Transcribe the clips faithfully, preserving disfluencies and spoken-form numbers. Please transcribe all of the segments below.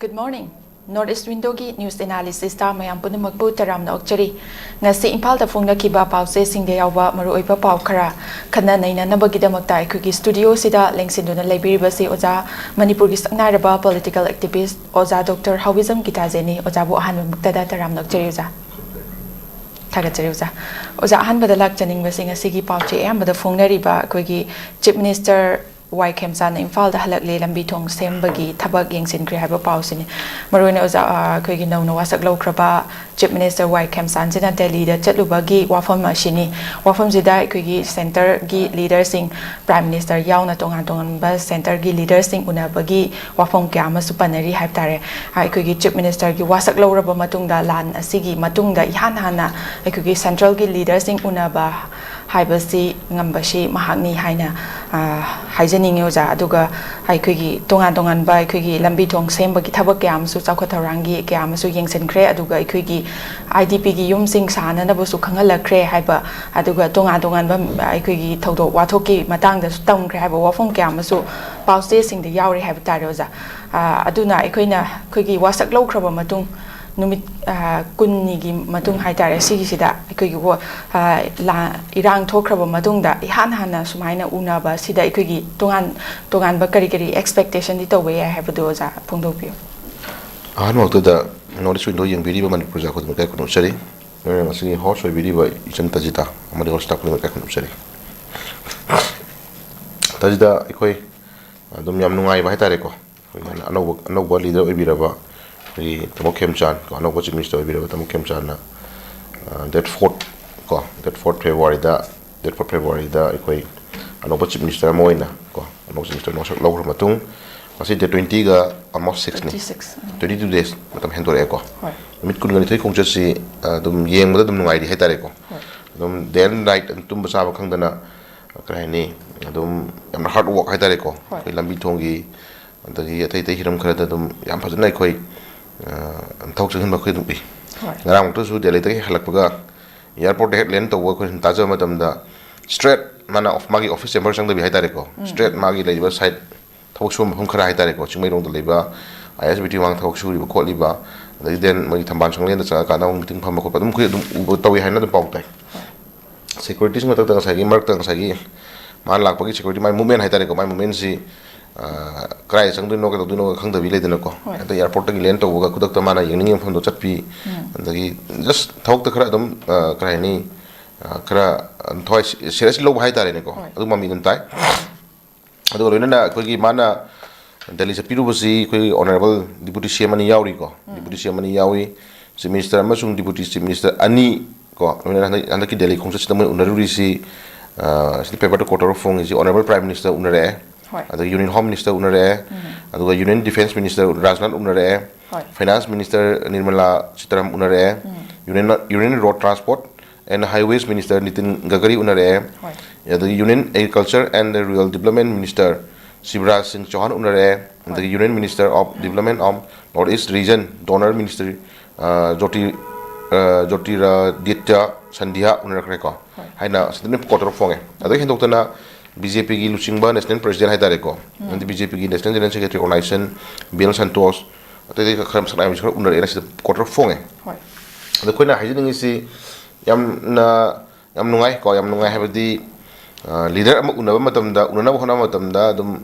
Good morning. North East Windowꯒꯤ news analysisꯇ ꯃꯌꯥꯝ ꯄꯨꯝꯅꯃꯛꯄꯨ ꯇꯔꯥꯝꯅ ꯑꯣꯛꯆꯔꯤ꯫ ꯉꯁꯤ ꯏꯝꯐꯥꯜꯗ ꯐꯣꯡꯅꯈꯤꯕ ꯄꯥꯎꯆꯦꯁꯤꯡꯗ ꯌꯥꯎꯕ ꯃꯔꯨꯑꯣꯏꯕ ꯄꯥꯎ ꯈꯔ ꯈꯟꯅ ꯅꯩꯅꯅꯕꯒꯤꯗꯃꯛꯇ ꯑꯩꯈꯣꯏꯒꯤ studioꯁꯤꯗ ꯂꯦꯡꯁꯤꯟꯗꯨꯅ ꯂꯩꯕꯤꯔꯤꯕꯁꯤ ꯑꯣꯖꯥ, ꯃꯅꯤꯄꯨꯔꯒꯤ ꯁꯛꯅꯥꯏꯔꯕ political activist ꯑꯣꯖꯥ ꯗꯣꯛꯇꯔ ꯍꯥꯎꯕꯤꯖꯝ ꯒꯤꯇꯥꯖꯦꯅꯤ꯫ ꯑꯣꯖꯥꯕꯨ ꯑꯍꯥꯟꯕꯃꯛꯇꯗ ꯇꯔꯥꯝꯅ ꯑꯣꯛꯆꯔꯤ ꯑꯣꯖꯥ꯫ ꯊꯥꯒꯠꯆꯔꯤ ꯑꯣꯖꯥ꯫ ꯑꯣꯖꯥ, ꯑꯍꯥꯟꯕꯗ ꯂꯥꯛꯆꯅꯤꯡꯕꯁꯤ ꯉꯁꯤꯒꯤ ꯄꯥꯎꯆꯦ ꯑꯌꯥꯝꯕꯗ ꯐꯣꯡꯅꯔꯤꯕ ꯑꯩꯈꯣꯏꯒꯤ Chief Minister ꯋꯥꯏ ꯈꯦꯝꯆꯥꯟꯅ ꯏꯝꯐꯥꯜꯗ ꯍꯜꯂꯛꯂꯦ, ꯂꯝꯕꯤ ꯊꯣꯡ ꯁꯦꯝꯕꯒꯤ ꯊꯕꯛ ꯌꯦꯡꯁꯤꯟꯈ꯭ꯔꯦ ꯍꯥꯏꯕ ꯄꯥꯎꯁꯤꯅꯤ꯫ ꯃꯔꯨꯑꯣꯏꯅ ꯑꯣꯖꯥ, ꯑ, ꯑꯩꯈꯣꯏꯒꯤ ꯅꯧꯅ ꯋꯥꯁꯛ ꯂꯧꯈ꯭ꯔꯕ Chief Minister ꯋꯥꯏ ꯈꯦꯝꯆꯥꯟꯁꯤꯅ ꯗꯦꯜꯂꯤꯗ ꯆꯠꯂꯨꯕꯒꯤ ꯋꯥꯐꯝ ꯑꯁꯤꯅꯤ꯫ ꯋꯥꯐꯝꯁꯤꯗ ꯑꯩꯈꯣꯏꯒꯤ centreꯒꯤ leaderꯁꯤꯡ, Prime Minister ꯌꯥꯎꯅ ꯇꯣꯉꯥꯟ ꯇꯣꯉꯥꯟꯕ centreꯒꯤ leaderꯁꯤꯡ ꯎꯅꯕꯒꯤ ꯋꯥꯐꯝ ꯀꯌꯥ ꯑꯃꯁꯨ ꯄꯟꯅꯔꯤ ꯍꯥꯏꯕ ꯇꯥꯔꯦ꯫ ꯑꯩꯈꯣꯏꯒꯤ Chief Ministerꯒꯤ ꯋꯥꯁꯛ ꯂꯧꯔꯕ ꯃꯇꯨꯡꯗ, ꯂꯥꯟ ꯑꯁꯤꯒꯤ ꯃꯇꯨꯡꯗ ꯏꯍꯥꯟ ꯍꯥꯟꯅ ꯑꯩꯈꯣꯏꯒꯤ centralꯒꯤ leaderꯁꯤꯡ ꯎꯅꯕ ꯍꯥꯏꯕꯁꯤ ꯉꯝꯕꯁꯤ ꯃꯍꯥꯛꯅꯤ ꯍꯥꯏꯅ, ꯑ, ꯍꯥꯏꯖꯅꯤꯡꯉꯤ ꯑꯣꯖꯥ꯫ ꯑꯗꯨꯒ ꯑꯩꯈꯣꯏꯒꯤ ꯇꯣꯉꯥꯟ ꯇꯣꯉꯥꯟꯕ ꯑꯩꯈꯣꯏꯒꯤ ꯂꯝꯕꯤ ꯊꯣꯡ ꯁꯦꯝꯕꯒꯤ ꯊꯕꯛ ꯀꯌꯥ ꯑꯃꯁꯨ, ꯆꯥꯎꯈꯠ ꯊꯧꯔꯥꯡꯒꯤ ꯀꯌꯥ ꯑꯃꯁꯨ ꯌꯦꯡꯁꯤꯟꯈ꯭ꯔꯦ꯫ ꯑꯗꯨꯒ ꯑꯩꯈꯣꯏꯒꯤ IDPꯒꯤ ꯌꯨꯝꯁꯤꯡ ꯁꯥꯅꯅꯕꯁꯨ ꯈꯪꯍꯜꯂꯛꯈ꯭ꯔꯦ ꯍꯥꯏꯕ, ꯑꯗꯨꯒ ꯇꯣꯉꯥꯟ ꯇꯣꯉꯥꯟꯕ ꯑꯩꯈꯣꯏꯒꯤ ꯊꯧꯗꯣꯛ ꯋꯥꯊꯣꯛꯀꯤ ꯃꯇꯥꯡꯗꯁꯨ ꯇꯝꯈ꯭ꯔꯦ ꯍꯥꯏꯕ ꯋꯥꯐꯝ ꯀꯌꯥ ꯑꯃꯁꯨ ꯄꯥꯎꯆꯦꯁꯤꯡꯗ ꯌꯥꯎꯔꯦ ꯍꯥꯏꯕ ꯇꯥꯔꯦ ꯑꯣꯖꯥ꯫ ꯑ, ꯑꯗꯨꯅ ꯑꯩꯈꯣꯏꯅ ꯑꯩꯈꯣꯏꯒꯤ ꯋꯥꯁꯛ ꯂꯧꯈ꯭ꯔꯕ ꯃꯇꯨꯡ ꯅꯨꯃꯤꯠ, ꯑ, ꯀꯨꯟꯅꯤꯒꯤ ꯃꯇꯨꯡ ꯍꯥꯏꯇꯥꯔꯦ, ꯁꯤꯒꯤꯁꯤꯗ ꯑꯩꯈꯣꯏꯒꯤ ꯋꯥ-, ꯑ, ꯂꯥ-, ꯏꯔꯥꯡ ꯊꯣꯛꯈ꯭ꯔꯕ ꯃꯇꯨꯡꯗ ꯏꯍꯥꯟ ꯍꯥꯟꯅ ꯁꯨꯃꯥꯏꯅ ꯎꯅꯕ ꯁꯤꯗ ꯑꯩꯈꯣꯏꯒꯤ ꯇꯣꯉꯥꯟ ꯇꯣꯉꯥꯟꯕ ꯀꯔꯤ ꯀꯔꯤ expectationꯗꯤ ꯇꯧꯕ ꯌꯥꯏ ꯍꯥꯏꯕꯗꯨ ꯑꯣꯖꯥ ꯐꯣꯡꯗꯣꯛꯄꯤꯌꯨ꯫ ꯑꯍꯥꯟꯕꯃꯛꯇꯗ North East Window ꯌꯦꯡꯕꯤꯔꯤꯕ ꯃꯅꯤꯄꯨꯔ ꯄ꯭ꯔꯖꯥ ꯈꯨꯗꯤꯡꯃꯛ ꯏꯀꯥꯏ ꯈꯨꯝꯅꯖꯔꯤ꯫ ꯂꯣꯏꯅꯅ ꯃꯁꯤꯒꯤ host ꯑꯣꯏꯕꯤꯔꯤꯕ ꯏꯆꯟ ꯇꯖꯤꯇꯥ ꯑꯃꯗꯤ host staff ꯈꯨꯗꯤꯡꯃꯛ ꯏꯀꯥꯏ ꯈꯨꯝꯅꯖꯔꯤ꯫ ꯇꯖꯤꯇꯥ, ꯑꯩꯈꯣꯏ ꯑꯗꯨꯝ ꯌꯥꯝ ꯅꯨꯡꯉꯥꯏꯕ ꯍꯥꯏꯇꯥꯔꯦꯀꯣ꯫ ꯑꯩꯈꯣꯏꯒꯤ ꯑꯅꯧꯕ, ꯑꯅꯧꯕ leader ꯑꯣꯏꯕꯤꯔꯕ ꯑꯩꯈꯣꯏꯒꯤ ꯇꯥꯃꯣ ꯈꯦꯝꯆꯥꯟ ꯀꯣ, ꯑꯅꯧꯕ Chief Minister ꯑꯣꯏꯕꯤꯔꯕ ꯇꯥꯃꯣ ꯈꯦꯝꯆꯥꯟꯅ, ꯑ, date fourth ꯀꯣ, date fourth Februaryꯗ, date fourth Februaryꯗ ꯑꯩꯈꯣꯏ ꯑꯅꯧꯕ Chief Minister ꯑꯃ ꯑꯣꯏꯅ ꯀꯣ, ꯑꯅꯧꯕ Chief Ministerꯅ ꯋꯥꯁꯛ ꯂꯧꯈ꯭ꯔ ꯃꯇꯨꯡ, ꯉꯁꯤ date twentyꯒ almost sixꯅꯤ꯫ Twenty six, ꯎꯝ꯫ Twenty two days ꯃꯇꯝ ꯍꯦꯟꯗꯣꯔꯛꯑꯦꯀꯣ꯫ ꯍꯣꯏ꯫ ꯅꯨꯃꯤꯠ ꯀꯨꯟꯒ ꯅꯤꯊꯣꯏ ꯈꯣꯡꯆꯠꯁꯤ, ꯑ, ꯑꯗꯨꯝ ꯌꯦꯡꯕꯗ ꯑꯗꯨꯝ ꯅꯨꯡꯉꯥꯏꯔꯤ ꯍꯥꯏꯇꯥꯔꯦꯀꯣ꯫ ꯍꯣꯏ꯫ ꯑꯗꯨꯝ day and night ꯑꯗꯨꯝ ꯇꯨꯝꯕ ꯆꯥꯕ ꯈꯪꯗꯅ, ꯀꯔꯤ ꯍꯥꯏꯅꯤ, ꯑꯗꯨꯝ ꯌꯥꯝꯅ hard work ꯍꯥꯏꯇꯥꯔꯦꯀꯣ꯫ ꯍꯣꯏ꯫ ꯑꯩꯈꯣꯏ ꯂꯝꯕꯤ ꯊꯣꯡꯒꯤ, ꯑꯗꯒꯤ ꯑꯇꯩ ꯑꯇꯩ ꯍꯤꯔꯝ ꯈꯔꯗ ꯑꯗꯨꯝ ꯌꯥꯝ ꯐꯖꯅ ꯑꯩꯈꯣꯏ, ꯑ, ꯊꯕꯛ ꯆꯪꯁꯤꯟꯕ ꯑꯩꯈꯣꯏ ꯑꯗꯨꯝ ꯎꯏ꯫ ꯍꯣꯏ꯫ ꯉꯔꯥꯡꯃꯨꯛꯇꯁꯨ ꯗꯦꯜꯂꯤꯗꯒꯤ ꯍꯜꯂꯛꯄꯒ airportꯇ ꯍꯦꯛ land ꯇꯧꯕ ꯑꯩꯈꯣꯏꯅ ꯇꯥꯖꯕ ꯃꯇꯝꯗ straight ꯃꯥꯅ ꯑꯣꯐ-, ꯃꯥꯒꯤ office chamber ꯆꯪꯗꯕꯤ ꯍꯥꯏꯇꯥꯔꯦꯀꯣ꯫ ꯎꯝ꯫ Straight ꯃꯥꯒꯤ ꯂꯩꯔꯤꯕ site ꯊꯕꯛ ꯁꯨꯕ ꯃꯐꯝ ꯈꯔ ꯍꯥꯏꯇꯥꯔꯦꯀꯣ, ꯆꯤꯡꯃꯩꯔꯣꯡꯗ ꯂꯩꯕ, ꯑꯥꯏ ꯑꯦꯁ ꯕꯤ ꯇꯤ ꯃꯃꯥꯡꯗ ꯊꯕꯛ ꯁꯨꯔꯤꯕ ꯈꯣꯠꯂꯤꯕ, ꯑꯗꯒꯤ then ꯃꯣꯏꯒꯤ ꯊꯝꯕꯥꯜ ꯁꯪꯂꯦꯟꯗ ꯆꯪꯉꯀꯥꯟꯗ ꯑꯃꯨꯛ ꯃꯤꯇꯤꯡ ꯐꯝꯕ ꯈꯣꯠꯄ ꯑꯗꯨꯝ ꯑꯩꯈꯣꯏ ꯑꯗꯨꯝ ꯎꯕ ꯇꯧꯏ ꯍꯥꯏꯅ ꯑꯗꯨꯝ ꯄꯥꯎ ꯇꯥꯏ꯫ ꯁꯦꯀ꯭ꯌꯨꯔꯤꯇꯤꯁ ꯃꯊꯛꯇ ꯉꯁꯥꯏꯒꯤ ꯃꯔꯛꯇ ꯉꯁꯥꯏꯒꯤ ꯃꯥꯅ ꯂꯥꯛꯄꯒꯤ ꯁꯦꯀ꯭ꯌꯨꯔꯤꯇꯤ, ꯃꯥꯏ ꯃꯨꯞꯃꯦꯟ ꯍꯥꯏꯇꯥꯔꯦꯀꯣ, ꯃꯥꯏ ꯃꯨꯞꯃꯦꯟꯁꯤ ꯀꯗꯥꯏ ꯆꯪꯗꯣꯏꯅꯣ ꯀꯩꯗꯧꯗꯣꯏꯅꯣ ꯈꯪꯗꯕꯤ ꯂꯩꯗꯅꯀꯣ꯫ ꯍꯣꯏ꯫ ꯍꯦꯛꯇ ꯑꯦꯌꯥꯔꯄꯣꯔꯠꯇꯒꯤ ꯂꯦꯟ ꯇꯧꯕꯒ ꯈꯨꯗꯛꯇ ꯃꯥꯅ ꯌꯦꯡꯅꯤꯡꯉꯤꯕ ꯃꯐꯝꯗꯣ ꯆꯠꯄꯤ꯫ ꯎꯝ꯫ ꯑꯗꯒꯤ ꯖꯁ ꯊꯕꯛꯇ ꯈꯔ ꯑꯗꯨꯝ, ꯑ, ꯀꯔꯤ ꯍꯥꯏꯅꯤ, ꯑ, ꯈꯔ ꯊꯋꯥꯏ ꯁꯤꯔꯤꯌꯁꯂꯤ ꯂꯧꯕ ꯍꯥꯏꯇꯥꯔꯦꯅꯦꯀꯣ꯫ ꯍꯣꯏ꯫ ꯑꯗꯨ ꯃꯃꯤ ꯑꯗꯨꯝ ꯇꯥꯏ꯫ ꯑꯗꯨꯒ ꯂꯣꯏꯅꯅ ꯑꯩꯈꯣꯏꯒꯤ ꯃꯥꯅ ꯗꯦꯜꯂꯤ ꯆꯠꯄꯤꯔꯨꯕꯁꯤ ꯑꯩꯈꯣꯏꯒꯤ ꯑꯣꯅꯔꯦꯕꯜ ꯗꯤꯄꯨꯇꯤ ꯁꯤ ꯑꯦꯝ ꯑꯅꯤ ꯌꯥꯎꯔꯤꯀꯣ꯫ ꯎꯝ꯫ ꯗꯤꯄꯨꯇꯤ ꯁꯤ ꯑꯦꯝ ꯑꯅꯤ ꯌꯥꯎꯏ, ꯆꯤꯐ ꯃꯤꯅꯤꯁꯇꯔ ꯑꯃꯁꯨꯡ ꯗꯤꯄꯨꯇꯤ ꯆꯤꯐ ꯃꯤꯅꯤꯁꯇꯔ ꯑꯅꯤ ꯀꯣ, ꯂꯣꯏꯅꯅ ꯍꯟꯗꯛ, ꯍꯟꯗꯛꯀꯤ ꯗꯦꯜꯂꯤ ꯈꯣꯡꯆꯠꯁꯤꯗ ꯃꯣꯏ ꯎꯅꯔꯨꯔꯤꯁꯤ, ꯑ, ꯁꯤꯗ ꯄꯦꯄꯔꯗ ꯀꯣꯇꯔ ꯐꯣꯡꯉꯤꯁꯤ ꯑꯣꯅꯔꯦꯕꯜ ꯄ꯭ꯔꯥꯏꯝ ꯃꯤꯅꯤꯁꯇꯔ ꯎꯅꯔꯛꯑꯦ, ꯍꯣꯏ꯫ ꯑꯗꯒꯤ ꯌꯨꯅꯤꯌꯟ ꯍꯣꯝ ꯃꯤꯅꯤꯁꯇꯔ ꯎꯅꯔꯛꯑꯦ, ꯎꯝ꯫ ꯑꯗꯨꯒ ꯌꯨꯅꯤꯌꯟ ꯗꯤꯐꯦꯟꯁ ꯃꯤꯅꯤꯁꯇꯔ ꯔꯥꯖꯅꯥꯊ ꯎꯅꯔꯛꯑꯦ, ꯍꯣꯏ꯫ ꯐꯥꯏꯅꯥꯟꯁ ꯃꯤꯅꯤꯁꯇꯔ ꯅꯤꯔꯃꯂꯥ ꯁꯤꯇꯥꯔꯥꯃꯟ ꯎꯅꯔꯛꯑꯦ, ꯎꯝ꯫ Union, union road transport and highways minister Nitin Gadkari ꯎꯅꯔꯛꯑꯦ, ꯍꯣꯏ꯫ ꯑꯗꯒꯤ union agriculture and rural development minister Shivraj Singh Chouhan ꯎꯅꯔꯛꯑꯦ, ꯍꯣꯏ꯫ ꯑꯗꯒꯤ union minister of development of north east region donor minister, ꯑ, ꯖꯣꯇꯤ-, ꯑ, ꯖꯣꯇꯤꯔꯥꯗꯤꯇ꯭ꯌ ꯁꯟꯙ꯭ꯌꯥ ꯎꯅꯔꯛꯈ꯭ꯔꯦꯀꯣ꯫ ꯍꯣꯏ꯫ ꯍꯥꯏꯅ ꯁꯤꯗ ꯀꯣꯇꯔ ꯐꯣꯡꯉꯦ꯫ ꯑꯗꯒꯤ ꯍꯦꯟꯗꯣꯛꯇꯅ ꯕꯤ ꯖꯦ ꯄꯤꯒꯤ ꯂꯨꯆꯤꯡꯕ ꯅꯦꯁꯅꯦꯜ ꯄ꯭ꯔꯁꯤꯗꯦꯟ ꯍꯥꯏꯇꯥꯔꯦꯀꯣ, ꯎꯝ꯫ ꯑꯗꯤ ꯕꯤ ꯖꯦ ꯄꯤꯒꯤ national general secretary organisation B L Santosh, ꯑꯇꯩ ꯑꯇꯩ ꯈꯔ ꯃꯁꯛ ꯅꯥꯏꯕꯁꯨ ꯈꯔ ꯎꯅꯔꯛꯑꯦꯅ ꯁꯤꯗ ꯀꯣꯇꯔ ꯐꯣꯡꯉꯦ꯫ ꯍꯣꯏ꯫ ꯑꯗꯣ ꯑꯩꯈꯣꯏꯅ ꯍꯥꯏꯖꯅꯤꯡꯉꯤꯁꯤ ꯌꯥꯝꯅ, ꯌꯥꯝ ꯅꯨꯡꯉꯥꯏ ꯀꯣ, ꯌꯥꯝ ꯅꯨꯡꯉꯥꯏ ꯍꯥꯏꯕꯗꯤ, ꯑ, ꯂꯤꯗꯔ ꯑꯃ ꯎꯅꯕ ꯃꯇꯝꯗ, ꯎꯅꯅꯕ ꯍꯣꯠꯅꯕ ꯃꯇꯝꯗ ꯑꯗꯨꯝ,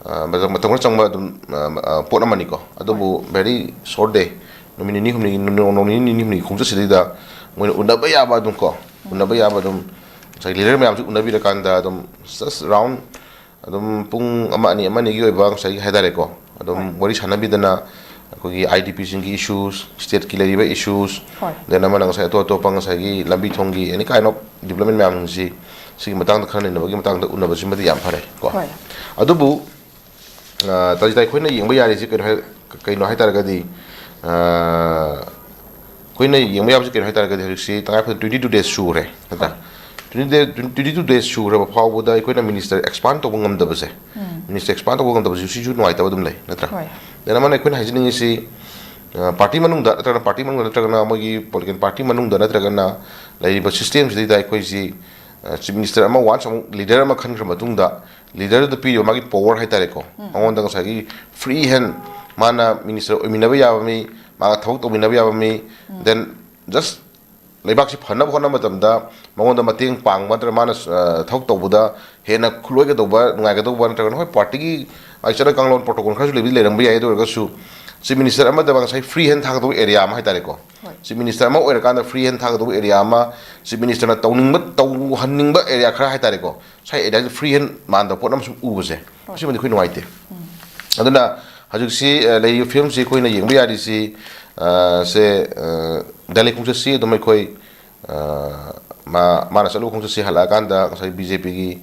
ꯑ, ꯃꯇꯝ, ꯃꯇꯝ ꯈꯔ ꯆꯪꯕ ꯑꯗꯨꯝ, ꯑ, ꯑ, ꯄꯣꯠ ꯑꯃꯅꯤꯀꯣ꯫ ꯑꯗꯨꯕꯨ ꯍꯣꯏ꯫ Very short day, ꯅꯨꯃꯤꯠ ꯅꯤꯅꯤ ꯍꯨꯝꯅꯤ, ꯅꯣꯡ ꯅꯤꯅꯤ, ꯅꯤꯅꯤ ꯍꯨꯝꯅꯤ ꯈꯣꯡꯆꯠꯁꯤꯗꯩꯗ ꯃꯣꯏꯅ ꯎꯅꯕ ꯌꯥꯕ ꯑꯗꯨꯝ ꯀꯣ, ꯎꯅꯕ ꯌꯥꯕ ꯑꯗꯨꯝ ꯉꯁꯥꯏ ꯂꯤꯗꯔ ꯃꯌꯥꯝꯁꯤ ꯎꯅꯕꯤꯔꯀꯥꯟꯗ ꯑꯗꯨꯝ just round ꯑꯗꯨꯝ ꯄꯨꯡ ꯑꯃ ꯑꯅꯤ, ꯑꯃ ꯑꯅꯤꯒꯤ ꯑꯣꯏꯕ ꯉꯁꯥꯏꯒꯤ ꯍꯥꯏꯇꯥꯔꯦꯀꯣ, ꯑꯗꯨꯝ ꯍꯣꯏ꯫ ꯋꯥꯔꯤ ꯁꯥꯟꯅꯕꯤꯗꯅ ꯑꯩꯈꯣꯏꯒꯤ ꯑꯥꯏ ꯗꯤ ꯄꯤꯁꯤꯡꯒꯤ ꯏꯁꯨꯁ, ꯁ꯭ꯇꯦꯠꯀꯤ ꯂꯩꯔꯤꯕ ꯏꯁꯨꯁ, ꯍꯣꯏ꯫ Then ꯑꯃꯅ ꯉꯁꯥꯏ ꯑꯇꯣꯞ ꯑꯇꯣꯞꯄ ꯉꯁꯥꯏꯒꯤ ꯂꯝꯕꯤ ꯊꯣꯡꯒꯤ any kind of development ꯃꯌꯥꯝꯁꯤꯡꯁꯤ, ꯁꯤꯒꯤ ꯃꯇꯥꯡꯗ ꯈꯟꯅ ꯅꯩꯅꯕꯒꯤ ꯃꯇꯥꯡꯗ ꯎꯅꯕꯁꯤꯃꯗꯤ ꯌꯥꯝ ꯐꯔꯦ ꯀꯣ꯫ ꯍꯣꯏ꯫ ꯑꯗꯨꯕꯨ, ꯑ, ꯇꯥꯖꯤꯇꯥ, ꯑꯩꯈꯣꯏꯅ ꯌꯦꯡꯕ ꯌꯥꯔꯤꯁꯤ ꯀꯩꯅꯣ ꯍꯥꯏ, ꯀꯩꯅꯣ ꯍꯥꯏ ꯇꯥꯔꯒꯗꯤ, ꯑ, ꯑꯩꯈꯣꯏꯅ ꯌꯦꯡꯕ ꯌꯥꯕꯁꯤ ꯀꯩꯅꯣ ꯍꯥꯏ ꯇꯥꯔꯒꯗꯤ ꯍꯧꯖꯤꯛꯁꯤ ꯇꯉꯥꯏ ꯐꯗꯅ twenty two days ꯁꯨꯈ꯭ꯔꯦ, ꯅꯠꯇ꯭ꯔꯥ? ꯍꯣꯏ꯫ Twenty day, twenty two days ꯁꯨꯈ꯭ꯔꯕ ꯐꯥꯎꯕꯗ ꯑꯩꯈꯣꯏꯅ ꯃꯤꯅꯤꯁꯇꯔ ꯑꯦꯛꯁꯄꯥꯟ ꯇꯧꯕ ꯉꯝꯗꯕꯁꯦ, ꯎꯝ꯫ ꯃꯤꯅꯤꯁꯇꯔ ꯑꯦꯛꯁꯄꯥꯟ ꯇꯧꯕ ꯉꯝꯗꯕꯁꯤꯁꯨ ꯅꯨꯡꯉꯥꯏꯇꯕ ꯑꯗꯨꯝ ꯂꯩ, ꯅꯠꯇ꯭ꯔꯥ? ꯍꯣꯏ꯫ Then ꯑꯃꯅ ꯑꯩꯈꯣꯏꯅ ꯍꯥꯏꯖꯅꯤꯡꯉꯤꯁꯤ, ꯑ, ꯄꯥꯔꯇꯤ ꯃꯅꯨꯡꯗ ꯅꯠꯇ꯭ꯔꯒꯅ, ꯄꯥꯔꯇꯤ ꯃꯅꯨꯡꯗ ꯅꯠꯇ꯭ꯔꯒꯅ ꯃꯣꯏꯒꯤ ꯄꯣꯂꯤꯇꯤꯀꯦꯜ ꯄꯥꯔꯇꯤ ꯃꯅꯨꯡꯗ ꯅꯠꯇ꯭ꯔꯒꯅ ꯂꯩꯔꯤꯕ ꯁꯤꯁꯇꯦꯝꯁꯤꯗꯩꯗ ꯑꯩꯈꯣꯏꯁꯤ, ꯑ, ꯆꯤꯐ ꯃꯤꯅꯤꯁꯇꯔ ꯑꯃ once ꯑꯃꯨꯛ ꯂꯤꯗꯔ ꯑꯃ ꯈꯟꯈ꯭ꯔ ꯃꯇꯨꯡꯗ, ꯂꯤꯗꯔꯗꯨꯗ ꯄꯤꯔꯤꯕ ꯃꯥꯒꯤ ꯄꯋꯥꯔ ꯍꯥꯏꯇꯥꯔꯦꯀꯣ, ꯎꯝ꯫ ꯃꯉꯣꯟꯗ ꯉꯁꯥꯏꯒꯤ ꯐ꯭ꯔꯤ ꯍꯦꯟ ꯃꯥꯅ ꯃꯤꯅꯤꯁꯇꯔ ꯑꯣꯏꯃꯤꯟꯅꯕ ꯌꯥꯕ ꯃꯤ, ꯃꯥꯒ ꯊꯕꯛ ꯇꯧꯃꯤꯟꯅꯕ ꯌꯥꯕ ꯃꯤ, ꯗꯦꯟ ꯖꯁ ꯂꯩꯕꯥꯛꯁꯤ ꯐꯅꯕ ꯍꯣꯠꯅꯕ ꯃꯇꯝꯗ ꯃꯉꯣꯟꯗ ꯃꯇꯦꯡ ꯄꯥꯡꯕ ꯅꯠꯇ꯭ꯔꯒ ꯃꯥꯅ, ꯑ, ꯊꯕꯛ ꯇꯧꯕꯗ ꯍꯦꯟꯅ ꯈꯨꯠꯂꯣꯏꯒꯗꯧꯕ, ꯅꯨꯡꯉꯥꯏꯒꯗꯧꯕ, ꯅꯠꯇ꯭ꯔꯒꯅ ꯍꯣꯏ ꯄꯥꯔꯇꯤꯒꯤ ꯃꯥꯒꯤ ꯆꯠꯅ ꯀꯥꯡꯂꯣꯟ ꯄ꯭ꯔꯣꯇꯣꯀꯣꯜ ꯈꯔꯁꯨ ꯂꯩꯕꯗꯤ ꯂꯩꯔꯝꯕ ꯌꯥꯏ꯫ ꯑꯗꯨ ꯑꯣꯏꯔꯒꯁꯨ ꯆꯤꯐ ꯃꯤꯅꯤꯁꯇꯔ ꯑꯃꯗ ꯉꯁꯥꯏ ꯐ꯭ꯔꯤ ꯍꯦꯟ ꯊꯥꯒꯗꯧꯕ ꯑꯦꯔꯤꯌꯥ ꯑꯃ ꯍꯥꯏꯇꯥꯔꯦꯀꯣ, ꯍꯣꯏ꯫ ꯆꯤꯐ ꯃꯤꯅꯤꯁꯇꯔ ꯑꯃ ꯑꯣꯏꯔꯀꯥꯟꯗ ꯐ꯭ꯔꯤ ꯍꯦꯟ ꯊꯥꯒꯗꯧꯕ ꯑꯦꯔꯤꯌꯥ ꯑꯃ, ꯆꯤꯐ ꯃꯤꯅꯤꯁꯇꯔꯅ ꯇꯧꯅꯤꯡꯕ, ꯇꯧꯍꯟꯅꯤꯡꯕ ꯑꯦꯔꯤꯌꯥ ꯈꯔ ꯍꯥꯏꯇꯥꯔꯦꯀꯣ, ꯉꯁꯥꯏ ꯑꯦꯔꯤꯌꯥꯁꯦ ꯐ꯭ꯔꯤ ꯍꯦꯟ ꯃꯥꯟꯗꯕ ꯄꯣꯠ ꯑꯃ ꯁꯨꯝ ꯎꯕꯁꯦ, ꯍꯣꯏ꯫ ꯁꯤꯃꯗꯤ ꯑꯩꯈꯣꯏ ꯅꯨꯡꯉꯥꯏꯇꯦ꯫ ꯑꯗꯨꯅ ꯍꯧꯖꯤꯛꯁꯤ, ꯑ, ꯂꯩꯔꯤꯕ ꯐꯤꯕꯝꯁꯤ ꯑꯩꯈꯣꯏꯅ ꯌꯦꯡꯕ ꯌꯥꯔꯤꯁꯤ, ꯑ, ꯁꯦ, ꯑ, ꯗꯦꯜꯂꯤ ꯈꯣꯡꯆꯠꯁꯤ ꯑꯗꯨꯝ ꯑꯩꯈꯣꯏ, ꯑ, ꯃꯥ-, ꯃꯥꯅ ꯆꯠꯂꯨꯕ ꯈꯣꯡꯆꯠꯁꯤ ꯍꯜꯂꯛꯑꯀꯥꯟꯗ ꯉꯁꯥꯏ ꯕꯤ ꯖꯦ ꯄꯤꯒꯤ,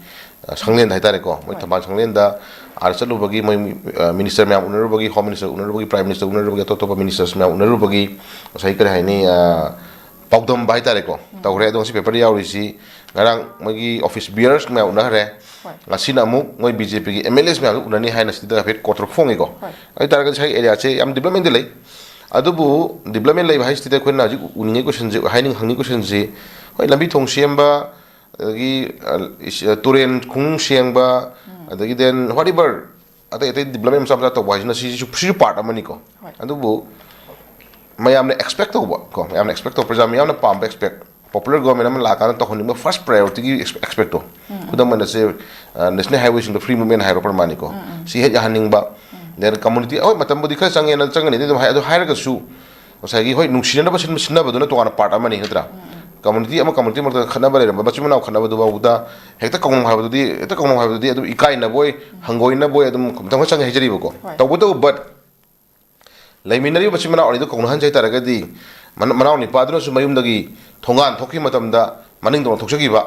ꯑ, ꯁꯪꯂꯦꯟꯗ ꯍꯥꯏꯇꯥꯔꯦꯀꯣ, ꯃꯣꯏ ꯍꯣꯏ꯫ ꯊꯝꯕꯥꯜ ꯁꯪꯂꯦꯟꯗ ꯑꯥꯗ ꯆꯠꯂꯨꯕꯒꯤ ꯃꯣꯏ, ꯑ, ꯃꯤꯅꯤꯁꯇꯔ ꯃꯌꯥꯝ ꯎꯅꯔꯨꯕꯒꯤ, ꯍꯣꯝ ꯃꯤꯅꯤꯁꯇꯔ ꯎꯅꯔꯨꯕꯒꯤ, ꯄ꯭ꯔꯥꯏꯝ ꯃꯤꯅꯤꯁꯇꯔ ꯎꯅꯔꯨꯕꯒꯤ, ꯑꯇꯣꯞ ꯑꯇꯣꯞꯄ ꯃꯤꯅꯤꯁꯇꯔꯁ ꯃꯌꯥꯝ ꯎꯅꯔꯨꯕꯒꯤ ꯉꯁꯥꯏ ꯀꯔꯤ ꯍꯥꯏꯅꯤ, ꯑ, ꯄꯥꯎꯗꯝꯕ ꯍꯥꯏꯇꯥꯔꯦꯀꯣ, ꯎꯝ꯫ ꯇꯧꯈ꯭ꯔꯦ꯫ ꯑꯗꯣ ꯉꯁꯤ ꯄꯦꯄꯔꯗ ꯌꯥꯎꯔꯤꯁꯤ ꯉꯔꯥꯡ ꯃꯣꯏꯒꯤ ꯑꯣꯐꯤꯁ ꯕꯤꯌꯔꯁ ꯃꯌꯥꯝ ꯎꯅꯈ꯭ꯔꯦ꯫ ꯍꯣꯏ꯫ ꯉꯁꯤꯅ ꯑꯃꯨꯛ ꯃꯣꯏ ꯕꯤ ꯖꯦ ꯄꯤꯒꯤ ꯑꯦꯝ ꯑꯦꯜ ꯑꯦꯁ ꯃꯌꯥꯝꯗꯨ ꯎꯅꯅꯤ ꯍꯥꯏꯅ ꯁꯤꯗ ꯍꯥꯏꯐꯦꯠ ꯀꯣꯠꯊꯣꯛ ꯐꯣꯡꯉꯤꯀꯣ꯫ ꯍꯣꯏ꯫ ꯑꯗꯨ ꯑꯣꯏ ꯇꯥꯔꯒꯗꯤ ꯉꯁꯥꯏ ꯑꯦꯔꯤꯌꯥꯁꯦ ꯌꯥꯝ ꯗꯤꯕꯂꯞꯃꯦꯟꯗꯤ ꯂꯩ꯫ ꯑꯗꯨꯕꯨ ꯗꯤꯕꯂꯞꯃꯦꯟ ꯂꯩꯕ ꯍꯥꯏꯁꯤꯗ ꯑꯩꯈꯣꯏꯅ ꯍꯧꯖꯤꯛ ꯎꯅꯤꯡꯉꯤ ꯀꯣꯏꯁꯟꯁꯦ, ꯍꯥꯏꯅꯤꯡ-, ꯍꯪꯅꯤꯡꯉꯤ ꯀꯣꯏꯁꯟꯁꯤ, ꯍꯣꯏ, ꯂꯝꯕꯤ ꯊꯣꯡ ꯁꯦꯝꯕ, ꯑꯗꯒꯤ, ꯑ, ꯏꯁ-, ꯑ, ꯇꯨꯔꯦꯟ ꯈꯣꯡꯅꯨꯡ ꯁꯦꯡꯕ, ꯎꯝ꯫ ꯑꯗꯒꯤ then whatever ꯑꯇꯩ ꯑꯇꯩ ꯗꯤꯕꯂꯞꯃꯦꯟ ꯃꯆꯥ ꯃꯆꯥ ꯇꯧꯕ ꯍꯥꯏꯁꯤꯅ ꯁꯤꯁꯨ, ꯁꯤꯁꯨ ꯄꯥꯔꯠ ꯑꯃꯅꯤꯀꯣ꯫ ꯍꯣꯏ꯫ ꯑꯗꯨꯕꯨ ꯃꯌꯥꯝꯅ ꯑꯦꯛꯁꯄꯦꯛ ꯇꯧꯕ ꯀꯣ, ꯃꯌꯥꯝꯅ ꯑꯦꯛꯁꯄꯦꯛ ꯇꯧꯕ, ꯄ꯭ꯔꯖꯥ ꯃꯤꯌꯥꯝꯅ ꯄꯥꯝꯕ ꯑꯦꯛꯁꯄꯦꯛ, ꯄꯣꯄꯨꯂꯔ ꯒꯣꯚꯔꯟꯃꯦꯟꯠ ꯑꯃ ꯂꯥꯛꯀꯥꯟꯗ ꯇꯧꯍꯟꯅꯤꯡꯕ ꯐꯥꯔꯁ ꯄ꯭ꯔꯥꯏꯌꯣꯔꯤꯇꯤꯒꯤ ꯑꯦꯛꯁ-, ꯑꯦꯛꯁꯄꯦꯛꯇꯣ꯫ ꯎꯝ꯫ ꯈꯨꯗꯝ ꯑꯣꯏꯅ ꯁꯦ, ꯑ, ꯅꯦꯁꯅꯦꯜ ꯍꯥꯏꯋꯦꯁꯤꯡꯗꯣ ꯐ꯭ꯔꯤ ꯃꯨꯚꯃꯦꯟꯠ ꯍꯥꯏꯔꯣ ꯄ꯭ꯔꯃꯥꯅꯤꯀꯣ꯫ ꯎꯝ, ꯎꯝ꯫ ꯁꯤ ꯍꯦꯛ ꯌꯥꯍꯟꯅꯤꯡꯕ꯫ ꯎꯝ꯫ ꯗꯦꯟ ꯀꯝꯃꯨꯅꯤꯇꯤ, ꯍꯣꯏ, ꯃꯇꯝꯕꯨꯗꯤ ꯈꯔ ꯆꯪꯉꯦꯅ ꯆꯪꯒꯅꯤꯗꯤ ꯑꯗꯨꯝ ꯍꯥꯏ, ꯑꯗꯨ ꯍꯥꯏꯔꯒꯁꯨ ꯉꯁꯥꯏꯒꯤ, ꯍꯣꯏ, ꯅꯨꯡꯁꯤꯅꯅꯕ ꯁꯤꯟꯕ, ꯁꯤꯟꯅꯕꯗꯨꯅ ꯇꯣꯉꯥꯟꯅ ꯄꯥꯔꯠ ꯑꯃꯅꯤ, ꯅꯠꯇ꯭ꯔꯥ? ꯎꯝ, ꯎꯝ꯫ ꯀꯝꯃꯨꯅꯤꯇꯤ ꯑꯃ ꯀꯝꯃꯨꯅꯤꯇꯤ ꯃꯔꯛꯇ ꯈꯠꯅꯕ ꯂꯩꯔꯝꯕ ꯃꯆꯤꯟ ꯃꯅꯥꯎ ꯈꯠꯅꯕꯗꯨꯐꯥꯎꯗ ꯍꯦꯛꯇ ꯀꯧꯅꯧ ꯍꯥꯏꯕꯗꯨꯗꯤ, ꯍꯦꯛꯇ ꯀꯧꯅꯧ ꯍꯥꯏꯕꯗꯨꯗꯤ ꯑꯗꯨꯝ ꯏꯀꯥꯏꯅꯕꯣꯏ, ꯎꯝ꯫ ꯍꯪꯒꯣꯏꯅꯕꯣꯏ ꯑꯗꯨꯝ ꯃꯇꯝ ꯈꯔ ꯆꯪꯉꯦ ꯍꯥꯏꯖꯔꯤꯕꯀꯣ꯫ ꯍꯣꯏ꯫ ꯇꯧꯕꯇꯕꯨ, but ꯂꯩꯃꯤꯟꯅꯔꯤꯕ ꯃꯆꯤꯟ ꯃꯅꯥꯎ ꯑꯅꯤꯗꯨ ꯀꯧꯅꯍꯟꯁꯦ ꯍꯥꯏꯇꯥꯔꯒꯗꯤ, ꯃꯅ-, ꯃꯅꯥꯎ ꯅꯤꯄꯥꯗꯨꯅꯁꯨ ꯃꯌꯨꯝꯗꯒꯤ ꯊꯣꯡꯒꯥꯟ ꯊꯣꯛꯈꯤꯕ ꯃꯇꯝꯗ ꯃꯅꯤꯡ ꯇꯝꯅ ꯊꯣꯛꯆꯈꯤꯕ,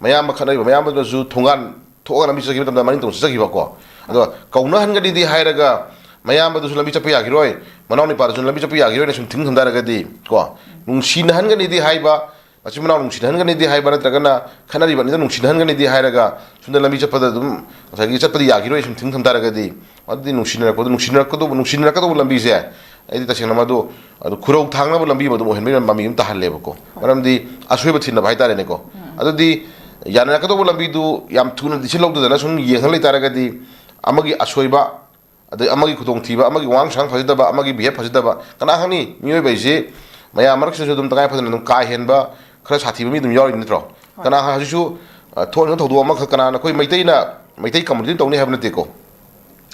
ꯃꯌꯥꯝꯕ ꯈꯠꯅꯔꯤꯕ ꯃꯌꯥꯝꯕꯗꯨꯅꯁꯨ ꯊꯣꯡꯒꯥꯟ ꯊꯣꯛꯑꯒ ꯂꯝꯕꯤ ꯆꯠꯈꯤꯕ ꯃꯇꯝꯗ ꯃꯅꯤꯡ ꯇꯝꯅ ꯆꯠꯆꯈꯤꯕꯀꯣ꯫ ꯑꯗꯣ ꯀꯧꯅꯍꯟꯒꯅꯤꯗꯤ ꯍꯥꯏꯔꯒ ꯃꯌꯥꯝꯕꯗꯨꯁꯨ ꯂꯝꯕꯤ ꯆꯠꯄ ꯌꯥꯈꯤꯔꯣꯏ, ꯃꯅꯥꯎ ꯅꯤꯄꯥꯗꯨꯁꯨ ꯂꯝꯕꯤ ꯆꯠꯄ ꯌꯥꯈꯤꯔꯣꯏꯅ ꯁꯨꯝ ꯊꯤꯡ ꯊꯝ ꯇꯥꯔꯒꯗꯤ ꯀꯣ, ꯅꯨꯡꯁꯤꯅꯍꯟꯒꯅꯤꯗꯤ ꯍꯥꯏꯕ, ꯃꯆꯤꯟ ꯃꯅꯥꯎ ꯅꯨꯡꯁꯤꯅꯍꯟꯒꯅꯤꯗꯤ ꯍꯥꯏꯕ, ꯅꯠꯇ꯭ꯔꯒꯅ ꯈꯠꯅꯔꯤꯕ ꯑꯅꯤꯗꯣ ꯅꯨꯡꯁꯤꯅꯍꯟꯒꯅꯤꯗꯤ ꯍꯥꯏꯔꯒ ꯁꯣꯝꯗ ꯂꯝꯕꯤ ꯆꯠꯄꯗ ꯑꯗꯨꯝ ꯉꯁꯥꯏꯒꯤ ꯆꯠꯄꯗꯤ ꯌꯥꯈꯤꯔꯣꯏ ꯁꯨꯝ ꯊꯤꯡ ꯊꯝ ꯇꯥꯔꯒꯗꯤ, ꯑꯗꯨꯗꯤ ꯅꯨꯡꯁꯤꯅꯔꯛꯄꯗꯣ, ꯅꯨꯡꯁꯤꯅꯔꯛꯀꯗꯧꯕ, ꯅꯨꯡꯁꯤꯅꯔꯛꯀꯗꯧꯕ ꯂꯝꯕꯤꯁꯦ ꯑꯩꯗꯤ ꯇꯁꯦꯡꯅ ꯃꯗꯨ, ꯑꯗꯨ ꯈꯨꯔꯧ ꯊꯥꯡꯅꯕ ꯂꯝꯕꯤ ꯑꯃ ꯑꯗꯨꯝ ꯑꯣꯏꯍꯟꯕꯒꯤ ꯃꯃꯤ ꯑꯗꯨꯝ ꯇꯥꯍꯜꯂꯦꯕꯀꯣ꯫ ꯃꯔꯝꯗꯤ ꯑꯁꯣꯏꯕ ꯊꯤꯅꯕ ꯍꯥꯏꯇꯥꯔꯦꯅꯦꯀꯣ꯫ ꯎꯝ꯫ ꯑꯗꯨꯗꯤ ꯌꯥꯅꯔꯛꯀꯗꯧꯕ ꯂꯝꯕꯤꯗꯨ ꯌꯥꯝ ꯊꯨꯅ decision ꯂꯧꯗꯗꯅ ꯁꯨꯝ ꯌꯦꯡꯍꯜ ꯂꯩꯇꯥꯔꯒꯗꯤ ꯑꯃꯒꯤ ꯑꯁꯣꯏꯕ ꯑꯗꯩ ꯑꯃꯒꯤ ꯈꯨꯗꯣꯡꯊꯤꯕ, ꯑꯃꯒꯤ ꯋꯥꯉꯥꯡ ꯁꯉꯥꯡ ꯐꯖꯗꯕ, ꯑꯃꯒꯤ ꯕꯤꯍꯦꯕ ꯐꯖꯗꯕ, ꯀꯅꯥ ꯈꯪꯅꯤ? ꯃꯤꯑꯣꯏꯕ ꯍꯥꯏꯁꯤ ꯃꯌꯥꯝ ꯃꯔꯛꯁꯤꯗꯁꯨ ꯑꯗꯨꯝ ꯇꯉꯥꯏ ꯐꯗꯅ ꯑꯗꯨꯝ ꯀꯥ ꯍꯦꯟꯕ, ꯈꯔ ꯁꯥꯊꯤꯕ ꯃꯤ ꯑꯗꯨꯝ ꯌꯥꯎꯔꯤꯕ ꯅꯠꯇ꯭ꯔꯣ? ꯍꯣꯏ꯫ ꯀꯅꯥ ꯈꯪ ꯍꯧꯖꯤꯛꯁꯨ, ꯑ, ꯊꯣꯛꯂꯤꯕ ꯊꯧꯗꯣꯛ ꯑꯃꯈꯛ, ꯀꯅꯥꯅ ꯑꯩꯈꯣꯏ ꯃꯩꯇꯩꯅ, ꯃꯩꯇꯩ ꯀꯝꯃꯨꯅꯤꯇꯤ ꯇꯧꯅꯤ ꯍꯥꯏꯕ ꯅꯠꯇꯦꯀꯣ꯫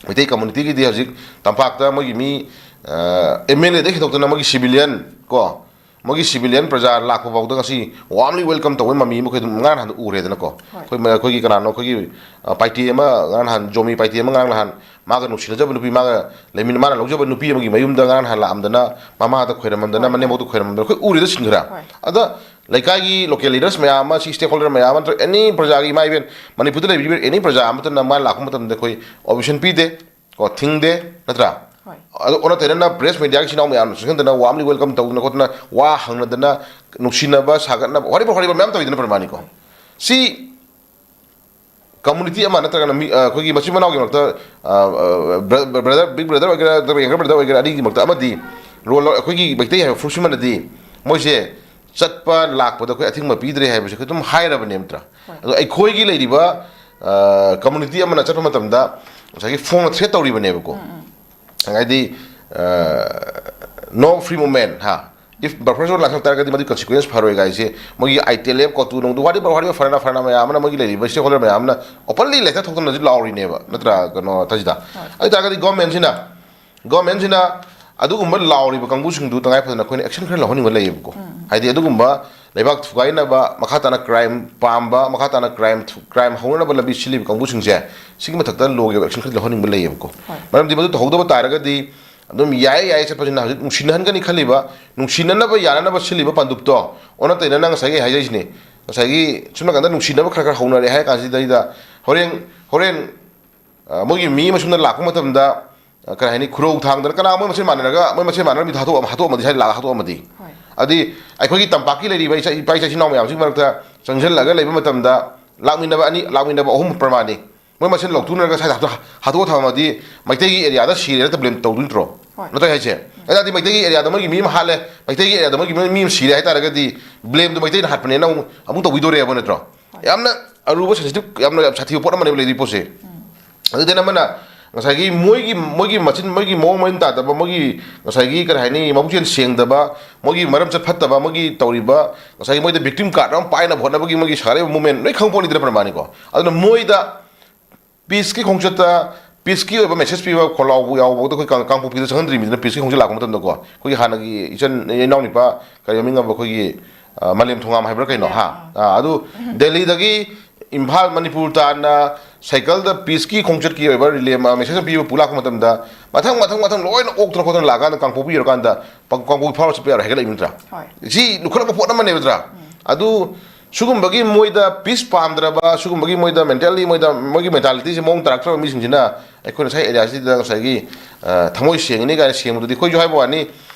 ꯃꯩꯇꯩ ꯀꯝꯃꯨꯅꯤꯇꯤꯒꯤꯗꯤ ꯍꯧꯖꯤꯛ ꯇꯝꯄꯥꯛꯇ ꯃꯣꯏꯒꯤ ꯃꯤ, ꯑ, ꯑꯦꯝ ꯑꯦꯜ ꯑꯦꯗꯒꯤ ꯍꯦꯟꯗꯣꯛꯇꯅ ꯃꯣꯏꯒꯤ ꯁꯤꯚꯤꯂꯤꯌꯟ ꯀꯣ, ꯃꯣꯏꯒꯤ ꯁꯤꯚꯤꯂꯤꯌꯟ ꯄ꯭ꯔꯖꯥ ꯂꯥꯛꯄ ꯐꯥꯎꯗ ꯉꯁꯤ ꯋꯥꯔꯝꯂꯤ ꯋꯦꯜꯀꯝ ꯇꯧꯕꯒꯤ ꯃꯃꯤ ꯑꯃ ꯑꯩꯈꯣꯏ ꯑꯗꯨꯝ ꯉꯔꯥꯡ ꯅꯍꯥꯟꯗ ꯎꯔꯦꯗꯅꯀꯣ꯫ ꯍꯣꯏ꯫ ꯑꯩꯈꯣꯏ ꯃ-, ꯑꯩꯈꯣꯏꯒꯤ ꯀꯅꯥꯅꯣ, ꯑꯩꯈꯣꯏꯒꯤ, ꯑ, ꯄꯥꯏꯇꯦ ꯑꯃ ꯉꯔꯥꯡ ꯅꯍꯥꯟ, ꯖꯣꯃꯤ ꯄꯥꯏꯇꯦ ꯑꯃ ꯉꯔꯥꯡ ꯅꯍꯥꯟ ꯃꯥꯒ ꯅꯨꯡꯁꯤꯅꯖꯕ ꯅꯨꯄꯤ, ꯃꯥꯒ ꯂꯩꯃꯤꯟ-, ꯃꯥꯅ ꯂꯧꯖꯕ ꯅꯨꯄꯤ ꯑꯃꯒꯤ ꯃꯌꯨꯝꯗ ꯉꯔꯥꯡ ꯅꯍꯥꯟ ꯂꯥꯛꯑꯝꯗꯅ, ꯃꯃꯥꯗ ꯈꯣꯏꯔꯝꯃꯝꯗꯅ, ꯍꯣꯏ, ꯍꯣꯏ꯫ ꯃꯅꯦꯝꯕꯣꯛꯇ ꯈꯣꯏꯔꯝꯃꯝꯗꯅ ꯑꯩꯈꯣꯏ ꯎꯔꯦꯗ ꯁꯤꯟꯈ꯭ꯔꯦ꯫ ꯍꯣꯏ꯫ ꯑꯗ ꯂꯩꯀꯥꯏꯒꯤ ꯂꯣꯀꯦꯜ ꯂꯤꯗꯔꯁ ꯃꯌꯥꯝ ꯑꯃ, ꯁꯤ ꯁ꯭ꯇꯦꯛ ꯍꯣꯜꯗꯔ ꯃꯌꯥꯝ ꯑꯃ ꯅꯠꯇ꯭ꯔꯒ ꯑꯦꯅꯤ ꯄ꯭ꯔꯖꯥꯒꯤ, ꯏꯃꯥ ꯏꯕꯦꯟ, ꯃꯅꯤꯄꯨꯔꯗ ꯂꯩꯕꯤꯔꯤꯕ ꯑꯦꯅꯤ ꯄ꯭ꯔꯖꯥ ꯑꯃꯠꯇꯅ ꯃꯥ ꯂꯥꯛꯄ ꯃꯇꯝꯗ ꯑꯩꯈꯣꯏ ꯑꯣꯕꯖꯦꯛꯁꯟ ꯄꯤꯗꯦ ꯀꯣ, ꯊꯤꯡꯗꯦ, ꯅꯠꯇ꯭ꯔꯥ? ꯍꯣꯏ꯫ ꯑꯗꯣ ꯑꯣꯟꯅ ꯇꯩꯅꯅ ꯄ꯭ꯔꯦꯁ ꯃꯦꯗꯤꯌꯥꯒꯤ ꯏꯆꯤꯟ ꯏꯅꯥꯎ ꯃꯌꯥꯝꯅ ꯆꯪꯁꯤꯟꯗꯅ ꯋꯥꯔꯝꯂꯤ ꯋꯦꯜꯀꯝ ꯇꯧꯗꯅ ꯈꯣꯠꯇꯅ, ꯋꯥ ꯍꯪꯅꯗꯅ, ꯅꯨꯡꯁꯤꯅꯕ ꯁꯥꯒꯠꯅꯕ, ꯋꯥꯔꯤꯕ ꯋꯥꯔꯤꯕ ꯃꯌꯥꯝ ꯇꯧꯋꯤꯗꯅ ꯄ꯭ꯔꯃꯥꯅꯤꯀꯣ꯫ ꯁꯤ ꯀꯝꯃꯨꯅꯤꯇꯤ ꯑꯃ ꯅꯠꯇ꯭ꯔꯒꯅ ꯃꯤ, ꯑ, ꯑꯩꯈꯣꯏꯒꯤ ꯃꯆꯤꯟ ꯃꯅꯥꯎꯒꯤ ꯃꯔꯛꯇ, ꯑ, ꯑ, ꯕ꯭ꯔ-, ꯕ꯭ꯔꯗꯔ, ꯕꯤꯛ ꯕ꯭ꯔꯗꯔ ꯑꯣꯏꯒꯦꯔꯥ ꯅꯠꯇ꯭ꯔꯒ ꯌꯪꯒꯔ ꯕ꯭ꯔꯗꯔ ꯑꯣꯏꯒꯦꯔꯥ, ꯑꯅꯤꯒꯤ ꯃꯔꯛꯇ ꯑꯃꯗꯤ ꯔꯣꯜ ꯂꯧ-, ꯑꯩꯈꯣꯏꯒꯤ ꯃꯩꯇꯩ ꯍꯥꯏꯕ ꯐꯨꯔꯨꯞꯁꯤꯃꯅꯗꯤ ꯃꯣꯏꯁꯦ ꯆꯠꯄ ꯂꯥꯛꯄꯗ ꯑꯩꯈꯣꯏ ꯑꯊꯤꯡꯕ ꯄꯤꯗ꯭ꯔꯦ ꯍꯥꯏꯕꯁꯦ ꯑꯩꯈꯣꯏ ꯑꯗꯨꯝ ꯍꯥꯏꯔꯕꯅꯦ ꯅꯠꯇ꯭ꯔꯥ? ꯍꯣꯏ꯫ ꯑꯗꯣ ꯑꯩꯈꯣꯏꯒꯤ ꯂꯩꯔꯤꯕ, ꯑ, ꯀꯝꯃꯨꯅꯤꯇꯤ ꯑꯃꯅ ꯆꯠꯄ ꯃꯇꯝꯗ ꯉꯁꯥꯏꯒꯤ ꯐꯣꯡꯅ ꯊ꯭ꯔꯦꯠ ꯇꯧꯔꯤꯕꯅꯦꯕꯀꯣ꯫ ꯎꯝ, ꯎꯝ꯫ ꯍꯥꯏꯗꯤ, ꯑ, no free movement, ꯍꯥ? If buffer zone ꯂꯥꯛꯁꯜꯂꯛ ꯇꯥꯔꯒꯗꯤ ꯃꯗꯨꯒꯤ ꯀꯟꯁꯤꯀ꯭ꯋꯦꯟꯁ ꯐꯔꯣꯏ ꯀꯥꯏꯁꯦ ꯃꯣꯏꯒꯤ ꯑꯥꯏ ꯇꯤ ꯑꯦꯜ ꯑꯦꯐ, ꯀꯣꯇꯨ ꯅꯨꯡꯗꯨ, ꯋꯥꯔꯤꯕ, ꯋꯥꯔꯤꯕ ꯐꯔꯅ, ꯐꯔꯅ ꯃꯌꯥꯝ ꯑꯃꯅ ꯃꯣꯏꯒꯤ ꯂꯩꯔꯤꯕ ꯁ꯭ꯇꯦꯛ ꯍꯣꯜꯗꯔ ꯃꯌꯥꯝ ꯑꯃꯅ ꯑꯣꯄꯟꯂꯤ ꯂꯦꯇꯔ ꯊꯣꯛꯇꯅꯁꯨ ꯂꯥꯎꯔꯤꯅꯦꯕ, ꯅꯠꯇ꯭ꯔꯥ? ꯀꯩꯅꯣ, ꯊꯥꯖꯤꯗ꯫ ꯍꯣꯏ꯫ ꯑꯗꯨ ꯑꯣꯏ ꯇꯥꯔꯒꯗꯤ ꯒꯣꯔꯃꯦꯟꯁꯤꯅ, ꯒꯣꯔꯃꯦꯟꯁꯤꯅ ꯑꯗꯨꯒꯨꯝꯕ ꯂꯥꯎꯔꯤꯕ ꯀꯥꯡꯕꯨꯁꯤꯡꯗꯨ ꯇꯉꯥꯏ ꯐꯗꯅ ꯑꯩꯈꯣꯏꯅ ꯑꯦꯛꯁꯟ ꯈꯔ ꯂꯧꯍꯟꯅꯤꯡꯕ ꯂꯩꯌꯦꯕꯀꯣ꯫ ꯎꯝ꯫ ꯍꯥꯏꯗꯤ ꯑꯗꯨꯒꯨꯝꯕ ꯂꯩꯕꯥꯛ ꯊꯨꯒꯥꯏꯅꯕ, ꯃꯈꯥ ꯇꯥꯅ ꯀ꯭ꯔꯥꯏꯝ ꯄꯥꯝꯕ, ꯃꯈꯥ ꯇꯥꯅ ꯀ꯭ꯔꯥꯏꯝ ꯊꯨ-, ꯀ꯭ꯔꯥꯏꯝ ꯍꯧꯅꯅꯕ ꯂꯝꯕꯤ ꯁꯤꯜꯂꯤꯕ ꯀꯥꯡꯕꯨꯁꯤꯡꯁꯦ, ꯁꯤꯒꯤ ꯃꯊꯛꯇ ꯂꯣꯒꯤ ꯑꯣꯏꯕ ꯑꯦꯛꯁꯟ ꯈꯔ ꯂꯧꯍꯟꯅꯤꯡꯕ ꯂꯩꯌꯦꯕꯀꯣ꯫ ꯍꯣꯏ꯫ ꯃꯔꯝꯗꯤ ꯃꯗꯨ ꯇꯧꯍꯧꯗꯕ ꯇꯥꯔꯒꯗꯤ ꯑꯗꯨꯝ ꯌꯥꯏ ꯌꯥꯏ ꯆꯠꯄꯁꯤꯅ ꯍꯧꯖꯤꯛ ꯅꯨꯡꯁꯤꯅꯍꯟꯒꯅꯤ ꯈꯜꯂꯤꯕ, ꯅꯨꯡꯁꯤꯅꯅꯕ ꯌꯥꯅꯅꯕ ꯁꯤꯜꯂꯤꯕ ꯄꯥꯟꯗꯨꯞꯇꯣ ꯑꯣꯟꯅ ꯇꯩꯅꯅ ꯉꯁꯥꯏꯒꯤ ꯍꯥꯏꯖꯩꯁꯤꯅꯤ꯫ ꯉꯁꯥꯏꯒꯤ ꯁꯨꯝ ꯅꯥꯀꯟꯗ ꯅꯨꯡꯁꯤꯅꯕ ꯈꯔ ꯈꯔ ꯍꯧꯅꯔꯦ ꯍꯥꯏꯔ ꯀꯥꯟꯁꯤꯗꯩꯗ ꯍꯣꯔꯦꯟ, ꯍꯣꯔꯦꯟ, ꯑ, ꯃꯣꯏꯒꯤ ꯃꯤ ꯑꯃ ꯁꯨꯝꯅ ꯂꯥꯛꯄ ꯃꯇꯝꯗ, ꯑ, ꯀꯔꯤ ꯍꯥꯏꯅꯤ, ꯈꯨꯔꯧ ꯊꯥꯡꯗꯅ ꯀꯅꯥ ꯃꯣꯏ ꯃꯁꯦꯟ ꯃꯥꯟꯅꯔꯒ ꯃꯣꯏ ꯃꯁꯦꯟ ꯃꯥꯟꯅꯔ ꯃꯤꯗꯣ ꯍꯥꯠꯇꯣꯛꯑꯝ-, ꯍꯥꯠꯇꯣꯛꯑꯝꯃꯗꯤ, ꯁ꯭ꯋꯥꯏꯗ ꯂꯥꯛꯑꯒ ꯍꯥꯠꯇꯣꯛꯑꯝꯃꯗꯤ? ꯍꯣꯏ꯫ ꯑꯗꯤ ꯑꯩꯈꯣꯏꯒꯤ ꯇꯝꯄꯥꯛꯀꯤ ꯂꯩꯔꯤꯕ ꯏꯆꯥ, ꯏꯄꯥ ꯏꯆꯥ ꯏꯆꯤꯟ ꯏꯅꯥꯎ ꯃꯌꯥꯝꯁꯤꯒꯤ ꯃꯔꯛꯇ ꯆꯪꯁꯤꯜꯂꯒ ꯂꯩꯕ ꯃꯇꯝꯗ ꯂꯥꯛꯃꯤꯟꯅꯕ ꯑꯅꯤ, ꯂꯥꯛꯃꯤꯟꯅꯕ ꯑꯍꯨꯝ ꯄ꯭ꯔꯃꯥꯟꯅꯤ꯫ ꯃꯣꯏ ꯃꯁꯦꯟ ꯂꯧꯊꯣꯛꯅꯔꯒ ꯁ꯭ꯋꯥꯏꯗ ꯍꯥꯠꯇꯣꯛ-, ꯍꯥꯠꯇꯣꯛꯑ ꯊꯝꯃꯗꯤ ꯃꯩꯇꯩꯒꯤ ꯑꯦꯔꯤꯌꯥꯗ ꯁꯤꯔꯦꯅ ꯕ꯭ꯂꯦꯝ ꯇꯧꯗꯣꯏ ꯅꯠꯇ꯭ꯔꯣ? ꯍꯣꯏ꯫ ꯅꯠꯇ꯭ꯔ ꯍꯥꯏꯁꯦ? ꯑꯗꯨ ꯇꯥꯔꯗꯤ ꯃꯩꯇꯩꯒꯤ ꯑꯦꯔꯤꯌꯥꯗ ꯃꯣꯏꯒꯤ ꯃꯤ ꯑꯃ ꯍꯥꯠꯂꯦ, ꯃꯩꯇꯩꯒꯤ ꯑꯦꯔꯤꯌꯥꯗ ꯃꯣꯏꯒꯤ ꯃꯤ ꯑꯃ ꯁꯤꯔꯦ ꯍꯥꯏ ꯇꯥꯔꯒꯗꯤ ꯕ꯭ꯂꯦꯝꯗꯣ ꯃꯩꯇꯩꯅ ꯍꯥꯠꯄꯅꯦꯅ ꯑꯃꯨꯛ, ꯑꯃꯨꯛ ꯇꯧꯕꯤꯗꯣꯔꯦꯕ ꯅꯠꯇ꯭ꯔꯣ? ꯍꯣꯏ꯫ ꯌꯥꯝꯅ ꯑꯔꯨꯕ, ꯁꯦꯟꯁꯤꯇꯤꯞ, ꯌꯥꯝꯅ ꯌꯥꯝ ꯁꯥꯊꯤꯕ ꯄꯣꯠ ꯑꯃꯅꯦꯕ ꯂꯩꯔꯤ ꯄꯣꯠꯁꯦ꯫ ꯎꯝ꯫ ꯑꯗꯨꯗꯩꯅ ꯑꯃꯅ ꯉꯁꯥꯏꯒꯤ ꯃꯣꯏꯒꯤ ꯃꯣꯏꯒꯤ ꯃꯆꯤꯟ ꯃꯣꯏꯒꯤ ꯃꯑꯣꯡ ꯃꯔꯤꯟ ꯇꯥꯗꯕ, ꯃꯣꯏꯒꯤ ꯉꯁꯥꯏꯒꯤ ꯀꯔꯤ ꯍꯥꯏꯅꯤ, ꯃꯕꯨꯛꯆꯦꯜ ꯁꯦꯡꯗꯕ, ꯃꯣꯏꯒꯤ ꯃꯔꯝꯆꯠ ꯐꯠꯇꯕ, ꯃꯣꯏꯒꯤ ꯇꯧꯔꯤꯕ ꯉꯁꯥꯏꯒꯤ ꯃꯣꯏꯗ victim card ꯑꯃ ꯄꯥꯏꯅꯕ ꯍꯣꯠꯅꯕꯒꯤ ꯃꯣꯏꯒꯤ ꯁꯥꯒꯠꯂꯛꯏꯕ movement ꯂꯣꯏ ꯈꯪꯕ ꯄꯣꯠꯅꯤꯗꯅ ꯄ꯭ꯔꯃꯥꯅꯤꯀꯣ꯫ ꯑꯗꯨꯅ ꯃꯣꯏꯗ peaceꯀꯤ ꯈꯣꯡꯆꯠꯇ, peaceꯀꯤ ꯑꯣꯏꯕ message ꯄꯤꯕ ꯈꯣꯜꯂꯥꯎꯕ ꯌꯥꯎꯕꯗ ꯑꯩꯈꯣꯏ ꯀꯥꯡ-, ꯀꯥꯡꯄꯣꯛꯄꯤꯗ ꯆꯪꯍꯟꯗ꯭ꯔꯤꯕꯅꯤꯅ peaceꯀꯤ ꯈꯣꯡꯆꯠ ꯂꯥꯛꯄ ꯃꯇꯝꯗꯀꯣ, ꯑꯩꯈꯣꯏꯒꯤ ꯍꯥꯟꯅꯒꯤ ꯏꯆꯟ ꯏꯅꯥꯎꯅꯨꯄꯥ ꯀꯔꯤ ꯃꯃꯤꯡ ꯑꯃ ꯑꯩꯈꯣꯏꯒꯤ, ꯑ, ꯃꯥꯂꯦꯝ ꯊꯣꯉꯥꯝ ꯍꯥꯏꯕ꯭ꯔꯥ ꯀꯩꯅꯣ, ꯍꯥ? ꯑꯥ, ꯑꯗꯨ ꯗꯦꯜꯂꯤꯗꯒꯤ ꯏꯝꯐꯥꯜ ꯃꯅꯤꯄꯨꯔ ꯇꯥꯟꯅ ꯁꯥꯏꯀꯜꯗ peaceꯀꯤ ꯈꯣꯡꯆꯠꯀꯤ ꯑꯣꯏꯕ relay ꯑꯃ message ꯑꯃ ꯄꯤꯕ ꯄꯨ ꯂꯥꯛꯄ ꯃꯇꯝꯗ ꯃꯊꯪ, ꯃꯊꯪ, ꯃꯊꯪ ꯂꯣꯏꯅ ꯑꯣꯛꯇꯅ ꯈꯣꯠꯇꯅ ꯂꯥꯛꯑꯀꯥꯟꯗ ꯀꯥꯡꯄꯣꯛꯄꯤ ꯌꯧꯔꯀꯥꯟꯗ ꯄ-, ꯀꯥꯡꯄꯣꯛꯄꯤ ꯐꯥꯎꯔ ꯆꯠꯄ ꯌꯥꯔꯣꯏ ꯍꯥꯏꯒꯠꯂꯛꯏ ꯅꯠꯇ꯭ꯔꯥ? ꯍꯣꯏ꯫ ꯁꯤ ꯂꯨꯈꯠꯂꯛꯄ ꯄꯣꯠ ꯑꯃꯅꯦꯕ ꯅꯠꯇ꯭ꯔꯥ? ꯑꯗꯨ ꯁꯤꯒꯨꯝꯕꯒꯤ ꯃꯣꯏꯗ peace ꯄꯥꯝꯗ꯭ꯔꯕ, ꯁꯤꯒꯨꯝꯕꯒꯤ ꯃꯣꯏꯗ mentally ꯃꯣꯏꯗ ꯃꯣꯏꯒꯤ mentalityꯁꯦ ꯃꯑꯣꯡ ꯇꯥꯔꯛꯇ꯭ꯔꯕ ꯃꯤꯁꯤꯡꯁꯤꯅ ꯑꯩꯈꯣꯏ ꯉꯁꯥꯏ areaꯁꯤꯗ ꯉꯁꯥꯏꯒꯤ, ꯑ, ꯊꯃꯣꯏ ꯁꯦꯡꯉꯤꯅꯤ ꯀꯥꯏꯅ ꯁꯦꯡꯕꯗꯨꯗꯤ ꯑꯩꯈꯣꯏꯁꯨ ꯍꯥꯏꯕ ꯋꯥꯅꯤ꯫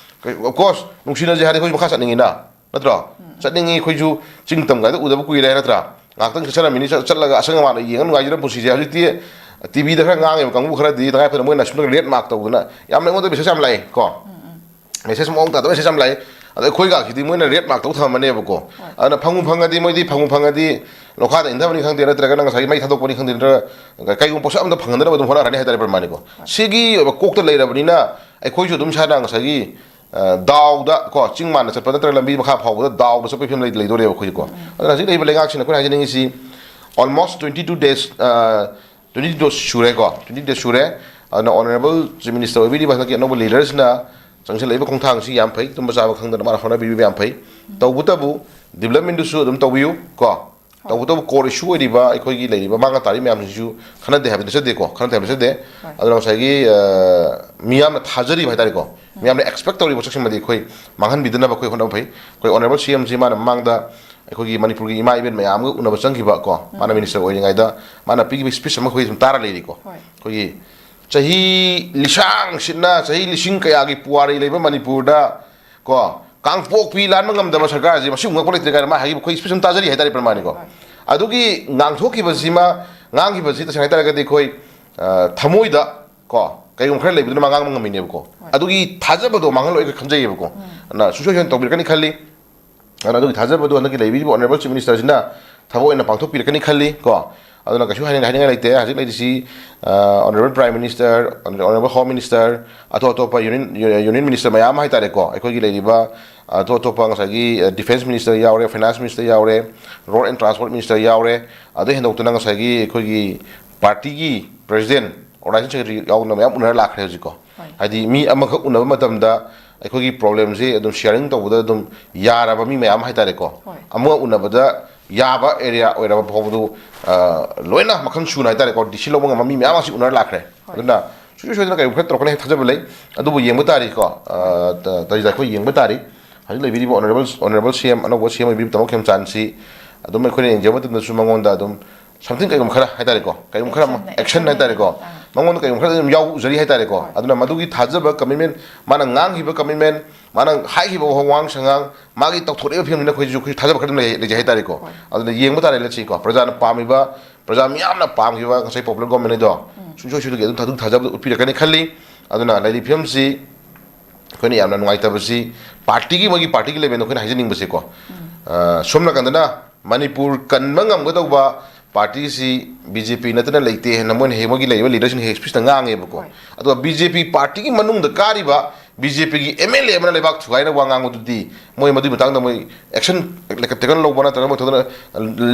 Of course, ꯅꯨꯡꯁꯤꯅꯁꯦ ꯍꯥꯏꯔꯗꯤ ꯑꯩꯈꯣꯏꯁꯨ ꯃꯈꯥ ꯆꯠꯅꯤꯡꯉꯤꯅ, ꯅꯠꯇ꯭ꯔꯣ? ꯆꯠꯅꯤꯡꯉꯤ ꯑꯩꯈꯣꯏꯁꯨ, ꯆꯤꯡ ꯇꯝ ꯀꯥꯏꯗ ꯎꯗꯕ ꯀꯨꯏꯔꯦ ꯅꯠꯇ꯭ꯔꯥ? ꯉꯥꯏꯍꯥꯛꯇꯪ ꯆꯠꯆꯔꯝꯃꯤꯅꯤ, ꯆꯠ-, ꯆꯠꯂꯒ ꯑꯁꯪ ꯑꯃꯥꯟ ꯌꯦꯡꯉ ꯅꯨꯡꯉꯥꯏꯖꯔ ꯄꯨꯟꯁꯤꯁꯦ꯫ ꯍꯧꯖꯤꯛꯇꯤ TVꯗ ꯈꯔ ꯉꯥꯡꯉꯦꯕ ꯀꯥꯡꯕꯨ ꯈꯔꯗꯤ, ꯇꯉꯥꯏ ꯐꯗꯅ ꯃꯣꯏꯅ ꯁꯨꯝ red mark ꯇꯧꯗꯅ ꯌꯥꯝꯅ ꯑꯩꯉꯣꯟꯗ message ꯌꯥꯝ ꯂꯥꯛꯑꯦ ꯀꯣ꯫ Message ꯃꯑꯣꯡ ꯇꯥꯗꯕ message ꯌꯥꯝ ꯂꯥꯛꯑꯦ꯫ ꯑꯗꯣ ꯑꯩꯈꯣꯏꯒꯁꯤꯗꯤ ꯃꯣꯏꯅ red mark ꯇꯧ ꯊꯝꯃꯅꯦꯕꯀꯣ꯫ ꯍꯣꯏ꯫ ꯑꯗꯨꯅ ꯐꯪꯕꯨ ꯐꯪꯉꯗꯤ ꯃꯣꯏꯗꯤ, ꯐꯪꯕꯨ ꯐꯪꯉꯗꯤ ꯂꯣꯈꯥꯗ ꯏꯟꯊꯕꯅꯤ ꯈꯪꯗꯦ, ꯅꯠꯇ꯭ꯔꯒꯅ ꯉꯁꯥꯏꯒꯤ ꯃꯩ ꯊꯥꯗꯣꯛꯄꯅꯤ ꯈꯪꯗꯦ, ꯅꯠꯇ꯭ꯔꯒ ꯀꯩꯒꯨꯝꯕ ꯄꯣꯠꯁꯛ ꯑꯝꯇ ꯐꯪꯍꯟꯗꯅꯕ ꯑꯗꯨꯝ ꯍꯣꯠꯅꯔꯅꯤ ꯍꯥꯏꯇꯥꯔꯦ ꯄ꯭ꯔꯃꯥꯅꯤꯀꯣ꯫ ꯍꯣꯏ꯫ ꯁꯤꯒꯤ ꯑꯣꯏꯕ ꯀꯣꯛꯇ ꯂꯩꯔꯕꯅꯤꯅ ꯑꯩꯈꯣꯏꯁꯨ ꯑꯗꯨꯝ ꯏꯁꯥꯅ ꯉꯁꯥꯏꯒꯤ, ꯑ, ꯗꯥꯎꯗ ꯀꯣ, ꯆꯤꯡ ꯃꯥꯟꯅ ꯆꯠꯄ ꯅꯠꯇ꯭ꯔꯒ ꯂꯝꯕꯤ ꯃꯈꯥ ꯐꯥꯎꯕꯗ ꯗꯥꯎꯗ ꯆꯠꯄꯒꯤ ꯐꯤꯕꯝ ꯂꯩ-, ꯂꯩꯗꯣꯔꯦꯕ ꯑꯩꯈꯣꯏꯁꯦꯀꯣ꯫ ꯑꯗꯨꯅ ꯍꯧꯖꯤꯛ ꯂꯩꯔꯤꯕ ꯂꯩꯉꯥꯛꯁꯤꯅ ꯑꯩꯈꯣꯏꯅ ꯍꯥꯏꯖꯅꯤꯡꯉꯤꯁꯤ almost twenty two days, ꯑ, twenty days ꯁꯨꯔꯦꯀꯣ, twenty days ꯁꯨꯔꯦ꯫ ꯑꯗꯨꯅ honourable Chief Minister ꯑꯣꯏꯕꯤꯔꯤꯕ ꯍꯟꯗꯛꯀꯤ ꯑꯅꯧꯕ leaderꯁꯤꯅ ꯆꯪꯁꯤꯜꯂꯛꯏꯕ ꯈꯣꯡꯊꯥꯡꯁꯤ ꯌꯥꯝ ꯐꯩ, ꯇꯨꯝꯕ ꯆꯥꯕ ꯈꯪꯗꯅ ꯃꯥꯅ ꯍꯣꯠꯅꯕꯤꯕ ꯌꯥꯝ ꯐꯩ꯫ ꯇꯧꯕꯇꯕꯨ developmentꯗꯨꯁꯨ ꯑꯗꯨꯝ ꯇꯧꯕꯤꯌꯨ ꯀꯣ꯫ ꯍꯣꯏ꯫ ꯇꯧꯕꯇꯕꯨ core issue ꯑꯣꯏꯔꯤꯕ ꯑꯩꯈꯣꯏꯒꯤ ꯂꯩꯔꯤꯕ ꯃꯥꯡꯉ ꯇꯥꯔꯤ ꯃꯌꯥꯝꯁꯤꯡꯁꯤꯁꯨ ꯈꯟꯅꯗꯦ ꯍꯥꯏꯕꯗꯤ ꯅꯠꯆꯗꯦꯀꯣ, ꯈꯟꯅꯗꯦ ꯍꯥꯏꯕ ꯅꯠꯆꯗꯦ꯫ ꯍꯣꯏ꯫ ꯑꯗꯨꯅ ꯉꯁꯥꯏꯒꯤ, ꯑ, ꯃꯤꯌꯥꯝꯅ ꯊꯥꯖꯔꯤꯕ ꯍꯥꯏꯇꯥꯔꯦꯀꯣ, ꯃꯤꯌꯥꯝꯅ expect ꯇꯧꯔꯤꯕ ꯄꯣꯠꯁꯛꯁꯤꯃꯗꯤ ꯑꯩꯈꯣꯏ ꯃꯥꯡꯍꯟꯕꯤꯗꯅꯕ ꯑꯩꯈꯣꯏ ꯍꯣꯠꯅꯕ ꯐꯩ꯫ ꯑꯩꯈꯣꯏ honourable CMꯁꯤ ꯃꯥꯅ ꯃꯃꯥꯡꯗ ꯑꯩꯈꯣꯏꯒꯤ ꯃꯅꯤꯄꯨꯔꯒꯤ ꯏꯃꯥ ꯏꯕꯦꯟ ꯃꯌꯥꯝ ꯑꯃꯒ ꯎꯅꯕ ꯆꯪꯈꯤꯕ ꯀꯣ, ꯃꯥꯅ minister ꯑꯣꯏꯔꯤꯉꯩꯗ ꯃꯥꯅ ꯄꯤꯈꯤꯕ speech ꯑꯃ ꯑꯩꯈꯣꯏ ꯁꯨꯝ ꯇꯥꯔ ꯂꯩꯔꯤꯀꯣ꯫ ꯍꯣꯏ꯫ ꯑꯩꯈꯣꯏꯒꯤ ꯆꯍꯤ ꯂꯤꯁꯥꯡ ꯁꯤꯠꯅ, ꯆꯍꯤ ꯂꯤꯁꯤꯡ ꯀꯌꯥꯒꯤ ꯄꯨꯋꯥꯔꯤ ꯂꯩꯕ ꯃꯅꯤꯄꯨꯔꯗ ꯀꯣ, ꯀꯥꯡꯄꯣꯛꯄꯤ ꯂꯥꯟꯕ ꯉꯝꯗꯕ ꯁꯔꯀꯥꯔꯁꯤ ꯃꯁꯤꯒꯨꯝꯕ ꯉꯛꯄ ꯂꯩꯇ꯭ꯔꯦ ꯀꯥꯏꯅ ꯃꯥ ꯍꯥꯏꯈꯤꯕ ꯑꯩꯈꯣꯏ speech ꯑꯃ ꯇꯥꯖꯔꯤ ꯍꯥꯏꯇꯥꯔꯦ ꯄ꯭ꯔꯃꯥꯅꯤꯀꯣ꯫ ꯍꯣꯏ꯫ ꯑꯗꯨꯒꯤ ꯉꯥꯡꯊꯣꯛꯈꯤꯕꯁꯤꯃ, ꯉꯥꯡꯈꯤꯕꯁꯤ ꯇꯁꯦꯡꯅ ꯍꯥꯏꯇꯥꯔꯒꯗꯤ ꯑꯩꯈꯣꯏ, ꯑ, ꯊꯃꯣꯏꯗ ꯀꯣ, ꯀꯩꯒꯨꯝꯕ ꯈꯔ ꯂꯩꯕꯗꯨꯅ ꯃꯥ ꯉꯥꯡꯕ ꯉꯝꯃꯤꯅꯦꯕꯀꯣ꯫ ꯍꯣꯏ꯫ ꯑꯗꯨꯒꯤ ꯊꯥꯖꯕꯗꯣ ꯃꯥꯡꯍꯜꯂꯣꯏ ꯈꯟꯖꯩꯌꯦꯕꯀꯣ꯫ ꯎꯝ꯫ ꯑꯗꯨꯅ ꯁꯨꯡꯁꯣꯏ ꯁꯣꯏꯗꯅ ꯇꯧꯕꯤꯔꯛꯀꯅꯤ ꯈꯜꯂꯤ꯫ ꯑꯗꯨꯅ ꯑꯗꯨꯒꯤ ꯊꯥꯖꯕꯗꯣ ꯍꯟꯗꯛꯀꯤ ꯂꯩꯕꯤꯔꯤꯕ honourable Chief Ministerꯁꯤꯅ ꯊꯕꯛ ꯑꯣꯏꯅ ꯄꯥꯡꯊꯣꯛꯄꯤꯔꯛꯀꯅꯤ ꯈꯜꯂꯤ ꯀꯣ꯫ ꯑꯗꯨꯅ ꯀꯩꯁꯨ ꯍꯥꯏꯅꯤꯡꯉꯥꯏ ꯂꯩꯇꯦ꯫ ꯍꯧꯖꯤꯛ ꯂꯩꯔꯤꯁꯤ honourable prime minister, honourable home minister, ꯑꯇꯣꯞ ꯑꯇꯣꯞꯄ ꯌꯨꯅꯤꯌꯟ ꯌꯨꯅꯤꯌꯟ ꯃꯤꯅꯤꯁꯇꯔ ꯃꯌꯥꯝ ꯑꯃ ꯍꯥꯏꯇꯥꯔꯦꯀꯣ, ꯑꯩꯈꯣꯏꯒꯤ ꯂꯩꯔꯤꯕ ꯑꯇꯣꯞ ꯑꯇꯣꯞꯄ ꯉꯁꯥꯏꯒꯤ ꯗꯤꯐꯦꯟꯁ ꯃꯤꯅꯤꯁꯇꯔ ꯌꯥꯎꯔꯦ, ꯐꯥꯏꯅꯥꯟꯁ ꯃꯤꯅꯤꯁꯇꯔ ꯌꯥꯎꯔꯦ, ꯔꯣꯗ ꯑꯦꯟ ꯇ꯭ꯔꯥꯟꯁꯄꯣꯔꯠ ꯃꯤꯅꯤꯁꯇꯔ ꯌꯥꯎꯔꯦ꯫ ꯑꯗꯨ ꯍꯦꯟꯗꯣꯛꯇꯅ ꯉꯁꯥꯏꯒꯤ ꯑꯩꯈꯣꯏꯒꯤ ꯄꯥꯔꯇꯤꯒꯤ ꯄ꯭ꯔꯦꯁꯤꯗꯦꯟ, ꯑꯣꯔꯒꯅꯥꯏꯖꯦꯁꯟ ꯁꯦꯀ꯭ꯔꯦꯇꯔꯤ ꯌꯥꯎꯅ ꯃꯌꯥꯝ ꯎꯅꯔ ꯂꯥꯛꯈ꯭ꯔꯦ ꯍꯧꯖꯤꯛꯀꯣ꯫ ꯍꯣꯏ꯫ ꯍꯥꯏꯗꯤ ꯃꯤ ꯑꯃꯈꯛ ꯎꯅꯕ ꯃꯇꯝꯗ ꯑꯩꯈꯣꯏꯒꯤ ꯄ꯭ꯔꯣꯕ꯭ꯂꯦꯝꯁꯤ ꯑꯗꯨꯝ ꯁꯤꯌꯥꯔꯤꯡ ꯇꯧꯕꯗ ꯑꯗꯨꯝ ꯌꯥꯔꯕ ꯃꯤ ꯃꯌꯥꯝ ꯍꯥꯏꯇꯥꯔꯦꯀꯣ꯫ ꯍꯣꯏ꯫ ꯑꯃ ꯎꯅꯕꯗ ꯌꯥꯕ ꯑꯦꯔꯤꯌꯥ ꯑꯣꯏꯔꯕ ꯐꯥꯎꯕꯗꯨ, ꯑ, ꯂꯣꯏꯅ ꯃꯈꯜ ꯁꯨꯅ ꯍꯥꯏꯇꯥꯔꯦꯀꯣ, ꯗꯤ ꯁꯤ ꯂꯧꯕ ꯉꯝꯕ ꯃꯤ ꯃꯌꯥꯝ ꯑꯁꯤ ꯎꯅꯔ ꯂꯥꯛꯈ꯭ꯔꯦ꯫ ꯍꯣꯏ꯫ ꯑꯗꯨꯅ ꯁꯨꯡꯁꯣꯏ ꯁꯣꯏꯗꯅ ꯀꯩꯒꯨꯝꯕ ꯈꯔ ꯇꯧꯔꯛꯀꯅꯤ ꯍꯥꯏꯅ ꯊꯥꯖꯕ ꯂꯩ꯫ ꯑꯗꯨꯕꯨ ꯌꯦꯡꯕ ꯇꯥꯔꯤꯀꯣ꯫ ꯑ, ꯇ-, ꯇꯥꯖꯤꯗ ꯑꯩꯈꯣꯏ ꯌꯦꯡꯕ ꯇꯥꯔꯤ꯫ ꯍꯧꯖꯤꯛ ꯂꯩꯕꯤꯔꯤꯕ ꯑꯣꯅꯔꯦꯕꯜ, ꯑꯣꯅꯔꯦꯕꯜ ꯁꯤ ꯑꯦꯝ, ꯑꯅꯧꯕ ꯁꯤ ꯑꯦꯝ ꯑꯣꯏꯕꯤꯔꯤꯕ ꯇꯥꯃꯣ ꯈꯦꯝꯆꯥꯟꯁꯤ ꯑꯗꯨꯝ ꯑꯩꯈꯣꯏꯅ ꯌꯦꯡꯖꯕ ꯃꯇꯝꯗꯁꯨ ꯃꯉꯣꯟꯗ ꯑꯗꯨꯝ something ꯀꯩꯒꯨꯝꯕ ꯈꯔ ꯍꯥꯏꯇꯥꯔꯦꯀꯣ, ꯀꯩꯒꯨꯝꯕ ꯈꯔ ꯑꯃ, action, action action ꯍꯥꯏꯇꯥꯔꯦꯀꯣ, ꯑꯥ꯫ ꯃꯉꯣꯟꯗ ꯀꯩꯒꯨꯝꯕ ꯈꯔ ꯑꯗꯨꯝ ꯌꯥꯎꯖꯔꯤ ꯍꯥꯏꯇꯥꯔꯦꯀꯣ꯫ ꯍꯣꯏ꯫ ꯑꯗꯨꯅ ꯃꯗꯨꯒꯤ ꯊꯥꯖꯕ, commitment, ꯃꯥꯅ ꯉꯥꯡꯈꯤꯕ commitment, ꯃꯥꯅ ꯍꯥꯏꯈꯤꯕ ꯋꯥꯉꯥꯡ ꯁꯉꯥꯡ, ꯃꯥꯒꯤ ꯇꯧꯊꯣꯔꯛꯏꯕ ꯐꯤꯕꯝꯁꯤꯅ ꯑꯩꯈꯣꯏꯁꯨ ꯑꯩꯈꯣꯏ ꯊꯥꯖꯕ ꯈꯔ ꯑꯗꯨꯝ ꯂꯩ-, ꯂꯩꯖꯩ ꯍꯥꯏꯇꯥꯔꯦꯀꯣ꯫ ꯍꯣꯏ꯫ ꯑꯗꯨꯅ ꯌꯦꯡꯕ ꯇꯥꯔꯦ, let's see ꯀꯣ, ꯄ꯭ꯔꯖꯥꯅ ꯄꯥꯝꯃꯤꯕ, ꯄ꯭ꯔꯖꯥ ꯃꯤꯌꯥꯝꯅ ꯄꯥꯝꯈꯤꯕ ꯉꯁꯥꯏ popular government ꯑꯗꯣ ꯎꯝ꯫ ꯁꯨꯡꯁꯣꯏ ꯁꯣꯏꯗꯒꯤ ꯑꯗꯨꯝ ꯊꯥꯖ-, ꯊꯥꯖꯕꯗ ꯎꯠꯄꯤꯔꯛꯀꯅꯤ ꯈꯜꯂꯤ꯫ ꯑꯗꯨꯅ ꯂꯩꯔꯤꯕ ꯐꯤꯕꯝꯁꯤ ꯑꯩꯈꯣꯏꯅ ꯌꯥꯝꯅ ꯅꯨꯡꯉꯥꯏꯇꯕꯁꯤ, ꯄꯥꯔꯇꯤꯒꯤ, ꯃꯣꯏꯒꯤ ꯄꯥꯔꯇꯤꯒꯤ levelꯗ ꯑꯩꯈꯣꯏꯅ ꯍꯥꯏꯖꯅꯤꯡꯕꯁꯦꯀꯣ, ꯎꯝ꯫ ꯑ, ꯁꯣꯝ ꯅꯥꯀꯟꯗꯅ ꯃꯅꯤꯄꯨꯔ ꯀꯟꯕ ꯉꯝꯒꯗꯧꯕ ꯄꯥꯔꯇꯤꯁꯤ ꯕꯤ ꯖꯦ ꯄꯤ ꯅꯠꯇꯅ ꯂꯩꯇꯦ ꯍꯥꯏꯅ ꯃꯣꯏꯅ ꯍꯦꯛ, ꯃꯣꯏꯒꯤ ꯂꯩꯔꯤꯕ ꯂꯤꯗꯔꯁꯤꯡꯅ ꯍꯦꯛ ꯁ꯭ꯄꯤꯁꯇ ꯉꯥꯡꯉꯦꯕꯀꯣ꯫ ꯍꯣꯏ꯫ ꯑꯗꯨꯒ ꯕꯤ ꯖꯦ ꯄꯤ ꯄꯥꯔꯇꯤꯒꯤ ꯃꯅꯨꯡꯗ ꯀꯥꯔꯤꯕ ꯕꯤ ꯖꯦ ꯄꯤꯒꯤ ꯑꯦꯝ ꯑꯦꯜ ꯑꯦ ꯑꯃꯅ ꯂꯩꯕꯥꯛ ꯊꯨꯒꯥꯏꯅ ꯋꯥ ꯉꯥꯡꯕꯗꯨꯗꯤ ꯃꯣꯏ ꯃꯗꯨꯒꯤ ꯃꯇꯥꯡꯗ ꯃꯣꯏ action ꯇꯦꯀꯟ ꯂꯧꯕ ꯅꯠꯇ꯭ꯔꯒ ꯃꯣꯏ ꯊꯣꯛꯇꯅ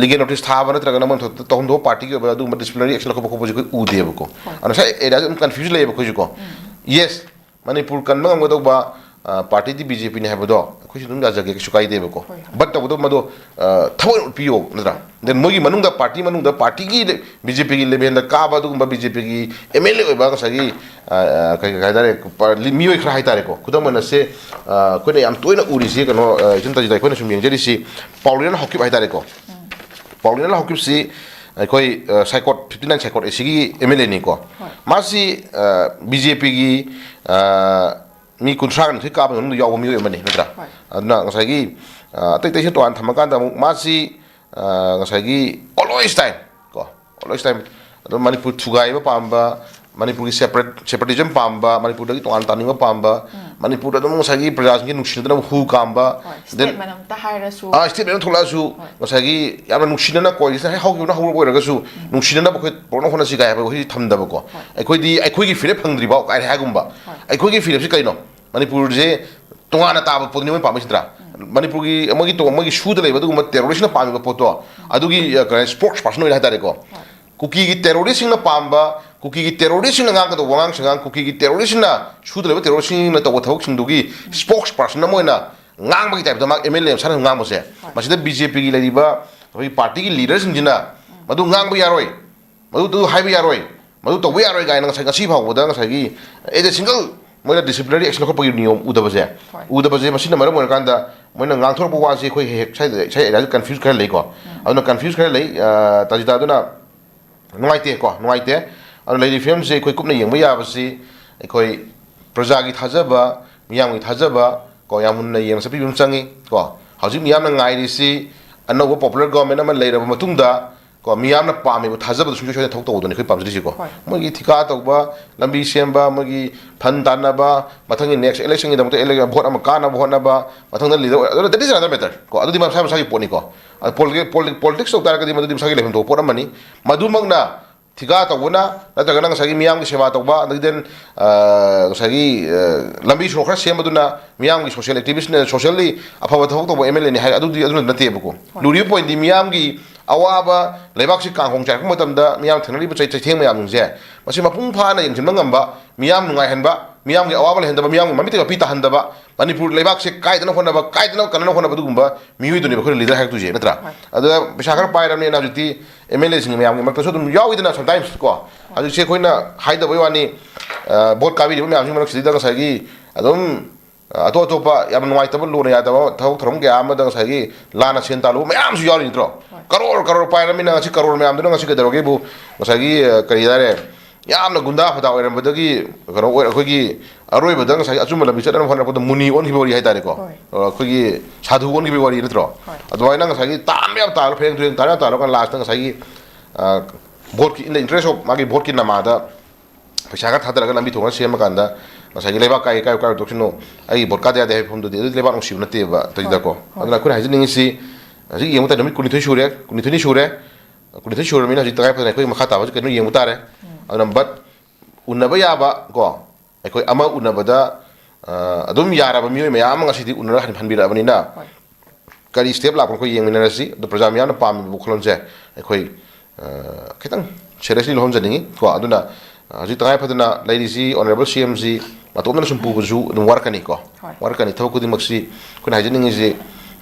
ꯂꯤꯒꯦꯜ ꯅꯣꯇꯤꯁ ꯊꯥꯕ ꯅꯠꯇ꯭ꯔꯒꯅ ꯃꯣꯏ ꯊꯣꯛꯇ ꯇꯧꯍꯟꯗꯣꯛꯄ ꯄꯥꯔꯇꯤꯒꯤ ꯑꯣꯏꯕ ꯑꯗꯨꯒꯨꯝꯕ ꯗꯤꯁꯤꯄ꯭ꯂꯤꯅꯔꯤ ꯑꯦꯛꯁꯟ ꯂꯧꯈꯠꯄ ꯈꯣꯠꯄꯁꯤ ꯑꯩꯈꯣꯏ ꯎꯗꯦꯕꯀꯣ꯫ ꯍꯣꯏ꯫ ꯑꯗꯨꯅ ꯉꯁꯥꯏ ꯑꯦꯔꯤꯌꯥꯁꯤ ꯑꯗꯨꯝ ꯀꯟꯐ꯭ꯌꯨꯖ ꯂꯩꯌꯦꯕ ꯑꯩꯈꯣꯏꯁꯨꯀꯣ꯫ ꯎꯝ꯫ ꯌꯦꯁ, ꯃꯅꯤꯄꯨꯔ ꯀꯟꯕ ꯉꯝꯒꯗꯧꯕ, ꯑ, ꯄꯥꯔꯇꯤꯗꯤ ꯕꯤ ꯖꯦ ꯄꯤꯅꯤ ꯍꯥꯏꯕꯗꯣ ꯑꯩꯈꯣꯏꯁꯨ ꯑꯗꯨꯝ ꯌꯥꯖꯒꯦ, ꯀꯩꯁꯨ ꯀꯥꯏꯗꯦꯕꯀꯣ꯫ ꯍꯣꯏ, ꯍꯣꯏ꯫ But ꯇꯧꯕꯇꯕꯨ ꯃꯗꯨ, ꯑ, ꯊꯕꯛ ꯑꯣꯏꯅ ꯎꯠꯄꯤꯌꯣ, ꯅꯠꯇ꯭ꯔꯥ? Then ꯃꯣꯏꯒꯤ ꯃꯅꯨꯡꯗ, ꯄꯥꯔꯇꯤ ꯃꯅꯨꯡꯗ, ꯄꯥꯔꯇꯤꯒꯤ ꯕꯤ ꯖꯦ ꯄꯤꯒꯤ ꯂꯦꯚꯦꯜꯗ ꯀꯥꯕ ꯑꯗꯨꯒꯨꯝꯕ ꯕꯤ ꯖꯦ ꯄꯤꯒꯤ ꯑꯦꯝ ꯑꯦꯜ ꯑꯦ ꯑꯣꯏꯕ ꯉꯁꯥꯏꯒꯤ, ꯑ, ꯑ, ꯀꯩ, ꯀꯩ ꯍꯥꯏꯇꯥꯔꯦ, ꯄꯥꯔ-, ꯂꯤ-, ꯃꯤꯑꯣꯏ ꯈꯔ ꯍꯥꯏꯇꯥꯔꯦꯀꯣ꯫ ꯈꯨꯗꯝ ꯑꯣꯏꯅ ꯁꯦ, ꯑ, ꯑꯩꯈꯣꯏꯅ ꯌꯥꯝ ꯇꯣꯏꯅ ꯎꯔꯤꯁꯤ ꯀꯩꯅꯣ, ꯑ, ꯏꯆꯟ ꯇꯥꯖꯤꯗ, ꯑꯩꯈꯣꯏꯅ ꯁꯨꯝ ꯌꯦꯡꯖꯔꯤꯁꯤ ꯄꯥꯎꯂꯦꯅ ꯍꯥꯎꯀꯤꯞ ꯍꯥꯏꯇꯥꯔꯦꯀꯣ꯫ ꯎꯝ꯫ ꯄꯥꯎꯂꯦꯅ ꯍꯥꯎꯀꯤꯞꯁꯤ ꯑꯩꯈꯣꯏ, ꯑ, ꯁꯥꯏꯀꯣꯠ, fifty nine ꯁꯥꯏꯀꯣꯠ ꯑꯦ ꯁꯤꯒꯤ ꯑꯦꯝ ꯑꯦꯜ ꯑꯦꯅꯤꯀꯣ꯫ ꯍꯣꯏ꯫ ꯃꯥꯁꯤ, ꯑ, ꯕꯤ ꯖꯦ ꯄꯤꯒꯤ, ꯑ, ꯃꯤ ꯀꯨꯟꯊ꯭ꯔꯥꯒ ꯅꯤꯊꯣꯏ ꯀꯥꯕ ꯃꯅꯨꯡꯗ ꯌꯥꯎꯕ ꯃꯤꯑꯣꯏ ꯑꯃꯅꯤ, ꯅꯠꯇ꯭ꯔꯥ? ꯍꯣꯏ꯫ ꯑꯗꯨꯅ ꯉꯁꯥꯏꯒꯤ, ꯑ, ꯑꯇꯩ ꯑꯇꯩꯁꯨ ꯇꯣꯉꯥꯟ ꯊꯝꯃꯀꯥꯟꯗ ꯑꯃꯨꯛ ꯃꯥꯁꯤ, ꯑ, ꯉꯁꯥꯏꯒꯤ always time ꯀꯣ, always time ꯑꯗꯨꯝ ꯃꯅꯤꯄꯨꯔ ꯊꯨꯒꯥꯏꯕ ꯄꯥꯝꯕ, ꯃꯅꯤꯄꯨꯔꯒꯤ separate, separatism ꯄꯥꯝꯕ, ꯃꯅꯤꯄꯨꯔꯗꯒꯤ ꯇꯣꯉꯥꯟꯅ ꯇꯥꯅꯤꯡꯕ ꯄꯥꯝꯕ, ꯃꯅꯤꯄꯨꯔꯗ ꯑꯗꯨꯝ ꯉꯁꯥꯏꯒꯤ ꯄ꯭ꯔꯖꯥꯁꯤꯡꯒꯤ ꯅꯨꯡꯁꯤꯅꯗꯅꯕ ꯍꯨ ꯀꯥꯝꯕ, ꯍꯣꯏ, then state ꯃꯅꯨꯡꯗ ꯍꯥꯏꯔꯁꯨ꯫ ꯑꯥ, state ꯃꯌꯥꯝ ꯊꯣꯛꯂꯛꯑꯁꯨ, ꯍꯣꯏ꯫ ꯉꯁꯥꯏꯒꯤ ꯌꯥꯝꯅ ꯅꯨꯡꯁꯤꯅꯅ coalition ꯍꯦꯛ ꯍꯧꯈꯤꯕꯅ ꯍꯧꯔꯛꯄ ꯑꯣꯏꯔꯒꯁꯨ, ꯅꯨꯡꯁꯤꯅꯅꯕ ꯑꯩꯈꯣꯏ ꯄꯨꯔꯛꯅ ꯍꯣꯠꯅꯁꯤ ꯀꯥꯏ ꯍꯥꯏꯕ ꯋꯥꯍꯩꯁꯤ ꯊꯝꯗꯕꯀꯣ꯫ ꯑꯩꯈꯣꯏꯗꯤ ꯑꯩꯈꯣꯏꯒꯤ ꯐꯤꯔꯦꯞ ꯐꯪꯗ꯭ꯔꯤꯐꯥꯎ ꯀꯥꯏꯅ ꯍꯥꯏꯒꯨꯝꯕ꯫ ꯍꯣꯏ꯫ ꯑꯩꯈꯣꯏꯒꯤ ꯐꯤꯔꯦꯞꯁꯤ ꯀꯩꯅꯣ? ꯃꯅꯤꯄꯨꯔꯁꯦ ꯇꯣꯉꯥꯟꯅ ꯇꯥꯕ ꯄꯣꯠꯅꯤ ꯃꯣꯏ ꯄꯥꯝꯃꯤꯁꯤ ꯅꯠꯇ꯭ꯔꯥ? ꯃꯅꯤꯄꯨꯔꯒꯤ ꯃꯣꯏꯒꯤ ꯇꯣ-, ꯃꯣꯏꯒꯤ ꯁꯨꯗ ꯂꯩꯕ ꯑꯗꯨꯒꯨꯝꯕ terroristꯅ ꯄꯥꯝꯃꯤꯕ ꯄꯣꯠꯇꯣ, ꯑꯗꯨꯒꯤ, ꯑ, ꯀꯩ ꯍꯥꯏ, spokesperson ꯑꯣꯏꯅ ꯍꯥꯏꯇꯥꯔꯦꯀꯣ꯫ ꯀꯨꯀꯤꯒꯤ terroristꯁꯤꯡꯅ ꯄꯥꯝꯕ, ꯀꯨꯀꯤꯒꯤ terroristꯁꯤꯡꯅ ꯉꯥꯡꯒꯗꯧꯕ ꯋꯥꯉꯥꯡ ꯁꯉꯥꯡ, ꯀꯨꯀꯤꯒꯤ terroristꯁꯤꯡꯅ ꯁꯨꯗ ꯂꯩꯕ terroristꯁꯤꯡꯅ ꯇꯧꯕ ꯊꯕꯛꯁꯤꯡꯗꯨꯒꯤ spokesperson ꯑꯃ ꯑꯣꯏꯅ ꯉꯥꯡꯕꯒꯤ typeꯇ ꯃꯥ MLA ꯃꯁꯥꯅ ꯉꯥꯡꯕꯁꯦ, ꯃꯁꯤꯗ BJPꯒꯤ ꯂꯩꯔꯤꯕ ꯑꯩꯈꯣꯏꯒꯤ partyꯒꯤ leaderꯁꯤꯡꯁꯤꯅ ꯃꯗꯨ ꯉꯥꯡꯕ ꯌꯥꯔꯣꯏ, ꯃꯗꯨ ꯍꯥꯏꯕ ꯌꯥꯔꯣꯏ, ꯃꯗꯨ ꯇꯧꯕ ꯌꯥꯔꯣꯏ ꯀꯥꯏꯅ ꯉꯁꯥꯏ, ꯉꯁꯤ ꯐꯥꯎꯕꯗ ꯉꯁꯥꯏꯒꯤ as a single ꯃꯣꯏꯅ disciplinary action ꯂꯧꯈꯠꯄꯒꯤ ꯅꯤꯌꯣꯝ ꯎꯗꯕꯁꯦ, ꯍꯣꯏ꯫ ꯎꯗꯕꯁꯦ, ꯃꯁꯤꯅ ꯃꯔꯝ ꯑꯣꯏꯔꯀꯥꯟꯗ ꯃꯣꯏꯅ ꯉꯥꯡꯊꯣꯔꯛꯄ ꯋꯥꯁꯦ ꯑꯩꯈꯣꯏ ꯍꯦꯛ ꯍꯦꯛ ꯁ꯭ꯋꯥꯏꯗ, ꯁ꯭ꯋꯥꯏ areaꯗ confuse ꯈꯔ ꯂꯩꯀꯣ꯫ ꯑꯗꯨꯅ confuse ꯈꯔ ꯂꯩ, ꯑ, ꯇꯥꯖꯤꯇꯥ꯫ ꯑꯗꯨꯅ ꯅꯨꯡꯉꯥꯏꯇꯦꯀꯣ, ꯅꯨꯡꯉꯥꯏꯇꯦ꯫ ꯑꯗꯨꯅ ꯂꯩꯔꯤꯕ ꯐꯤꯕꯝꯁꯦ ꯑꯩꯈꯣꯏ ꯀꯨꯞꯅ ꯌꯦꯡꯕ ꯌꯥꯕꯁꯤ ꯑꯩꯈꯣꯏ ꯄ꯭ꯔꯖꯥꯒꯤ ꯊꯥꯖꯕ, ꯃꯤꯌꯥꯝꯒꯤ ꯊꯥꯖꯕ ꯀꯣ, ꯌꯥꯝ ꯃꯨꯟꯅ ꯌꯦꯡꯅ ꯆꯠꯄꯤꯕ ꯑꯃ ꯆꯪꯉꯤ ꯀꯣ꯫ ꯍꯧꯖꯤꯛ ꯃꯤꯌꯥꯝꯅ ꯉꯥꯏꯔꯤꯁꯤ ꯑꯅꯧꯕ popular government ꯑꯃ ꯂꯩꯔꯕ ꯃꯇꯨꯡꯗ ꯀꯣ, ꯃꯤꯌꯥꯝꯅ ꯄꯥꯝꯃꯤꯕ ꯊꯥꯖꯕꯗꯣ ꯁꯨꯡꯁꯣꯏ ꯁꯣꯏꯗꯅ ꯊꯕꯛ ꯇꯧꯗꯣꯏꯅꯤ ꯑꯩꯈꯣꯏ ꯄꯥꯝꯖꯔꯤꯁꯤꯀꯣ꯫ ꯍꯣꯏ꯫ ꯃꯣꯏꯒꯤ ꯊꯤꯀꯥ ꯇꯧꯕ, ꯂꯝꯕꯤ ꯁꯦꯝꯕ, ꯃꯣꯏꯒꯤ fund ꯇꯥꯟꯅꯕ, ꯃꯊꯪꯒꯤ next electionꯒꯤꯗꯃꯛꯇ ele-, vote ꯑꯃ ꯀꯥꯅꯕ ꯍꯣꯠꯅꯕ, ꯃꯊꯪꯗ leader ꯑꯣꯏ-, ꯑꯗꯨꯅ that is another matter ꯀꯣ, ꯑꯗꯨꯗꯤ ꯃꯁꯥ ꯃꯁꯥꯒꯤ ꯄꯣꯠꯅꯤꯀꯣ꯫ ꯑꯗꯨ politics, politics, politics ꯇꯧ ꯇꯥꯔꯒꯗꯤ ꯃꯗꯨꯗꯤ ꯃꯁꯥꯒꯤ ꯂꯩꯐꯝ ꯊꯣꯛꯄ ꯄꯣꯠ ꯑꯃꯅꯤ꯫ ꯃꯗꯨꯃꯛꯅ ꯊꯤꯀꯥ ꯇꯧꯕꯅ ꯅꯠꯇ꯭ꯔꯒꯅ ꯉꯁꯥꯏꯒꯤ ꯃꯤꯌꯥꯝꯒꯤ ꯁꯦꯕꯥ ꯇꯧꯕ, ꯑꯗꯒꯤ then, ꯑ, ꯉꯁꯥꯏꯒꯤ, ꯑ, ꯂꯝꯕꯤ ꯁꯣꯔꯣꯛ ꯈꯔ ꯁꯦꯝꯕꯗꯨꯅ ꯃꯤꯌꯥꯝꯒꯤ social activistꯅ, socially ꯑꯐꯕ ꯊꯕꯛ ꯇꯧꯕ MLAꯅꯤ ꯍꯥꯏ, ꯑꯗꯨꯗꯤ ꯑꯗꯨꯅ ꯅꯠꯇꯦꯕꯀꯣ꯫ ꯂꯨꯔꯤꯕ pointꯗꯤ ꯃꯤꯌꯥꯝꯒꯤ ꯑꯋꯥꯕ, ꯂꯩꯕꯥꯛꯁꯤ ꯀꯥꯡꯍꯣꯡ ꯆꯥꯏꯔꯛꯄ ꯃꯇꯝꯗ ꯃꯤꯌꯥꯝ ꯊꯦꯡꯅꯔꯤꯕ ꯆꯩ-, ꯆꯩꯊꯦꯡ ꯃꯌꯥꯝꯁꯤꯡꯁꯦ, ꯃꯁꯤ ꯃꯄꯨꯡ ꯐꯥꯅ ꯌꯦꯡꯁꯤꯟꯕ ꯉꯝꯕ, ꯃꯤꯌꯥꯝ ꯅꯨꯡꯉꯥꯏꯍꯟꯕ, ꯃꯤꯌꯥꯝꯒꯤ ꯑꯋꯥꯕ ꯂꯩꯍꯟꯗꯕ, ꯃꯤꯌꯥꯝꯒꯤ ꯃꯃꯤꯠꯇ ꯃꯄꯤ ꯇꯥꯍꯟꯗꯕ, ꯃꯅꯤꯄꯨꯔ ꯂꯩꯕꯥꯛꯁꯦ ꯀꯥꯏꯗꯅ ꯍꯣꯠꯅꯕ, ꯀꯥꯏꯗꯅ ꯀꯟꯅꯅ ꯍꯣꯠꯅꯕ, ꯑꯗꯨꯒꯨꯝꯕ ꯃꯤꯑꯣꯏꯗꯨꯅꯦꯕ ꯑꯩꯈꯣꯏꯅ leader ꯍꯥꯏꯔꯛꯇꯣꯏꯁꯦ, ꯅꯠꯇ꯭ꯔꯥ? ꯍꯣꯏ꯫ ꯑꯗꯨꯗ ꯄꯩꯁꯥ ꯈꯔ ꯄꯥꯏꯔꯕꯅꯤꯅ ꯍꯧꯖꯤꯛꯇꯤ MLAꯁꯤꯡꯒꯤ ꯃꯌꯥꯝꯒꯤ ꯃꯔꯛꯇꯁꯨ ꯑꯗꯨꯝ ꯌꯥꯎꯏꯗꯅ sometimes ꯀꯣ꯫ ꯍꯧꯖꯤꯛꯁꯦ ꯑꯩꯈꯣꯏꯅ ꯍꯥꯏꯗꯕꯩ ꯋꯥꯅꯤ, ꯑ, vote ꯀꯥꯕꯤꯔꯤꯕ ꯃꯌꯥꯝꯁꯤꯒꯤ ꯃꯔꯛꯁꯤꯗꯩꯗ ꯉꯁꯥꯏꯒꯤ ꯑꯗꯨꯝ, ꯑ, ꯑꯇꯣꯞ ꯑꯇꯣꯞꯄ ꯌꯥꯝ ꯅꯨꯡꯉꯥꯏꯇꯕ, ꯂꯨꯅ ꯌꯥꯗꯕ ꯊꯕꯛ ꯊꯧꯔꯝ ꯀꯌꯥ ꯑꯃꯗ ꯉꯁꯥꯏꯒꯤ ꯂꯥꯟꯅ ꯁꯦꯟ ꯇꯥꯜꯂꯨꯕ ꯃꯌꯥꯝꯁꯨ ꯌꯥꯎꯔꯤ ꯅꯠꯇ꯭ꯔꯣ? ꯍꯣꯏ꯫ ꯀꯔꯣꯔ ꯀꯔꯣꯔ ꯄꯥꯏꯔꯕꯅꯤꯅ ꯉꯁꯤ ꯀꯔꯣꯔ ꯃꯌꯥꯝꯗꯨꯅ ꯉꯁꯤ ꯀꯩꯗꯧꯔꯒꯦꯕꯨ, ꯉꯁꯥꯏꯒꯤ, ꯑ, ꯀꯔꯤ ꯍꯥꯏꯇꯥꯔꯦ, ꯌꯥꯝꯅ ꯒꯨꯟꯗꯥ ꯐꯗꯥ ꯑꯣꯏꯔꯝꯕꯗꯒꯤ ꯀꯩꯅꯣ ꯑꯣꯏ-, ꯑꯩꯈꯣꯏꯒꯤ ꯑꯔꯣꯏꯕꯗ ꯉꯁꯥꯏꯒꯤ ꯑꯆꯨꯝꯕ ꯂꯝꯕꯤ ꯆꯠꯅꯕ ꯍꯣꯠꯅꯔꯛꯄꯗ ꯃꯨꯅꯤ ꯑꯣꯟꯈꯤꯕ ꯋꯥꯔꯤ ꯍꯥꯏꯇꯥꯔꯦꯀꯣ꯫ ꯍꯣꯏ꯫ ꯑ, ꯑꯩꯈꯣꯏꯒꯤ ꯁꯥꯙꯨ ꯑꯣꯟꯈꯤꯕꯒꯤ ꯋꯥꯔꯤ ꯅꯠꯇ꯭ꯔꯣ? ꯍꯣꯏ꯫ ꯑꯗꯨꯃꯥꯏꯅ ꯉꯁꯥꯏꯒꯤ ꯇꯥꯟꯕ ꯌꯥꯝ ꯇꯥꯜꯂꯣ, ꯐꯩꯔꯦꯡ ꯇꯨꯔꯦꯡ ꯇꯥꯟꯕ ꯌꯥꯝ ꯇꯥꯜꯂꯣ ꯀꯥꯟꯗ lastꯇ ꯉꯁꯥꯏꯒꯤ, ꯑ, voteꯀꯤ, in the interest of ꯃꯥꯒꯤ voteꯀꯤ ꯅꯃꯥꯗ ꯄꯩꯁꯥ ꯈꯔ ꯊꯥꯗꯔꯒ ꯂꯝꯕꯤ ꯊꯣꯡ ꯈꯔ ꯁꯦꯝꯃꯀꯥꯟꯗ ꯉꯁꯥꯏꯒꯤ ꯂꯩꯕꯥꯛ ꯀꯥꯏ ꯀꯥꯏ ꯀꯥꯏ ꯇꯧꯁꯤꯅꯣ, ꯑꯩꯒꯤ ꯚꯣꯠ ꯀꯥꯗ ꯌꯥꯗꯦ ꯍꯥꯏꯕ ꯐꯤꯕꯝꯗꯨꯗꯤ ꯑꯗꯨꯗꯤ ꯂꯩꯕꯥꯛ ꯅꯨꯡꯁꯤꯕ ꯅꯠꯇꯦꯕ꯫ ꯇꯧꯔꯤꯗꯀꯣ꯫ ꯍꯣꯏ꯫ ꯑꯗꯨꯅ ꯑꯩꯈꯣꯏꯅ ꯍꯥꯏꯖꯅꯤꯡꯉꯤꯁꯤ, ꯍꯧꯖꯤꯛ ꯌꯦꯡꯕ ꯃꯇꯝꯗ ꯅꯨꯃꯤꯠ ꯀꯨꯟꯅꯤꯊꯣꯏ ꯁꯨꯔꯦ, ꯀꯨꯟꯅꯤꯊꯣꯏꯅꯤ ꯁꯨꯔꯦ, ꯀꯨꯟꯅꯤꯊꯣꯏ ꯁꯨꯔꯕꯅꯤꯅ ꯍꯧꯖꯤꯛ ꯇꯉꯥꯏ ꯐꯗꯅ ꯑꯩꯈꯣꯏ ꯃꯈꯥ ꯇꯥꯕꯁꯨ ꯀꯩꯅꯣ ꯌꯦꯡꯕ ꯇꯥꯔꯦ꯫ ꯎꯝ꯫ ꯑꯗꯨꯅ but ꯎꯅꯕ ꯌꯥꯕ ꯀꯣ, ꯑꯩꯈꯣꯏ ꯑꯃ ꯎꯅꯕꯗ, ꯑ, ꯑꯗꯨꯝ ꯌꯥꯔꯕ ꯃꯤꯑꯣꯏ ꯃꯌꯥꯝ ꯑꯃ ꯉꯁꯤꯗꯤ ꯎꯅꯔ ꯍꯟ-, ꯍꯟꯕꯤꯔꯛꯑꯕꯅꯤꯅ, ꯍꯣꯏ꯫ ꯀꯔꯤ step ꯂꯥꯛꯄꯅꯣ ꯑꯩꯈꯣꯏ ꯌꯦꯡꯃꯤꯟꯅꯔꯁꯤ꯫ ꯑꯗꯣ ꯄ꯭ꯔꯖꯥ ꯃꯤꯌꯥꯝꯅ ꯄꯥꯝꯃꯤꯕ ꯋꯥꯈꯜꯂꯣꯟꯁꯦ ꯑꯩꯈꯣꯏ, ꯑ, ꯈꯤꯇꯪ seriously ꯂꯧꯍꯟꯖꯅꯤꯡꯉꯤ ꯀꯣ꯫ ꯑꯗꯨꯅ, ꯑ, ꯍꯧꯖꯤꯛ ꯇꯉꯥꯏ ꯐꯗꯅ ꯂꯩꯔꯤꯁꯤ honourable C M ꯁꯤ ꯃꯇꯣꯝꯇꯅ ꯁꯨꯝ ꯄꯨꯕꯁꯨ ꯑꯗꯨꯝ ꯋꯥꯔꯛꯀꯅꯤ ꯀꯣ꯫ ꯍꯣꯏ꯫ ꯋꯥꯔꯛꯀꯅꯤ꯫ ꯊꯕꯛ ꯈꯨꯗꯤꯡꯃꯛꯁꯤ ꯑꯩꯈꯣꯏꯅ ꯍꯥꯏꯖꯅꯤꯡꯉꯤꯁꯤ,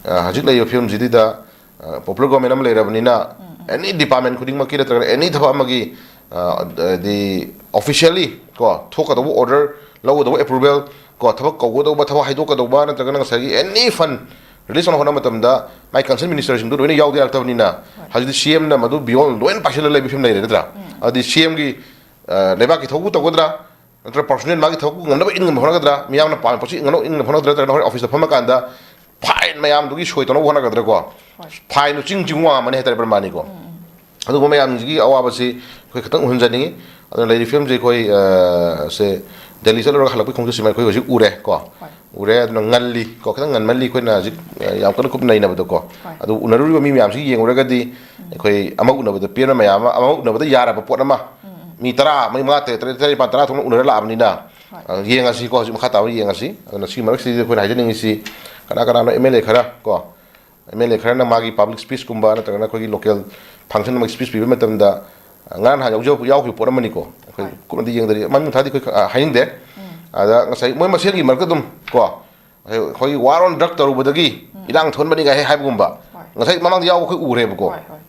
ꯑ, ꯍꯧꯖꯤꯛ ꯂꯩꯔꯤꯕ ꯐꯤꯕꯝꯁꯤꯗ, ꯑ, popular government ꯑꯃ ꯂꯩꯔꯕꯅꯤꯅ, ꯎꯝ, ꯎꯝ꯫ Any department ꯈꯨꯗꯤꯡꯃꯛꯀꯤ ꯅꯠꯇ꯭ꯔꯒꯅ any ꯊꯕꯛ ꯑꯃꯒꯤ, ꯑ, ꯍꯥꯏꯗꯤ officially ꯀꯣ, ꯊꯣꯛꯀꯗꯧꯕ order, ꯂꯧꯒꯗꯧꯕ approval ꯀꯣ, ꯊꯕꯛ ꯀꯧꯒꯗꯧꯕ, ꯊꯕꯛ ꯍꯥꯏꯗꯣꯛꯀꯗꯧꯕ, ꯅꯠꯇ꯭ꯔꯒꯅ ꯉꯁꯥꯏꯒꯤ any fund release ꯇꯧꯅꯕ ꯍꯣꯠꯅꯕ ꯃꯇꯝꯗ ꯃꯥꯏ concern minister ꯁꯤꯡꯗꯨ ꯂꯣꯏꯅ ꯌꯥꯎꯗ ꯌꯥꯔꯛꯇꯕꯅꯤꯅ, ꯍꯣꯏ꯫ ꯍꯧꯖꯤꯛꯇꯤ C M ꯅ ꯃꯗꯨ beyond ꯂꯣꯏꯅ ꯄꯥꯏꯁꯤꯜꯂ ꯂꯩꯕ ꯐꯤꯕꯝ ꯂꯩꯔꯦ ꯅꯠꯇ꯭ꯔꯥ? ꯎꯝ꯫ ꯑꯗꯨꯗꯤ C M ꯒꯤ, ꯑ, ꯂꯩꯕꯥꯛꯀꯤ ꯊꯕꯛꯄꯨ ꯇꯧꯒꯗ꯭ꯔꯥ? ꯅꯠꯇ꯭ꯔꯒ personal ꯃꯥꯒꯤ ꯊꯕꯛꯄꯨ ꯉꯝꯅꯕ ꯏꯟ ꯉꯝꯕ ꯍꯣꯠꯅꯒꯗ꯭ꯔꯥ? ꯃꯤꯌꯥꯝꯅ ꯄꯥꯝꯃꯤ ꯄꯣꯠꯁꯤ ꯏꯟ ꯉꯝꯅꯕ, ꯏꯟ ꯉꯝꯕ ꯍꯣꯠꯅꯒꯗ꯭ꯔꯥ? ꯅꯠꯇ꯭ꯔꯒꯅ ꯍꯣꯔꯦꯟ office ꯇ ꯐꯝꯃꯀꯥꯟꯗ fine ꯃꯌꯥꯝꯗꯨꯒꯤ ꯁꯣꯏ ꯇꯧꯅꯕ ꯍꯣꯠꯅꯒꯗ꯭ꯔꯥ ꯀꯣ? ꯍꯣꯏ꯫ Fine ꯗꯨ ꯆꯤꯡ ꯆꯤꯡ ꯋꯥꯡꯉꯝꯃꯅꯤ ꯍꯥꯏꯇꯥꯔꯦ ꯄ꯭ꯔꯃꯥꯅꯤꯀꯣ꯫ ꯎꯝ, ꯎꯝ꯫ ꯑꯗꯨꯒꯨꯝꯕ ꯃꯌꯥꯝꯁꯤꯒꯤ ꯑꯋꯥꯕꯁꯤ ꯑꯩꯈꯣꯏ ꯈꯤꯇꯪ ꯎꯍꯟꯖꯅꯤꯡꯉꯤ꯫ ꯑꯗꯨꯅ ꯂꯩꯔꯤ ꯐꯤꯕꯝꯁꯤ ꯑꯩꯈꯣꯏ, ꯑ, ꯁꯦ ꯗꯦꯜꯂꯤ ꯆꯠꯂꯨꯔꯒ ꯍꯜꯂꯛꯄꯒꯤ ꯈꯣꯡꯆꯠꯁꯤꯃ ꯑꯩꯈꯣꯏ ꯍꯧꯖꯤꯛ ꯎꯔꯦ ꯀꯣ꯫ ꯍꯣꯏ꯫ ꯎꯔꯦ꯫ ꯑꯗꯨꯅ ꯉꯜꯂꯤ ꯀꯣ, ꯈꯤꯇꯪ ꯉꯟꯃꯜꯂꯤ ꯑꯩꯈꯣꯏꯅ ꯍꯧꯖꯤꯛ, ꯑ, ꯌꯥꯝ ꯀꯟꯅ ꯀꯨꯞꯅ ꯅꯩꯅꯕꯗꯣ ꯀꯣ꯫ ꯍꯣꯏ꯫ ꯑꯗꯨ ꯎꯅꯔꯨꯔꯤꯕ ꯃꯤ ꯃꯌꯥꯝꯁꯤ ꯌꯦꯡꯉꯨꯔꯒꯗꯤ ꯎꯝ꯫ ꯑꯩꯈꯣꯏ ꯑꯃ ꯎꯅꯕꯗ ꯄꯦꯟꯕ ꯃꯌꯥꯝ ꯑꯃ, ꯑꯃ ꯎꯅꯕꯗ ꯌꯥꯔꯕ ꯄꯣꯠ ꯑꯃ, ꯎꯝ, ꯎꯝ꯫ ꯃꯤ ꯇꯔꯥ, ꯃꯤ ꯃꯉꯥ, ꯇꯔꯦꯠ, ꯇꯔꯦꯠ, ꯇꯔꯦꯠ, ꯅꯤꯄꯥꯟ, ꯇꯔꯥ ꯊꯣꯛꯅ ꯎꯅꯔ ꯂꯥꯛꯑꯕꯅꯤꯅ, ꯍꯣꯏ꯫ ꯑ, ꯌꯦꯡꯉꯁꯤ ꯀꯣ, ꯍꯧꯖꯤꯛ ꯃꯈꯥ ꯇꯥꯕ ꯌꯦꯡꯉꯁꯤ꯫ ꯑꯗꯨꯅ ꯁꯤꯒꯤ ꯃꯔꯛꯁꯤꯗ ꯑꯩꯈꯣꯏꯅ ꯍꯥꯏꯖꯅꯤꯡꯉꯤꯁꯤ, ꯀꯅꯥ ꯀꯅꯥꯅꯣ M L A ꯈꯔ ꯀꯣ, M L A ꯈꯔꯅ ꯃꯥꯒꯤ public speech ꯀꯨꯝꯕ ꯅꯠꯇ꯭ꯔꯒꯅ ꯑꯩꯈꯣꯏꯒꯤ local function ꯑꯃꯒꯤ speech ꯄꯤꯕ ꯃꯇꯝꯗ, ꯑ, ꯉꯔꯥꯡ ꯅꯍꯥꯟ ꯌꯥꯎꯖ-, ꯌꯥꯎꯈꯤꯕ ꯄꯣꯠ ꯑꯃꯅꯤꯀꯣ꯫ ꯑꯩꯈꯣꯏ ꯍꯣꯏ꯫ ꯀꯨꯞꯅꯗꯤ ꯌꯦꯡꯗꯔꯤ, ꯃꯃꯤꯡ ꯊꯥꯗꯤ ꯑꯩꯈꯣꯏ, ꯑ, ꯍꯥꯏꯅꯤꯡꯗꯦ꯫ ꯎꯝ꯫ ꯑꯗ ꯉꯁꯥꯏ ꯃꯣꯏ ꯃꯁꯦꯟꯒꯤ ꯃꯔꯛꯇ ꯑꯗꯨꯝ ꯀꯣ, ꯑꯩꯈꯣꯏ war on drug ꯇꯧꯔꯨꯕꯗꯒꯤ ꯎꯝ꯫ ꯏꯔꯥꯡ ꯊꯣꯛꯍꯟꯕꯅꯤ ꯀꯥꯏ ꯍꯥꯏꯕꯒꯨꯝꯕ ꯍꯣꯏ꯫ ꯉꯁꯥꯏ ꯃꯃꯥꯡꯗ ꯌꯥꯎꯕ ꯑꯩꯈꯣꯏ ꯎꯈ꯭ꯔꯦꯕꯀꯣ꯫ ꯍꯣꯏ, ꯍꯣꯏ꯫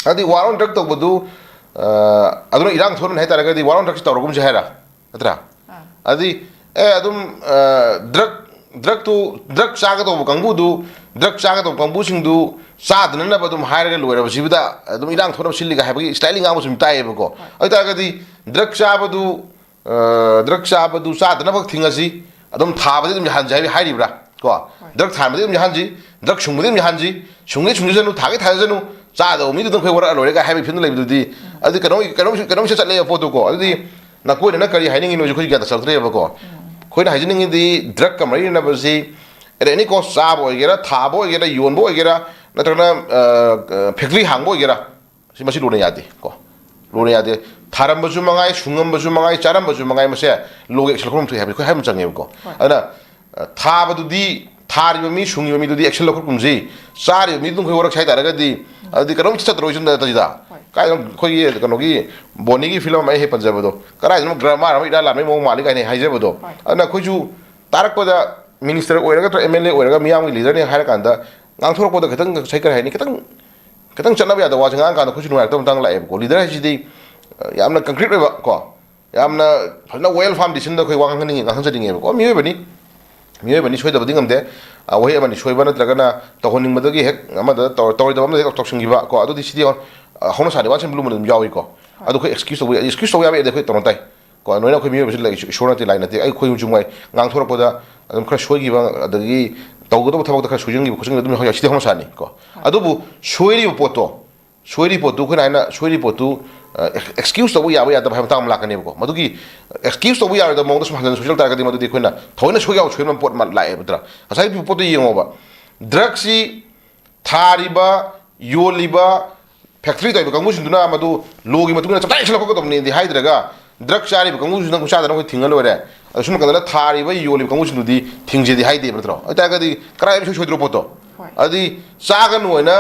ꯑꯗꯨꯗꯤ war on drug ꯇꯧꯕꯗꯨ, ꯑ, ꯑꯗꯨꯅ ꯏꯔꯥꯡ ꯊꯣꯛꯍꯟꯕꯅꯤ ꯍꯥꯏ ꯇꯥꯔꯒꯗꯤ war on drugꯁꯤ ꯇꯧꯔꯒꯨꯝꯁꯦ ꯍꯥꯏꯔ? ꯅꯠꯇ꯭ꯔꯥ? ꯑꯥ꯫ ꯑꯗꯨꯗꯤ, ꯑꯦ, ꯑꯗꯨꯝ, ꯑ, drug, drugꯇꯨ, drug ꯆꯥꯒꯗꯧꯕ ꯀꯥꯡꯕꯨꯗꯨ, drug ꯆꯥꯒꯗꯧꯕ ꯀꯥꯡꯕꯨꯁꯤꯡꯗꯨ ꯆꯥꯗꯅꯅꯕ ꯑꯗꯨꯝ ꯍꯥꯏꯔꯒ ꯂꯣꯏꯔꯕꯁꯤꯕꯨꯗ ꯑꯗꯨꯝ ꯏꯔꯥꯡ ꯊꯣꯛꯅꯕ ꯁꯤꯜꯂꯤꯒ ꯍꯥꯏꯕꯒꯤ styleꯗꯤ ꯉꯥꯡꯕꯁꯨ ꯑꯗꯨꯝ ꯇꯥꯏꯌꯦꯕꯀꯣ꯫ ꯍꯣꯏ꯫ ꯑꯗꯨ ꯑꯣꯏ ꯇꯥꯔꯒꯗꯤ drug ꯆꯥꯕꯗꯨ, ꯑ, drug ꯆꯥꯕꯗꯨ ꯆꯥꯗꯅꯕ ꯊꯤꯡꯉꯁꯤ, ꯑꯗꯨꯝ ꯊꯥꯕꯗꯤ ꯑꯗꯨꯝ ꯌꯥꯍꯟꯁꯤ ꯍꯥꯏ-, ꯍꯥꯏꯔꯤꯕ꯭ꯔꯥ? ꯀꯣ? ꯍꯣꯏ꯫ Drug ꯊꯥꯕꯗꯤ ꯑꯗꯨꯝ ꯌꯥꯍꯟꯁꯤ, drug ꯁꯨꯡꯕꯗꯤ ꯑꯗꯨꯝ ꯌꯥꯍꯟꯁꯤ, ꯁꯨꯡꯒꯦ ꯁꯨꯡꯖꯁꯅꯨ, ꯊꯥꯒꯦ ꯊꯥꯖꯁꯅꯨ, ꯆꯥꯗꯕ ꯃꯤꯗꯨ ꯑꯗꯨꯝ ꯑꯩꯈꯣꯏ ꯋꯥꯔꯛꯑ ꯂꯣꯏꯔꯦ ꯀꯥꯏ ꯍꯥꯏꯕꯒꯤ ꯐꯤꯕꯝꯗ ꯂꯩꯕꯗꯨꯗꯤ, ꯎꯝ꯫ ꯑꯗꯨꯗꯤ ꯀꯩꯅꯣꯝ, ꯀꯩꯅꯣꯝ, ꯀꯩꯅꯣꯝ ꯁꯦꯠ ꯆꯠꯂꯦꯕ ꯄꯣꯠꯇꯨꯀꯣ꯫ ꯑꯗꯨꯗꯤ ꯅꯀꯣꯏꯅꯅ ꯀꯔꯤ ꯍꯥꯏꯅꯤꯡꯉꯤꯅꯣꯁꯨ ꯑꯩꯈꯣꯏ ꯒ꯭ꯌꯥꯟ ꯇꯥꯁꯜꯂꯛꯇ꯭ꯔꯦꯕꯀꯣ꯫ ꯑꯩꯈꯣꯏꯅ ꯍꯥꯏꯖꯅꯤꯡꯉꯤꯗꯤ ꯗ꯭ꯔꯒꯀ ꯃꯔꯤ ꯂꯩꯅꯕꯁꯤ at any cost, ꯆꯥꯕ ꯑꯣꯏꯒꯦꯔꯥ, ꯊꯥꯕ ꯑꯣꯏꯒꯦꯔꯥ, ꯌꯣꯟꯕ ꯑꯣꯏꯒꯦꯔꯥ, ꯅꯠꯇ꯭ꯔꯒꯅ ꯐꯦꯛꯇ꯭ꯔꯤ ꯍꯥꯡꯕ ꯑꯣꯏꯒꯦꯔꯥ, ꯁꯤ ꯃꯁꯤ ꯂꯣꯅ ꯌꯥꯗꯦ ꯀꯣ꯫ ꯂꯣꯅ ꯌꯥꯗꯦ꯫ ꯊꯥꯔꯝꯕꯁꯨ ꯃꯉꯥꯏ, ꯁꯨꯡꯉꯝꯕꯁꯨ ꯃꯉꯥꯏ, ꯆꯥꯔꯝꯕꯁꯨ ꯃꯉꯥꯏ, ꯃꯁꯦ ꯂꯣꯒꯤ ꯑꯦꯛꯁꯟ ꯂꯧꯐꯝ ꯊꯣꯛꯏ ꯍꯥꯏꯕꯁꯦ ꯑꯩꯈꯣꯏ ꯍꯥꯏꯕ ꯆꯪꯉꯦꯕꯀꯣ꯫ ꯑꯗꯨꯅ ꯑ, ꯊꯥꯕꯗꯨꯗꯤ, ꯊꯥꯔꯤꯕ ꯃꯤ, ꯁꯨꯡꯉꯤꯕ ꯃꯤꯗꯨꯗꯤ ꯑꯦꯛꯁꯟ ꯂꯧꯈꯠꯀꯨꯝꯁꯤ꯫ ꯆꯥꯔꯤꯕ ꯃꯤꯗꯨ ꯑꯩꯈꯣꯏ ꯋꯥꯔꯛꯁꯦ ꯍꯥꯏꯇꯥꯔꯒꯗꯤ, ꯑꯗꯨꯗꯤ ꯀꯩꯅꯣꯝ ꯆꯠꯇꯔꯣꯏꯁꯤꯅ ꯅꯠꯇꯁꯤꯗ꯫ ꯀꯥꯏꯗꯅꯣ ꯑꯩꯈꯣꯏꯒꯤ ꯀꯩꯅꯣꯒꯤ ꯕꯣꯅꯤꯒꯤ ꯐꯤꯂꯝ ꯑꯃ ꯑꯩ ꯍꯦꯛ ꯄꯟꯖꯕꯗꯣ, ꯀꯗꯥꯏꯗꯅꯣ ꯒ꯭ꯔꯥꯃꯥꯔ ꯑꯃ ꯏꯔꯥ ꯂꯥꯟꯕꯒꯤ ꯃꯑꯣꯡ ꯃꯥꯜꯂꯤ ꯀꯥꯏꯅ ꯍꯥꯏꯖꯕꯗꯣ꯫ ꯑꯗꯨꯅ ꯑꯩꯈꯣꯏꯁꯨ ꯇꯥꯔꯛꯄꯗ ꯃꯤꯅꯤꯁꯇꯔ ꯑꯣꯏꯔꯒ ꯅꯠꯇ꯭ꯔ ꯑꯦꯝ ꯑꯦꯜ ꯑꯦ ꯑꯣꯏꯔꯒ ꯃꯤꯌꯥꯝꯒꯤ ꯂꯤꯗꯔꯅꯦ ꯍꯥꯏꯔꯀꯥꯟꯗ ꯉꯥꯡꯊꯣꯔꯛꯄꯗ ꯈꯤꯇꯪ ꯉꯁꯥꯏ ꯀꯔꯤ ꯍꯥꯏꯅꯤ, ꯈꯤꯇꯪ ꯈꯤꯇꯪ ꯆꯠꯅꯕ ꯌꯥꯗꯕ ꯋꯥꯁꯦ ꯉꯥꯡꯉꯀꯥꯟꯗ ꯑꯩꯈꯣꯏꯁꯨ ꯅꯨꯡꯉꯥꯏꯔꯛꯇꯕ ꯃꯇꯥꯡ ꯂꯥꯛꯑꯦꯕꯀꯣ꯫ ꯂꯤꯗꯔ ꯍꯥꯏꯁꯤꯗꯤ ꯑ, ꯌꯥꯝꯅ ꯀꯟꯀ꯭ꯔꯤꯠ ꯑꯣꯏꯕ ꯀꯣ, ꯌꯥꯝꯅ ꯐꯖꯅ ꯋꯦꯜ ꯐꯥꯎꯟꯗꯦꯁꯟꯗ ꯑꯩꯈꯣꯏ ꯋꯥ ꯉꯥꯡꯍꯟꯅꯤꯡꯉꯤ, ꯉꯥꯡꯍꯟꯖꯅꯤꯡꯉꯦꯕꯀꯣ꯫ ꯃꯤꯑꯣꯏꯕꯅꯤ, ꯃꯤꯑꯣꯏꯕꯅꯤ, ꯁꯣꯏꯗꯕꯗꯤ ꯉꯝꯗꯦ꯫ ꯑ, ꯋꯥꯍꯩ ꯑꯃꯅꯤ ꯁꯣꯏꯕ ꯅꯠꯇ꯭ꯔꯒꯅ ꯇꯧꯍꯟꯅꯤꯡꯕꯗꯒꯤ ꯍꯦꯛ ꯑꯃꯗ ꯇꯧꯔ-, ꯇꯧꯔꯣꯏꯗꯕ ꯑꯃꯗ ꯍꯦꯛ ꯇꯧꯁꯤꯟꯈꯤꯕ ꯀꯣ, ꯑꯗꯨꯗꯤ ꯁꯤꯗꯤ ꯍꯧ-, ꯑ, ꯍꯧꯅ ꯁꯥꯅꯤ, once in blue moon ꯑꯗꯨꯝ ꯌꯥꯎꯏꯀꯣ꯫ ꯑꯗꯨ ꯑꯩꯈꯣꯏ ꯑꯦꯛꯁꯀ꯭ꯌꯨꯁ ꯇꯧꯕ, ꯑꯦꯛꯁꯀ꯭ꯌꯨꯁ ꯇꯧꯕ ꯌꯥꯕ ꯌꯥꯗꯦ, ꯑꯩꯈꯣꯏ ꯇꯧꯅ ꯇꯥꯏ ꯀꯣ꯫ ꯅꯣꯏꯅ ꯑꯩꯈꯣꯏ ꯃꯤꯑꯣꯏꯕꯁꯤ ꯂꯩ, ꯏꯁꯣꯔ ꯅꯠꯇꯦ, ꯂꯥꯏ ꯅꯠꯇꯦ, ꯑꯩꯈꯣꯏ ꯍꯧꯖꯤꯛ ꯉꯥꯏ ꯉꯥꯡꯊꯣꯔꯛꯄꯗ ꯑꯗꯨꯝ ꯈꯔ ꯁꯣꯏꯈꯤꯕ, ꯑꯗꯒꯤ ꯇꯧꯒꯗꯕ ꯊꯕꯛꯇ ꯈꯔ ꯁꯣꯏꯖꯟꯈꯤꯕ ꯈꯣꯠꯆꯟꯈꯤꯕ ꯑꯗꯨꯝ ꯌꯥꯎꯏ, ꯁꯤꯗꯤ ꯍꯧꯅ ꯁꯥꯅꯤ ꯀꯣ꯫ ꯑꯗꯨꯕꯨ ꯁꯣꯏꯔꯤꯕ ꯄꯣꯠꯇꯣ, ꯁꯣꯏꯔꯤ ꯄꯣꯠꯇꯨ ꯑꯩꯈꯣꯏꯅ ꯍꯥꯏꯅ ꯁꯣꯏꯔꯤ ꯄꯣꯠꯇꯨ, ꯑ, ꯑꯦꯛꯁ-, ꯑꯦꯛꯁꯀ꯭ꯌꯨꯁ ꯇꯧꯕ ꯌꯥꯕ ꯌꯥꯗꯕ ꯍꯥꯏꯕ ꯃꯇꯥꯡ ꯑꯃ ꯂꯥꯛꯀꯅꯦꯕꯀꯣ꯫ ꯃꯗꯨꯒꯤ ꯑꯦꯛꯁꯀ꯭ꯌꯨꯁ ꯇꯧꯕ ꯌꯥꯔꯣꯏꯗꯕ ꯃꯑꯣꯡꯗ ꯁꯨꯝ ꯍꯟꯖꯤꯟ ꯁꯣꯏꯖꯜ ꯇꯥꯔꯒꯗꯤ ꯃꯗꯨꯗꯤ ꯑꯩꯈꯣꯏꯅ ꯊꯑꯣꯏꯅ ꯁꯣꯏ ꯌꯥꯎ ꯁꯣꯏꯕ ꯄꯣꯠ ꯑꯃ ꯂꯥꯛꯑꯦꯕ ꯅꯠꯇ꯭ꯔꯥ? ꯉꯁꯥꯏꯒꯤ ꯄꯣꯠꯇꯨ ꯌꯦꯡꯉꯣꯕ, ꯗ꯭ꯔꯒꯁꯤ ꯊꯥꯔꯤꯕ, ꯌꯣꯜꯂꯤꯕ, ꯐꯦꯛꯇ꯭ꯔꯤ ꯇꯧꯔꯤꯕ ꯀꯥꯡꯕꯨꯁꯤꯡꯗꯨꯅ ꯃꯗꯨ ꯂꯣꯒꯤ ꯃꯇꯨꯡ ꯏꯟꯅ ꯆꯞ ꯆꯥꯅ ꯑꯦꯛꯁꯟ ꯂꯧꯈꯠꯀꯗꯕꯅꯤꯗꯤ ꯍꯥꯏꯗ꯭ꯔꯒ, ꯗ꯭ꯔꯒ ꯆꯥꯔꯤꯕ ꯀꯥꯡꯕꯨꯁꯤꯅ ꯆꯥꯗꯅ ꯑꯩꯈꯣꯏ ꯊꯤꯡꯉ ꯂꯣꯏꯔꯦ꯫ ꯑꯗꯣ ꯁꯣꯝ ꯅꯥꯀꯟꯗꯅ ꯊꯥꯔꯤꯕ, ꯌꯣꯜꯂꯤꯕ ꯀꯥꯡꯕꯨꯁꯤꯡꯗꯨꯗꯤ ꯊꯤꯡꯖꯦꯗꯤ ꯍꯥꯏꯗꯦꯕ ꯅꯠꯇ꯭ꯔꯣ? ꯑꯗꯨ ꯑꯣꯏꯇꯥꯔꯒꯗꯤ ꯀꯗꯥꯏꯗ ꯁꯣꯏ ꯁꯣꯏꯗ꯭ꯔꯣ ꯄꯣꯠꯇꯣ? ꯑꯗꯨꯗꯤ ꯆꯥꯒꯅꯨ ꯍꯥꯏꯅ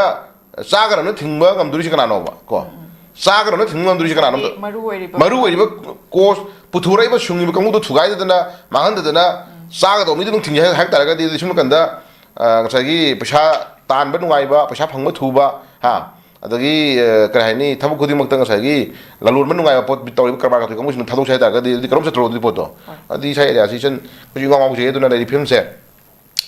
ꯆꯥꯒꯅꯨꯅ ꯊꯤꯡꯕ ꯉꯝꯗꯣꯔꯤꯁꯦ ꯀꯅꯥꯅꯣꯕ ꯀꯣ? ꯆꯥꯒꯅꯨꯅ ꯊꯤꯡꯕ ꯉꯝꯗꯣꯔꯤꯁꯦ ꯀꯅꯥꯅꯣ? ꯃꯔꯨ ꯑꯣꯏꯔꯤꯕ ꯃꯔꯨ ꯑꯣꯏꯔꯤꯕ ꯀꯣꯁ ꯄꯨꯊꯣꯔꯛꯏꯕ ꯁꯨꯡꯉꯤꯕ ꯀꯥꯡꯕꯨꯗꯣ ꯊꯨꯒꯥꯏꯗꯗꯅ, ꯃꯥꯡꯍꯟꯗꯗꯅ, ꯆꯥꯒꯗꯧꯕ ꯃꯤꯗꯨ ꯑꯗꯨꯝ ꯊꯤꯡꯖꯩ ꯍꯥꯏ ꯇꯥꯔꯒꯗꯤ, ꯑꯗꯨꯗꯤ ꯁꯨꯝ ꯀꯥꯟꯗ, ꯑ, ꯉꯁꯥꯏꯒꯤ ꯄꯩꯁꯥ ꯇꯥꯟꯕ ꯅꯨꯡꯉꯥꯏꯕ, ꯄꯩꯁꯥ ꯐꯪꯕ ꯊꯨꯕ, ꯍꯥ, ꯑꯗꯒꯤ, ꯑ, ꯀꯔꯤ ꯍꯥꯏꯅꯤ, ꯊꯕꯛ ꯈꯨꯗꯤꯡꯃꯛꯇ ꯉꯁꯥꯏꯒꯤ ꯂꯂꯣꯟꯕ ꯅꯨꯡꯉꯥꯏꯕ ꯄꯣꯠ ꯇꯧꯔꯤꯕ ꯀꯔꯕꯥꯔ ꯀꯥꯇꯣꯏ ꯀꯥꯡꯕꯨꯁꯤꯡꯗꯣ ꯊꯥꯗꯣꯛꯁꯦ ꯍꯥꯏ ꯇꯥꯔꯒꯗꯤ, ꯑꯗꯨꯗꯤ ꯀꯔꯝ ꯆꯠꯇ꯭ꯔꯣ ꯑꯗꯨꯗꯤ ꯄꯣꯠꯇꯣ? ꯑꯗꯨꯗꯤ ꯏꯁꯥ ꯑꯦꯔꯤꯌꯥꯁꯤ ꯏꯆꯟ ꯑꯩꯈꯣꯏꯁꯨ ꯏꯉꯥꯎ ꯉꯥꯎꯖꯩ꯫ ꯑꯗꯨꯅ ꯂꯩꯔꯤꯕ ꯐꯤꯕꯝꯁꯦ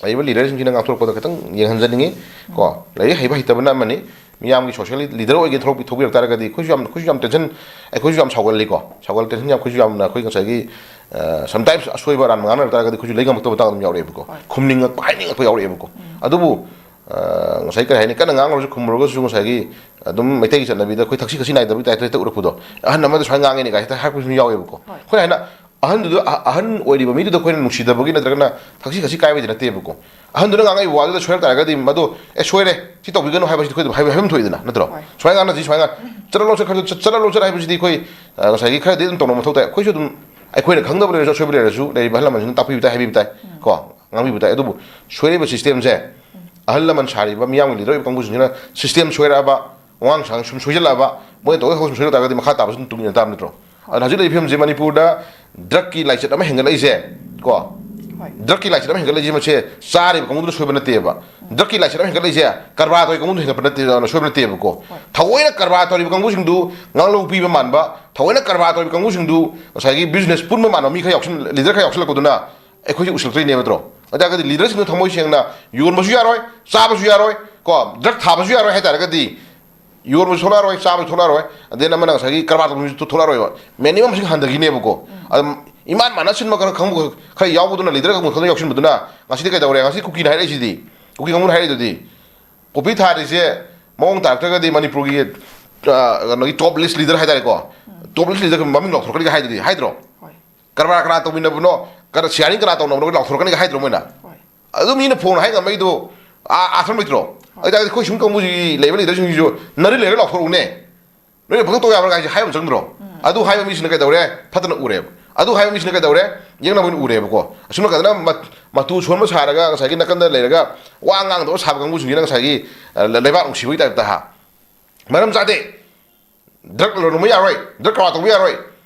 ꯂꯩꯔꯤꯕ ꯂꯤꯗꯔꯁꯤꯡꯁꯤꯅ ꯉꯥꯛꯊꯣꯔꯛꯄꯗ ꯈꯤꯇꯪ ꯌꯦꯡꯍꯟꯖꯅꯤꯡꯉꯤ ꯀꯣ꯫ ꯂꯥꯏꯔꯤꯛ ꯍꯩꯕ ꯍꯩꯇꯕꯅ ꯑꯃꯅꯤ, ꯃꯤꯌꯥꯝꯒꯤ ꯁꯣꯁꯤꯌꯦꯜ ꯂꯤꯗꯔ ꯑꯣꯏꯒꯦ ꯊꯣꯛꯂꯛꯄꯤ-, ꯊꯣꯛꯄꯤꯔꯛ ꯇꯥꯔꯒꯗꯤ ꯑꯩꯈꯣꯏꯁꯨ ꯌꯥꯝ, ꯑꯩꯈꯣꯏꯁꯨ ꯌꯥꯝ ꯇꯦꯟꯁꯟ, ꯑꯩꯈꯣꯏꯁꯨ ꯌꯥꯝ ꯁꯥꯎꯒꯜꯂꯤꯀꯣ꯫ ꯁꯥꯎꯒꯜ, ꯇꯦꯟꯁꯟ ꯌꯥꯝ, ꯑꯩꯈꯣꯏꯁꯨ ꯌꯥꯝꯅ, ꯑꯩꯈꯣꯏ ꯉꯁꯥꯏꯒꯤ, ꯑ, sometimes ꯑꯁꯣꯏꯕ ꯑꯔꯥꯟꯕ ꯉꯥꯡꯅꯔꯛ ꯇꯥꯔꯒꯗꯤ ꯑꯩꯈꯣꯏꯁꯨ ꯂꯩ ꯉꯝꯃꯛꯇꯕ ꯃꯇꯥꯡ ꯑꯗꯨꯝ ꯌꯥꯎꯔꯛꯑꯦꯕꯀꯣ꯫ ꯈꯨꯝꯅꯤꯡꯉꯛꯄ, ꯍꯥꯏꯅꯤꯡꯉꯛꯄ ꯌꯥꯎꯔꯛꯑꯦꯕꯀꯣ꯫ ꯑꯗꯨꯕꯨ, ꯑ, ꯉꯁꯥꯏ ꯀꯔꯤ ꯍꯥꯏꯅꯤ, ꯀꯟꯅ ꯉꯥꯡꯉꯨꯔꯁꯨ ꯈꯨꯝꯃꯨꯔꯒꯁꯨ ꯉꯁꯥꯏꯒꯤ, ꯑꯗꯨꯝ ꯃꯩꯇꯩꯒꯤ ꯆꯠꯅꯕꯤꯗ ꯑꯩꯈꯣꯏ ꯊꯛꯁꯤ ꯈꯥꯁꯤ ꯅꯥꯏꯗꯕꯒꯤ ꯇꯥꯏꯞꯇ ꯍꯦꯛꯇ ꯎꯔꯛꯄꯗꯣ, ꯑꯍꯟ ꯑꯃꯗ ꯁꯨꯃꯥꯏꯅ ꯉꯥꯡꯉꯦꯅꯦ ꯀꯥꯏ ꯍꯦꯛꯇ ꯍꯥꯏꯔꯛꯄꯁꯨ ꯌꯥꯎꯋꯦꯕꯀꯣ꯫ ꯑꯩꯈꯣꯏꯅ ꯍꯥꯏꯅ ꯑꯍꯟꯗꯨꯗ ꯑ- ꯑꯍꯟ ꯑꯣꯏꯔꯤꯕ ꯃꯤꯗꯨꯗ ꯑꯩꯈꯣꯏꯅ ꯅꯨꯡꯁꯤꯗꯕꯒꯤ ꯅꯠꯇ꯭ꯔꯒꯅ ꯊꯛꯁꯤ ꯈꯥꯁꯤ ꯀꯥꯏꯕꯗꯤ ꯅꯠꯇꯦꯕꯀꯣ꯫ ꯑꯍꯟꯗꯨꯅ ꯉꯥꯡꯉꯛꯏꯕ ꯋꯥꯗꯨꯗ ꯁꯣꯏꯔꯛ ꯇꯥꯔꯒꯗꯤ ꯃꯗꯨ, "ꯑꯦ, ꯁꯣꯏꯔꯦ, ꯁꯤ ꯇꯧꯕꯤꯒꯅꯨ" ꯍꯥꯏꯕꯁꯤꯗꯤ ꯑꯩꯈꯣꯏ ꯑꯗꯨꯝ ꯍꯥꯏꯕ ꯍꯥꯏꯐꯝ ꯊꯣꯛꯏꯗꯅ, ꯅꯠꯇ꯭ꯔꯣ? ꯁꯨꯃꯥꯏꯅ ꯉꯥꯡꯅꯁꯤ, ꯁꯨꯃꯥꯏꯅ ꯉꯥꯡ- "ꯆꯠꯂꯣ, ꯆꯠꯈ꯭ꯔ- ꯆꯠ- ꯆꯠꯂꯣ, ꯆꯠ" ꯍꯥꯏꯕꯁꯤꯗꯤ ꯑꯩꯈꯣꯏ, ꯑ, ꯉꯁꯥꯏꯒꯤ ꯈꯔꯗꯤ ꯑꯗꯨꯝ ꯇꯧꯅꯕ ꯃꯊꯧ ꯇꯥꯏ꯫ ꯑꯩꯈꯣꯏꯁꯨ ꯑꯗꯨꯝ, ꯑꯩꯈꯣꯏꯅ ꯈꯪꯗꯕ ꯂꯩꯔꯁꯨ, ꯑꯁꯣꯏꯕ ꯂꯩꯔꯁꯨ, ꯂꯩꯔꯤꯕ ꯑꯍꯜ ꯂꯃꯟꯁꯤꯡꯅ ꯇꯥꯛꯄꯤꯕ ꯇꯥꯏ, ꯍꯥꯏꯕꯤꯕ ꯇꯥꯏ, ꯀꯣ, ꯉꯥꯡꯕꯤꯕ ꯇꯥꯏ꯫ ꯑꯗꯨꯕꯨ ꯁꯣꯏꯔꯛꯏꯕ ꯁꯤꯁꯇꯦꯝꯁꯦ, ꯑꯍꯜ ꯂꯃꯟ ꯁꯥꯔꯤꯕ, ꯃꯤꯌꯥꯝꯒꯤ ꯂꯤꯗꯔ ꯑꯣꯏꯕ ꯀꯥꯡꯕꯨꯁꯤꯡꯁꯤꯅ ꯁꯤꯁꯇꯦꯝ ꯁꯣꯏꯔꯛꯑꯕ, ꯋꯥꯉꯥꯡ ꯁꯉꯥꯡ ꯁꯨꯝ ꯁꯣꯏꯖꯜꯂꯛꯑꯕ, ꯃꯣꯏꯅ ꯇꯧꯕ ꯊꯕꯛ ꯁꯨꯝ ꯁꯣꯏꯖꯜꯂꯛ ꯇꯥꯔꯒꯗꯤ ꯃꯈꯥ ꯇꯥꯕꯁꯨ ꯑꯗꯨꯝ ꯇꯨꯡ ꯏꯟꯅ ꯇꯥꯕ ꯅꯠꯇ꯭ꯔꯣ? ꯑꯗꯨꯅ ꯍꯧꯖꯤꯛ ꯂꯩꯔꯤꯕ ꯐꯤꯕꯝꯁꯦ, ꯃꯅꯤꯄꯨꯔꯗ ꯗ꯭ꯔꯛꯀꯤ ꯂꯥꯏꯆꯠ ꯑꯃ ꯍꯦꯟꯒꯠꯂꯛꯏꯁꯦ, ꯀꯣ, ꯗ꯭ꯔꯛꯀꯤ ꯂꯥꯏꯆꯠ ꯑꯃ ꯍꯦꯟꯒꯠꯂꯛꯏꯁꯦ, ꯃꯁꯦ ꯆꯥꯔꯤꯕ ꯀꯥꯡꯕꯨꯗꯨꯅ ꯁꯣꯏꯕ ꯅꯠꯇꯦꯕ꯫ ꯗ꯭ꯔꯛꯀꯤ ꯂꯥꯏꯆꯠ ꯑꯃ ꯍꯦꯟꯒꯠꯂꯛꯏꯁꯦ ꯀꯔꯕꯥꯔ ꯇꯧꯔꯤꯕ ꯀꯥꯡꯕꯨꯗꯨꯅ ꯍꯦꯟꯒꯠꯄ ꯅꯠꯇꯦ, ꯁꯣꯏꯕ ꯅꯠꯇꯦꯕꯀꯣ꯫ ꯊꯑꯣꯏꯅ ꯀꯔꯕꯥꯔ ꯇꯧꯔꯤꯕ ꯀꯥꯡꯕꯨꯁꯤꯡꯗꯨ ꯉꯥꯡꯂꯧ ꯄꯤꯕ ꯃꯥꯟꯕ, ꯊꯑꯣꯏꯅ ꯀꯔꯕꯥꯔ ꯇꯧꯔꯤꯕ ꯀꯥꯡꯕꯨꯁꯤꯡꯗꯨ ꯉꯁꯥꯏꯒꯤ ꯕꯤꯖꯤꯅꯦꯁ ꯄꯨꯟꯕ ꯃꯥꯟꯕ ꯃꯤ ꯈꯔ ꯌꯥꯎꯁꯤꯜ-, ꯂꯤꯗꯔ ꯈꯔ ꯌꯥꯎꯁꯤꯜꯂꯛꯄꯗꯨꯅ ꯑꯩꯈꯣꯏꯁꯦ ꯎꯁꯤꯜꯂꯛꯇ꯭ꯔꯤꯅꯦꯕ ꯅꯠꯇ꯭ꯔꯣ? ꯑꯗꯨ ꯇꯥꯔꯒꯗꯤ ꯂꯤꯗꯔꯁꯤꯡꯗꯣ ꯊꯃꯣꯏ ꯁꯦꯡꯅ ꯌꯣꯟꯕꯁꯨ ꯌꯥꯔꯣꯏ, ꯆꯥꯕꯁꯨ ꯌꯥꯔꯣꯏ, ꯀꯣ, ꯗ꯭ꯔꯛ ꯊꯥꯕꯁꯨ ꯌꯥꯔꯣꯏ ꯍꯥꯏ ꯇꯥꯔꯒꯗꯤ, ꯌꯣꯟꯕꯁꯨ ꯊꯣꯛꯂꯛꯑꯔꯣꯏ, ꯆꯥꯕꯁꯨ ꯊꯣꯛꯂꯛꯑꯔꯣꯏ, ꯑꯗꯩ ꯑꯃꯅ ꯉꯁꯥꯏꯒꯤ ꯀꯔꯕꯥꯔ ꯇꯧꯕ ꯃꯤꯁꯨ ꯊꯣꯛꯂꯛꯑꯔꯣꯏꯕ꯫ ꯃꯦꯅꯤꯃꯝꯁꯤꯡ ꯍꯟꯊꯈꯤꯅꯦꯕꯀꯣ꯫ ꯑꯗꯨꯝ ꯏꯃꯥꯟ ꯃꯥꯟꯅ ꯁꯤꯟꯕ ꯈꯔ ꯈꯪꯕ ꯈꯔ ꯌꯥꯎꯕꯗꯨꯅ, ꯂꯤꯗꯔ ꯈꯔ ꯌꯥꯎꯁꯤꯟꯕꯗꯨꯅ ꯉꯁꯤꯗꯤ ꯀꯩꯗꯧꯔꯦ? ꯉꯁꯤ ꯀꯨꯀꯤꯅ ꯍꯥꯏꯔꯛꯏꯁꯤꯗꯤ, ꯀꯨꯀꯤ ꯀꯥꯡꯕꯨꯅ ꯍꯥꯏꯔꯛꯏꯗꯨꯗꯤ, ꯀꯣꯐꯤ ꯊꯥꯔꯤꯁꯦ ꯃꯑꯣꯡ ꯇꯥꯔꯛꯇ꯭ꯔꯒꯗꯤ ꯃꯅꯤꯄꯨꯔꯒꯤ, ꯑ, ꯀꯩꯅꯣꯒꯤ ꯇꯣꯞ ꯂꯤꯁ ꯂꯤꯗꯔ ꯍꯥꯏꯇꯥꯔꯦꯀꯣ, ꯇꯣꯞ ꯂꯤꯁ ꯂꯤꯗꯔ ꯃꯃꯤꯡ ꯂꯥꯎꯊꯣꯔꯛꯀꯅꯤꯒ ꯍꯥꯏꯗꯨꯗꯤ, ꯍꯥꯏꯗ꯭ꯔꯣ? ꯀꯔꯕꯥꯔ ꯀꯅꯥ ꯇꯧꯃꯤꯟꯅꯕꯅꯣ, ꯀꯅꯥ ꯁꯤꯌꯥꯔꯤꯡ ꯀꯅꯥ ꯇꯧꯅꯕꯅꯣ ꯂꯥꯎꯊꯣꯔꯛꯀꯅꯤꯒ ꯍꯥꯏꯗ꯭ꯔꯣ ꯃꯣꯏꯅ? ꯑꯗꯨ ꯃꯤꯅ ꯐꯣꯟ ꯍꯥꯏ ꯉꯝꯃꯛꯏꯗꯣ ꯑꯥ, ꯑꯥ ꯊꯝꯃꯣꯏꯗ꯭ꯔꯣ? ꯑꯗꯨ ꯇꯥꯔꯒꯗꯤ ꯑꯩꯈꯣꯏ ꯁꯨꯝ ꯀꯥꯡꯕꯨꯁꯤꯒꯤ ꯂꯩꯕ ꯂꯤꯗꯔꯁꯤꯡꯁꯤꯁꯨ ꯅꯔꯤ ꯂꯩꯔꯒ ꯂꯥꯎꯊꯣꯔꯛꯎꯅꯦ꯫ ꯅꯣꯏꯅ ꯄꯪꯇꯧ ꯇꯧ ꯌꯥꯕ꯭ꯔꯥ ꯍꯥꯏꯁꯦ ꯍꯥꯏꯕ ꯑꯃ ꯆꯪꯗ꯭ꯔꯣ? ꯑꯗꯨ ꯍꯥꯏꯕ ꯃꯤꯁꯤꯅ ꯀꯩꯗꯧꯔꯦ? ꯐꯠꯇꯅ ꯎꯔꯦꯕ꯫ ꯑꯗꯨ ꯍꯥꯏꯕ ꯃꯤꯁꯤꯅ ꯀꯩꯗꯧꯔꯦ? ꯌꯦꯛꯅꯕ ꯑꯣꯏꯅ ꯎꯔꯦꯕꯀꯣ꯫ ꯑꯁꯨꯝ ꯅꯥꯀꯟꯗꯅ ꯃꯠ-, ꯃꯇꯨ ꯁꯣꯟꯕ ꯁꯥꯔꯒ ꯉꯁꯥꯏꯒꯤ ꯅꯥꯀꯟꯗ ꯂꯩꯔꯒ ꯋꯥ ꯉꯥꯡꯗꯕ ꯁꯥꯕ ꯀꯥꯡꯕꯨꯁꯤꯡꯁꯤꯅ ꯉꯁꯥꯏꯒꯤ, ꯑ, ꯂ-, ꯂꯩꯕꯥꯛ ꯅꯨꯡꯁꯤꯕꯒꯤ ꯇꯥꯏꯞꯇ ꯍꯥ, ꯃꯔꯝ ꯆꯥꯗꯦ꯫ ꯗ꯭ꯔꯒ ꯂꯧꯔꯝꯕ ꯌꯥꯔꯣꯏ, ꯗ꯭ꯔꯒ ꯀꯔꯕꯥꯔ ꯇꯧꯕ ꯌꯥꯔꯣꯏ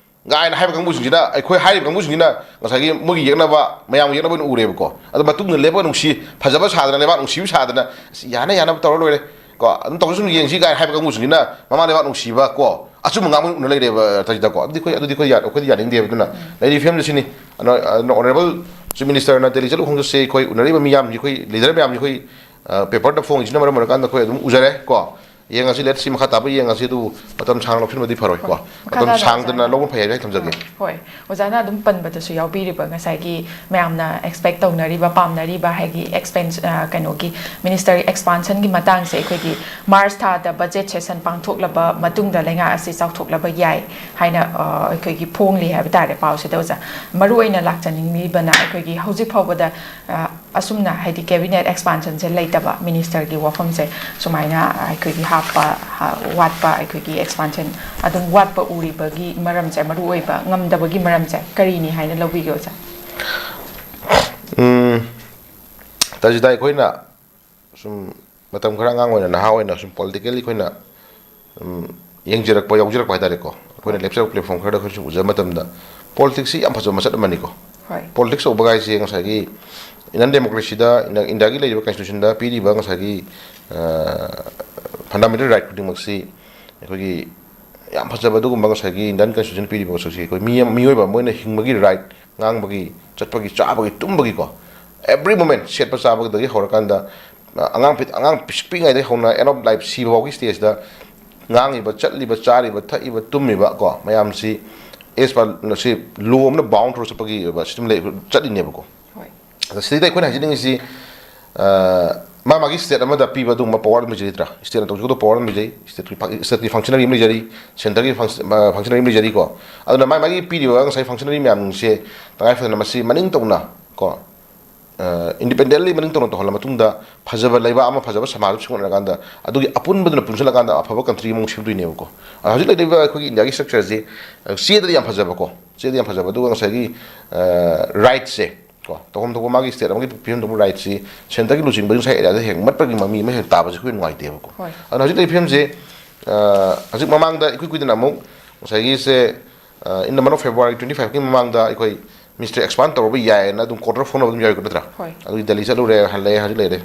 ꯀꯥꯏꯅ ꯍꯥꯏꯕ ꯀꯥꯡꯕꯨꯁꯤꯡꯁꯤꯅ, ꯑꯩꯈꯣꯏ ꯍꯥꯏꯔꯤꯕ ꯀꯥꯡꯕꯨꯁꯤꯡꯁꯤꯅ ꯉꯁꯥꯏꯒꯤ ꯃꯣꯏꯒꯤ ꯌꯦꯛꯅꯕ, ꯃꯌꯥꯝꯒꯤ ꯌꯦꯛꯅꯕ ꯑꯣꯏꯅ ꯎꯔꯦꯕꯀꯣ꯫ ꯑꯗꯣ ꯃꯇꯨꯡꯗ ꯂꯦꯞꯄ ꯅꯨꯡꯁꯤ, ꯐꯖꯕ ꯁꯥꯗꯅ, ꯂꯩꯕꯥꯛ ꯅꯨꯡꯁꯤꯕ ꯁꯥꯗꯅ, "ꯑꯁ, ꯌꯥꯅ ꯌꯥꯅꯕ ꯇꯧꯔ ꯂꯣꯏꯔꯦ ꯀꯣ, ꯑꯗꯨꯝ ꯇꯧꯖꯁꯅꯨ, ꯌꯦꯡꯁꯤ" ꯀꯥꯏꯅ ꯍꯥꯏꯕ ꯀꯥꯡꯕꯨꯁꯤꯡꯁꯤꯅ ꯃꯃꯥ ꯂꯩꯕꯥꯛ ꯅꯨꯡꯁꯤꯕ ꯀꯣ, ꯑꯆꯨꯝꯕ ꯉꯥꯡꯕ ꯎꯅ ꯂꯩꯔꯦꯕ ꯇꯥꯏꯗꯀꯣ꯫ ꯑꯗꯨꯗꯤ ꯑꯩꯈꯣꯏ, ꯑꯗꯨꯗꯤ ꯑꯩꯈꯣꯏ ꯌꯥ-, ꯑꯩꯈꯣꯏꯗꯤ ꯌꯥꯅꯤꯡꯗꯦꯕ꯫ ꯑꯗꯨꯅ ꯂꯩꯔꯤꯕ ꯐꯤꯕꯝꯁꯦ ꯁꯤꯅꯤ꯫ ꯑꯗꯣ, ꯑꯗꯣ Honourable Chief Minister ꯅ ꯗꯦꯜꯂꯤ ꯆꯠꯂꯨ ꯈꯣꯡꯆꯠꯁꯦ, ꯑꯩꯈꯣꯏ ꯎꯅꯔꯤꯕ ꯃꯤꯌꯥꯝꯁꯤ, ꯑꯩꯈꯣꯏ ꯂꯤꯗꯔ ꯃꯌꯥꯝꯁꯤ, ꯑꯩꯈꯣꯏ, ꯑ, ꯄꯦꯄꯔꯗ ꯐꯣꯡꯉꯤꯁꯤꯅ ꯃꯔꯝ ꯑꯣꯏꯔꯀꯥꯟꯗ ꯑꯩꯈꯣꯏ ꯑꯗꯨꯝ ꯎꯖꯔꯦ ꯀꯣ꯫ ꯌꯦꯡꯉꯁꯤ, ꯂꯦꯠ ꯁꯤ, ꯃꯈꯥ ꯇꯥꯕ ꯌꯦꯡꯉꯁꯤ꯫ ꯑꯗꯨꯕꯨ ꯃꯇꯝ ꯁꯥꯡꯅ ꯂꯧꯁꯤꯟꯕꯗꯤ ꯐꯔꯣꯏꯀꯣ꯫ ꯍꯣꯏ, ꯃꯈꯥ ꯃꯇꯝ ꯇꯥꯅ ꯁꯥꯡꯗꯅ ꯑꯣꯖꯥꯅ ꯂꯧꯕ ꯐꯩ ꯍꯥꯏꯅ ꯑꯩ ꯊꯝꯖꯒꯦ꯫ ꯍꯣꯏ, ꯑꯣꯖꯥꯅ ꯑꯗꯨꯝ ꯄꯟꯕꯗꯁꯨ ꯌꯥꯎꯕꯤꯔꯤꯕ ꯉꯁꯥꯏꯒꯤ ꯃꯌꯥꯝꯅ ꯑꯦꯛꯁꯄꯦꯛ ꯇꯧꯅꯔꯤꯕ, ꯍꯥꯏꯗꯤ ꯑꯦꯛꯁꯄꯦꯟꯁ-, ꯑ, ꯀꯩꯅꯣꯒꯤ ꯃꯤꯅꯤꯁꯇꯔ ꯑꯦꯛꯁꯄꯥꯟꯁꯟꯒꯤ ꯃꯇꯥꯡꯁꯦ, ꯑꯩꯈꯣꯏꯒꯤ ꯃꯥꯔꯆ ꯊꯥꯗ ꯕꯖꯦꯠ ꯁꯦꯁꯟ ꯄꯥꯡꯊꯣꯛꯂꯕ ꯃꯇꯨꯡꯗ ꯂꯩꯉꯥꯛ ꯑꯁꯤ ꯆꯥꯎꯊꯣꯛꯂꯕ ꯌꯥꯏ ꯍꯥꯏꯅ, ꯑ, ꯑꯩꯈꯣꯏꯒꯤ ꯐꯣꯡꯂꯤ ꯍꯥꯏꯕ ꯇꯥꯔꯦ ꯄꯥꯎꯁꯤꯗ ꯑꯣꯖꯥ꯫ ꯃꯔꯨꯑꯣꯏꯅ ꯂꯥꯛꯆꯅꯤꯡꯂꯤꯕꯅ ꯑꯩꯈꯣꯏꯒꯤ ꯍꯧꯖꯤꯛ ꯐꯥꯎꯕꯗ, ꯑ, ꯑꯁꯨꯝꯅ ꯍꯥꯏꯗꯤ ꯀꯦꯕꯤꯅꯦꯠ ꯑꯦꯛꯁꯄꯥꯟꯁꯟꯁꯦ ꯂꯩꯇꯕ ꯃꯤꯅꯤꯁꯇꯔꯒꯤ ꯋꯥꯐꯝꯁꯦ ꯁꯨꯃꯥꯏꯅ ꯑꯩꯈꯣꯏꯒꯤ ꯍꯥꯞꯄ, ꯍꯥ-, ꯋꯥꯠꯄ, ꯑꯩꯈꯣꯏꯒꯤ ꯑꯦꯛꯁꯄꯥꯟꯁꯟ ꯑꯗꯨꯝ ꯋꯥꯠꯄ ꯎꯔꯤꯕꯒꯤ ꯃꯔꯝꯁꯦ, ꯃꯔꯨꯑꯣꯏꯕ ꯉꯝꯗꯕꯒꯤ ꯃꯔꯝꯁꯦ ꯀꯔꯤꯅꯤ ꯍꯥꯏꯅ ꯂꯧꯕꯤꯒꯦ ꯑꯣꯖꯥ? ꯎꯝ, ꯇꯥꯖꯤꯗꯥ, ꯑꯩꯈꯣꯏꯅ ꯁꯨꯝ ꯃꯇꯝ ꯈꯔ ꯑꯉꯥꯡ ꯑꯣꯏꯅ, ꯅꯍꯥ ꯑꯣꯏꯅ ꯁꯨꯝ ꯄꯣꯂꯤꯇꯤꯀꯦꯜꯂꯤ ꯑꯩꯈꯣꯏꯅ ꯎꯝ, ꯌꯦꯡꯖꯔꯛꯄ, ꯌꯥꯎꯖꯔꯛꯄ ꯍꯥꯏꯇꯥꯔꯦꯀꯣ꯫ ꯑꯩꯈꯣꯏꯅ ꯍꯣꯏ꯫ ꯂꯦꯞꯆꯔꯛꯄ ꯄ꯭ꯂꯦꯠꯐꯣꯝ ꯈꯔꯗ ꯑꯩꯈꯣꯏꯅ ꯁꯨꯝ ꯎꯖꯕ ꯃꯇꯝꯗ, ꯄꯣꯂꯤꯇꯤꯛꯁꯁꯤ ꯌꯥꯝ ꯐꯖꯕ ꯃꯁꯛ ꯑꯃꯅꯤꯀꯣ꯫ ꯍꯣꯏ꯫ ꯄꯣꯂꯤꯇꯤꯛꯁ ꯇꯧꯕ ꯍꯥꯏꯁꯦ ꯉꯁꯥꯏꯒꯤ ꯏꯟꯗꯤꯌꯟ ꯗꯦꯃꯣꯀ꯭ꯔꯦꯁꯤꯗ, ꯏꯟꯗꯤꯌꯥꯒꯤ ꯂꯩꯔꯤꯕ ꯀꯟꯁꯇꯤꯇ꯭ꯌꯨꯁꯟꯗ ꯄꯤꯔꯤꯕ ꯉꯁꯥꯏꯒꯤ, ꯑ, ꯐꯟꯗꯥꯃꯦꯟꯇꯦꯜ ꯔꯥꯏꯠ ꯈꯨꯗꯤꯡꯃꯛꯁꯤ ꯑꯩꯈꯣꯏꯒꯤ ꯌꯥꯝ ꯐꯖꯕ ꯑꯗꯨꯒꯨꯝꯕ ꯉꯁꯥꯏꯒꯤ ꯏꯟꯗꯤꯌꯟ ꯀꯟꯁꯇꯤꯇ꯭ꯌꯨꯁꯟ ꯄꯤꯔꯤꯕ ꯄꯣꯠꯁꯛꯁꯤ ꯑꯩꯈꯣꯏ ꯃꯤ ꯑꯃ, ꯃꯤꯑꯣꯏꯕ ꯑꯃ ꯑꯣꯏꯅ ꯍꯤꯡꯕꯒꯤ ꯔꯥꯏꯠ, ꯉꯥꯡꯕꯒꯤ, ꯆꯠꯄꯒꯤ, ꯆꯥꯕꯒꯤ, ꯇꯨꯝꯕꯒꯤꯀꯣ, every moment, ꯁꯦꯠꯄ ꯆꯥꯕꯗꯒꯤ ꯍꯧꯔꯀꯥꯟꯗ, ꯑ, ꯑꯉꯥꯡ ꯄꯤ-, ꯑꯉꯥꯡ ꯄꯤꯁꯛ ꯄꯤꯛꯏꯉꯩꯗꯒꯤ ꯍꯧꯅ end of life, ꯁꯤꯕ ꯐꯥꯎꯒꯤ ꯁ꯭ꯇꯦꯖꯇ ꯉꯥꯡꯉꯤꯕ, ꯆꯠꯂꯤꯕ, ꯆꯥꯔꯤꯕ, ꯊꯛꯏꯕ, ꯇꯨꯝꯃꯤꯕ ꯀꯣ ꯃꯌꯥꯝꯁꯤ, as per ꯁꯤ ꯂꯣ ꯑꯃꯅ ꯕꯥꯎꯟ ꯇꯧꯔ ꯆꯠꯄꯒꯤ ꯑꯣꯏꯕ ꯁꯤꯁꯇꯦꯝ ꯂꯩ, ꯆꯠꯂꯤꯅꯦꯕꯀꯣ꯫ ꯍꯣꯏ꯫ ꯑꯗ ꯁꯤꯗꯩꯗ ꯑꯩꯈꯣꯏꯅ ꯍꯥꯏꯖꯅꯤꯡꯉꯤꯁꯤ, ꯑ, ꯃꯥ ꯃꯥꯒꯤ ꯁ꯭ꯇꯦꯠ ꯑꯃꯗ ꯄꯤꯕ ꯑꯗꯨꯒꯨꯝꯕ ꯄꯋꯥꯔ ꯑꯗꯨꯝ ꯂꯩꯖꯔꯤꯗ꯭ꯔꯥ? ꯁ꯭ꯇꯦꯠꯅ ꯇꯧꯖꯒꯗꯕ ꯄꯋꯥꯔ ꯑꯃ ꯂꯩꯖꯩ, ꯁ꯭ꯇꯦꯠꯀꯤ ꯐꯪ-, ꯁ꯭ꯇꯦꯠꯀꯤ ꯐꯪꯁꯅꯔꯤ ꯑꯃ ꯂꯩꯖꯔꯤ, ꯁꯦꯟꯇꯔꯒꯤ ꯐꯪꯁ-, ꯑ, ꯐꯪꯁꯅꯔꯤ ꯑꯃ ꯂꯩꯖꯔꯤꯀꯣ꯫ ꯑꯗꯨꯅ ꯃꯥꯏ ꯃꯥꯒꯤ ꯄꯤꯔꯤꯕ ꯉꯁꯥꯏ ꯐꯪꯁꯅꯔꯤ ꯃꯌꯥꯝꯁꯦ ꯇꯉꯥꯏ ꯐꯗꯅ ꯃꯁꯤ ꯃꯅꯤꯡ ꯇꯧꯅ ꯀꯣ, ꯑ, ꯏꯟꯗꯤꯄꯦꯟꯗꯦꯟꯂꯤ ꯃꯅꯤꯡ ꯇꯧꯅ ꯇꯧꯍꯜꯂ ꯃꯇꯨꯡꯗ, ꯐꯖꯕ ꯂꯩꯕꯥꯛ ꯑꯃ, ꯐꯖꯕ ꯁꯃꯥꯖ ꯑꯃ ꯁꯦꯝꯒꯠꯅꯔꯀꯥꯟꯗ, ꯑꯗꯨꯒꯤ ꯑꯄꯨꯟꯕꯗꯨꯅ ꯄꯨꯟꯁꯤꯜꯂꯀꯥꯟꯗ ꯑꯐꯕ ꯀꯟꯇ꯭ꯔꯤ ꯑꯃ ꯁꯦꯝꯗꯣꯏꯅꯦꯕꯀꯣ꯫ ꯑꯗ ꯍꯧꯖꯤꯛ ꯂꯩꯔꯤꯕ ꯑꯩꯈꯣꯏꯒꯤ ꯏꯟꯗꯤꯌꯥꯒꯤ ꯁ꯭ꯇ꯭ꯔꯛꯆꯔꯁꯤ, ꯑ, ꯆꯦꯗꯗꯤ ꯌꯥꯝ ꯐꯖꯕꯀꯣ, ꯆꯦꯗꯗꯤ ꯌꯥꯝ ꯐꯖꯕ, ꯑꯗꯨꯒ ꯉꯁꯥꯏꯒꯤ, ꯑ, ꯔꯥꯏꯠꯁꯦ ꯀꯣ, ꯇꯧꯐꯝ ꯊꯣꯛꯄ ꯃꯥꯒꯤ ꯁ꯭ꯇꯦꯠ ꯑꯃꯒꯤ ꯄꯤꯐꯝ ꯊꯣꯛꯄ ꯔꯥꯏꯠꯁꯤ ꯁꯦꯟꯇꯔꯒꯤ ꯂꯨꯆꯤꯡꯕꯗꯨ ꯉꯁꯥꯏ ꯑꯦꯔꯤꯌꯥꯗ ꯍꯦꯛ ꯃꯠꯄꯒꯤ ꯃꯃꯤ ꯑꯃ ꯍꯦꯛ ꯇꯥꯕꯁꯤ ꯑꯩꯈꯣꯏ ꯅꯨꯡꯉꯥꯏꯇꯦꯕꯀꯣ꯫ ꯍꯣꯏ꯫ ꯑꯗꯨꯅ ꯍꯧꯖꯤꯛ ꯂꯩꯔꯤꯕ ꯐꯤꯕꯝꯁꯤ, ꯑ, ꯍꯧꯖꯤꯛ ꯃꯃꯥꯡꯗ ꯏꯀꯨꯏ ꯀꯨꯏꯗꯅ ꯑꯃꯨꯛ ꯉꯁꯥꯏꯒꯤꯁꯦ, ꯑ, in the month of February twenty five ꯀꯤ ꯃꯃꯥꯡꯗ ꯑꯩꯈꯣꯏ ꯃꯤꯅꯤꯁꯇꯔ ꯑꯦꯛꯁꯄꯥꯟ ꯇꯧꯔꯕ ꯌꯥꯏꯌꯦꯅ ꯑꯗꯨꯝ quarter four ꯅ ꯑꯗꯨꯝ ꯌꯥꯎꯔꯤꯀꯣ, ꯅꯠꯇ꯭ꯔꯥ? ꯍꯣꯏ꯫ ꯑꯗꯨꯒꯤ ꯗꯦꯜꯂꯤ ꯆꯠꯂꯨꯔꯦ, ꯍꯜꯂꯛꯑꯦ, ꯍꯧꯖꯤꯛ ꯂꯩꯔꯦ꯫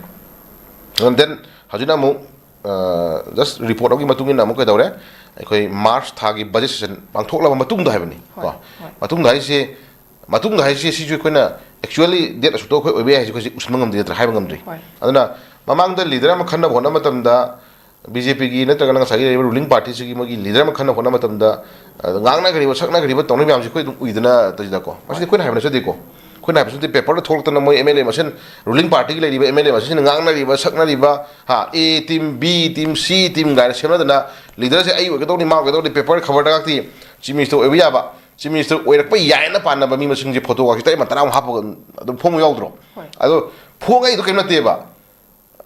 And then ꯍꯧꯖꯤꯛꯅ ꯑꯃꯨꯛ, ꯑ, just report ꯑꯃꯒꯤ ꯃꯇꯨꯡ ꯏꯟꯅ ꯑꯃꯨꯛ ꯀꯩꯗꯧꯔꯦ? ꯑꯩꯈꯣꯏ ꯃꯥꯔꯆ ꯊꯥꯒꯤ ꯕꯖꯦꯠ ꯁꯦꯁꯟ ꯄꯥꯡꯊꯣꯛꯂꯕ ꯃꯇꯨꯡꯗ ꯍꯥꯏꯕꯅꯤ꯫ ꯍꯣꯏ, ꯀꯣ? ꯍꯣꯏ꯫ ꯃꯇꯨꯡꯗ ꯍꯥꯏꯁꯦ, ꯃꯇꯨꯡꯗ ꯍꯥꯏꯁꯦ ꯁꯤꯁꯨ ꯑꯩꯈꯣꯏꯅ actually date ꯑꯁꯨꯛꯇ ꯑꯩꯈꯣꯏ ꯑꯣꯏꯕ ꯌꯥꯏ ꯍꯥꯏꯁꯦ ꯑꯩꯈꯣꯏꯁꯦ ꯎꯁꯤꯟꯕ ꯉꯝꯗꯦ ꯅꯠꯇ꯭ꯔꯥ? ꯍꯥꯏꯕ ꯉꯝꯗ꯭ꯔꯤ꯫ ꯍꯣꯏ꯫ ꯑꯗꯨꯅ ꯃꯃꯥꯡꯗ ꯂꯤꯗꯔ ꯑꯃ ꯈꯟꯅꯕ ꯍꯣꯠꯅꯕ ꯃꯇꯝꯗ ꯕꯤ ꯖꯦ ꯄꯤꯒꯤ ꯅꯠꯇ꯭ꯔꯒꯅ ꯉꯁꯥꯏꯒꯤ ꯂꯩꯔꯤꯕ ꯔꯨꯂꯤꯡ ꯄꯥꯔꯇꯤꯁꯤꯒꯤ ꯃꯣꯏꯒꯤ ꯂꯤꯗꯔ ꯑꯃ ꯈꯟꯅ ꯍꯣꯠꯅꯕ ꯃꯇꯝꯗ, ꯑ, ꯉꯥꯡꯅꯈ꯭ꯔꯤꯕ ꯁꯛꯅꯈ꯭ꯔꯤꯕ ꯇꯧꯅꯔꯤꯕ ꯃꯌꯥꯝꯁꯦ ꯑꯩꯈꯣꯏ ꯑꯗꯨꯝ ꯎꯏꯗꯅ ꯇꯧꯔꯤꯗꯀꯣ꯫ ꯃꯁꯤꯗꯤ ꯑꯩꯈꯣꯏꯅ ꯍꯥꯏꯕ ꯅꯠꯆꯗꯦꯀꯣ꯫ ꯑꯩꯈꯣꯏꯅ ꯍꯥꯏꯕꯁꯨ ꯅꯠꯇꯦ, ꯄꯦꯄꯔꯗ ꯊꯣꯛꯂꯛꯇꯅ ꯃꯣꯏ ꯑꯦꯝ ꯑꯦꯜ ꯑꯦ ꯃꯁꯦꯟ, ꯔꯨꯂꯤꯡ ꯄꯥꯔꯇꯤꯒꯤ ꯂꯩꯔꯤꯕ ꯑꯦꯝ ꯑꯦꯜ ꯑꯦ ꯃꯁꯦꯟꯁꯤꯅ ꯉꯥꯡꯅꯔꯤꯕ ꯁꯛꯅꯔꯤꯕ, ꯍꯥ, ꯑꯦ ꯇꯤꯝ, ꯕꯤ ꯇꯤꯝ, ꯁꯤ ꯇꯤꯝ ꯀꯥꯏꯅ ꯁꯦꯝꯅꯗꯅ ꯂꯤꯗꯔꯁꯦ ꯑꯩ ꯑꯣꯏꯒꯗꯧꯅꯤ, ꯃꯥ ꯑꯣꯏꯒꯗꯧꯅꯤ, ꯄꯦꯄꯔ ꯈꯕꯔꯗꯒꯗꯤ ꯆꯤꯐ ꯃꯤꯅꯤꯁꯇꯔ ꯑꯣꯏꯕ ꯌꯥꯕ, ꯆꯤꯐ ꯃꯤꯅꯤꯁꯇꯔ ꯑꯣꯏꯔꯛꯄ ꯌꯥꯏꯅ ꯄꯥꯟꯅꯕ ꯃꯤ ꯃꯁꯤꯡꯁꯦ ꯐꯣꯇꯣꯒꯁꯦ ꯇꯔꯦꯠ ꯑꯃ ꯇꯔꯥꯃꯨꯛ ꯍꯥꯞꯄꯒ ꯑꯗꯨꯝ ꯐꯣꯡꯕ ꯌꯥꯎꯗ꯭ꯔꯣ? ꯍꯣꯏ꯫ ꯑꯗꯣ ꯐꯣꯡꯉꯛꯏꯗꯣ ꯀꯩꯝ ꯅꯠꯇꯦꯕ,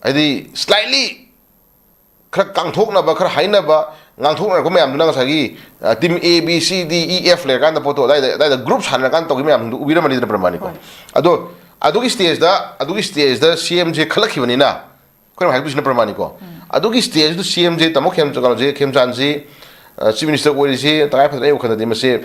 ꯍꯥꯏꯗꯤ ꯁ꯭ꯂꯥꯏꯠꯂꯤ ꯈꯔ ꯀꯥꯡꯊꯣꯛꯅꯕ, ꯈꯔ ꯍꯥꯏꯅꯕ, ꯉꯥꯡꯊꯣꯛꯅꯔꯛꯄ ꯃꯌꯥꯝꯗꯨꯅ ꯉꯁꯥꯏꯒꯤ, ꯑ, ꯇꯤꯝ ꯑꯦ, ꯕꯤ, ꯁꯤ, ꯗꯤ, ꯏ, ꯑꯦꯐ ꯂꯩꯔꯀꯥꯟꯗ ꯄꯣꯠꯇꯣ ꯑꯗꯥꯏꯗ, ꯑꯗꯥꯏꯗ ꯒ꯭ꯔꯨꯞ ꯁꯥꯟꯅꯔꯀꯥꯟꯗ ꯇꯧꯈꯤꯕ ꯃꯌꯥꯝꯗꯨ ꯎꯕꯤꯔꯝꯃꯅꯤꯗꯅ ꯄ꯭ꯔꯃꯥꯅꯤꯀꯣ꯫ ꯍꯣꯏ꯫ ꯑꯗꯣ ꯑꯗꯨꯒꯤ ꯁ꯭ꯇꯦꯖꯇ, ꯑꯗꯨꯒꯤ ꯁ꯭ꯇꯦꯖꯇ ꯁꯤ ꯑꯦꯝꯁꯦ ꯈꯜꯂꯛꯈꯤꯕꯅꯤꯅ, ꯑꯩꯈꯣꯏꯅ ꯍꯥꯏꯗꯣꯏꯁꯤꯅ ꯄ꯭ꯔꯃꯥꯅꯤꯀꯣ꯫ ꯎꯝ꯫ ꯑꯗꯨꯒꯤ ꯁ꯭ꯇꯦꯖꯇꯨ ꯁꯤ ꯑꯦꯝꯁꯦ ꯇꯥꯃꯣ ꯈꯦꯝ-, ꯀꯩꯅꯣꯁꯦ, ꯈꯦꯝꯆꯥꯟꯁꯤ, ꯑ, ꯆꯤꯐ ꯃꯤꯅꯤꯁꯇꯔ ꯑꯣꯏꯔꯤꯁꯤ ꯇꯉꯥꯏ ꯐꯗꯅ ꯑꯩ ꯋꯥꯈꯜꯗꯗꯤ ꯃꯁꯤ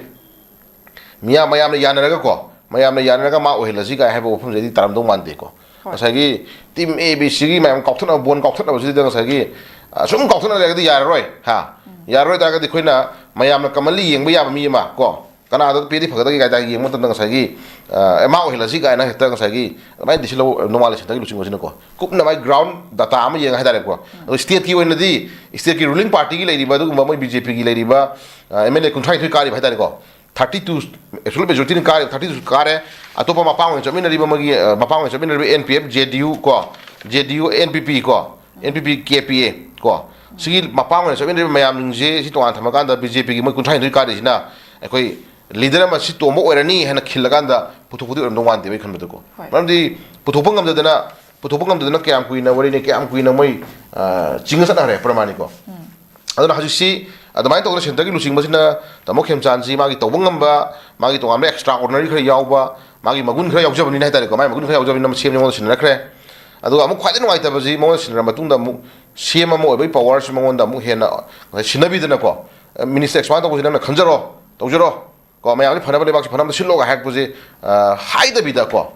ꯃꯤꯌꯥꯝ, ꯃꯌꯥꯝꯅ ꯌꯥꯅꯔꯒꯀꯣ, ꯃꯌꯥꯝꯅ ꯌꯥꯅꯔꯒ ꯃꯥ ꯑꯣꯏꯍꯜꯂꯁꯤ ꯀꯥꯏ ꯍꯥꯏꯕ ꯋꯥꯐꯝꯁꯤꯗꯤ ꯇꯥꯔꯝꯗꯧ ꯃꯥꯟꯗꯦꯀꯣ꯫ ꯍꯣꯏ꯫ ꯉꯁꯥꯏꯒꯤ ꯇꯤꯝ ꯑꯦ, ꯕꯤ, ꯁꯤꯒꯤ ꯃꯌꯥꯝ ꯀꯥꯎꯊꯠꯅꯕ, ꯕꯣꯟ ꯀꯥꯎꯊꯠꯅꯕꯁꯤꯗ ꯉꯁꯥꯏꯒꯤ, ꯑ, ꯁꯨꯝ ꯀꯥꯎꯊꯠꯅ ꯂꯩꯔꯒꯗꯤ ꯌꯥꯔꯔꯣꯏ, ꯍꯥ? ꯎꯝ꯫ ꯌꯥꯔꯔꯣꯏ ꯇꯥꯔꯒꯗꯤ ꯑꯩꯈꯣꯏꯅ ꯃꯌꯥꯝꯅ ꯀꯃꯟꯂꯤ ꯌꯦꯡꯕ ꯌꯥꯕ ꯃꯤ ꯑꯃ ꯀꯣ, ꯀꯅꯥꯗ ꯄꯤꯔꯗꯤ ꯐꯒꯗꯒꯦ ꯀꯥꯏ ꯇꯥꯔꯒ ꯌꯦꯡꯕ ꯃꯇꯝꯗ ꯉꯁꯥꯏꯒꯤ, ꯑ, ꯑꯦ, ꯃꯥ ꯑꯣꯏꯍꯜꯂꯁꯤ ꯀꯥꯏꯅ ꯍꯦꯛꯇ ꯉꯁꯥꯏꯒꯤ ꯑꯗꯨꯃꯥꯏꯅ ꯗꯤꯁꯤꯜ ꯂꯧ-, ꯅꯣꯡꯃꯥꯏꯂꯦ ꯁꯦꯟꯇꯔꯒꯤ ꯂꯨꯆꯤꯡꯕꯁꯤꯅꯀꯣ꯫ ꯀꯨꯞꯅ ꯃꯥꯏ ꯒ꯭ꯔꯥꯎꯟ ꯗꯇꯥ ꯑꯃ ꯌꯦꯡꯉ ꯍꯥꯏꯇꯥꯔꯦꯀꯣ꯫ ꯑꯗꯣ ꯁ꯭ꯇꯦꯠꯀꯤ ꯑꯣꯏꯅꯗꯤ, ꯁ꯭ꯇꯦꯠꯀꯤ ꯔꯨꯂꯤꯡ ꯄꯥꯔꯇꯤꯒꯤ ꯂꯩꯔꯤꯕ ꯑꯗꯨꯒꯨꯝꯕ ꯃꯣꯏ ꯕꯤ ꯖꯦ ꯄꯤꯒꯤ ꯂꯩꯔꯤꯕ, ꯑ, ꯑꯦꯝ ꯑꯦꯜ ꯑꯦ ꯀꯨꯟꯊ꯭ꯔꯥ ꯅꯤꯊꯣꯏ ꯀꯥꯔꯤꯕ ꯍꯥꯏꯇꯥꯔꯦꯀꯣ꯫ ꯊꯥꯔꯇꯤ ꯇꯨ, ꯑꯦꯕꯁꯣꯂꯨꯠ ꯃꯦꯖꯣꯔꯤꯇꯤꯅ ꯀꯥꯔꯦ, ꯊꯥꯔꯇꯤ ꯇꯨ ꯀꯥꯔꯦ꯫ ꯑꯇꯣꯞꯄ ꯃꯄꯥꯡ ꯑꯣꯏꯅ ꯆꯠꯃꯤꯟꯅꯔꯤꯕ ꯃꯣꯏꯒꯤ, ꯑ, ꯃꯄꯥꯡ ꯑꯣꯏꯅ ꯆꯠꯃꯤꯟꯅꯔꯤꯕ ꯑꯦꯟ ꯄꯤ ꯑꯦꯐ, ꯖꯦ ꯗꯤ ꯌꯨ ꯀꯣ, ꯖꯦ ꯗꯤ ꯌꯨ, ꯑꯦꯟ ꯄꯤ ꯄꯤ ꯀꯣ, ꯑꯦꯟ ꯄꯤ ꯄꯤ, ꯀꯦ ꯄꯤ ꯑꯦ ꯀꯣ, ꯁꯤꯒꯤ ꯃꯄꯥꯡ ꯑꯣꯏꯅ ꯆꯠꯃꯤꯟꯅꯔꯤꯕ ꯃꯌꯥꯝꯁꯤꯡꯁꯦ ꯁꯤ ꯇꯣꯉꯥꯟꯅ ꯊꯝꯃꯀꯥꯟꯗ ꯕꯤ ꯖꯦ ꯄꯤꯒꯤ ꯃꯣꯏ ꯀꯨꯟꯊ꯭ꯔꯥ ꯅꯤꯊꯣꯏ ꯀꯥꯔꯤꯁꯤꯅ ꯑꯩꯈꯣꯏ ꯂꯤꯗꯔ ꯑꯃ ꯁꯤ ꯇꯣꯝꯕ ꯑꯣꯏꯔꯅꯤ ꯍꯥꯏꯅ ꯈꯤꯜꯂꯀꯥꯟꯗ ꯄꯨꯊꯣꯛꯄꯗꯤ ꯑꯣꯏꯔꯝꯗꯧ ꯃꯥꯟꯗꯦꯕ ꯑꯩ ꯈꯟꯕꯗꯀꯣ꯫ ꯍꯣꯏ꯫ ꯃꯔꯝꯗꯤ ꯄꯨꯊꯣꯛꯄ ꯉꯝꯗꯗꯅ, ꯄꯨꯊꯣꯛꯄ ꯉꯝꯗꯗꯅ ꯀꯌꯥꯝ ꯀꯨꯏꯅ ꯋꯥꯔꯤꯅꯤ, ꯀꯌꯥꯝ ꯀꯨꯏꯅ ꯃꯣꯏ, ꯑ, ꯆꯤꯡꯉ ꯆꯠꯅꯈ꯭ꯔꯦ ꯄ꯭ꯔꯃꯥꯅꯤꯀꯣ꯫ ꯎꯝ꯫ ꯑꯗꯨꯅ ꯍꯧꯖꯤꯛꯁꯤ ꯑꯗꯨꯃꯥꯏꯅ ꯇꯧꯗꯅ ꯁꯦꯟꯇꯔꯒꯤ ꯂꯨꯆꯤꯡꯕꯁꯤꯅ ꯇꯥꯃꯣ ꯈꯦꯝꯆꯥꯟꯁꯤ ꯃꯥꯒꯤ ꯇꯧꯕ ꯉꯝꯕ, ꯃꯥꯒꯤ ꯇꯣꯉꯥꯟꯕ ꯑꯦꯛꯁꯇ꯭ꯔꯥ ꯑꯣꯔꯗꯤꯅꯔꯤ ꯈꯔ ꯌꯥꯎꯕ, ꯃꯥꯒꯤ ꯃꯒꯨꯟ ꯈꯔ ꯌꯥꯎꯖꯕꯅꯤꯅ ꯍꯥꯏꯇꯥꯔꯦꯀꯣ, ꯃꯥꯒꯤ ꯃꯒꯨꯟ ꯈꯔ ꯌꯥꯎꯖꯕꯅꯤꯅ ꯁꯤ ꯑꯦꯝ ꯃꯉꯣꯟꯗ ꯁꯤꯟꯅꯔꯛꯈ꯭ꯔꯦ꯫ ꯑꯗꯨꯒ ꯑꯃꯨꯛ ꯈ꯭ꯋꯥꯏꯗꯒꯤ ꯅꯨꯡꯉꯥꯏꯇꯕꯁꯤ ꯃꯉꯣꯟꯗ ꯁꯤꯟꯅꯔ ꯃꯇꯨꯡꯗ ꯑꯃꯨꯛ ꯁꯤ ꯑꯦꯝ ꯑꯃ ꯑꯣꯏꯕꯒꯤ ꯄꯋꯥꯔꯁꯤ ꯃꯉꯣꯟꯗ ꯑꯃꯨꯛ ꯍꯦꯟꯅ ꯉꯁꯥꯏ ꯁꯤꯟꯅꯕꯤꯗꯅꯀꯣ, ꯃꯤꯅꯤꯁꯇꯔ ꯑꯦꯛꯁꯄꯥꯟ ꯇꯧꯕꯁꯤ ꯅꯪꯅ ꯈꯟꯖꯔꯣ, ꯇꯧꯖꯔꯣ, ꯀꯣ, ꯃꯌꯥꯝꯁꯤ ꯐꯅꯕ, ꯂꯩꯕꯥꯛꯁꯤ ꯐꯅꯕ ꯁꯤꯜꯂꯣꯒ ꯍꯥꯏꯔꯛꯄꯁꯦ, ꯑ, ꯍꯥꯏꯗꯕꯤꯗꯀꯣ,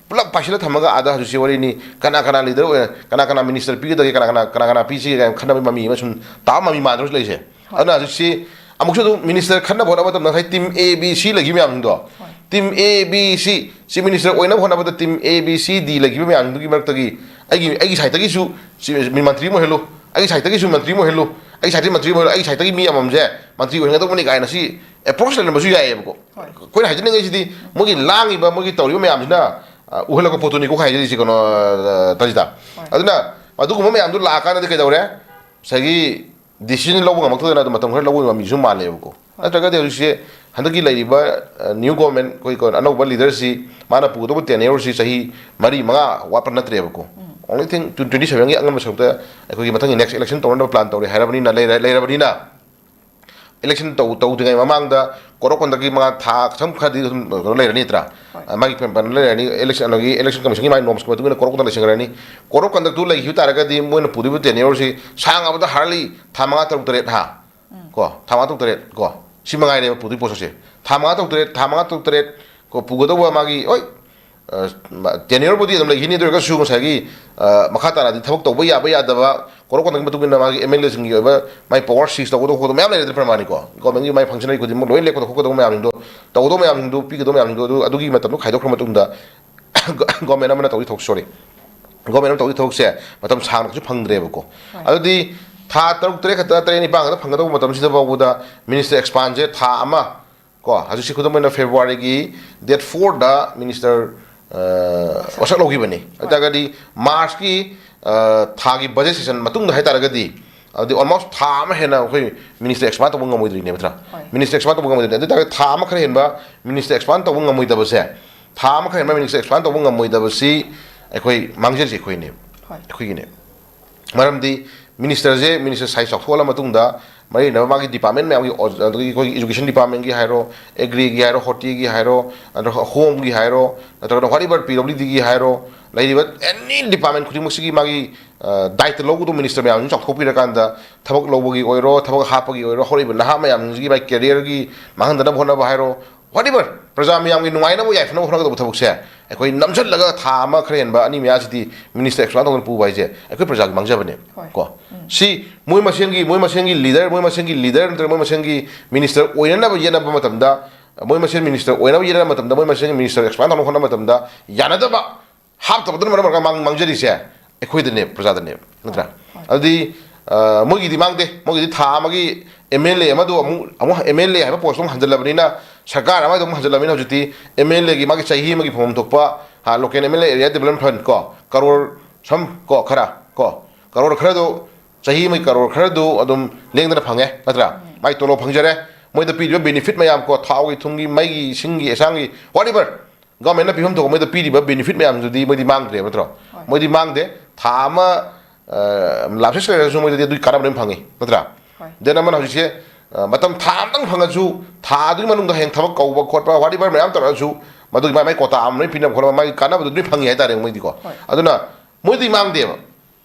ꯄꯨꯂꯞ ꯄꯥꯏꯁꯤꯜꯂ ꯊꯝꯃꯒ ꯑꯥꯗ ꯍꯧꯖꯤꯛꯁꯤ ꯋꯥꯔꯤꯅꯤ, ꯀꯅꯥ ꯀꯅꯥ ꯂꯤꯗꯔ ꯑꯣꯏꯅ, ꯀꯅꯥ ꯀꯅꯥ ꯃꯤꯅꯤꯁꯇꯔ ꯄꯤꯒꯗꯒꯦ, ꯀꯅꯥ ꯀꯅꯥ, ꯀꯅꯥ ꯀꯅꯥ ꯄꯤꯁꯤꯒꯦ ꯀꯥꯏꯅ ꯈꯟꯅꯕꯒꯤ ꯃꯃꯤ ꯑꯃ ꯁꯨꯝ ꯇꯥꯕ ꯃꯃꯤ ꯃꯥꯟꯗ꯭ꯔꯣ ꯂꯩꯁꯦ꯫ ꯍꯣꯏ꯫ ꯑꯗꯨꯅ ꯍꯧꯖꯤꯛꯁꯤ ꯑꯃꯨꯛꯁꯨ ꯑꯗꯨꯝ ꯃꯤꯅꯤꯁꯇꯔ ꯈꯟꯅꯕ ꯍꯣꯠꯅꯕ ꯃꯇꯝꯗ ꯉꯁꯥꯏ ꯇꯤꯝ ꯑꯦ, ꯕꯤ, ꯁꯤ ꯂꯩꯈꯤꯕ ꯃꯌꯥꯝꯁꯤꯡꯗꯣ, ꯍꯣꯏ꯫ ꯇꯤꯝ ꯑꯦ, ꯕꯤ, ꯁꯤ, ꯆꯤꯐ ꯃꯤꯅꯤꯁꯇꯔ ꯑꯣꯏꯅꯕ ꯍꯣꯠꯅꯕꯗ ꯇꯤꯝ ꯑꯦ, ꯕꯤ, ꯁꯤ, ꯗꯤ ꯂꯩꯈꯤꯕ ꯃꯌꯥꯝꯁꯤꯡꯗꯨꯒꯤ ꯃꯔꯛꯇꯒꯤ ꯑꯩꯒꯤ, ꯑꯩꯒꯤ ꯁꯥꯏꯠꯇꯒꯤꯁꯨ ꯆꯤꯐ ꯃꯟꯇ꯭ꯔꯤ ꯑꯃ ꯑꯣꯏꯍꯜꯂꯨ, ꯑꯩꯒꯤ ꯁꯥꯏꯠꯇꯒꯤꯁꯨ ꯃꯟꯇ꯭ꯔꯤ ꯑꯃ ꯑꯣꯏꯍꯜꯂꯨ, ꯑꯩꯒꯤ ꯁꯥꯏꯠꯇꯒꯤ ꯃꯟꯇ꯭ꯔꯤ ꯑꯃ ꯑꯣꯏꯍꯜꯂꯨ, ꯑꯩꯒꯤ ꯁꯥꯏꯠꯇꯒꯤ ꯃꯤ ꯑꯃꯃꯝꯁꯦ ꯃꯟꯇ꯭ꯔꯤ ꯑꯣꯏꯍꯟꯒꯗꯧꯕꯅꯤ ꯀꯥꯏꯅ ꯁꯤ ꯑꯦꯄ꯭ꯔꯣꯆ ꯂꯩꯔꯝꯕꯁꯨ ꯌꯥꯏꯌꯦꯕꯀꯣ꯫ ꯍꯣꯏ꯫ ꯑꯩꯈꯣꯏꯅ ꯍꯥꯏꯖꯅꯤꯡꯉꯤꯁꯤꯗꯤ ꯃꯣꯏꯒꯤ ꯂꯥꯡꯉꯤꯕ, ꯃꯣꯏꯒꯤ ꯇꯧꯔꯤꯕ ꯃꯌꯥꯝꯁꯤꯅ, ꯑ, ꯎꯍꯜꯂꯛꯄ ꯄꯣꯠꯇꯨꯅꯤꯀꯣ ꯍꯥꯏꯖꯔꯤꯁꯦ, ꯀꯩꯅꯣ, ꯑ, ꯇꯥꯖꯤꯇꯥ꯫ ꯍꯣꯏ꯫ ꯑꯗꯨꯅ ꯑꯗꯨꯒꯨꯝꯕ ꯃꯌꯥꯝꯗꯨ ꯂꯥꯛꯑꯀꯥꯟꯗꯗꯤ ꯀꯩꯗꯧꯔꯦ? ꯉꯁꯥꯏꯒꯤ ꯗꯤꯁꯤꯖꯟ ꯂꯧꯕ ꯉꯝꯃꯛꯇꯗꯅ ꯑꯗꯨꯝ ꯃꯇꯝ ꯈꯔ ꯂꯧꯕ ꯉꯝꯃꯤꯁꯨ ꯃꯥꯜꯂꯦꯕꯀꯣ꯫ ꯍꯣꯏ꯫ ꯅꯠꯇ꯭ꯔꯒꯗꯤ ꯍꯧꯖꯤꯛꯁꯦ ꯍꯟꯗꯛꯀꯤ ꯂꯩꯔꯤꯕ, ꯑ, ꯅ꯭ꯌꯨ ꯒꯣꯔꯃꯦꯟ, ꯑꯩꯈꯣꯏ ꯀꯩꯅꯣ, ꯑꯅꯧꯕ ꯂꯤꯗꯔꯁꯤ ꯃꯥꯅ ꯄꯨꯒꯗꯧꯕ ꯇꯦꯅ꯭ꯌꯣꯔꯁꯤ ꯆꯍꯤ ꯃꯔꯤ ꯃꯉꯥ ꯋꯥꯠꯄ ꯅꯠꯇ꯭ꯔꯦꯕꯀꯣ꯫ ꯎꯝ꯫ ꯑꯣꯡꯂꯤ ꯊꯤꯡ ꯇ꯭ꯋꯦꯟꯇꯤ ꯁꯚꯦꯟꯒꯤ ꯑꯉꯟꯕ ꯁꯔꯨꯛꯇ ꯑꯩꯈꯣꯏꯒꯤ ꯃꯊꯪꯒꯤ ꯅꯦꯛꯁ ꯏꯂꯦꯛꯁꯟ ꯇꯧꯅꯅꯕ ꯄ꯭ꯂꯥꯟ ꯇꯧꯔꯦ ꯍꯥꯏꯔꯕꯅꯤꯅ, ꯂꯩꯔ-, ꯂꯩꯔꯕꯅꯤꯅ ꯏꯂꯦꯛꯁꯟ ꯇꯧ-, ꯇꯧꯗ꯭ꯔꯤꯉꯩ ꯃꯃꯥꯡꯗ ꯀꯣꯔꯣꯛ ꯀꯟꯗꯛꯀꯤ ꯃꯉꯥ ꯊꯥ ꯁꯝ ꯈꯔꯗꯤ ꯑꯗꯨꯝ ꯀꯩꯅꯣ ꯂꯩꯔꯅꯤ ꯅꯠꯇ꯭ꯔꯥ? ꯍꯣꯏ꯫ ꯑ, ꯃꯥꯒꯤ ꯄ꯭ꯂꯥꯟ ꯂꯩꯔꯅꯤ, ꯏꯂꯦꯛꯁꯟ, ꯑꯗꯒꯤ ꯏꯂꯦꯛꯁꯟ ꯀꯃꯤꯁꯟꯒꯤ ꯃꯥꯒꯤ ꯅꯣꯝꯁꯀꯤ ꯃꯇꯨꯡ ꯏꯟꯅ ꯀꯣꯔꯣꯛ ꯀꯟꯗꯛ ꯂꯩꯁꯟꯈ꯭ꯔꯅꯤ꯫ ꯀꯣꯔꯣꯛ ꯀꯟꯗꯛꯇꯨ ꯂꯩꯈꯤꯕ ꯇꯥꯔꯒꯗꯤ ꯃꯣꯏꯅ ꯄꯨꯗꯣꯏꯕ ꯇꯦꯅ꯭ꯌꯣꯔꯁꯤ ꯁꯥꯡꯉꯕꯗ ꯍꯥꯔꯂꯤ ꯊꯥ ꯃꯉꯥ, ꯇꯔꯨꯛ, ꯇꯔꯦꯠ ꯍꯥ? ꯎꯝ꯫ ꯀꯣ, ꯊꯥ ꯃꯉꯥ, ꯇꯔꯨꯛ, ꯇꯔꯦꯠ ꯀꯣ, ꯁꯤ ꯃꯉꯥꯏꯔꯦꯕ ꯄꯨꯗꯣꯏ ꯄꯣꯠꯁꯛꯁꯦ꯫ ꯊꯥ ꯃꯉꯥ, ꯇꯔꯨꯛ, ꯇꯔꯦꯠ, ꯊꯥ ꯃꯉꯥ, ꯇꯔꯨꯛ, ꯇꯔꯦꯠ ꯀꯣ ꯄꯨꯒꯗꯧꯕ ꯃꯥꯒꯤ, ꯍꯣꯏ, ꯑ, ꯃ-, ꯇꯦꯅ꯭ꯌꯣꯔꯕꯨꯗꯤ ꯑꯗꯨꯝ ꯂꯩꯈꯤꯅꯤ, ꯑꯗꯨ ꯑꯣꯏꯔꯒꯁꯨ ꯉꯁꯥꯏꯒꯤ, ꯑ, ꯃꯈꯥ ꯇꯥꯅꯗꯤ ꯊꯕꯛ ꯇꯧꯕ ꯌꯥꯕ ꯌꯥꯗꯕ, ꯀꯣꯔꯣꯛ ꯀꯟꯗꯛꯀꯤ ꯃꯇꯨꯡ ꯏꯟꯅ ꯃꯥꯒꯤ ꯑꯦꯝ ꯑꯦꯜ ꯑꯦꯁꯤꯡꯒꯤ ꯑꯣꯏꯕ ꯃꯥꯏ ꯄꯋꯥꯔ ꯁꯤꯖ ꯇꯧꯒꯗꯧꯕ ꯈꯣꯠꯇꯧꯕ ꯃꯌꯥꯝ ꯂꯩꯔꯦ ꯄ꯭ꯔꯃꯥꯅꯤꯀꯣ꯫ ꯒꯣꯔꯃꯦꯟꯒꯤ ꯃꯥꯏ ꯐꯪꯁꯅꯔꯤ ꯈꯨꯗꯤꯡꯃꯛ ꯂꯣꯏ ꯂꯦꯞꯀꯗꯧꯕ ꯈꯣꯠꯀꯗꯧꯕ ꯃꯌꯥꯝꯁꯤꯡꯗꯣ, ꯇꯧꯒꯗꯧꯕ ꯃꯌꯥꯝꯁꯤꯡꯗꯣ, ꯄꯤꯒꯗꯧꯕ ꯃꯌꯥꯝꯁꯤꯡꯗꯣ, ꯑꯗꯨ, ꯑꯗꯨꯒꯤ ꯃꯇꯝꯗꯣ ꯈꯥꯏꯗꯣꯛꯈ꯭ꯔ ꯃꯇꯨꯡꯗ ꯒꯣꯔꯃꯦꯟ ꯑꯃꯅ ꯇꯧꯗꯣꯏ ꯊꯕꯛ, ꯁꯣꯔꯤ, ꯒꯣꯔꯃꯦꯟ ꯑꯃ ꯇꯧꯗꯣꯏ ꯊꯕꯛꯁꯦ ꯃꯇꯝ ꯁꯥꯡꯅꯁꯨ ꯐꯪꯗ꯭ꯔꯦꯕꯀꯣ꯫ ꯍꯣꯏ꯫ ꯑꯗꯨꯗꯤ ꯊꯥ ꯇꯔꯨꯛ, ꯇꯔꯦꯠ ꯈꯛꯇ, ꯇꯔꯦꯠ, ꯅꯤꯄꯥꯟ ꯈꯛꯇ ꯐꯪꯒꯗꯧꯕ ꯃꯇꯝꯁꯤꯗ ꯐꯥꯎꯕꯗ ꯃꯤꯅꯤꯁꯇꯔ ꯑꯦꯛꯁꯄꯥꯟꯁꯦ ꯊꯥ ꯑꯃ ꯀꯣ, ꯍꯧꯖꯤꯛꯁꯤ ꯈꯨꯗꯝ ꯑꯣꯏꯅ ꯐꯦꯕ꯭ꯔꯨꯋꯥꯔꯤꯒꯤ ꯗꯦꯠ ꯐꯣꯔꯗ ꯃꯤꯅꯤꯁꯇꯔ, ꯑ, ꯋꯥꯁꯛ ꯂꯧꯈꯤꯕꯅꯤ꯫ ꯑꯗꯨ ꯇꯥꯔꯒꯗꯤ ꯃꯥꯔꯆꯀꯤ, ꯑ, ꯊꯥꯒꯤ ꯕꯖꯦꯠ ꯁꯦꯁꯟ ꯃꯇꯨꯡꯗ ꯍꯥꯏꯇꯥꯔꯒꯗꯤ, ꯑꯗꯨꯗꯤ ꯑꯣꯜꯃꯣꯁ ꯊꯥ ꯑꯃ ꯍꯦꯟꯅ ꯑꯩꯈꯣꯏ ꯃꯤꯅꯤꯁꯇꯔ ꯑꯦꯛꯁꯄꯥꯟ ꯇꯧꯕ ꯉꯝꯃꯣꯏꯗ꯭ꯔꯤꯅꯦꯕ ꯅꯠꯇ꯭ꯔꯥ? ꯍꯣꯏ꯫ ꯃꯤꯅꯤꯁꯇꯔ ꯑꯦꯛꯁꯄꯥꯟ ꯇꯧꯕ ꯉꯝꯃꯣꯏꯗ꯭ꯔꯤꯅꯦ꯫ ꯑꯗꯨ ꯇꯥꯔꯒꯗꯤ ꯊꯥ ꯑꯃ ꯈꯔ ꯍꯦꯟꯕ ꯃꯤꯅꯤꯁꯇꯔ ꯑꯦꯛꯁꯄꯥꯟ ꯇꯧꯕ ꯉꯝꯃꯣꯏꯗꯕꯁꯦ, ꯊꯥ ꯑꯃ ꯈꯔ ꯍꯦꯟꯕ ꯃꯤꯅꯤꯁꯇꯔ ꯑꯦꯛꯁꯄꯥꯟ ꯇꯧꯕ ꯉꯝꯃꯣꯏꯗꯕꯁꯤ ꯑꯩꯈꯣꯏ ꯃꯥꯡꯖꯔꯤꯁꯦ ꯑꯩꯈꯣꯏꯅꯦꯕ꯫ ꯍꯣꯏ꯫ ꯑꯩꯈꯣꯏꯒꯤꯅꯦꯕ꯫ ꯃꯔꯝꯗꯤ ꯃꯤꯅꯤꯁꯇꯔꯁꯦ, ꯃꯤꯅꯤꯁꯇꯔ ꯁꯥꯏꯖ ꯆꯥꯎꯊꯣꯛꯍꯜꯂ ꯃꯇꯨꯡꯗ ꯃꯔꯤ ꯂꯩꯅꯕ ꯃꯥꯒꯤ ꯗꯤꯄꯥꯔꯠꯃꯦꯟ ꯃꯌꯥꯝꯒꯤ ꯑꯣ-, ꯑꯗꯒꯤ ꯑꯩꯈꯣꯏꯒꯤ ꯏꯖꯨꯀꯦꯁꯟ ꯗꯤꯄꯥꯔꯠꯃꯦꯟꯒꯤ ꯍꯥꯏꯔꯣ, ꯑꯦꯒ꯭ꯔꯤꯒꯤ ꯍꯥꯏꯔꯣ, ꯍꯣꯔꯇꯤꯒꯤ ꯍꯥꯏꯔꯣ, ꯅꯠꯇ꯭ꯔꯒ ꯍꯣꯝꯒꯤ ꯍꯥꯏꯔꯣ, ꯅꯠꯇ꯭ꯔꯒꯅ whatever ꯄꯤ ꯗꯕ꯭ꯂꯤꯌꯨ ꯗꯤꯒꯤ ꯍꯥꯏꯔꯣ, ꯂꯩꯔꯤꯕ ꯑꯦꯅꯤ ꯗꯤꯄꯥꯔꯠꯃꯦꯟ ꯈꯨꯗꯤꯡꯃꯛꯁꯤꯒꯤ ꯃꯥꯒꯤ, ꯑ, ꯗꯥꯏꯇ ꯂꯧꯒꯗꯧꯕ ꯃꯤꯅꯤꯁꯇꯔ ꯃꯌꯥꯝꯁꯤꯡ ꯆꯥꯎꯊꯣꯛꯄꯤꯔꯀꯥꯟꯗ ꯊꯕꯛ ꯂꯧꯕꯒꯤ ꯑꯣꯏꯔꯣ, ꯊꯕꯛ ꯍꯥꯞꯄꯒꯤ ꯑꯣꯏꯔꯣ, ꯍꯧꯔꯛꯏꯕ ꯅꯍꯥ ꯃꯌꯥꯝꯁꯤꯡꯁꯤꯒꯤ ꯃꯥꯒꯤ ꯀꯦꯔꯤꯌꯔꯒꯤ ꯃꯥꯡꯍꯟꯗꯅꯕ ꯍꯣꯠꯅꯕ ꯍꯥꯏꯔꯣ, whatever, ꯄ꯭ꯔꯖꯥ ꯃꯌꯥꯝꯒꯤ ꯅꯨꯡꯉꯥꯏꯅꯕ ꯌꯥꯏꯐꯅꯕ ꯍꯣꯠꯅꯒꯗꯧꯕ ꯊꯕꯛꯁꯦ ꯑꯩꯈꯣꯏ ꯅꯝꯁꯤꯜꯂꯒ ꯊꯥ ꯑꯃ ꯈꯔ ꯍꯦꯟꯕ, ꯑꯅꯤ ꯃꯌꯥꯁꯤꯗꯤ ꯃꯤꯅꯤꯁꯇꯔ ꯑꯦꯛꯁꯄꯥꯟ ꯇꯧꯗꯅ ꯄꯨꯕ ꯍꯥꯏꯁꯦ ꯑꯩꯈꯣꯏ ꯄ꯭ꯔꯖꯥꯒꯤ ꯃꯥꯡꯖꯕꯅꯦ꯫ ꯍꯣꯏ꯫ ꯀꯣ, ꯁꯤ ꯃꯣꯏ ꯃꯁꯦꯟꯒꯤ, ꯃꯣꯏ ꯃꯁꯦꯟꯒꯤ ꯂꯤꯗꯔ, ꯃꯣꯏ ꯃꯁꯦꯟꯒꯤ ꯂꯤꯗꯔ ꯅꯠꯇ꯭ꯔꯒ ꯃꯣꯏ ꯃꯁꯦꯟꯒꯤ ꯃꯤꯅꯤꯁꯇꯔ ꯑꯣꯏꯅꯅꯕ ꯌꯦꯠꯅꯕ ꯃꯇꯝꯗ, ꯃꯣꯏ ꯃꯁꯦꯟ ꯃꯤꯅꯤꯁꯇꯔ ꯑꯣꯏꯅꯕ ꯌꯦꯠꯅꯕ ꯃꯇꯝꯗ, ꯃꯣꯏ ꯃꯁꯦꯟꯒꯤ ꯃꯤꯅꯤꯁꯇꯔ ꯑꯦꯛꯁꯄꯥꯟ ꯇꯧꯅꯕ ꯍꯣꯠꯅꯕ ꯃꯇꯝꯗ ꯌꯥꯅꯗꯕ ꯍꯥꯞꯇꯕꯗꯨꯅ ꯃꯔꯝ ꯑꯣꯏꯔꯒ ꯃꯥꯡ-, ꯃꯥꯡꯖꯔꯤꯁꯦ ꯑꯩꯈꯣꯏꯗꯅꯦ, ꯄ꯭ꯔꯖꯥꯗꯅꯦꯕ, ꯅꯠꯇ꯭ꯔꯥ? ꯍꯣꯏ꯫ ꯑꯗꯨꯗꯤ ꯃꯣꯏꯒꯤꯗꯤ ꯃꯥꯡꯗꯦ꯫ ꯃꯣꯏꯒꯤꯗꯤ ꯊꯥ ꯑꯃꯒꯤ ꯑꯦꯝ ꯑꯦꯜ ꯑꯦ ꯑꯃꯗꯣ ꯑꯃꯨꯛ ꯑꯃꯨꯛ ꯑꯦꯝ ꯑꯦꯜ ꯑꯦ ꯍꯥꯏꯕ ꯄꯣꯁꯇꯣ ꯑꯃꯨꯛ ꯍꯟꯖꯜꯂꯕꯅꯤꯅ, ꯁꯔꯀꯥꯔ ꯑꯃꯗꯣ ꯑꯃꯨꯛ ꯍꯟꯖꯜꯂꯕꯅꯤꯅ, ꯍꯧꯖꯤꯛꯇꯤ ꯑꯦꯝ ꯑꯦꯜ ꯑꯦꯒꯤ ꯃꯥꯒꯤ ꯆꯍꯤ ꯑꯃꯒꯤ ꯐꯪꯐꯝ ꯊꯣꯛꯄ local M L A area development fund ꯀꯣ, ꯀꯔꯣꯔ ꯁꯝ ꯀꯣ, ꯈꯔ ꯀꯣ, ꯀꯔꯣꯔ ꯈꯔꯗꯣ, ꯆꯍꯤ ꯑꯃꯒꯤ ꯀꯔꯣꯔ ꯈꯔꯗꯨ ꯑꯗꯨꯝ ꯂꯦꯡꯗꯅ ꯐꯪꯉꯦ, ꯅꯠꯇ꯭ꯔꯥ? ꯃꯥꯏ ꯇꯣꯂꯣꯞ ꯐꯪꯖꯔꯦ꯫ ꯃꯣꯏꯗ ꯄꯤꯔꯤꯕ ꯕꯦꯅꯤꯐꯤꯠ ꯃꯌꯥꯝ ꯀꯣ, ꯊꯥꯎꯒꯤ, ꯊꯨꯝꯒꯤ, ꯃꯩꯒꯤ, ꯏꯁꯤꯡꯒꯤ, ꯑꯦꯁꯥꯡꯒꯤ, whatever, ꯒꯚꯔꯟꯃꯦꯟꯅ ꯄꯤꯐꯝ ꯊꯣꯛꯄ ꯃꯣꯏꯗ ꯄꯤꯔꯤꯕ ꯕꯦꯅꯤꯐꯤꯠ ꯃꯌꯥꯝꯗꯨꯗꯤ ꯃꯣꯏꯗꯤ ꯃꯥꯡꯗ꯭ꯔꯦꯕ, ꯅꯠꯇ꯭ꯔꯣ? ꯍꯣꯏ꯫ ꯃꯣꯏꯗꯤ ꯃꯥꯡꯗꯦ꯫ ꯊꯥ ꯑꯃ ꯂꯥꯞꯁꯦꯁ ꯂꯩꯔꯁꯨ ꯃꯣꯏꯗꯗꯤ ꯑꯗꯨꯒꯤ ꯀꯥꯟꯅꯕ ꯂꯣꯏ ꯐꯪꯉꯤ, ꯅꯠꯇ꯭ꯔꯥ? ꯍꯣꯏ꯫ ꯗꯦꯟ ꯑꯃꯅ ꯍꯧꯖꯤꯛꯁꯦ ꯃꯇꯝ ꯊꯥ ꯑꯃꯇꯪ ꯐꯪꯉꯁꯨ, ꯊꯥ ꯑꯗꯨꯒꯤ ꯃꯅꯨꯡꯗ ꯍꯌꯦꯡ ꯊꯕꯛ ꯀꯧꯕ ꯈꯣꯠꯄ, whatever, ꯃꯌꯥꯝ ꯇꯧꯔꯛꯑꯁꯨ, ꯃꯗꯨꯒꯤ ꯃꯥꯏ ꯃꯥꯏ ꯀꯣꯇꯥ ꯑꯃ ꯂꯣꯏ ꯄꯤꯅꯕ ꯈꯣꯠꯅꯕ, ꯃꯥꯒꯤ ꯀꯥꯟꯅꯕꯗꯨ ꯂꯣꯏ ꯐꯪꯉꯤ ꯍꯥꯏꯇꯥꯔꯦ ꯃꯣꯏꯗꯤꯀꯣ꯫ ꯍꯣꯏ꯫ ꯑꯗꯨꯅ ꯃꯣꯏꯗꯤ ꯃꯥꯡꯗꯦꯕ꯫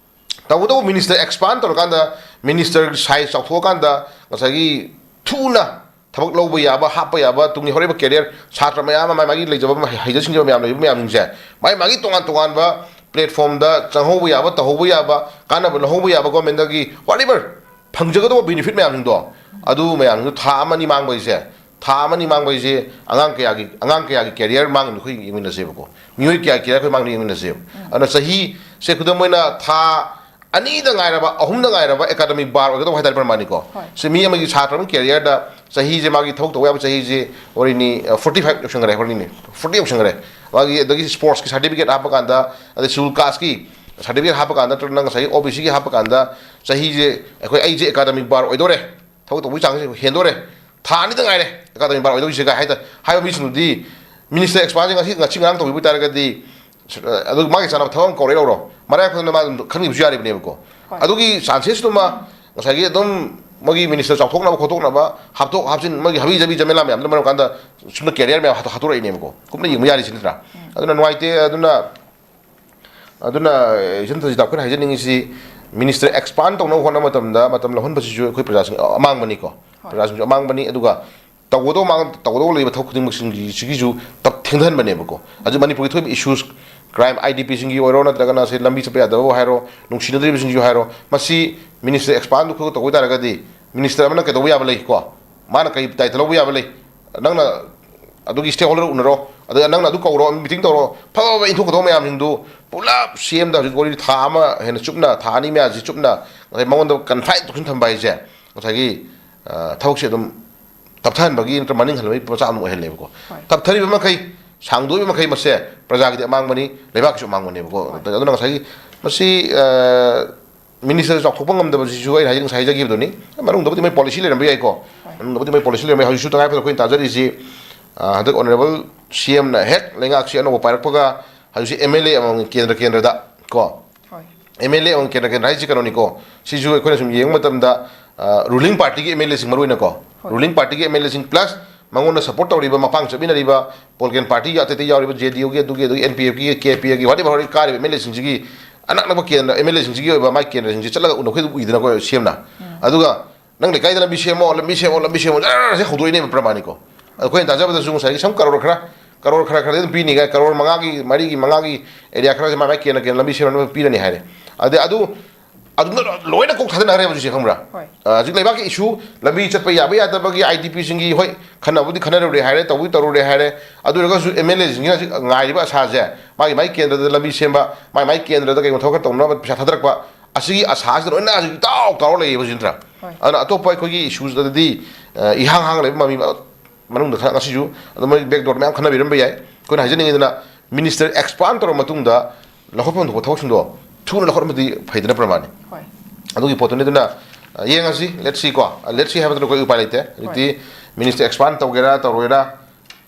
ꯇꯧꯕꯇꯕꯨ ꯃꯤꯅꯤꯁꯇꯔ ꯑꯦꯛꯁꯄꯥꯟ ꯇꯧꯔꯀꯥꯟꯗ, ꯃꯤꯅꯤꯁꯇꯔꯒꯤ ꯁꯥꯏꯖ ꯆꯥꯎꯊꯣꯛꯑꯀꯥꯟꯗ, ꯉꯁꯥꯏꯒꯤ ꯊꯨꯅ ꯊꯕꯛ ꯂꯧꯕ ꯌꯥꯕ, ꯍꯥꯞꯄ ꯌꯥꯕ, ꯇꯨꯡꯒꯤ ꯍꯧꯔꯛꯏꯕ ꯀꯦꯔꯤꯌꯔ, ꯁꯥꯇ꯭ꯔ ꯃꯌꯥꯝ ꯑꯃ ꯃꯥꯏ ꯃꯥꯒꯤ ꯂꯩꯖꯕ ꯍꯩꯖ ꯁꯤꯡꯖꯕ ꯃꯌꯥꯝ ꯂꯩꯕ ꯃꯌꯥꯝꯁꯤꯡꯁꯦ, ꯃꯥꯏ ꯃꯥꯒꯤ ꯇꯣꯉꯥꯟ ꯇꯣꯉꯥꯟꯕ ꯄ꯭ꯂꯦꯠꯐꯣꯝꯗ ꯆꯪꯍꯧꯕ ꯌꯥꯕ, ꯇꯧꯍꯧꯕ ꯌꯥꯕ, ꯀꯥꯟꯅꯕ ꯂꯧꯍꯧꯕ ꯌꯥꯕ, ꯒꯣꯔꯃꯦꯟꯗꯒꯤ whatever ꯐꯪꯖꯒꯗꯧꯕ ꯕꯦꯅꯤꯐꯤꯠ ꯃꯌꯥꯝꯁꯤꯡꯗꯣ, ꯑꯗꯨ ꯃꯌꯥꯝꯁꯤꯡꯗꯣ ꯊꯥ ꯑꯃ ꯑꯅꯤ ꯃꯥꯡꯕ ꯍꯥꯏꯁꯦ, ꯊꯥ ꯑꯃ ꯑꯅꯤ ꯃꯥꯡꯕ ꯍꯥꯏꯁꯦ ꯑꯉꯥꯡ ꯀꯌꯥꯒꯤ, ꯑꯉꯥꯡ ꯀꯌꯥꯒꯤ ꯀꯦꯔꯤꯌꯔ ꯃꯥꯡꯉꯤꯅꯣ ꯑꯩꯈꯣꯏ ꯌꯦꯡꯃꯤꯟꯅꯁꯦꯕꯀꯣ꯫ ꯃꯤꯑꯣꯏ ꯀꯌꯥ ꯀꯦꯔꯤꯌꯔ ꯑꯩꯈꯣꯏ ꯃꯥꯡꯉꯤꯅꯣ ꯌꯦꯡꯃꯤꯟꯅꯁꯦꯕ꯫ ꯑꯗꯨꯅ ꯆꯍꯤꯁꯦ ꯈꯨꯗꯝ ꯑꯣꯏꯅ ꯊꯥ ꯑꯅꯤꯗ ꯉꯥꯏꯔꯕ, ꯑꯍꯨꯝꯗ ꯉꯥꯏꯔꯕ ꯑꯦꯀꯥꯗꯃꯤꯛ ꯕꯥꯔ ꯑꯣꯏꯒꯗꯧꯕ ꯍꯥꯏꯇꯥꯔꯦ, ꯄ꯭ꯔꯃꯥꯅꯤꯀꯣ꯫ ꯍꯣꯏ꯫ ꯁꯤ ꯃꯤ ꯑꯃꯒꯤ ꯁꯥꯇ꯭ꯔ ꯑꯃꯒꯤ ꯀꯦꯔꯤꯌꯔꯗ ꯆꯍꯤꯁꯦ, ꯃꯥꯒꯤ ꯊꯕꯛ ꯇꯧꯕ ꯌꯥꯕ ꯆꯍꯤꯁꯦ ꯑꯣꯏꯔꯤꯅꯤ, forty five ꯌꯧꯁꯟꯈ꯭ꯔꯦ, ꯑꯣꯏꯔꯤꯅꯤ, forty ꯌꯧꯁꯟꯈ꯭ꯔꯦ꯫ ꯃꯥꯒꯤ ꯑꯗꯒꯤ ꯁ꯭ꯄꯣꯔꯠꯁꯀꯤ ꯁꯥꯔꯇꯤꯐꯤꯀꯦꯠ ꯍꯥꯞꯄ ꯀꯥꯟꯗ, ꯑꯗꯩ ꯁꯦꯗꯨꯜ ꯀꯥꯁꯀꯤ ꯁꯥꯔꯇꯤꯐꯤꯀꯦꯠ ꯍꯥꯞꯄ ꯀꯥꯟꯗ, ꯅꯠꯇ꯭ꯔꯒ ꯅꯪ ꯉꯁꯥꯏꯒꯤ ꯑꯣ ꯕꯤ ꯁꯤꯒꯤ ꯍꯥꯞꯄ ꯀꯥꯟꯗ, ꯆꯍꯤꯁꯦ ꯑꯩꯈꯣꯏ, ꯑꯩꯁꯦ ꯑꯦꯀꯥꯗꯃꯤꯛ ꯕꯥꯔ ꯑꯣꯏꯗꯣꯔꯦ, ꯊꯕꯛ ꯇꯧꯕꯒꯤ ꯆꯥꯡꯁꯦ ꯍꯦꯟꯗꯣꯔꯦ, ꯊꯥ ꯑꯅꯤꯗ ꯉꯥꯏꯔꯦ ꯑꯦꯀꯥꯗꯃꯤꯛ ꯕꯥꯔ ꯑꯣꯏꯗꯧꯔꯤꯁꯦ ꯀꯥꯏ ꯍꯥꯏꯗ-, ꯍꯥꯏꯕ ꯃꯤꯁꯤꯡꯗꯨꯗꯤ, ꯃꯤꯅꯤꯁꯇꯔ ꯑꯦꯛꯁꯄꯥꯟꯁꯦ ꯉꯁꯤ, ꯉꯁꯤ ꯉꯔꯥꯡ ꯇꯧꯈꯤꯕ ꯑꯣꯏꯇꯥꯔꯒꯗꯤ, ꯑꯗꯨ ꯃꯥꯒꯤ ꯆꯥꯅꯕ ꯊꯕꯛ ꯑꯃ ꯀꯧꯔꯦ ꯂꯧꯔꯣ, ꯃꯔꯥꯏ ꯈꯨꯗꯝꯗ ꯃꯥ ꯑꯗꯨꯝ ꯈꯟꯈꯤꯕꯁꯨ ꯌꯥꯔꯤꯕꯅꯦꯕꯀꯣ꯫ ꯍꯣꯏ꯫ ꯑꯗꯨꯒꯤ ꯆꯥꯟꯁꯦꯁꯇꯨꯃ ꯉꯁꯥꯏꯒꯤ ꯑꯗꯨꯝ ꯃꯣꯏꯒꯤ ꯃꯤꯅꯤꯁꯇꯔ ꯆꯥꯎꯊꯣꯛꯅꯕ ꯈꯣꯠꯇꯣꯛꯅꯕ, ꯍꯥꯞꯇꯣꯛ ꯍꯥꯞꯆꯤꯟ, ꯃꯣꯏꯒꯤ ꯍꯥꯕꯤ ꯖꯕꯤ ꯖꯃꯦꯂꯥ ꯃꯌꯥꯝꯗꯨꯅ ꯃꯔꯝ ꯀꯥꯟꯗ ꯁꯨꯝꯅ ꯀꯦꯔꯤꯌꯔ ꯃꯌꯥꯝ ꯍꯥꯠꯇꯣꯛ-, ꯍꯥꯠꯇꯣꯔꯛꯏꯅꯦꯕꯀꯣ꯫ ꯀꯨꯞꯅ ꯌꯦꯡꯕ ꯌꯥꯔꯤꯁꯤ ꯅꯠꯇ꯭ꯔꯥ? ꯎꯝ꯫ ꯑꯗꯨꯅ ꯅꯨꯡꯉꯥꯏꯇꯦ꯫ ꯑꯗꯨꯅ ꯑꯗꯨꯅ, ꯏꯆꯟ ꯊꯣꯏꯁꯤꯗ ꯑꯩꯈꯣꯏꯅ ꯍꯥꯏꯖꯅꯤꯡꯉꯤꯁꯤ, ꯃꯤꯅꯤꯁꯇꯔ ꯑꯦꯛꯁꯄꯥꯟ ꯇꯧꯅꯕ ꯍꯣꯠꯅꯕ ꯃꯇꯝꯗ, ꯃꯇꯝ ꯂꯧꯍꯟꯕꯁꯤꯁꯨ ꯑꯩꯈꯣꯏ ꯄ꯭ꯔꯖꯥꯁꯤꯡ ꯑꯃꯥꯡꯕꯅꯤꯀꯣ꯫ ꯍꯣꯏ꯫ ꯄ꯭ꯔꯖꯥꯁꯤꯡꯁꯨ ꯑꯃꯥꯡꯕꯅꯤ꯫ ꯑꯗꯨꯒ ꯇꯧꯒꯗꯧꯕ ꯃꯥꯡ-, ꯇꯧꯒꯗꯧꯕ ꯂꯩꯕ ꯊꯕꯛ ꯈꯨꯗꯤꯡꯃꯛꯁꯤꯡꯒꯤ, ꯁꯤꯒꯤꯁꯨ ꯇꯞ-, ꯊꯦꯡꯊꯍꯟꯕꯅꯦꯕꯀꯣ꯫ ꯍꯧꯖꯤꯛ ꯃꯅꯤꯄꯨꯔꯒꯤ ꯊꯣꯛꯏꯕ ꯏꯁꯨꯁ, ꯀ꯭ꯔꯥꯏꯝ, ꯑꯥꯏ ꯗꯤ ꯄꯤꯁꯤꯡꯒꯤ ꯑꯣꯏꯔꯣ, ꯅꯠꯇ꯭ꯔꯒꯅ ꯁꯤ ꯂꯝꯕꯤ ꯆꯠꯄ ꯌꯥꯗꯕꯕꯨ ꯍꯥꯏꯔꯣ, ꯅꯨꯡꯁꯤꯅꯗ꯭ꯔꯤꯕꯁꯤꯡꯁꯨ ꯍꯥꯏꯔꯣ, ꯃꯁꯤ ꯃꯤꯅꯤꯁꯇꯔ ꯑꯦꯛꯁꯄꯥꯟꯗꯨ ꯈꯛꯇ ꯇꯧꯕ ꯇꯥꯔꯒꯗꯤ, ꯃꯤꯅꯤꯁꯇꯔ ꯑꯃꯅ ꯀꯩꯗꯧꯕ ꯌꯥꯕ ꯂꯩ ꯀꯣ? ꯃꯥꯅ ꯀꯩ ꯗꯥꯏꯇ ꯂꯧꯕ ꯌꯥꯕ ꯂꯩ? ꯅꯪꯅ ꯑꯗꯨꯒꯤ ꯁ꯭ꯇꯦꯛ ꯍꯣꯜꯗꯔ ꯎꯅꯔꯣ, ꯑꯗꯨꯒ ꯅꯪꯅ ꯑꯗꯨ ꯀꯧꯔꯣ, ꯃꯤꯇꯤꯡ ꯇꯧꯔꯣ, ꯐꯕ ꯐꯕ ꯏꯟꯊꯣꯛꯀꯗꯧꯕ ꯃꯌꯥꯝꯁꯤꯡꯗꯨ ꯄꯨꯂꯞ ꯁꯤ ꯑꯦꯝꯗ ꯍꯧꯖꯤꯛ ꯋꯥꯔꯤ ꯊꯥ ꯑꯃ ꯍꯦꯟꯅ ꯆꯨꯞꯅ, ꯊꯥ ꯑꯅꯤ ꯃꯌꯥꯁꯤ ꯆꯨꯞꯅ ꯉꯁꯥꯏ ꯃꯉꯣꯟꯗ ꯀꯟꯐꯥꯏꯟ ꯇꯧꯁꯤꯟ ꯊꯝꯕ ꯍꯥꯏꯁꯦ, ꯉꯁꯥꯏꯒꯤ, ꯑ, ꯊꯕꯛꯁꯦ ꯑꯗꯨꯝ ꯇꯞꯊꯍꯟꯕꯒꯤ ꯅꯠꯇ꯭ꯔ ꯃꯅꯤꯡ ꯍꯜꯍꯟꯕꯒꯤ ꯃꯆꯥꯛ ꯑꯃ ꯑꯣꯏꯍꯜꯂꯦꯕꯀꯣ꯫ ꯍꯣꯏ꯫ ꯇꯞꯊꯔꯤꯕ ꯃꯈꯩ, ꯁꯥꯡꯗꯣꯛꯏꯕ ꯃꯈꯩ ꯃꯁꯦ ꯄ꯭ꯔꯖꯥꯒꯤꯗꯤ ꯑꯃꯥꯡꯕꯅꯤ, ꯂꯩꯕꯥꯛꯀꯤꯁꯨ ꯑꯃꯥꯡꯕꯅꯦꯕꯀꯣ꯫ ꯍꯣꯏ꯫ ꯑꯗꯨꯅ ꯉꯁꯥꯏꯒꯤ ꯃꯁꯤ, ꯑ, ꯃꯤꯅꯤꯁꯇꯔ ꯆꯥꯎꯊꯣꯛꯄ ꯉꯝꯗꯕꯁꯤꯁꯨ ꯑꯩꯅ ꯍꯥꯏꯖ-, ꯉꯁꯥꯏ ꯍꯥꯏꯖꯈꯤꯕꯗꯨꯅꯤ꯫ ꯃꯅꯨꯡꯗꯕꯨꯗꯤ ꯃꯣꯏ ꯄꯣꯂꯤꯁꯤ ꯂꯩꯔꯝꯕ ꯌꯥꯏꯀꯣ꯫ ꯍꯣꯏ꯫ ꯃꯅꯨꯡꯗꯕꯨꯗꯤ ꯃꯣꯏ ꯄꯣꯂꯤꯁꯤ ꯂꯩꯔꯝꯕ ꯌꯥꯏ꯫ ꯍꯧꯖꯤꯛꯁꯨ ꯇꯉꯥꯏ ꯐꯗꯅ ꯑꯩꯈꯣꯏꯅ ꯇꯥꯖꯔꯤꯁꯤ, ꯑ, ꯍꯟꯗꯛ ꯑꯣꯅꯔꯦꯕꯜ ꯁꯤ ꯑꯦꯝꯅ ꯍꯦꯛ ꯂꯩꯉꯥꯛꯁꯤ ꯑꯅꯧꯕ ꯄꯥꯏꯔꯛꯄꯒ ꯍꯧꯖꯤꯛꯁꯤ ꯑꯦꯝ ꯑꯦꯜ ꯑꯦ ꯑꯃꯃꯝ ꯀꯦꯟꯗ꯭ꯔ ꯀꯦꯟꯗ꯭ꯔꯗ ꯀꯣ, ꯍꯣꯏ꯫ ꯑꯦꯝ ꯑꯦꯜ ꯑꯦ ꯑꯃꯃꯝ ꯀꯦꯟꯗ꯭ꯔ ꯀꯦꯟꯗ꯭ꯔ ꯍꯥꯏꯁꯤ ꯀꯩꯅꯣꯅꯤꯀꯣ꯫ ꯁꯤꯁꯨ ꯑꯩꯈꯣꯏꯅ ꯁꯨꯝ ꯌꯦꯡꯕ ꯃꯇꯝꯗ, ꯑ, ꯔꯨꯂꯤꯡ ꯄꯥꯔꯇꯤꯒꯤ ꯑꯦꯝ ꯑꯦꯜ ꯑꯦꯁꯤꯡ ꯃꯔꯨ ꯑꯣꯏꯅꯀꯣ, ꯍꯣꯏ꯫ ꯔꯨꯂꯤꯡ ꯄꯥꯔꯇꯤꯒꯤ ꯑꯦꯝ ꯑꯦꯜ ꯑꯦꯁꯤꯡ ꯄ꯭ꯂꯁ ꯃꯉꯣꯟꯗ ꯁꯞꯄꯣꯔꯠ ꯇꯧꯔꯤꯕ, ꯃꯄꯥꯡ ꯆꯠꯃꯤꯟꯅꯔꯤꯕ ꯄꯣꯂꯤꯇꯤꯀꯦꯜ ꯄꯥꯔꯇꯤ ꯑꯇꯩ ꯑꯇꯩ ꯌꯥꯎꯔꯤꯕ, ꯖꯦ ꯗꯤ ꯌꯨꯒꯤ, ꯑꯗꯨꯒꯤ, ꯑꯗꯨꯒꯤ, ꯑꯦꯟ ꯄꯤ ꯑꯦꯐꯀꯤ, ꯀꯦ ꯄꯤ ꯑꯦꯒꯤ, whatever ꯍꯧꯖꯤꯛ ꯀꯥꯔꯤꯕ ꯑꯦꯝ ꯑꯦꯜ ꯑꯦꯁꯤꯡꯁꯤꯒꯤ ꯑꯅꯛ ꯅꯛꯄ ꯀꯦꯟꯗ꯭ꯔ, ꯑꯦꯝ ꯑꯦꯜ ꯑꯦꯁꯤꯡꯁꯤꯒꯤ ꯑꯣꯏꯕ ꯃꯥꯏ ꯀꯦꯟꯗ꯭ꯔꯁꯤꯡꯁꯤ ꯆꯠꯂꯒ ꯎꯅꯕ ꯑꯩꯈꯣꯏ ꯎꯏꯗꯅꯀꯣ ꯁꯤ ꯑꯦꯝꯅ꯫ ꯑꯗꯨꯒ ꯅꯪ ꯂꯩꯀꯥꯏꯗ ꯂꯝꯕꯤ ꯁꯦꯝꯃꯣ, ꯂꯝꯕꯤ ꯁꯦꯝꯃꯣ, ꯂꯝꯕꯤ ꯁꯦꯝꯃꯣ, ꯖꯔ ꯁꯦ ꯍꯧꯗꯣꯛꯏꯅꯦꯕ ꯄ꯭ꯔꯃꯥꯅꯤꯀꯣ꯫ ꯑꯩꯈꯣꯏꯅ ꯇꯥꯖꯕꯗꯁꯨ ꯉꯁꯥꯏꯒꯤ ꯁꯝ ꯀꯔꯣꯔ ꯈꯔ, ꯀꯔꯣꯔ ꯈꯔ ꯈꯔꯗꯤ ꯑꯗꯨꯝ ꯄꯤꯅꯤꯉꯥꯏ, ꯀꯔꯣꯔ ꯃꯉꯥꯒꯤ, ꯃꯔꯤꯒꯤ, ꯃꯉꯥꯒꯤ ꯑꯦꯔꯤꯌꯥ ꯈꯔꯁꯦ ꯃꯥꯏ ꯃꯥꯏ ꯀꯦꯟꯗ꯭ꯔ ꯀꯦꯟꯗ꯭ꯔ ꯂꯝꯕꯤ ꯁꯦꯝꯅꯕ ꯄꯤꯔꯅꯤ ꯍꯥꯏꯔꯦ꯫ ꯑꯗꯩ ꯑꯗꯨ, ꯑꯗꯨꯝꯅ ꯂꯣꯏꯅ ꯀꯣꯛ ꯊꯥꯗꯅꯈ꯭ꯔꯦꯕ ꯍꯧꯖꯤꯛꯁꯦ, ꯈꯪꯕ꯭ꯔꯥ? ꯍꯣꯏ꯫ ꯑ, ꯍꯧꯖꯤꯛ ꯂꯩꯕꯥꯛꯀꯤ ꯏꯁꯨ, ꯂꯝꯕꯤ ꯆꯠꯄ ꯌꯥꯕ ꯌꯥꯗꯕꯒꯤ, ꯑꯥꯏ ꯗꯤ ꯄꯤꯁꯤꯡꯒꯤ, ꯍꯣꯏ, ꯈꯟꯅꯕꯨꯗꯤ ꯈꯟꯅꯔꯨꯔꯦ ꯍꯥꯏꯔꯦ, ꯇꯧꯕꯨꯗꯤ ꯇꯧꯔꯨꯔꯦ ꯍꯥꯏꯔꯦ, ꯑꯗꯨ ꯑꯣꯏꯔꯒꯁꯨ ꯑꯦꯝ ꯑꯦꯜ ꯑꯦꯁꯤꯡꯁꯤꯅ ꯍꯧꯖꯤꯛ ꯉꯥꯏꯔꯤꯕ ꯑꯁꯥꯁꯦ, ꯃꯥꯒꯤ ꯃꯥꯏ ꯀꯦꯟꯗ꯭ꯔꯗ ꯂꯝꯕꯤ ꯁꯦꯝꯕ, ꯃꯥꯏ ꯃꯥꯏ ꯀꯦꯟꯗ꯭ꯔꯗ ꯀꯩꯒꯨꯝꯕ ꯊꯕꯛ ꯈꯔ ꯇꯧꯅꯕ ꯄꯩꯁꯥ ꯊꯥꯗꯔꯛꯄ, ꯑꯁꯤꯒꯤ ꯑꯁꯥꯁꯤꯗ ꯂꯣꯏꯅ ꯍꯧꯖꯤꯛ ꯏꯇꯥꯎ ꯇꯥꯎꯔ ꯂꯩꯌꯦꯕ ꯍꯧꯖꯤꯛ ꯅꯠꯇ꯭ꯔꯥ? ꯍꯣꯏ꯫ ꯑꯗꯨꯅ ꯑꯇꯣꯞꯄ ꯑꯩꯈꯣꯏꯒꯤ ꯏꯁꯨꯁꯤꯗꯗꯤ, ꯑ, ꯏꯍꯥꯡ ꯍꯥꯡ ꯂꯩꯕ ꯃꯃꯤ ꯃꯅꯨꯡꯗ ꯈꯔ ꯉꯁꯤꯁꯨ ꯑꯗꯨꯝ ꯃꯣꯏ ꯕꯦꯛꯗꯣꯔ ꯃꯌꯥꯝ ꯈꯟꯅꯕꯤꯔꯝꯕ ꯌꯥꯏ꯫ ꯑꯩꯈꯣꯏꯅ ꯍꯥꯏꯖꯅꯤꯡꯉꯤꯗꯅ, ꯃꯤꯅꯤꯁꯇꯔ ꯑꯦꯛꯁꯄꯥꯟ ꯇꯧꯔ ꯃꯇꯨꯡꯗ ꯂꯧꯈꯠꯐꯝ ꯊꯣꯛꯄ ꯊꯕꯛꯁꯤꯡꯗꯣ ꯊꯨꯅ ꯂꯧꯈꯠꯂꯝꯕꯗꯤ ꯐꯩꯗꯅ ꯄ꯭ꯔꯃꯥꯅꯤ꯫ ꯍꯣꯏ꯫ ꯑꯗꯨꯒꯤ ꯄꯣꯠꯇꯨꯅꯤ꯫ ꯑꯗꯨꯅ, ꯑ, ꯌꯦꯡꯉꯁꯤ, let's see ꯀꯣ꯫ ꯑ, let's see ꯍꯥꯏꯕ ꯅꯠꯇꯅ ꯑꯩꯈꯣꯏ ꯎꯄꯥꯏ ꯂꯩꯇꯦ꯫ ꯍꯧꯖꯤꯛꯇꯤ ꯃꯤꯅꯤꯁꯇꯔ ꯑꯦꯛꯁꯄꯥꯟ ꯇꯧꯒꯦꯔꯥ ꯇꯧꯔꯣꯏꯔꯥ,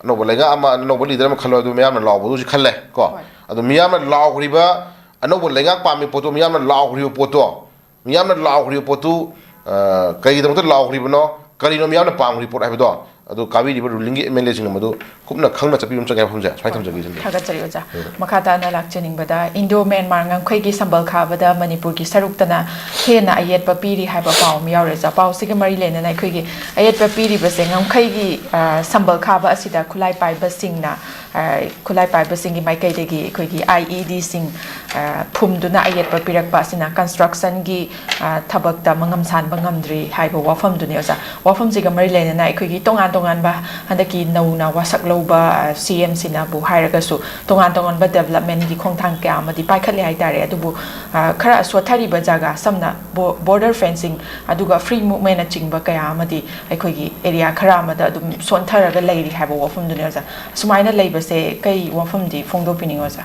ꯑꯅꯧꯕ ꯂꯩꯉꯥꯛ ꯑꯃ, ꯑꯅꯧꯕ ꯂꯤꯗꯔ ꯑꯃ ꯈꯜꯂꯣ, ꯑꯗꯨ ꯃꯤꯌꯥꯝꯅ ꯂꯥꯎꯕꯗꯨ ꯍꯧꯖꯤꯛ ꯈꯜꯂꯦ ꯀꯣ꯫ ꯍꯣꯏ꯫ ꯑꯗꯨ ꯃꯤꯌꯥꯝꯅ ꯂꯥꯎꯈ꯭ꯔꯤꯕ, ꯑꯅꯧꯕ ꯂꯩꯉꯥꯛ ꯄꯥꯝꯃꯤ ꯄꯣꯠꯇꯣ, ꯃꯤꯌꯥꯝꯅ ꯂꯥꯎꯈ꯭ꯔꯤꯕ ꯄꯣꯠꯇꯣ, ꯃꯤꯌꯥꯝꯅ ꯂꯥꯎꯈ꯭ꯔꯤꯕ ꯄꯣꯠꯇꯨ, ꯑ, ꯀꯔꯤꯒꯤꯗꯃꯛꯇ ꯂꯥꯎꯈ꯭ꯔꯤꯕꯅꯣ, ꯀꯔꯤꯅꯣ ꯃꯤꯌꯥꯝꯅ ꯄꯥꯝꯈ꯭ꯔꯤꯕ ꯄꯣꯠ ꯍꯥꯏꯕꯗꯣ, ꯑꯗꯨ ꯀꯥꯕꯤꯔꯤꯕ ꯔꯨꯂꯤꯡꯒꯤ ꯑꯦꯝ ꯑꯦꯜ ꯑꯦꯁꯤꯡꯅ ꯃꯗꯨ ꯀꯨꯞꯅ ꯈꯪꯅ ꯆꯠꯄꯤꯕ ꯑꯃ ꯆꯪꯉꯦ ꯍꯥꯏꯕ ꯋꯥꯐꯝꯁꯦ ꯁꯨꯃꯥꯏꯅ ꯊꯝꯖꯒꯦ꯫ ꯊꯥꯒꯠꯆꯔꯤ ꯑꯣꯖꯥ꯫ ꯃꯈꯥ ꯇꯥꯅ ꯂꯥꯛꯆꯅꯤꯡꯕꯗ, ꯏꯟꯗꯣ ꯃ꯭ꯌꯥꯟꯃꯥꯔ ꯉꯝꯈꯩꯒꯤ ꯁꯝꯕꯜ ꯈꯥꯕꯗ ꯃꯅꯤꯄꯨꯔꯒꯤ ꯁꯔꯨꯛꯇꯅ ꯍꯦꯟꯅ ꯑꯌꯦꯠꯄ ꯄꯤꯔꯤ ꯍꯥꯏꯕ ꯄꯥꯎ ꯑꯃ ꯌꯥꯎꯔꯦ ꯑꯣꯖꯥ꯫ ꯄꯥꯎꯁꯤꯒ ꯃꯔꯤ ꯂꯩꯅꯅ ꯑꯩꯈꯣꯏꯒꯤ ꯑꯌꯦꯠꯄ ꯄꯤꯔꯤꯕꯁꯦ ꯉꯝꯈꯩꯒꯤ, ꯑ, ꯁꯝꯕꯜ ꯈꯥꯕ ꯑꯁꯤꯗ ꯈꯨꯠꯂꯥꯏ ꯄꯥꯏꯕꯁꯤꯡꯅ, ꯑ, ꯈꯨꯠꯂꯥꯏ ꯄꯥꯏꯕꯁꯤꯡꯒꯤ ꯃꯥꯏꯀꯩꯗꯒꯤ ꯑꯩꯈꯣꯏꯒꯤ ꯑꯥꯏ ꯏ ꯗꯤꯁꯤꯡ, ꯑ, ꯐꯨꯝꯗꯨꯅ ꯑꯌꯦꯠꯄ ꯄꯤꯔꯛꯄ ꯑꯁꯤꯅ ꯀꯟꯁꯇ꯭ꯔꯛꯁꯟꯒꯤ, ꯑ, ꯊꯕꯛꯇ ꯃꯉꯝ ꯁꯥꯟꯕ ꯉꯝꯗ꯭ꯔꯤ ꯍꯥꯏꯕ ꯋꯥꯐꯝꯗꯨꯅꯤ ꯑꯣꯖꯥ꯫ ꯋꯥꯐꯝꯁꯤꯒ ꯃꯔꯤ ꯂꯩꯅꯅ ꯑꯩꯈꯣꯏꯒꯤ ꯇꯣꯉꯥꯟ ꯇꯣꯉꯥꯟꯕ ꯍꯟꯗꯛꯀꯤ ꯅꯧꯅ ꯋꯥꯁꯛ ꯂꯧꯕ ꯁꯤ ꯑꯦꯝꯁꯤꯅꯕꯨ ꯍꯥꯏꯔꯒꯁꯨ ꯇꯣꯉꯥꯟ ꯇꯣꯉꯥꯟꯕ ꯗꯦꯕꯂꯞꯃꯦꯟꯒꯤ ꯈꯣꯡꯊꯥꯡ ꯀꯌꯥ ꯑꯃꯗꯤ ꯄꯥꯏꯈꯠꯂꯦ ꯍꯥꯏꯇꯥꯔꯦ꯫ ꯑꯗꯨꯕꯨ ꯈꯔ ꯁꯣꯠꯊꯔꯤꯕ ꯖꯒꯥ, ꯁꯝꯅ ꯕꯣꯔꯗꯔ ꯐꯦꯟꯁꯤꯡ, ꯑꯗꯨꯒ ꯐ꯭ꯔꯤ ꯃꯨꯚꯃꯦꯟꯅꯆꯤꯡꯕ ꯀꯌꯥ ꯑꯃꯗꯤ ꯑꯩꯈꯣꯏꯒꯤ ꯑꯦꯔꯤꯌꯥ ꯈꯔ ꯑꯃꯗ ꯑꯗꯨꯝ ꯁꯣꯟꯊꯔꯒ ꯂꯩꯔꯤ ꯍꯥꯏꯕ ꯋꯥꯐꯝꯗꯨꯅꯤ ꯑꯣꯖꯥ꯫ ꯁꯨꯃꯥꯏꯅ ꯂꯩꯕꯁꯦ ꯀꯩ ꯋꯥꯐꯝꯗꯤ ꯐꯣꯡꯗꯣꯛꯄꯤꯅꯤꯡꯉꯤ ꯑꯣꯖꯥ?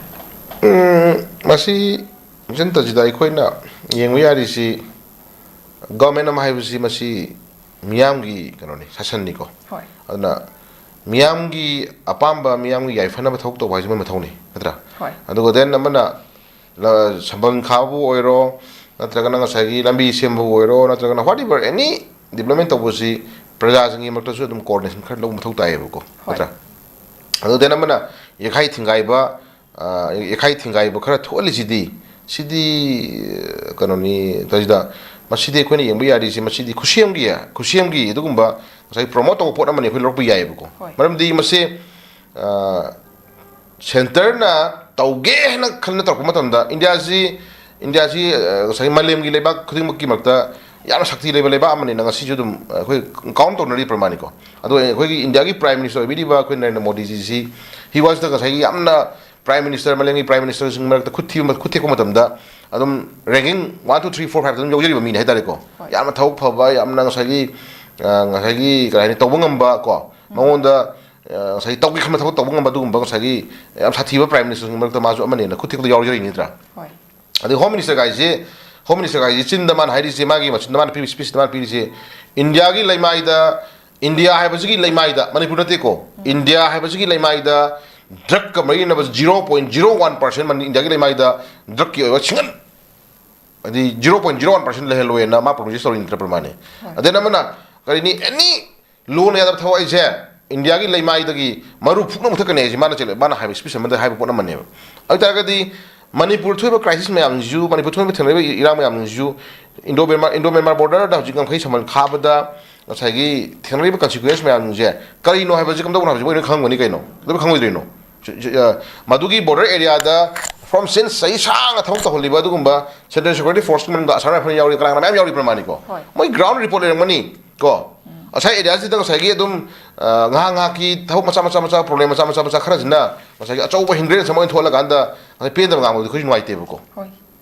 ꯃꯁꯤ ꯃꯆꯤꯟꯇꯁꯤꯗ ꯑꯩꯈꯣꯏꯅ ꯌꯦꯡꯕ ꯌꯥꯔꯤꯁꯤ, ꯒꯣꯔꯃꯦꯟ ꯑꯃ ꯍꯥꯏꯕꯁꯤ ꯃꯁꯤ ꯃꯤꯌꯥꯝꯒꯤ ꯀꯩꯅꯣꯅꯤ, ꯁꯥꯁꯟꯅꯤꯀꯣ꯫ ꯍꯣꯏ꯫ ꯑꯗꯨꯅ ꯃꯤꯌꯥꯝꯒꯤ ꯑꯄꯥꯝꯕ, ꯃꯤꯌꯥꯝꯒꯤ ꯌꯥꯏꯐꯅꯕ ꯊꯕꯛ ꯇꯧꯕ ꯍꯥꯏꯁꯤ ꯃꯣꯏ ꯃꯊꯧꯅꯤ, ꯅꯠꯇ꯭ꯔꯥ? ꯍꯣꯏ꯫ ꯑꯗꯨꯒ ꯗꯦꯟ ꯑꯃꯅ ꯁꯝꯕꯜ ꯈꯥꯕꯕꯨ ꯑꯣꯏꯔꯣ, ꯅꯠꯇ꯭ꯔꯒꯅ ꯉꯁꯥꯏꯒꯤ ꯂꯝꯕꯤ ꯁꯦꯝꯕꯕꯨ ꯑꯣꯏꯔꯣ, ꯅꯠꯇ꯭ꯔꯒꯅ whatever any development ꯇꯧꯕꯁꯤ ꯄ꯭ꯔꯖꯥꯁꯤꯡꯒꯤ ꯃꯔꯛꯇꯁꯨ ꯑꯗꯨꯝ coordination ꯈꯔ ꯂꯧꯕ ꯃꯊꯧ ꯇꯥꯏꯌꯦꯕꯀꯣ, ꯍꯣꯏ꯫ ꯅꯠꯇ꯭ꯔꯥ? ꯑꯗꯨ ꯗꯦꯟ ꯑꯃꯅ ꯌꯩꯈꯥꯏ ꯊꯤꯡꯒꯥꯏꯕ, ꯌꯩꯈꯥꯏ ꯊꯤꯡꯒꯥꯏꯕ ꯈꯔ ꯊꯣꯛꯍꯜꯂꯤꯁꯤꯗꯤ, ꯁꯤꯗꯤ ꯀꯩꯅꯣꯅꯤ ꯇꯧꯔꯤꯁꯤꯗ꯫ ꯃꯁꯤꯗꯤ ꯑꯩꯈꯣꯏꯅ ꯌꯦꯡꯕ ꯌꯥꯔꯤꯁꯤ, ꯃꯁꯤꯗꯤ ꯈꯨꯠꯁꯦꯝꯒꯤ, ꯈꯨꯠꯁꯦꯝꯒꯤ ꯑꯗꯨꯒꯨꯝꯕ ꯉꯁꯥꯏ promote ꯇꯧꯕ ꯄꯣꯠ ꯑꯃꯅꯤ, ꯑꯩꯈꯣꯏ ꯂꯧꯔꯛꯄ ꯌꯥꯏꯑꯕꯀꯣ꯫ ꯍꯣꯏ꯫ ꯃꯔꯝꯗꯤ ꯃꯁꯤ ꯁꯦꯟꯇꯔꯅ ꯇꯧꯒꯦ ꯍꯥꯏꯅ ꯈꯟꯅ ꯇꯧꯔꯛꯄ ꯃꯇꯝꯗ, ꯏꯟꯗꯤꯌꯥꯁꯤ, ꯏꯟꯗꯤꯌꯥꯁꯤ ꯉꯁꯥꯏꯒꯤ ꯃꯥꯂꯦꯝꯒꯤ ꯂꯩꯕꯥꯛ ꯈꯨꯗꯤꯡꯃꯛꯀꯤ ꯃꯔꯛꯇ ꯌꯥꯝꯅ ꯁꯛꯇꯤ ꯂꯩꯕ ꯂꯩꯕꯥꯛ ꯑꯃꯅꯤꯅ ꯉꯁꯤꯁꯨ ꯑꯗꯨꯝ ꯑꯩꯈꯣꯏ ꯀꯥꯎꯟ ꯇꯧꯅꯔꯤ ꯄ꯭ꯔꯃꯥꯅꯤꯀꯣ꯫ ꯑꯗꯣ ꯑꯩꯈꯣꯏꯒꯤ ꯏꯟꯗꯤꯌꯥꯒꯤ ꯄ꯭ꯔꯥꯏꯝ ꯃꯤꯅꯤꯁꯇꯔ ꯑꯣꯏꯕꯤꯔꯤꯕ ꯑꯩꯈꯣꯏ ꯅꯔꯦꯟꯗ꯭ꯔ ꯃꯣꯗꯤꯖꯤꯁꯤ, he was the ꯉꯁꯥꯏꯒꯤ ꯌꯥꯝꯅ ꯄ꯭ꯔꯥꯏꯝ ꯃꯤꯅꯤꯁꯇꯔ, ꯃꯥꯂꯦꯝꯒꯤ ꯄ꯭ꯔꯥꯏꯝ ꯃꯤꯅꯤꯁꯇꯔꯁꯤꯡ ꯃꯔꯛꯇ ꯈꯨꯠ ꯊꯤꯕ, ꯈꯨꯠ ꯊꯦꯛꯄ ꯃꯇꯝꯗ ꯑꯗꯨꯝ ranking one, two, three, four, five ꯑꯗꯨꯝ ꯌꯧꯖꯔꯤꯕ ꯃꯤꯅꯤ ꯍꯥꯏꯇꯥꯔꯦꯀꯣ꯫ ꯍꯣꯏ꯫ ꯌꯥꯝꯅ ꯊꯕꯛ ꯐꯕ, ꯌꯥꯝꯅ ꯉꯁꯥꯏꯒꯤ, ꯉꯁꯥꯏꯒꯤ ꯀꯔꯤ ꯍꯥꯏꯅꯤ, ꯇꯧꯕ ꯉꯝꯕ ꯀꯣ, ꯃꯉꯣꯟꯗ ꯉꯁꯥꯏꯒꯤ ꯇꯧꯒꯦ ꯈꯟꯕ ꯊꯕꯛ ꯇꯧꯕ ꯉꯝꯕ ꯑꯗꯨꯒꯨꯝꯕ ꯉꯁꯥꯏꯒꯤ ꯌꯥꯝ ꯁꯥꯊꯤꯕ ꯄ꯭ꯔꯥꯏꯝ ꯃꯤꯅꯤꯁꯇꯔꯁꯤꯡ ꯃꯔꯛꯇ ꯃꯥꯁꯨ ꯑꯃꯅꯦꯅ ꯈꯨꯠ ꯊꯦꯛꯄꯗ ꯌꯥꯎꯖꯔꯤꯅꯤ, ꯅꯠꯇ꯭ꯔꯥ? ꯍꯣꯏ꯫ ꯑꯗꯩ ꯍꯣꯝ ꯃꯤꯅꯤꯁꯇꯔ ꯒꯥꯏꯁꯦ, ꯍꯣꯝ ꯃꯤꯅꯤꯁꯇꯔ ꯒꯥꯏꯁꯦ ꯆꯤꯟꯗ ꯃꯥꯅ ꯍꯥꯏꯔꯤꯁꯦ, ꯃꯥꯒꯤ ꯃꯆꯤꯟꯗ ꯃꯥꯅ ꯄꯤꯔꯤ ꯁ꯭ꯄꯤꯆꯇ ꯃꯥꯅ ꯄꯤꯔꯤꯁꯦ, ꯏꯟꯗꯤꯌꯥꯒꯤ ꯂꯩꯃꯥꯏꯗ, ꯏꯟꯗꯤꯌꯥ ꯍꯥꯏꯕꯁꯤꯒꯤ ꯂꯩꯃꯥꯏꯗ, ꯃꯅꯤꯄꯨꯔ ꯅꯠꯇꯦꯀꯣ, ꯏꯟꯗꯤꯌꯥ ꯍꯥꯏꯕꯁꯤꯒꯤ ꯂꯩꯃꯥꯏꯗ ꯗ꯭ꯔꯒꯀ ꯃꯔꯤ ꯂꯩꯅꯕ zero point zero one percent ꯃꯅꯤ-, ꯏꯟꯗꯤꯌꯥꯒꯤ ꯂꯩꯃꯥꯏꯗ ꯗ꯭ꯔꯒꯀꯤ ꯑꯣꯏꯕ ꯁꯤꯡꯒꯟ, ꯍꯥꯏꯗꯤ zero point zero one percent ꯂꯩꯍꯜꯂꯣꯏꯅ ꯃꯥ ꯄ꯭ꯔꯣꯃꯤꯁ ꯇꯧꯔꯤ, ꯅꯠꯇ꯭ꯔꯥ ꯄ꯭ꯔꯃꯥꯅꯦ? ꯍꯣꯏ꯫ ꯑꯗꯩ ꯑꯃꯅ ꯀꯔꯤꯅꯤ, ꯑꯦꯅꯤ ꯂꯣꯅ ꯌꯥꯗꯕ ꯊꯕꯛ ꯍꯥꯏꯁꯦ ꯏꯟꯗꯤꯌꯥꯒꯤ ꯂꯩꯃꯥꯏꯗꯒꯤ ꯃꯔꯨ ꯐꯨꯛꯅ ꯃꯨꯊꯛꯀꯅꯤ ꯍꯥꯏꯁꯦ ꯃꯥꯅ ꯆꯦꯜꯂꯦ-, ꯃꯥꯅ ꯍꯥꯏꯕ ꯁ꯭ꯄꯤꯆ ꯑꯃꯗ ꯍꯥꯏꯕ ꯄꯣꯠ ꯑꯃꯅꯦꯕ꯫ ꯑꯗꯨ ꯑꯣꯏꯇꯥꯔꯒꯗꯤ ꯃꯅꯤꯄꯨꯔ ꯊꯣꯛꯏꯕ ꯀ꯭ꯔꯥꯏꯁꯤꯁ ꯃꯌꯥꯝꯁꯤꯁꯨ, ꯃꯅꯤꯄꯨꯔ ꯊꯣꯛꯏꯕ ꯊꯦꯡꯅꯔꯤꯕ ꯏꯔꯥꯡ ꯃꯌꯥꯝꯁꯤꯁꯨ, ꯏꯟꯗꯣ ꯃ꯭ꯌꯥꯟꯃꯥꯔ, ꯏꯟꯗꯣ ꯃ꯭ꯌꯥꯟꯃꯥꯔ ꯕꯣꯔꯗꯔꯗ ꯍꯧꯖꯤꯛ ꯉꯝꯈꯩ ꯁꯝꯕꯜ ꯈꯥꯕꯗ ꯉꯁꯥꯏꯒꯤ ꯊꯦꯡꯅꯔꯤꯕ ꯀꯟꯁꯤꯀ꯭ꯋꯦꯟꯁ ꯃꯌꯥꯝꯁꯤꯡꯁꯦ ꯀꯔꯤꯅꯣ ꯍꯥꯏꯕꯁꯤ ꯀꯝꯗꯧꯕꯅꯣ ꯍꯥꯏꯕꯁꯤ ꯃꯣꯏ ꯂꯣꯏ ꯈꯪꯉꯝꯒꯅꯤ ꯀꯩꯅꯣ? ꯀꯩꯗꯧꯕꯩ ꯈꯪꯉꯣꯏꯗꯣꯏꯅꯣ? ꯁꯤ-, ꯁꯤ-, ꯑ, ꯃꯗꯨꯒꯤ ꯕꯣꯔꯗꯔ ꯑꯦꯔꯤꯌꯥꯗ from since ꯆꯍꯤ ꯁꯥꯡꯅ ꯊꯕꯛ ꯇꯧꯍꯜꯂꯤꯕ ꯑꯗꯨꯒꯨꯝꯕ ꯁꯦꯟꯇ꯭ꯔꯦꯜ ꯁꯦꯀ꯭ꯌꯨꯔꯤꯇꯤ ꯐꯣꯔꯁꯀꯤ ꯃꯅꯨꯡꯗ ꯑꯁꯥꯝ ꯔꯥꯏꯐꯜ ꯌꯥꯎꯔꯤ, ꯀꯅꯥ ꯀꯅꯥ ꯃꯌꯥꯝ ꯌꯥꯎꯔꯤ ꯄ꯭ꯔꯃꯥꯅꯤꯀꯣ꯫ ꯍꯣꯏ꯫ ꯃꯣꯏ ꯒ꯭ꯔꯥꯎꯟ ꯔꯤꯄꯣꯔꯠ ꯂꯩꯔꯝꯒꯅꯤ ꯀꯣ꯫ ꯉꯁꯥꯏ ꯑꯦꯔꯤꯌꯥꯁꯤꯗ ꯉꯁꯥꯏꯒꯤ ꯑꯗꯨꯝ, ꯑ, ꯉꯥꯏꯍꯥꯛ ꯉꯥꯏꯍꯥꯛꯀꯤ ꯊꯕꯛ ꯃꯆꯥ ꯃꯆꯥ ꯃꯆꯥ, ꯄ꯭ꯔꯣꯕ꯭ꯂꯦꯝ ꯃꯆꯥ ꯃꯆꯥ ꯃꯆꯥ ꯈꯔꯁꯤꯅ ꯉꯁꯥꯏꯒꯤ ꯑꯆꯧꯕ ꯍꯤꯡꯒ꯭ꯔꯦꯟꯁ ꯑꯃ ꯑꯣꯏꯅ ꯊꯣꯛꯍꯜꯂꯀꯥꯟꯗ ꯉꯁꯥꯏ ꯄꯦꯟꯗꯕ ꯉꯥꯡꯕꯗꯨ ꯑꯩꯈꯣꯏꯁꯨ ꯅꯨꯡꯉꯥꯏꯇꯦꯕꯀꯣ꯫ ꯍꯣꯏ꯫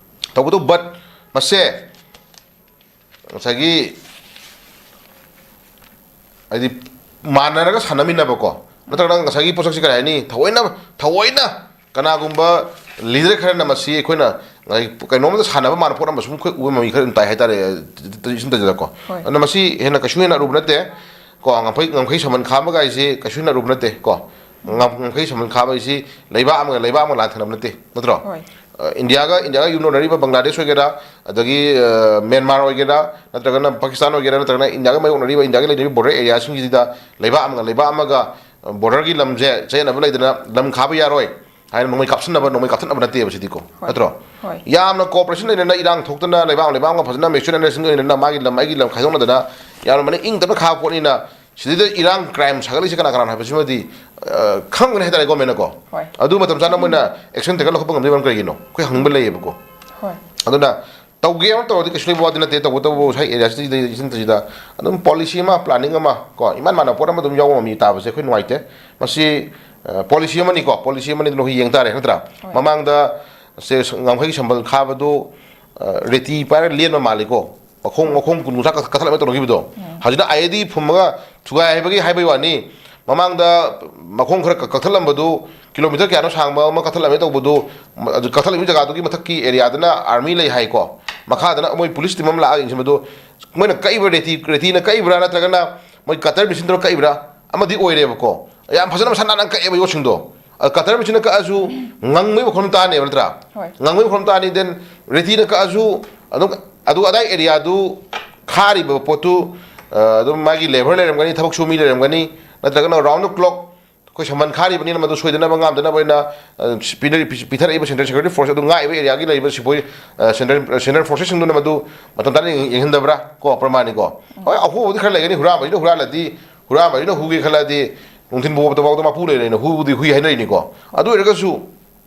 ꯇꯧꯕꯇꯕꯨ ꯕꯠ ꯃꯁꯦ ꯉꯁꯥꯏꯒꯤ ꯍꯥꯏꯗꯤ ꯃꯥꯟꯅꯔꯒ ꯁꯥꯟꯅꯃꯤꯟꯅꯕꯀꯣ, ꯅꯠꯇ꯭ꯔꯒꯅ ꯉꯁꯥꯏꯒꯤ ꯄꯣꯠꯁꯛꯁꯤ ꯀꯔꯤ ꯍꯥꯏꯅꯤ, ꯊꯑꯣꯏꯅ, ꯊꯑꯣꯏꯅ ꯀꯅꯥꯒꯨꯝꯕ ꯂꯤꯗꯔ ꯈꯔꯅ ꯃꯁꯤ ꯑꯩꯈꯣꯏꯅ ꯉꯁꯥꯏꯒꯤ ꯀꯩꯅꯣꯝꯗ ꯁꯥꯟꯅꯕ ꯃꯥꯟꯕ ꯄꯣꯠ ꯑꯃ ꯁꯨꯝ ꯑꯩꯈꯣꯏ ꯎꯕ ꯃꯃꯤ ꯈꯔ ꯑꯗꯨꯝ ꯇꯥꯏ ꯍꯥꯏꯇꯥꯔꯦ, ꯁꯨꯝ ꯇꯧꯖꯔꯀꯣ꯫ ꯍꯣꯏ꯫ ꯑꯗꯨꯅ ꯃꯁꯤ ꯍꯦꯟꯅ ꯀꯩꯁꯨ ꯍꯦꯟꯅ ꯑꯔꯨꯕ ꯅꯠꯇꯦ ꯀꯣ꯫ ꯉꯝꯈꯩ, ꯉꯝꯈꯩ ꯁꯃꯟ ꯈꯥꯕ ꯀꯥꯏꯁꯦ ꯀꯩꯁꯨ ꯍꯦꯟꯅ ꯑꯔꯨꯕ ꯅꯠꯇꯦ ꯀꯣ꯫ ꯉꯝ-, ꯉꯝꯈꯩ ꯁꯃꯟ ꯈꯥꯕ ꯍꯥꯏꯁꯤ ꯂꯩꯕꯥꯛ ꯑꯃꯒ ꯂꯩꯕꯥꯛ ꯑꯃꯒ ꯂꯥꯟꯊꯦꯡꯅꯕ ꯅꯠꯇꯦ, ꯅꯠꯇ꯭ꯔꯣ? ꯍꯣꯏ꯫ ꯑ, ꯏꯟꯗꯤꯌꯥꯒ, ꯏꯟꯗꯤꯌꯥꯒ ꯌꯨꯝꯂꯣꯟꯅꯔꯤꯕ ꯕꯪꯒ꯭ꯂꯥꯗꯦꯁ ꯑꯣꯏꯒꯦꯔꯥ, ꯑꯗꯒꯤ, ꯑ, ꯃ꯭ꯌꯥꯟꯃꯥꯔ ꯑꯣꯏꯒꯦꯔꯥ, ꯅꯠꯇ꯭ꯔꯒꯅ ꯄꯥꯀꯤꯁꯇꯥꯟ ꯑꯣꯏꯒꯦꯔꯥ, ꯅꯠꯇ꯭ꯔꯒꯅ ꯏꯟꯗꯤꯌꯥꯒ ꯃꯥꯌꯣꯛꯅꯔꯤꯕ, ꯏꯟꯗꯤꯌꯥꯒ ꯂꯩꯅꯔꯤꯕ ꯕꯣꯔꯗꯔ ꯑꯦꯔꯤꯌꯥꯁꯤꯡꯁꯤꯗ ꯂꯩꯕꯥꯛ ꯑꯃꯒ ꯂꯩꯕꯥꯛ ꯑꯃꯒ, ꯑ, ꯕꯣꯔꯗꯔꯒꯤ ꯂꯝꯁꯦ ꯆꯌꯦꯠꯅꯕ ꯂꯩꯗꯅ ꯂꯝ ꯈꯥꯕ ꯌꯥꯔꯣꯏ ꯍꯥꯏꯅ ꯅꯣꯡꯃꯩ ꯀꯥꯞꯁꯤꯟꯅꯕ, ꯅꯣꯡꯃꯩ ꯀꯥꯞꯊꯠꯅꯕ ꯅꯠꯇꯦꯕ ꯁꯤꯗꯤꯀꯣ, ꯍꯣꯏ꯫ ꯅꯠꯇ꯭ꯔꯣ? ꯍꯣꯏ꯫ ꯌꯥꯝꯅ ꯀꯣꯑꯣꯄꯔꯦꯁꯟ ꯂꯩꯅꯅ, ꯏꯔꯥꯡ ꯊꯣꯛꯇꯅ, ꯂꯩꯕꯥꯛ ꯂꯩꯕꯥꯛ ꯑꯃꯒ ꯐꯖꯅ mutual understanding ꯂꯩꯅꯅ, ꯃꯥꯒꯤ ꯂꯝ ꯑꯩꯒꯤ ꯂꯝ ꯈꯥꯏꯗꯣꯛꯅꯗꯅ ꯌꯥꯝꯅ ꯃꯅꯤꯡ ꯏꯪ ꯇꯞꯅ ꯈꯥꯕ ꯄꯣꯠꯅꯤꯅ, ꯁꯤꯗꯩꯗ ꯏꯔꯥꯡ, ꯀ꯭ꯔꯥꯏꯝ ꯁꯥꯒꯠꯂꯤꯁꯦ ꯀꯅꯥ ꯀꯅꯥꯅꯣ ꯍꯥꯏꯕꯁꯤꯃꯗꯤ, ꯑ, ꯈꯪꯒꯅꯤ ꯍꯥꯏꯇꯥꯔꯦ ꯒꯣꯔꯃꯦꯟꯅꯀꯣ꯫ ꯍꯣꯏ꯫ ꯑꯗꯨ ꯃꯇꯝ ꯆꯥꯅ ꯃꯣꯏꯅ ꯑꯦꯛꯁꯟ ꯇꯦꯛꯀꯟ ꯂꯧꯈꯠꯄ ꯉꯝꯗ꯭ꯔꯤꯕ ꯃꯔꯝ ꯀꯔꯤꯒꯤꯅꯣ ꯑꯩꯈꯣꯏ ꯍꯪꯅꯤꯡꯕ ꯂꯩꯌꯦꯕꯀꯣ꯫ ꯍꯣꯏ꯫ ꯑꯗꯨꯅ ꯇꯧꯒꯦ ꯑꯃ ꯇꯧꯔꯗꯤ ꯀꯩꯁꯨ ꯂꯩꯕ ꯋꯥꯗꯤ ꯅꯠꯇꯦ, ꯇꯧꯕꯇꯕꯨ ꯉꯁꯥꯏ ꯑꯦꯔꯤꯌꯥꯁꯤꯗ, ꯁꯤꯗ ꯑꯗꯨꯝ ꯄꯣꯂꯤꯁꯤ ꯑꯃ, ꯄ꯭ꯂꯥꯅꯤꯡ ꯑꯃ ꯀꯣ, ꯏꯃꯥꯟ ꯃꯥꯟꯅꯕ ꯄꯣꯠ ꯑꯃ ꯑꯗꯨꯝ ꯌꯥꯎꯕ ꯃꯃꯤ ꯇꯥꯕꯁꯦ ꯑꯩꯈꯣꯏ ꯅꯨꯡꯉꯥꯏꯇꯦ꯫ ꯃꯁꯤ, ꯑ, ꯄꯣꯂꯤꯁꯤ ꯑꯃꯅꯤꯀꯣ, ꯄꯣꯂꯤꯁꯤ ꯑꯃꯅꯤ, ꯑꯗꯨꯅ ꯑꯩꯈꯣꯏ ꯌꯦꯡ ꯇꯥꯔꯦ, ꯅꯠꯇ꯭ꯔꯥ? ꯍꯣꯏ꯫ ꯃꯃꯥꯡꯗ ꯁꯦ ꯉꯝꯈꯩ ꯁꯝꯕꯜ ꯈꯥꯕꯗꯣ, ꯑ, ꯔꯦꯇꯤ ꯄꯥꯏꯔꯒ ꯂꯦꯟꯕ ꯃꯥꯜꯂꯤꯀꯣ꯫ ꯃꯈꯣꯡ, ꯃꯈꯣꯡ ꯀꯨꯟ ꯀꯨꯟꯊ꯭ꯔꯥ ꯀꯛ-, ꯀꯛꯊꯠꯂꯝꯃꯦ ꯇꯧꯅꯈꯤꯕꯗꯣ꯫ ꯎꯝ꯫ ꯍꯧꯖꯤꯛꯅ ꯑꯥꯏ ꯏ ꯗꯤ ꯐꯨꯝꯃꯒ ꯊꯨꯒꯥꯏ ꯍꯥꯏꯕꯒꯤ ꯍꯥꯏꯕꯒꯤ ꯋꯥꯅꯤ꯫ ꯃꯃꯥꯡꯗ ꯃꯈꯣꯡ ꯈꯔ ꯀꯛ-, ꯀꯛꯊꯠꯂꯝꯕꯗꯨ, ꯀꯤꯂꯣꯃꯤꯇꯔ ꯀꯌꯥꯅꯣ ꯁꯥꯡꯕ ꯑꯃ ꯀꯛꯊꯠꯂꯝꯃꯦ ꯇꯧꯕꯗꯨ, ꯃ-, ꯑꯗꯨ ꯀꯛꯊꯠꯂꯝꯃꯤꯕ ꯖꯒꯥꯗꯨꯒꯤ ꯃꯊꯛꯀꯤ ꯑꯦꯔꯤꯌꯥꯗꯅ ꯑꯥꯔꯃꯤ ꯂꯩ ꯍꯥꯏꯀꯣ, ꯃꯈꯥꯗꯅ ꯃꯣꯏ ꯄꯨꯂꯤꯁ ꯇꯤꯝ ꯑꯃ ꯂꯥꯛꯑꯒ ꯌꯦꯡꯁꯤꯟꯕꯗꯨ, ꯃꯣꯏꯅ ꯀꯛꯏꯕ ꯔꯦꯇꯤ, ꯔꯦꯇꯤꯅ ꯀꯛꯏꯕ꯭ꯔꯥ ꯅꯠꯇ꯭ꯔꯒꯅ ꯃꯣꯏ ꯀꯇꯔ ꯃꯦꯆꯤꯟꯗꯨꯅ ꯀꯛꯏꯕ꯭ꯔꯥ ꯑꯃꯗꯤ ꯑꯣꯏꯔꯦꯕꯀꯣ꯫ ꯌꯥꯝ ꯐꯖꯅ ꯃꯁꯥ ꯅꯥꯟꯅ ꯀꯛꯑꯦꯕ ꯌꯣꯠꯁꯤꯡꯗꯣ꯫ ꯑ, ꯀꯇꯔ ꯃꯦꯆꯤꯟꯅ ꯀꯛꯑꯁꯨ ꯉꯪꯕꯒꯤ ꯃꯈꯣꯟ ꯑꯃ ꯇꯥꯅꯦꯕ, ꯅꯠꯇ꯭ꯔꯥ? ꯍꯣꯏ꯫ ꯉꯪꯕꯒꯤ ꯃꯈꯣꯟ ꯑꯃ ꯇꯥꯅꯤ, then ꯔꯦꯇꯤꯅ ꯀꯛꯑꯁꯨ ꯑꯗꯨꯝ, ꯑꯗꯨ ꯑꯗꯥꯏ ꯑꯦꯔꯤꯌꯥꯗꯨ ꯈꯥꯔꯤꯕ ꯄꯣꯠꯇꯨ, ꯑ, ꯑꯗꯨꯝ ꯃꯥꯒꯤ ꯂꯦꯕꯔ ꯂꯩꯔꯝꯒꯅꯤ, ꯊꯕꯛ ꯁꯨꯕ ꯃꯤ ꯂꯩꯔꯝꯒꯅꯤ, ꯅꯠꯇ꯭ꯔꯒꯅ round the clock ꯑꯩꯈꯣꯏ ꯁꯃꯟ ꯈꯥꯔꯤꯕꯅꯤꯅ ꯃꯗꯨ ꯁꯣꯏꯗꯅꯕ ꯉꯥꯝꯗꯅꯕ ꯑꯣꯏꯅ, ꯑ, ꯄꯤꯅꯔꯤ-, ꯄꯤ-, ꯄꯤꯊꯔꯛꯏꯕ central security force ꯑꯗꯨ ꯉꯥꯛꯏꯕ ꯑꯦꯔꯤꯌꯥꯒꯤ ꯂꯩꯔꯤꯕ ꯁꯤꯄꯣꯏ, ꯑ, central, central forcesꯁꯤꯡꯗꯨꯅ ꯃꯗꯨ ꯃꯇꯝ ꯆꯥꯅ ꯌꯦꯡ-, ꯌꯦꯡꯍꯟꯗꯕ꯭ꯔꯥ ꯀꯣ, ꯄ꯭ꯔꯃꯥꯅꯤꯀꯣ? ꯍꯣꯏ, ꯑꯍꯣꯕꯗꯤ ꯈꯔ ꯂꯩꯒꯅꯤ, ꯍꯨꯔꯥꯟꯕꯁꯤꯅ ꯍꯨꯔꯥꯜꯂꯗꯤ, ꯍꯨꯔꯥꯟꯕꯁꯤꯅ ꯍꯨꯒꯦ ꯈꯜꯂꯗꯤ, ꯅꯨꯡꯊꯤꯟ ꯐꯥꯎꯕꯗ ꯐꯥꯎꯗ ꯃꯄꯨ ꯂꯩꯔꯦꯅ ꯍꯨꯕꯨꯗꯤ ꯍꯨꯏ ꯍꯥꯏꯅꯔꯤꯅꯤꯀꯣ꯫ ꯑꯗꯨ ꯑꯣꯏꯔꯒꯁꯨ,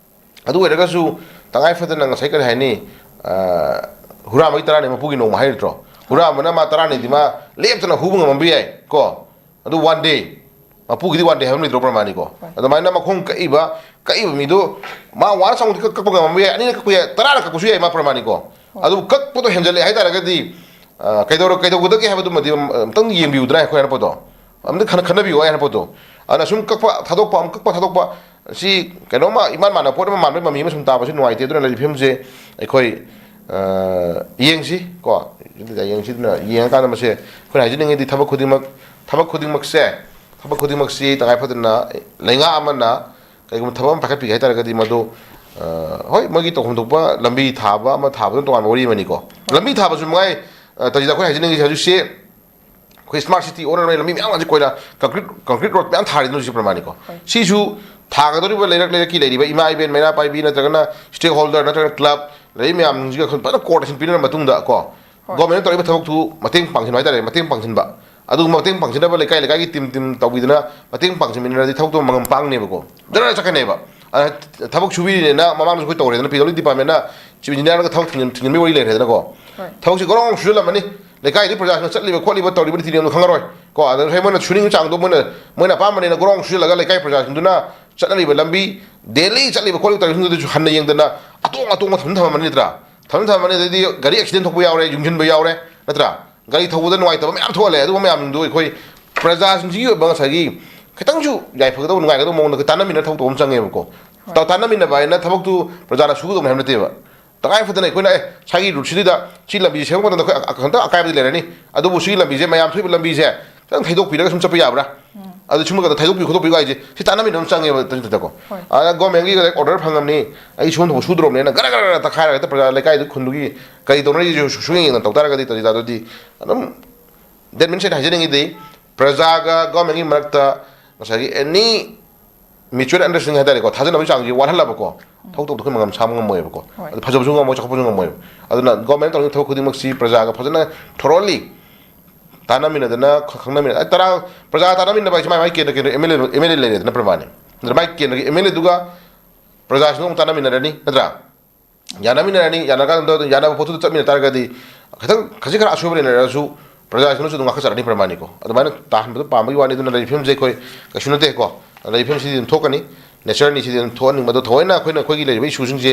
ꯑꯗꯨ ꯑꯣꯏꯔꯒꯁꯨ ꯇꯉꯥꯏ ꯐꯗꯅ ꯉꯁꯥꯏ ꯀꯔꯤ ꯍꯥꯏꯅꯤ, ꯑ, ꯍꯨꯔꯥꯟꯕꯒꯤ ꯇꯔꯥꯅꯤ ꯃꯄꯨꯒꯤ ꯅꯣꯡꯃ ꯍꯥꯏꯔꯤꯗ꯭ꯔꯣ? ꯍꯨꯔꯥꯟꯕꯅ ꯃꯥ ꯇꯔꯥꯅꯤꯗꯤ ꯃꯥ ꯂꯦꯞꯇꯅ ꯍꯨꯕ ꯉꯝꯃꯝꯕ ꯌꯥꯏ ꯀꯣ, ꯑꯗꯨ ꯋꯥꯟ ꯗꯦ ꯃꯄꯨꯒꯤꯗꯤ ꯋꯥꯟ ꯗꯦ ꯍꯥꯏꯕ ꯑꯃ ꯂꯩꯇ꯭ꯔꯣ ꯄ꯭ꯔꯃꯥꯅꯤꯀꯣ? ꯑꯗꯨꯃꯥꯏꯅ ꯃꯈꯣꯡ ꯀꯛꯏꯕ, ꯀꯛꯏꯕ ꯃꯤꯗꯣ ꯃꯥ ꯋꯥꯅ ꯆꯪꯕꯗꯤ ꯀꯛ- ꯀꯛꯄ ꯉꯝꯃꯝꯕ ꯌꯥꯏ, ꯑꯅꯤꯅ ꯀꯛꯄ ꯌꯥꯏ, ꯇꯔꯥꯅ ꯀꯛꯄꯁꯨ ꯌꯥꯏ ꯃꯥ ꯄ꯭ꯔꯃꯥꯅꯤꯀꯣ꯫ ꯑꯗꯨꯕꯨ ꯀꯛꯄꯗꯣ ꯍꯦꯟꯖꯜꯂꯛꯑꯦ ꯍꯥꯏꯇꯥꯔꯒꯗꯤ, ꯑ, ꯀꯩꯗꯧꯔ-, ꯀꯩꯗꯧꯒꯗꯒꯦ ꯍꯥꯏꯕꯗꯨꯃꯗꯤ ꯑꯝ-, ꯑꯝꯇꯪ ꯌꯦꯡꯕꯤꯌꯨꯗꯅ ꯑꯩꯈꯣꯏ ꯍꯥꯏꯅ ꯄꯣꯠꯇꯣ, ꯑꯝꯇ ꯈꯟ-, ꯈꯟꯅꯕꯤꯌꯨ ꯍꯥꯏꯅ ꯄꯣꯠꯇꯣ꯫ ꯑꯗꯨꯅ ꯁꯨꯝ ꯀꯛꯄ ꯊꯥꯗꯣꯛꯄ, ꯑꯃꯨꯛ ꯀꯛꯄ ꯊꯥꯗꯣꯛꯄ, ꯁꯤ ꯀꯩꯅꯣꯝꯃ ꯏꯃꯥꯟ ꯃꯥꯟꯅꯕ ꯄꯣꯠ ꯑꯃ ꯃꯥꯟꯕꯒꯤ ꯃꯃꯤ ꯑꯃ ꯁꯨꯝ ꯇꯥꯕꯁꯤ ꯅꯨꯡꯉꯥꯏꯇꯦ꯫ ꯑꯗꯨꯅ ꯂꯩꯔꯤꯕ ꯐꯤꯕꯝꯁꯦ ꯑꯩꯈꯣꯏ, ꯑ, ꯌꯦꯡꯁꯤ ꯀꯣ, ꯌꯦꯡꯁꯤ꯫ ꯑꯗꯨꯅ ꯌꯦꯡꯉꯀꯥꯟꯗ ꯃꯁꯦ ꯑꯩꯈꯣꯏꯅ ꯍꯥꯏꯖꯅꯤꯡꯉꯤꯗꯤ ꯊꯕꯛ ꯈꯨꯗꯤꯡꯃꯛ, ꯊꯕꯛ ꯈꯨꯗꯤꯡꯃꯛꯁꯦ, ꯊꯕꯛ ꯈꯨꯗꯤꯡꯃꯛꯁꯤ ꯇꯉꯥꯏ ꯐꯗꯅ ꯂꯩꯉꯥꯛ ꯑꯃꯅ ꯀꯩꯒꯨꯝꯕ ꯊꯕꯛ ꯑꯃ ꯄꯥꯏꯈꯠꯄꯤꯒꯦ ꯍꯥꯏ ꯇꯥꯔꯒꯗꯤ ꯃꯗꯨ, ꯑ, ꯍꯣꯏ, ꯃꯣꯏꯒꯤ ꯇꯧꯐꯝ ꯊꯣꯛꯄ ꯂꯝꯕꯤ ꯊꯥꯕ ꯑꯃ ꯊꯥꯕꯗꯨꯅ ꯇꯣꯉꯥꯟꯕ ꯋꯥꯔꯤ ꯑꯃꯅꯤꯀꯣ꯫ ꯂꯝꯕꯤ ꯊꯥꯕꯁꯨ ꯃꯉꯥꯏ, ꯑ, ꯇꯥꯖꯤꯗ ꯑꯩꯈꯣꯏ ꯍꯥꯏꯖꯅꯤꯡꯉꯤꯁꯦ ꯍꯧꯖꯤꯛꯁꯦ ꯑꯩꯈꯣꯏ ꯁ꯭ꯃꯥꯔꯠ ꯁꯤꯇꯤ ꯑꯣꯟꯅꯔꯦ, ꯂꯝꯕꯤ ꯃꯌꯥꯝ ꯑꯁꯤ ꯀꯣꯏꯂꯥ, ꯀꯪꯀ꯭ꯔꯤꯠ, ꯀꯪꯀ꯭ꯔꯤꯠ ꯔꯣꯗ ꯃꯌꯥꯝ ꯊꯥꯔꯤꯗꯨꯅ ꯍꯧꯖꯤꯛ ꯄ꯭ꯔꯃꯥꯅꯤꯀꯣ꯫ ꯍꯣꯏ꯫ ꯁꯤꯁꯨ ꯊꯥꯒꯗꯧꯔꯤꯕ ꯂꯩꯔꯛ ꯂꯩꯔꯛꯀꯤ ꯂꯩꯔꯤꯕ ꯏꯃꯥ ꯏꯕꯦꯟ ꯃꯩꯔꯥ ꯄꯥꯏꯕꯤ ꯅꯠꯇ꯭ꯔꯒꯅ ꯁ꯭ꯇꯦꯛ ꯍꯣꯜꯗꯔ ꯅꯠꯇ꯭ꯔꯒꯅ ꯀ꯭ꯂꯕ ꯂꯩꯔꯤꯕ ꯃꯌꯥꯝꯁꯤꯡꯁꯤꯒ ꯑꯩꯈꯣꯏ ꯐꯖꯅ ꯀꯣꯑꯣꯔꯗꯤꯅꯦꯁꯟ ꯄꯤꯅꯔ ꯃꯇꯨꯡꯗ ꯀꯣ, ꯍꯣꯏ꯫ ꯒꯣꯔꯃꯦꯟꯅ ꯇꯧꯔꯤꯕ ꯊꯕꯛꯇꯨ ꯃꯇꯦꯡ ꯄꯥꯡꯁꯤꯟꯕ ꯍꯥꯏꯇꯥꯔꯦ, ꯃꯇꯦꯡ ꯄꯥꯡꯁꯤꯟꯕ꯫ ꯑꯗꯨꯒꯨꯝꯕ ꯃꯇꯦꯡ ꯄꯥꯡꯁꯤꯟꯅꯕ ꯂꯩꯀꯥꯏ ꯂꯩꯀꯥꯏꯒꯤ ꯇꯤꯝ ꯇꯤꯝ ꯇꯧꯕꯤꯗꯅ ꯃꯇꯦꯡ ꯄꯥꯡꯁꯤꯟꯃꯤꯟꯅꯔꯗꯤ ꯊꯕꯛꯇꯣ ꯃꯉꯝ ꯄꯥꯡꯅꯦꯕꯀꯣ꯫ ꯖꯔ ꯆꯠꯀꯅꯦꯕ꯫ ꯑ, ꯊꯕꯛ ꯁꯨꯕꯤꯔꯤꯅꯦꯅ ꯃꯃꯥꯡꯗꯁꯨ ꯑꯩꯈꯣꯏ ꯇꯧꯔꯦꯗꯅ, ꯄꯤ ꯗꯕ꯭ꯌꯨ ꯗꯤ ꯗꯤꯄꯥꯔꯠꯃꯦꯟꯅ ꯆꯤꯞ ꯏꯟꯖꯤꯅꯤꯌꯥꯔꯒ ꯊꯕꯛ ꯊꯤꯡꯖꯤꯟ-, ꯊꯤꯡꯖꯤꯟꯕꯒꯤ ꯋꯥꯔꯤ ꯂꯩꯔꯦꯗꯅꯀꯣ꯫ ꯍꯣꯏ꯫ ꯊꯕꯛꯁꯦ ꯒꯣꯔꯣꯡ ꯁꯨꯖꯜꯂꯝꯃꯅꯤ꯫ ꯂꯩꯀꯥꯏꯗꯨꯒꯤ ꯄ꯭ꯔꯖꯥꯁꯤꯡꯅ ꯆꯠꯂꯤꯕ ꯈꯣꯠꯂꯤꯕ ꯇꯧꯔꯤꯕ ꯅꯤꯇꯤ ꯅꯤꯌꯣꯝꯗꯣ ꯈꯪꯉꯔꯣꯏ꯫ ꯀꯣ, ꯑꯗ ꯉꯁꯥꯏ ꯃꯣꯏꯅ ꯁꯨꯅꯤꯡꯕ ꯆꯥꯡꯗꯣ ꯃꯣꯏꯅ, ꯃꯣꯏꯅ ꯑꯄꯥꯝꯕꯅꯦꯅ ꯒꯣꯔꯣꯡ ꯁꯨꯖꯜꯂꯒ ꯂꯩꯀꯥꯏ ꯄ꯭ꯔꯖꯥꯁꯤꯡꯗꯨꯅ ꯆꯠꯅꯔꯤꯕ ꯂꯝꯕꯤ, ꯗꯦꯂꯤ ꯆꯠꯂꯤꯕ ꯈꯣꯠꯂꯤꯕ ꯇꯧꯔꯤꯕꯁꯤꯡꯗꯨꯗꯁꯨ ꯍꯟꯅ ꯌꯦꯡꯗꯅ ꯑꯇꯣꯡ ꯑꯇꯣꯡꯕ ꯊꯝ ꯊꯝꯃꯝꯃꯅꯤ ꯅꯠꯇ꯭ꯔꯥ? ꯊꯝ ꯊꯝꯃꯝꯃꯅꯤ, ꯑꯗꯩꯗꯤ ꯒꯥꯔꯤ ꯑꯦꯛꯁꯤꯗꯦꯟ ꯊꯣꯛꯄ ꯌꯥꯎꯔꯦ, ꯌꯨꯡꯁꯤꯟꯕ ꯌꯥꯎꯔꯦ ꯅꯠꯇ꯭ꯔꯥ? ꯒꯥꯔꯤ ꯊꯧꯕꯗ ꯅꯨꯡꯉꯥꯏꯇꯕ ꯃꯌꯥꯝ ꯊꯣꯛꯍꯜꯂꯦ꯫ ꯑꯗꯨꯒꯨꯝꯕ ꯃꯌꯥꯝꯗꯨ ꯑꯩꯈꯣꯏ ꯄ꯭ꯔꯖꯥꯁꯤꯡꯁꯤꯒꯤ ꯑꯣꯏꯕ ꯉꯁꯥꯏꯒꯤ ꯈꯤꯇꯪꯁꯨ ꯌꯥꯏꯐꯒꯗꯧꯕ, ꯅꯨꯡꯉꯥꯏꯒꯗꯧꯕ ꯃꯑꯣꯡꯗ ꯑꯩꯈꯣꯏ ꯇꯥꯟꯅꯃꯤꯟꯅ ꯊꯕꯛ ꯇꯧꯕ ꯑꯃ ꯆꯪꯉꯦꯕꯀꯣ꯫ ꯍꯣꯏ꯫ ꯇꯥ-, ꯇꯥꯟꯅꯃꯤꯟꯅꯕ ꯍꯥꯏꯅ ꯊꯕꯛꯇꯨ ꯄ꯭ꯔꯖꯥꯅ ꯁꯨꯒꯗꯧꯅꯦ ꯍꯥꯏꯕ ꯅꯠꯇꯦꯕ꯫ ꯇꯉꯥꯏ ꯐꯗꯅ ꯑꯩꯈꯣꯏꯅ, "ꯑꯦ, ꯁ꯭ꯋꯥꯏꯒꯤ ꯔꯨꯠꯁꯤꯗ ꯁꯤ ꯂꯝꯕꯤꯁꯦ ꯁꯦꯝꯕ ꯃꯇꯝꯗ ꯑꯩꯈꯣꯏ ꯑ-, ꯑ-, ꯈꯤꯇꯪ ꯑꯀꯥꯏꯕꯗꯤ ꯂꯩꯔꯅꯤ, ꯑꯗꯨꯕꯨ ꯁꯤꯒꯤ ꯂꯝꯕꯤꯁꯦ ꯃꯌꯥꯝ ꯊꯣꯛꯏꯕ ꯂꯝꯕꯤꯁꯦ ꯈꯤꯇꯪ ꯊꯩꯗꯣꯛꯄꯤꯔꯒ ꯁꯨꯝ ꯆꯠꯄ ꯌꯥꯕ꯭ꯔꯥ?" ꯑꯗꯨ ꯁꯨꯝꯕ ꯈꯛꯇ ꯊꯩꯗꯣꯛꯄꯤ ꯈꯣꯠꯇꯣꯛꯄꯤꯕ ꯍꯥꯏꯁꯦ ꯁꯤ ꯇꯥꯟꯅꯃꯤꯟꯅꯕ ꯑꯃ ꯆꯪꯉꯦꯕ, ꯇꯥꯖꯤꯟꯗꯀꯣ꯫ ꯍꯣꯏ꯫ ꯑꯗ ꯒꯣꯔꯃꯦꯟꯒꯤ ꯑꯣꯔꯗꯔ ꯐꯪꯉꯕꯅꯤ, ꯑꯩ ꯁꯨꯝ ꯊꯕꯛ ꯁꯨꯗ꯭ꯔꯣꯕꯅꯦꯅ ꯒꯔ ꯒꯔ ꯒꯔ ꯇꯛꯈꯥꯏꯔꯒ ꯍꯦꯛꯇ ꯄ꯭ꯔꯖꯥ ꯂꯩꯀꯥꯏꯗꯨ ꯈꯨꯟꯗꯨꯒꯤ ꯀꯔꯤ ꯇꯧꯅꯔꯤꯁꯦ ꯁꯨ-, ꯁꯨꯡꯌꯦꯡ ꯌꯦꯡꯗꯅ ꯇꯧ ꯇꯥꯔꯒꯗꯤ ꯇꯥꯖꯤꯟꯗ ꯑꯗꯨꯗꯤ ꯑꯗꯨꯝ ꯗꯦꯠ ꯃꯤꯟꯁ ꯑꯩꯅ ꯍꯥꯏꯖꯅꯤꯡꯉꯤꯗꯤ ꯄ꯭ꯔꯖꯥꯒ ꯒꯣꯔꯃꯦꯟꯒꯤ ꯃꯔꯛꯇ ꯉꯁꯥꯏꯒꯤ ꯑꯦꯅꯤ ꯃ꯭ꯌꯨꯆꯨꯋꯦꯜ ꯑꯟꯗꯔꯁ꯭ꯇꯦꯟꯗꯤꯡ ꯍꯥꯏꯇꯥꯔꯦꯀꯣ, ꯊꯥꯖꯅꯕꯒꯤ ꯆꯥꯡꯁꯤ ꯋꯥꯠꯍꯜꯂꯕꯀꯣ, ꯊꯕꯛ ꯇꯧꯕꯗ ꯑꯩꯈꯣꯏ ꯃꯉꯝ ꯁꯥꯕ ꯉꯝꯃꯣꯏꯕꯀꯣ꯫ ꯍꯣꯏ꯫ ꯑꯗꯨ ꯐꯖꯕꯁꯨ ꯉꯝꯃꯣꯏ, ꯆꯥꯎꯈꯠꯄꯁꯨ ꯉꯝꯃꯣꯏꯕ꯫ ꯑꯗꯨꯅ ꯒꯣꯔꯃꯦꯟ ꯇꯧꯔꯤꯕ ꯊꯕꯛ ꯈꯨꯗꯤꯡꯃꯛꯁꯤ ꯄ꯭ꯔꯖꯥꯒ ꯐꯖꯅ ꯊꯣꯔꯣꯂꯤ ꯇꯥꯟꯅꯃꯤꯟꯅꯗꯅ, ꯈ-, ꯈꯪꯅꯃꯤꯟꯅ-, ꯑꯩ ꯇꯔꯥ, ꯄ꯭ꯔꯖꯥ ꯇꯥꯟꯅꯃꯤꯟꯅꯕ ꯍꯥꯏꯁꯤ ꯃꯥꯏ ꯃꯥꯏ ꯀꯦꯟꯗ꯭ꯔ ꯀꯦꯟꯗ꯭ꯔ ꯑꯦꯝ ꯑꯦꯜ ꯑꯦ, ꯑꯦꯝ ꯑꯦꯜ ꯑꯦ ꯂꯩꯔꯦꯗꯅ ꯄ꯭ꯔꯃꯥꯅꯤ꯫ ꯑꯗꯨꯅ ꯃꯥꯏ ꯀꯦꯟꯗ꯭ꯔꯒꯤ ꯑꯦꯝ ꯑꯦꯜ ꯑꯦꯗꯨꯒ ꯄ꯭ꯔꯖꯥꯁꯤꯡꯗꯨ ꯑꯃꯨꯛ ꯇꯥꯟꯅꯃꯤꯟꯅꯔꯅꯤ, ꯅꯠꯇ꯭ꯔꯥ? ꯌꯥꯅꯃꯤꯟꯅꯔꯅꯤ, ꯌꯥꯅꯔꯀꯥꯟꯗ ꯌꯥꯅꯕ ꯄꯣꯠꯇꯨꯗ ꯆꯠꯃꯤꯟꯅ ꯇꯥꯔꯒꯗꯤ ꯈꯤꯇꯪ ꯈꯖꯤꯛ ꯈꯔ ꯑꯁꯣꯏꯕ ꯂꯩꯅꯔꯁꯨ ꯄ꯭ꯔꯖꯥꯁꯤꯡꯅꯁꯨ ꯑꯗꯨꯝ ꯉꯥꯛꯈꯠꯆꯔꯛꯀꯅꯤ ꯄ꯭ꯔꯃꯥꯅꯤꯀꯣ꯫ ꯑꯗꯨꯃꯥꯏꯅ ꯇꯥꯍꯟꯕꯗꯣ ꯄꯥꯝꯕꯒꯤ ꯋꯥꯅꯤ꯫ ꯑꯗꯨꯅ ꯂꯩꯔꯤꯕ ꯐꯤꯕꯝꯁꯦ ꯑꯩꯈꯣꯏ ꯀꯩꯁꯨ ꯅꯠꯇꯦꯀꯣ꯫ ꯂꯩꯔꯤꯕ ꯐꯤꯕꯝꯁꯤꯗꯤ ꯑꯗꯨꯝ ꯊꯣꯛꯀꯅꯤ, ꯅꯦꯆꯔꯅꯤ, ꯁꯤꯗꯤ ꯑꯗꯨꯝ ꯊꯣꯛꯍꯟꯅꯤꯡꯕ꯫ ꯑꯗꯣ ꯊꯑꯣꯏꯅ ꯑꯩꯈꯣꯏꯅ ꯑꯩꯈꯣꯏꯒꯤ ꯂꯩꯔꯤꯕ ꯏꯁꯨꯁꯤꯡꯁꯦ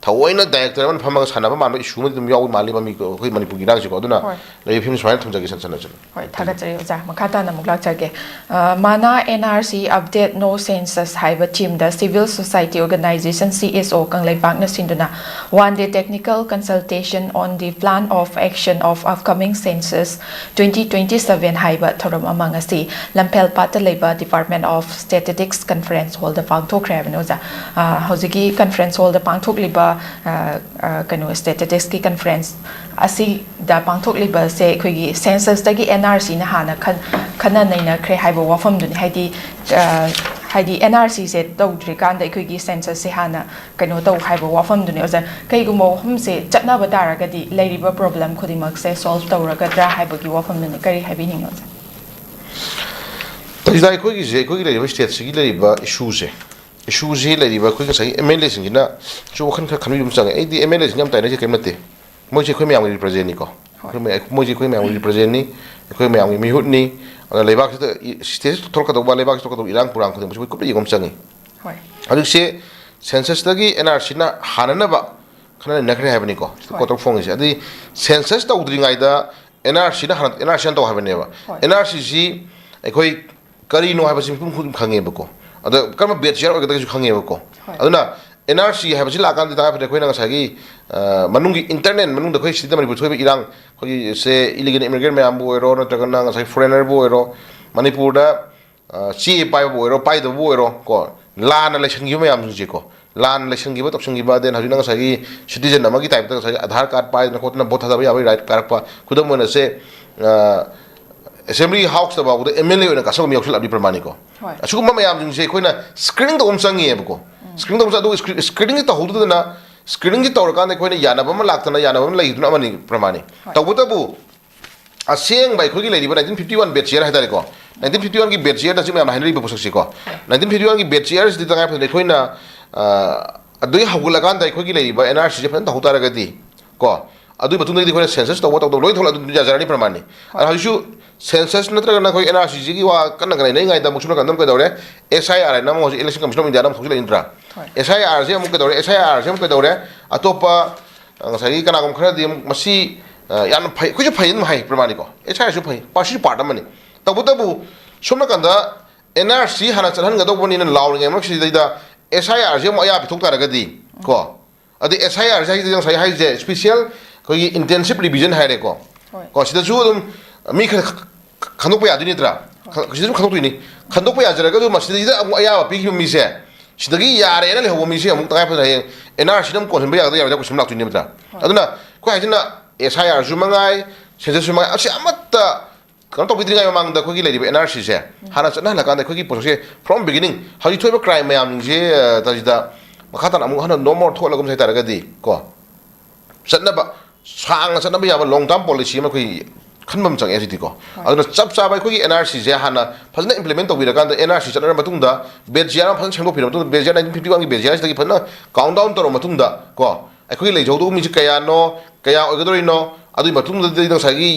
ꯊꯑꯣꯏꯅ ꯗꯥꯏꯔꯦꯛꯇꯔ ꯑꯃꯅ ꯐꯝꯃꯒ ꯁꯥꯟꯅꯕ ꯃꯥꯟꯕ ꯏꯁꯨ ꯑꯃꯗꯤ ꯑꯗꯨꯝ ꯌꯥꯎꯕ ꯃꯥꯜꯂꯤꯕ ꯃꯤ ꯑꯩꯈꯣꯏ ꯃꯅꯤꯄꯨꯔꯒꯤ ꯏꯔꯥꯡꯁꯤꯀꯣ꯫ ꯑꯗꯨꯅ ꯍꯣꯏ꯫ ꯂꯩꯔꯤꯕ ꯐꯤꯕꯝ ꯁꯨꯃꯥꯏꯅ ꯊꯝꯖꯒꯦ ꯁꯟ ꯁꯟ ꯁꯟ꯫ ꯍꯣꯏ, ꯊꯥꯒꯠꯆꯔꯤ ꯑꯣꯖꯥ꯫ ꯃꯈꯥ ꯇꯥꯅ ꯑꯃꯨꯛ ꯂꯥꯛꯆꯒꯦ꯫ ꯑ, ꯃꯥꯅ N R C update, no census ꯍꯥꯏꯕ ꯊꯤꯝꯗ Civil Society Organization, C S O, ꯀꯪꯂꯩꯄꯥꯛꯅ ꯁꯤꯟꯗꯨꯅ One Day Technical Consultation on the Plan of Action of Upcoming Census twenty twenty-seven ꯍꯥꯏꯕ ꯊꯧꯔꯝ ꯑꯃ ꯉꯁꯤ ꯂꯝꯐꯦꯜ ꯄꯥꯠꯇ ꯂꯩꯕ Department of Statistics Conference Hall ꯗ ꯄꯥꯡꯊꯣꯛꯈ꯭ꯔꯦ ꯍꯥꯏꯕꯅꯤ ꯑꯣꯖꯥ꯫ ꯑ, ꯍꯧꯖꯤꯛꯀꯤ conference hall ꯗ ꯄꯥꯡꯊꯣꯛꯂꯤꯕ, ꯑ, ꯑ, ꯀꯩꯅꯣ, statistics ꯀꯤ conference ꯑꯁꯤꯗ ꯄꯥꯡꯊꯣꯛꯂꯤꯕꯁꯦ ꯑꯩꯈꯣꯏꯒꯤ census ꯇꯒꯤ N R C ꯅ ꯍꯥꯟꯅ ꯈꯟ-, ꯈꯟꯅ ꯅꯩꯅꯈ꯭ꯔꯦ ꯍꯥꯏꯕ ꯋꯥꯐꯝꯗꯨꯅꯤ꯫ ꯍꯥꯏꯗꯤ, ꯑ, ꯍꯥꯏꯗꯤ N R C ꯁꯦ ꯇꯧꯗ꯭ꯔꯤꯀꯥꯟꯗ ꯑꯩꯈꯣꯏꯒꯤ census ꯁꯦ ꯍꯥꯟꯅ ꯀꯩꯅꯣ ꯇꯧ ꯍꯥꯏꯕ ꯋꯥꯐꯝꯗꯨꯅꯤ ꯑꯣꯖꯥ꯫ ꯀꯩꯒꯨꯝꯕ ꯋꯥꯐꯝꯁꯦ ꯆꯠꯅꯕ ꯇꯥꯔꯒꯗꯤ ꯂꯩꯔꯤꯕ problem ꯈꯨꯗꯤꯡꯃꯛꯁꯦ solve ꯇꯧꯔꯒꯗ꯭ꯔꯥ ꯍꯥꯏꯕꯒꯤ ꯋꯥꯐꯝꯗꯨꯅꯤ꯫ ꯀꯔꯤ ꯍꯥꯏꯕꯤꯅꯤꯡꯉꯤ ꯑꯣꯖꯥ? ꯇꯥꯖꯤꯗꯥ, ꯑꯩꯈꯣꯏꯒꯤꯁꯦ, ꯑꯩꯈꯣꯏꯒꯤ ꯂꯩꯔꯤꯕ state ꯁꯤꯒꯤ ꯂꯩꯔꯤꯕ issue ꯁꯦ, issue ꯁꯤ ꯂꯩꯔꯤꯕ ꯑꯩꯈꯣꯏ ꯉꯁꯥꯏꯒꯤ M L A ꯁꯤꯡꯁꯤꯅꯁꯨ ꯋꯥꯈꯜ ꯈꯔ ꯈꯟꯕꯤꯕ ꯑꯃ ꯆꯪꯉꯦ꯫ ꯑꯩꯗꯤ M L A ꯁꯤꯡꯒ ꯌꯥꯝ ꯇꯥꯏꯅꯔꯤꯁꯦ ꯀꯔꯤꯝ ꯅꯠꯇꯦ꯫ ꯃꯣꯏꯁꯦ ꯑꯩꯈꯣꯏ ꯃꯌꯥꯝꯒꯤ represent ꯅꯤꯀꯣ꯫ ꯍꯣꯏ꯫ ꯑꯩꯈꯣꯏ ꯃꯌꯥꯝ, ꯃꯣꯏꯁꯦ ꯑꯩꯈꯣꯏ ꯃꯌꯥꯝꯒꯤ represent ꯅꯤ, ꯑꯩꯈꯣꯏ ꯃꯌꯥꯝꯒꯤ ꯃꯤꯍꯨꯠꯅꯤ꯫ ꯑꯗꯨꯅ ꯂꯩꯕꯥꯛꯁꯤꯗ ꯏ-, state ꯁꯤꯗ ꯊꯣꯛꯂꯛꯀꯗꯧꯕ, ꯂꯩꯕꯥꯛꯁꯤꯗ ꯊꯣꯛꯂꯛꯀꯗꯧꯕ ꯏꯔꯥꯡ ꯄꯨꯔꯥꯡ ꯈꯨꯗꯤꯡꯃꯛꯁꯦ ꯑꯩꯈꯣꯏ ꯀꯨꯞꯅ ꯌꯦꯡꯕ ꯑꯃ ꯆꯪꯉꯤ꯫ ꯍꯣꯏ꯫ ꯍꯧꯖꯤꯛꯁꯦ census ꯇꯒꯤ N R C ꯅ ꯍꯥꯟꯅꯅꯕ ꯈꯟꯅ ꯅꯩꯅꯈ꯭ꯔꯦ ꯍꯥꯏꯕꯅꯤꯀꯣ꯫ ꯍꯣꯏ꯫ ꯀꯣꯇꯔ ꯐꯣꯡꯉꯤꯁꯦ꯫ ꯑꯗꯨꯗꯤ census ꯇꯧꯗ꯭ꯔꯤꯉꯩꯗ N R C ꯅ ꯍꯥꯟꯅ, N R C ꯍꯥꯟꯅ ꯇꯧ ꯍꯥꯏꯕꯅꯦꯕ꯫ ꯍꯣꯏ꯫ N R C ꯁꯤ ꯑꯩꯈꯣꯏ ꯀꯔꯤꯅꯣ ꯍꯥꯏꯕꯁꯤ ꯃꯤꯄꯨꯝ ꯈꯨꯗꯤꯡ ꯈꯪꯉꯦꯕꯀꯣ꯫ ꯑꯗ ꯀꯔꯝꯕ base year ꯑꯣꯏꯒꯗꯒꯦꯁꯨ ꯈꯪꯉꯦꯕꯀꯣ꯫ ꯍꯣꯏ꯫ ꯑꯗꯨꯅ N R C ꯍꯥꯏꯕꯁꯤ ꯂꯥꯛꯀꯥꯟꯗ ꯇꯉꯥꯏ ꯐꯗꯅ ꯑꯩꯈꯣꯏꯅ ꯉꯁꯥꯏꯒꯤ, ꯑ, ꯃꯅꯨꯡꯒꯤ internal ꯃꯅꯨꯡꯗ ꯑꯩꯈꯣꯏ ꯁꯤꯗ ꯃꯅꯤꯄꯨꯔ ꯊꯣꯛꯏꯕ ꯏꯔꯥꯡ, ꯑꯩꯈꯣꯏꯒꯤ ꯁꯦ illegal immigrant ꯃꯌꯥꯝꯕꯨ ꯑꯣꯏꯔꯣ, ꯅꯠꯇ꯭ꯔꯒꯅ ꯉꯁꯥꯏ foreigner ꯕꯨ ꯑꯣꯏꯔꯣ, ꯃꯅꯤꯄꯨꯔꯗ, ꯑ, ꯆꯦ ꯄꯥꯏꯕꯕꯨ ꯑꯣꯏꯔꯣ, ꯄꯥꯏꯗꯕꯕꯨ ꯑꯣꯏꯔꯣ, ꯀꯣ, ꯂꯥꯟꯅ ꯂꯩꯁꯟꯈꯤꯕ ꯃꯌꯥꯝꯁꯤꯡꯁꯦꯀꯣ, ꯂꯥꯟꯅ ꯂꯩꯁꯟꯈꯤꯕ, ꯇꯧꯁꯟꯈꯤꯕ, then ꯍꯧꯖꯤꯛꯅ ꯉꯁꯥꯏꯒꯤ citizen ꯑꯃꯒꯤ type ꯇ ꯉꯁꯥꯏꯒꯤ Aadhaar card ꯄꯥꯏꯗꯅ ꯈꯣꯠꯇꯅ vote ꯊꯥꯗꯕ ꯌꯥꯕꯒꯤ right ꯀꯥꯔꯛꯄ, ꯈꯨꯗꯝ ꯑꯣꯏꯅ ꯁꯦ, ꯑ, Assembly House ꯇ ꯐꯥꯎꯕꯗ M L A ꯑꯣꯏꯅ ꯀꯥꯁꯟꯕ ꯃꯤ ꯌꯥꯎꯁꯜꯂꯛꯑꯕꯅꯤ ꯄ꯭ꯔꯃꯥꯅꯤꯀꯣ꯫ ꯍꯣꯏ꯫ ꯑꯁꯤꯒꯨꯝꯕ ꯃꯌꯥꯝꯁꯤꯡꯁꯦ ꯑꯩꯈꯣꯏꯅ screening ꯇꯧꯕ ꯑꯃ ꯆꯪꯉꯦꯕꯀꯣ꯫ ꯎꯝ꯫ Screening ꯇꯧꯕ ꯆꯪ-, ꯑꯗꯨꯒ screen-, screening ꯁꯤ ꯇꯧꯍꯧꯗꯗꯅ, screening ꯁꯤ ꯇꯧꯔꯀꯥꯟꯗ ꯑꯩꯈꯣꯏꯅ ꯌꯥꯅꯕ ꯑꯃ ꯂꯥꯛꯇꯅ ꯌꯥꯅꯕ ꯑꯃ ꯂꯩꯈꯤꯗꯨꯅ ꯑꯃꯅꯤ ꯄ꯭ꯔꯃꯥꯅꯤ꯫ ꯍꯣꯏ꯫ ꯇꯧꯕꯇꯕꯨ ꯑꯁꯦꯡꯕ ꯑꯩꯈꯣꯏꯒꯤ ꯂꯩꯔꯤꯕ nineteen fifty one batch year ꯍꯥꯏꯇꯥꯔꯦꯀꯣ, nineteen fifty one ꯒꯤ batch year ꯗ ꯍꯧꯖꯤꯛ ꯃꯌꯥꯝꯅ ꯍꯥꯏꯅꯔꯤꯕ ꯄꯣꯠꯁꯛꯁꯤꯀꯣ, ꯍꯣꯏ꯫ Nineteen fifty one ꯒꯤ batch year ꯁꯤꯗꯤ ꯇꯉꯥꯏ ꯐꯗꯅ ꯑꯩꯈꯣꯏꯅ, ꯑ, ꯑꯗꯨꯒꯤ ꯍꯧꯒꯠꯂꯀꯥꯟꯗ ꯑꯩꯈꯣꯏꯒꯤ ꯂꯩꯔꯤꯕ N R C ꯁꯦ ꯐꯖꯅ ꯇꯧꯍꯧ ꯇꯥꯔꯒꯗꯤ ꯀꯣ, ꯑꯗꯨꯒꯤ ꯃꯇꯨꯡꯗꯒꯤꯗꯤ ꯑꯩꯈꯣꯏꯅ ꯁꯦꯟꯁꯁ ꯇꯧꯕ ꯇꯧꯗꯕ ꯂꯣꯏ ꯊꯣꯛꯂꯛꯑꯦ, ꯑꯗꯨꯗꯤ ꯌꯥꯖꯔꯅꯤ ꯄ꯭ꯔꯃꯥꯟꯅꯤ꯫ ꯑꯗꯣ ꯍꯧꯖꯤꯛꯁꯨ ꯁꯦꯟꯁꯁ ꯅꯠꯇ꯭ꯔꯒꯅ ꯑꯩꯈꯣꯏ ꯑꯦꯟ ꯑꯥꯔ ꯁꯤꯁꯤꯒꯤ ꯋꯥ ꯀꯟꯅ ꯀꯟꯅ ꯅꯩꯅꯔꯤꯉꯩꯗ ꯑꯃꯨꯛ ꯁꯣꯝ ꯅꯥꯀꯟꯗ ꯑꯃꯨꯛ ꯀꯩꯗꯧꯔꯦ? ꯑꯦꯁ ꯑꯥꯏ ꯑꯥꯔ ꯍꯥꯏꯅ ꯑꯃ ꯍꯧꯖꯤꯛ Election Commission of India ꯅ ꯑꯃꯨꯛ ꯊꯣꯛꯆꯜꯂꯛꯏ ꯅꯠꯇ꯭ꯔꯥ? ꯍꯣꯏ꯫ ꯑꯦꯁ ꯑꯥꯏ ꯑꯥꯔꯁꯦ ꯑꯃꯨꯛ ꯀꯩꯗꯧꯔꯦ? ꯑꯦꯁ ꯑꯥꯏ ꯑꯥꯔꯁꯦ ꯑꯃꯨꯛ ꯀꯩꯗꯧꯔꯦ? ꯑꯇꯣꯞꯄ ꯑ, ꯉꯁꯥꯏꯒꯤ ꯀꯅꯥꯒꯨꯝꯕ ꯈꯔꯗꯤ ꯑꯃꯨꯛ ꯃꯁꯤ ꯑ, ꯌꯥꯝꯅ ꯐꯩ, ꯑꯩꯈꯣꯏꯁꯨ ꯐꯩ ꯑꯗꯨꯝ ꯍꯥꯏ ꯄ꯭ꯔꯃꯥꯟꯅꯤꯀꯣ꯫ ꯑꯦꯁ ꯑꯥꯏ ꯑꯥꯔꯁꯨ ꯐꯩ, ꯄꯥꯔꯁꯤꯁꯨ ꯄꯥꯔꯠ ꯑꯃꯅꯤ꯫ ꯇꯧꯕꯇꯕꯨ ꯁꯣꯝ ꯅꯥꯀꯟꯗ ꯑꯦꯟ ꯑꯥꯔ ꯁꯤ ꯍꯥꯟꯅ ꯆꯠꯍꯟꯒꯗꯧꯕꯅꯤꯅ ꯂꯥꯎꯔꯤꯉꯩ ꯃꯔꯛꯁꯤꯗꯩꯗ ꯑꯦꯁ ꯑꯥꯏ ꯑꯥꯔꯁꯦ ꯑꯃꯨꯛ ꯑꯌꯥ ꯄꯤꯊꯣꯛ ꯇꯥꯔꯒꯗꯤ ꯀꯣ, ꯑꯗꯩ ꯑꯦꯁ ꯑꯥꯏ ꯑꯥꯔꯁꯦ ꯍꯥꯏꯁꯦ ꯉꯁꯥꯏ ꯍꯥꯏꯁꯦ ꯏꯁꯄꯤꯁꯦꯜ ꯑꯩꯈꯣꯏꯒꯤ ꯏꯟꯇꯦꯟꯁꯤꯞ ꯔꯤꯚꯤꯖꯟ ꯍꯥꯏꯔꯦꯀꯣ꯫ ꯍꯣꯏ꯫ ꯀꯣ, ꯁꯤꯗꯁꯨ ꯑꯗꯨꯝ ꯃꯤ ꯈꯔ ꯈ-, ꯈ-, ꯈꯟꯗꯣꯛꯄ ꯌꯥꯗꯣꯏ ꯅꯠꯇ꯭ꯔꯥ? ꯈ-, ꯁꯤꯗꯁꯨ ꯈꯟꯗꯣꯛꯇꯣꯏꯅꯤ꯫ ꯈꯟꯗꯣꯛꯄ ꯌꯥꯖꯔꯒꯁꯨ ꯃꯁꯤꯗꯩꯗ ꯑꯃꯨꯛ ꯑꯌꯥꯕ ꯄꯤꯈꯤꯕ ꯃꯤꯁꯦ ꯁꯤꯗꯒꯤ ꯌꯥꯔꯦꯅ ꯂꯩꯍꯧꯕ ꯃꯤꯁꯦ ꯑꯃꯨꯛ ꯇꯉꯥꯏ ꯐꯗꯅ ꯍꯌꯦꯡ ꯑꯦꯟ ꯑꯥꯔ ꯁꯤꯅ ꯑꯃꯨꯛ ꯀꯣꯟꯁꯤꯟꯕ ꯌꯥꯒꯗ꯭ꯔꯥ ꯌꯥꯔꯣꯏꯗ꯭ꯔꯥ ꯀꯣꯏꯁꯟ ꯂꯥꯛꯇꯣꯏꯅꯦ ꯅꯠꯇ꯭ꯔꯥ? ꯍꯣꯏ꯫ ꯑꯗꯨꯅ ꯑꯩꯈꯣꯏ ꯍꯥꯏꯁꯤꯅ ꯑꯦꯁ ꯑꯥꯏ ꯑꯥꯔꯁꯨ ꯃꯉꯥꯏ, ꯁꯦꯟꯁꯁꯁꯨ ꯃꯉꯥꯏ, ꯑꯁꯤ ꯑꯃꯠꯇ ꯀꯩꯅꯣ ꯇꯧꯕꯤꯗ꯭ꯔꯤꯉꯩ ꯃꯃꯥꯡꯗ ꯑꯩꯈꯣꯏꯒꯤ ꯂꯩꯔꯤꯕ ꯑꯦꯟ ꯑꯥꯔ ꯁꯤꯁꯦ ꯍꯥꯟꯅ ꯆꯠꯅꯍꯜꯂꯀꯥꯟꯗ ꯑꯩꯈꯣꯏꯒꯤ ꯄꯣꯠꯁꯦ from beginning ꯍꯧꯖꯤꯛ ꯊꯣꯛꯏꯕ ꯀ꯭ꯔꯥꯏꯝ ꯃꯌꯥꯝꯁꯦ ꯑ, ꯇꯁꯤꯗ ꯃꯈꯥ ꯇꯥꯅ ꯑꯃꯨꯛ ꯍꯟꯅ no more ꯊꯣꯛꯍꯜꯂꯒꯨꯝꯁꯦ ꯍꯥꯏꯇꯥꯔꯒꯗꯤ ꯀꯣ, ꯆꯠꯅꯕ, ꯁꯥꯡꯅ ꯆꯠꯅꯕ ꯌꯥꯕ long term policy ꯑꯃ ꯑꯩꯈꯣꯏ ꯈꯟꯕ ꯑꯃ ꯆꯪꯉꯦ ꯁꯤꯗꯤꯀꯣ꯫ ꯍꯣꯏ꯫ ꯑꯗꯨꯅ ꯆꯞ ꯆꯥꯕ ꯑꯩꯈꯣꯏꯒꯤ ꯑꯦꯟ ꯑꯥꯔ ꯁꯤꯁꯦ ꯍꯥꯟꯅ ꯐꯖꯅ implement ꯇꯧꯕꯤꯔꯀꯥꯟꯗ, ꯑꯦꯟ ꯑꯥꯔ ꯁꯤ ꯆꯠꯅꯔ ꯃꯇꯨꯡꯗ, ꯕꯦꯖꯤꯌꯥꯔ ꯑꯃ ꯐꯖꯅ ꯁꯦꯝꯗꯣꯛꯄꯤꯔ ꯃꯇꯨꯡꯗ, ꯕꯦꯖꯤꯌꯥꯔ nineteen fifty one ꯒꯤ ꯕꯦꯖꯤꯌꯥꯔꯁꯤꯗꯒꯤ ꯐꯖꯅ count down ꯇꯧꯔ ꯃꯇꯨꯡꯗ ꯀꯣ, ꯑꯩꯈꯣꯏꯒꯤ ꯂꯩꯖꯍꯧꯗꯧꯕ ꯃꯤꯁꯦ ꯀꯌꯥꯅꯣ, ꯀꯌꯥ ꯑꯣꯏꯒꯗꯧꯔꯤꯅꯣ, ꯑꯗꯨꯒꯤ ꯃꯇꯨꯡꯗꯗꯤ ꯉꯁꯥꯏꯒꯤ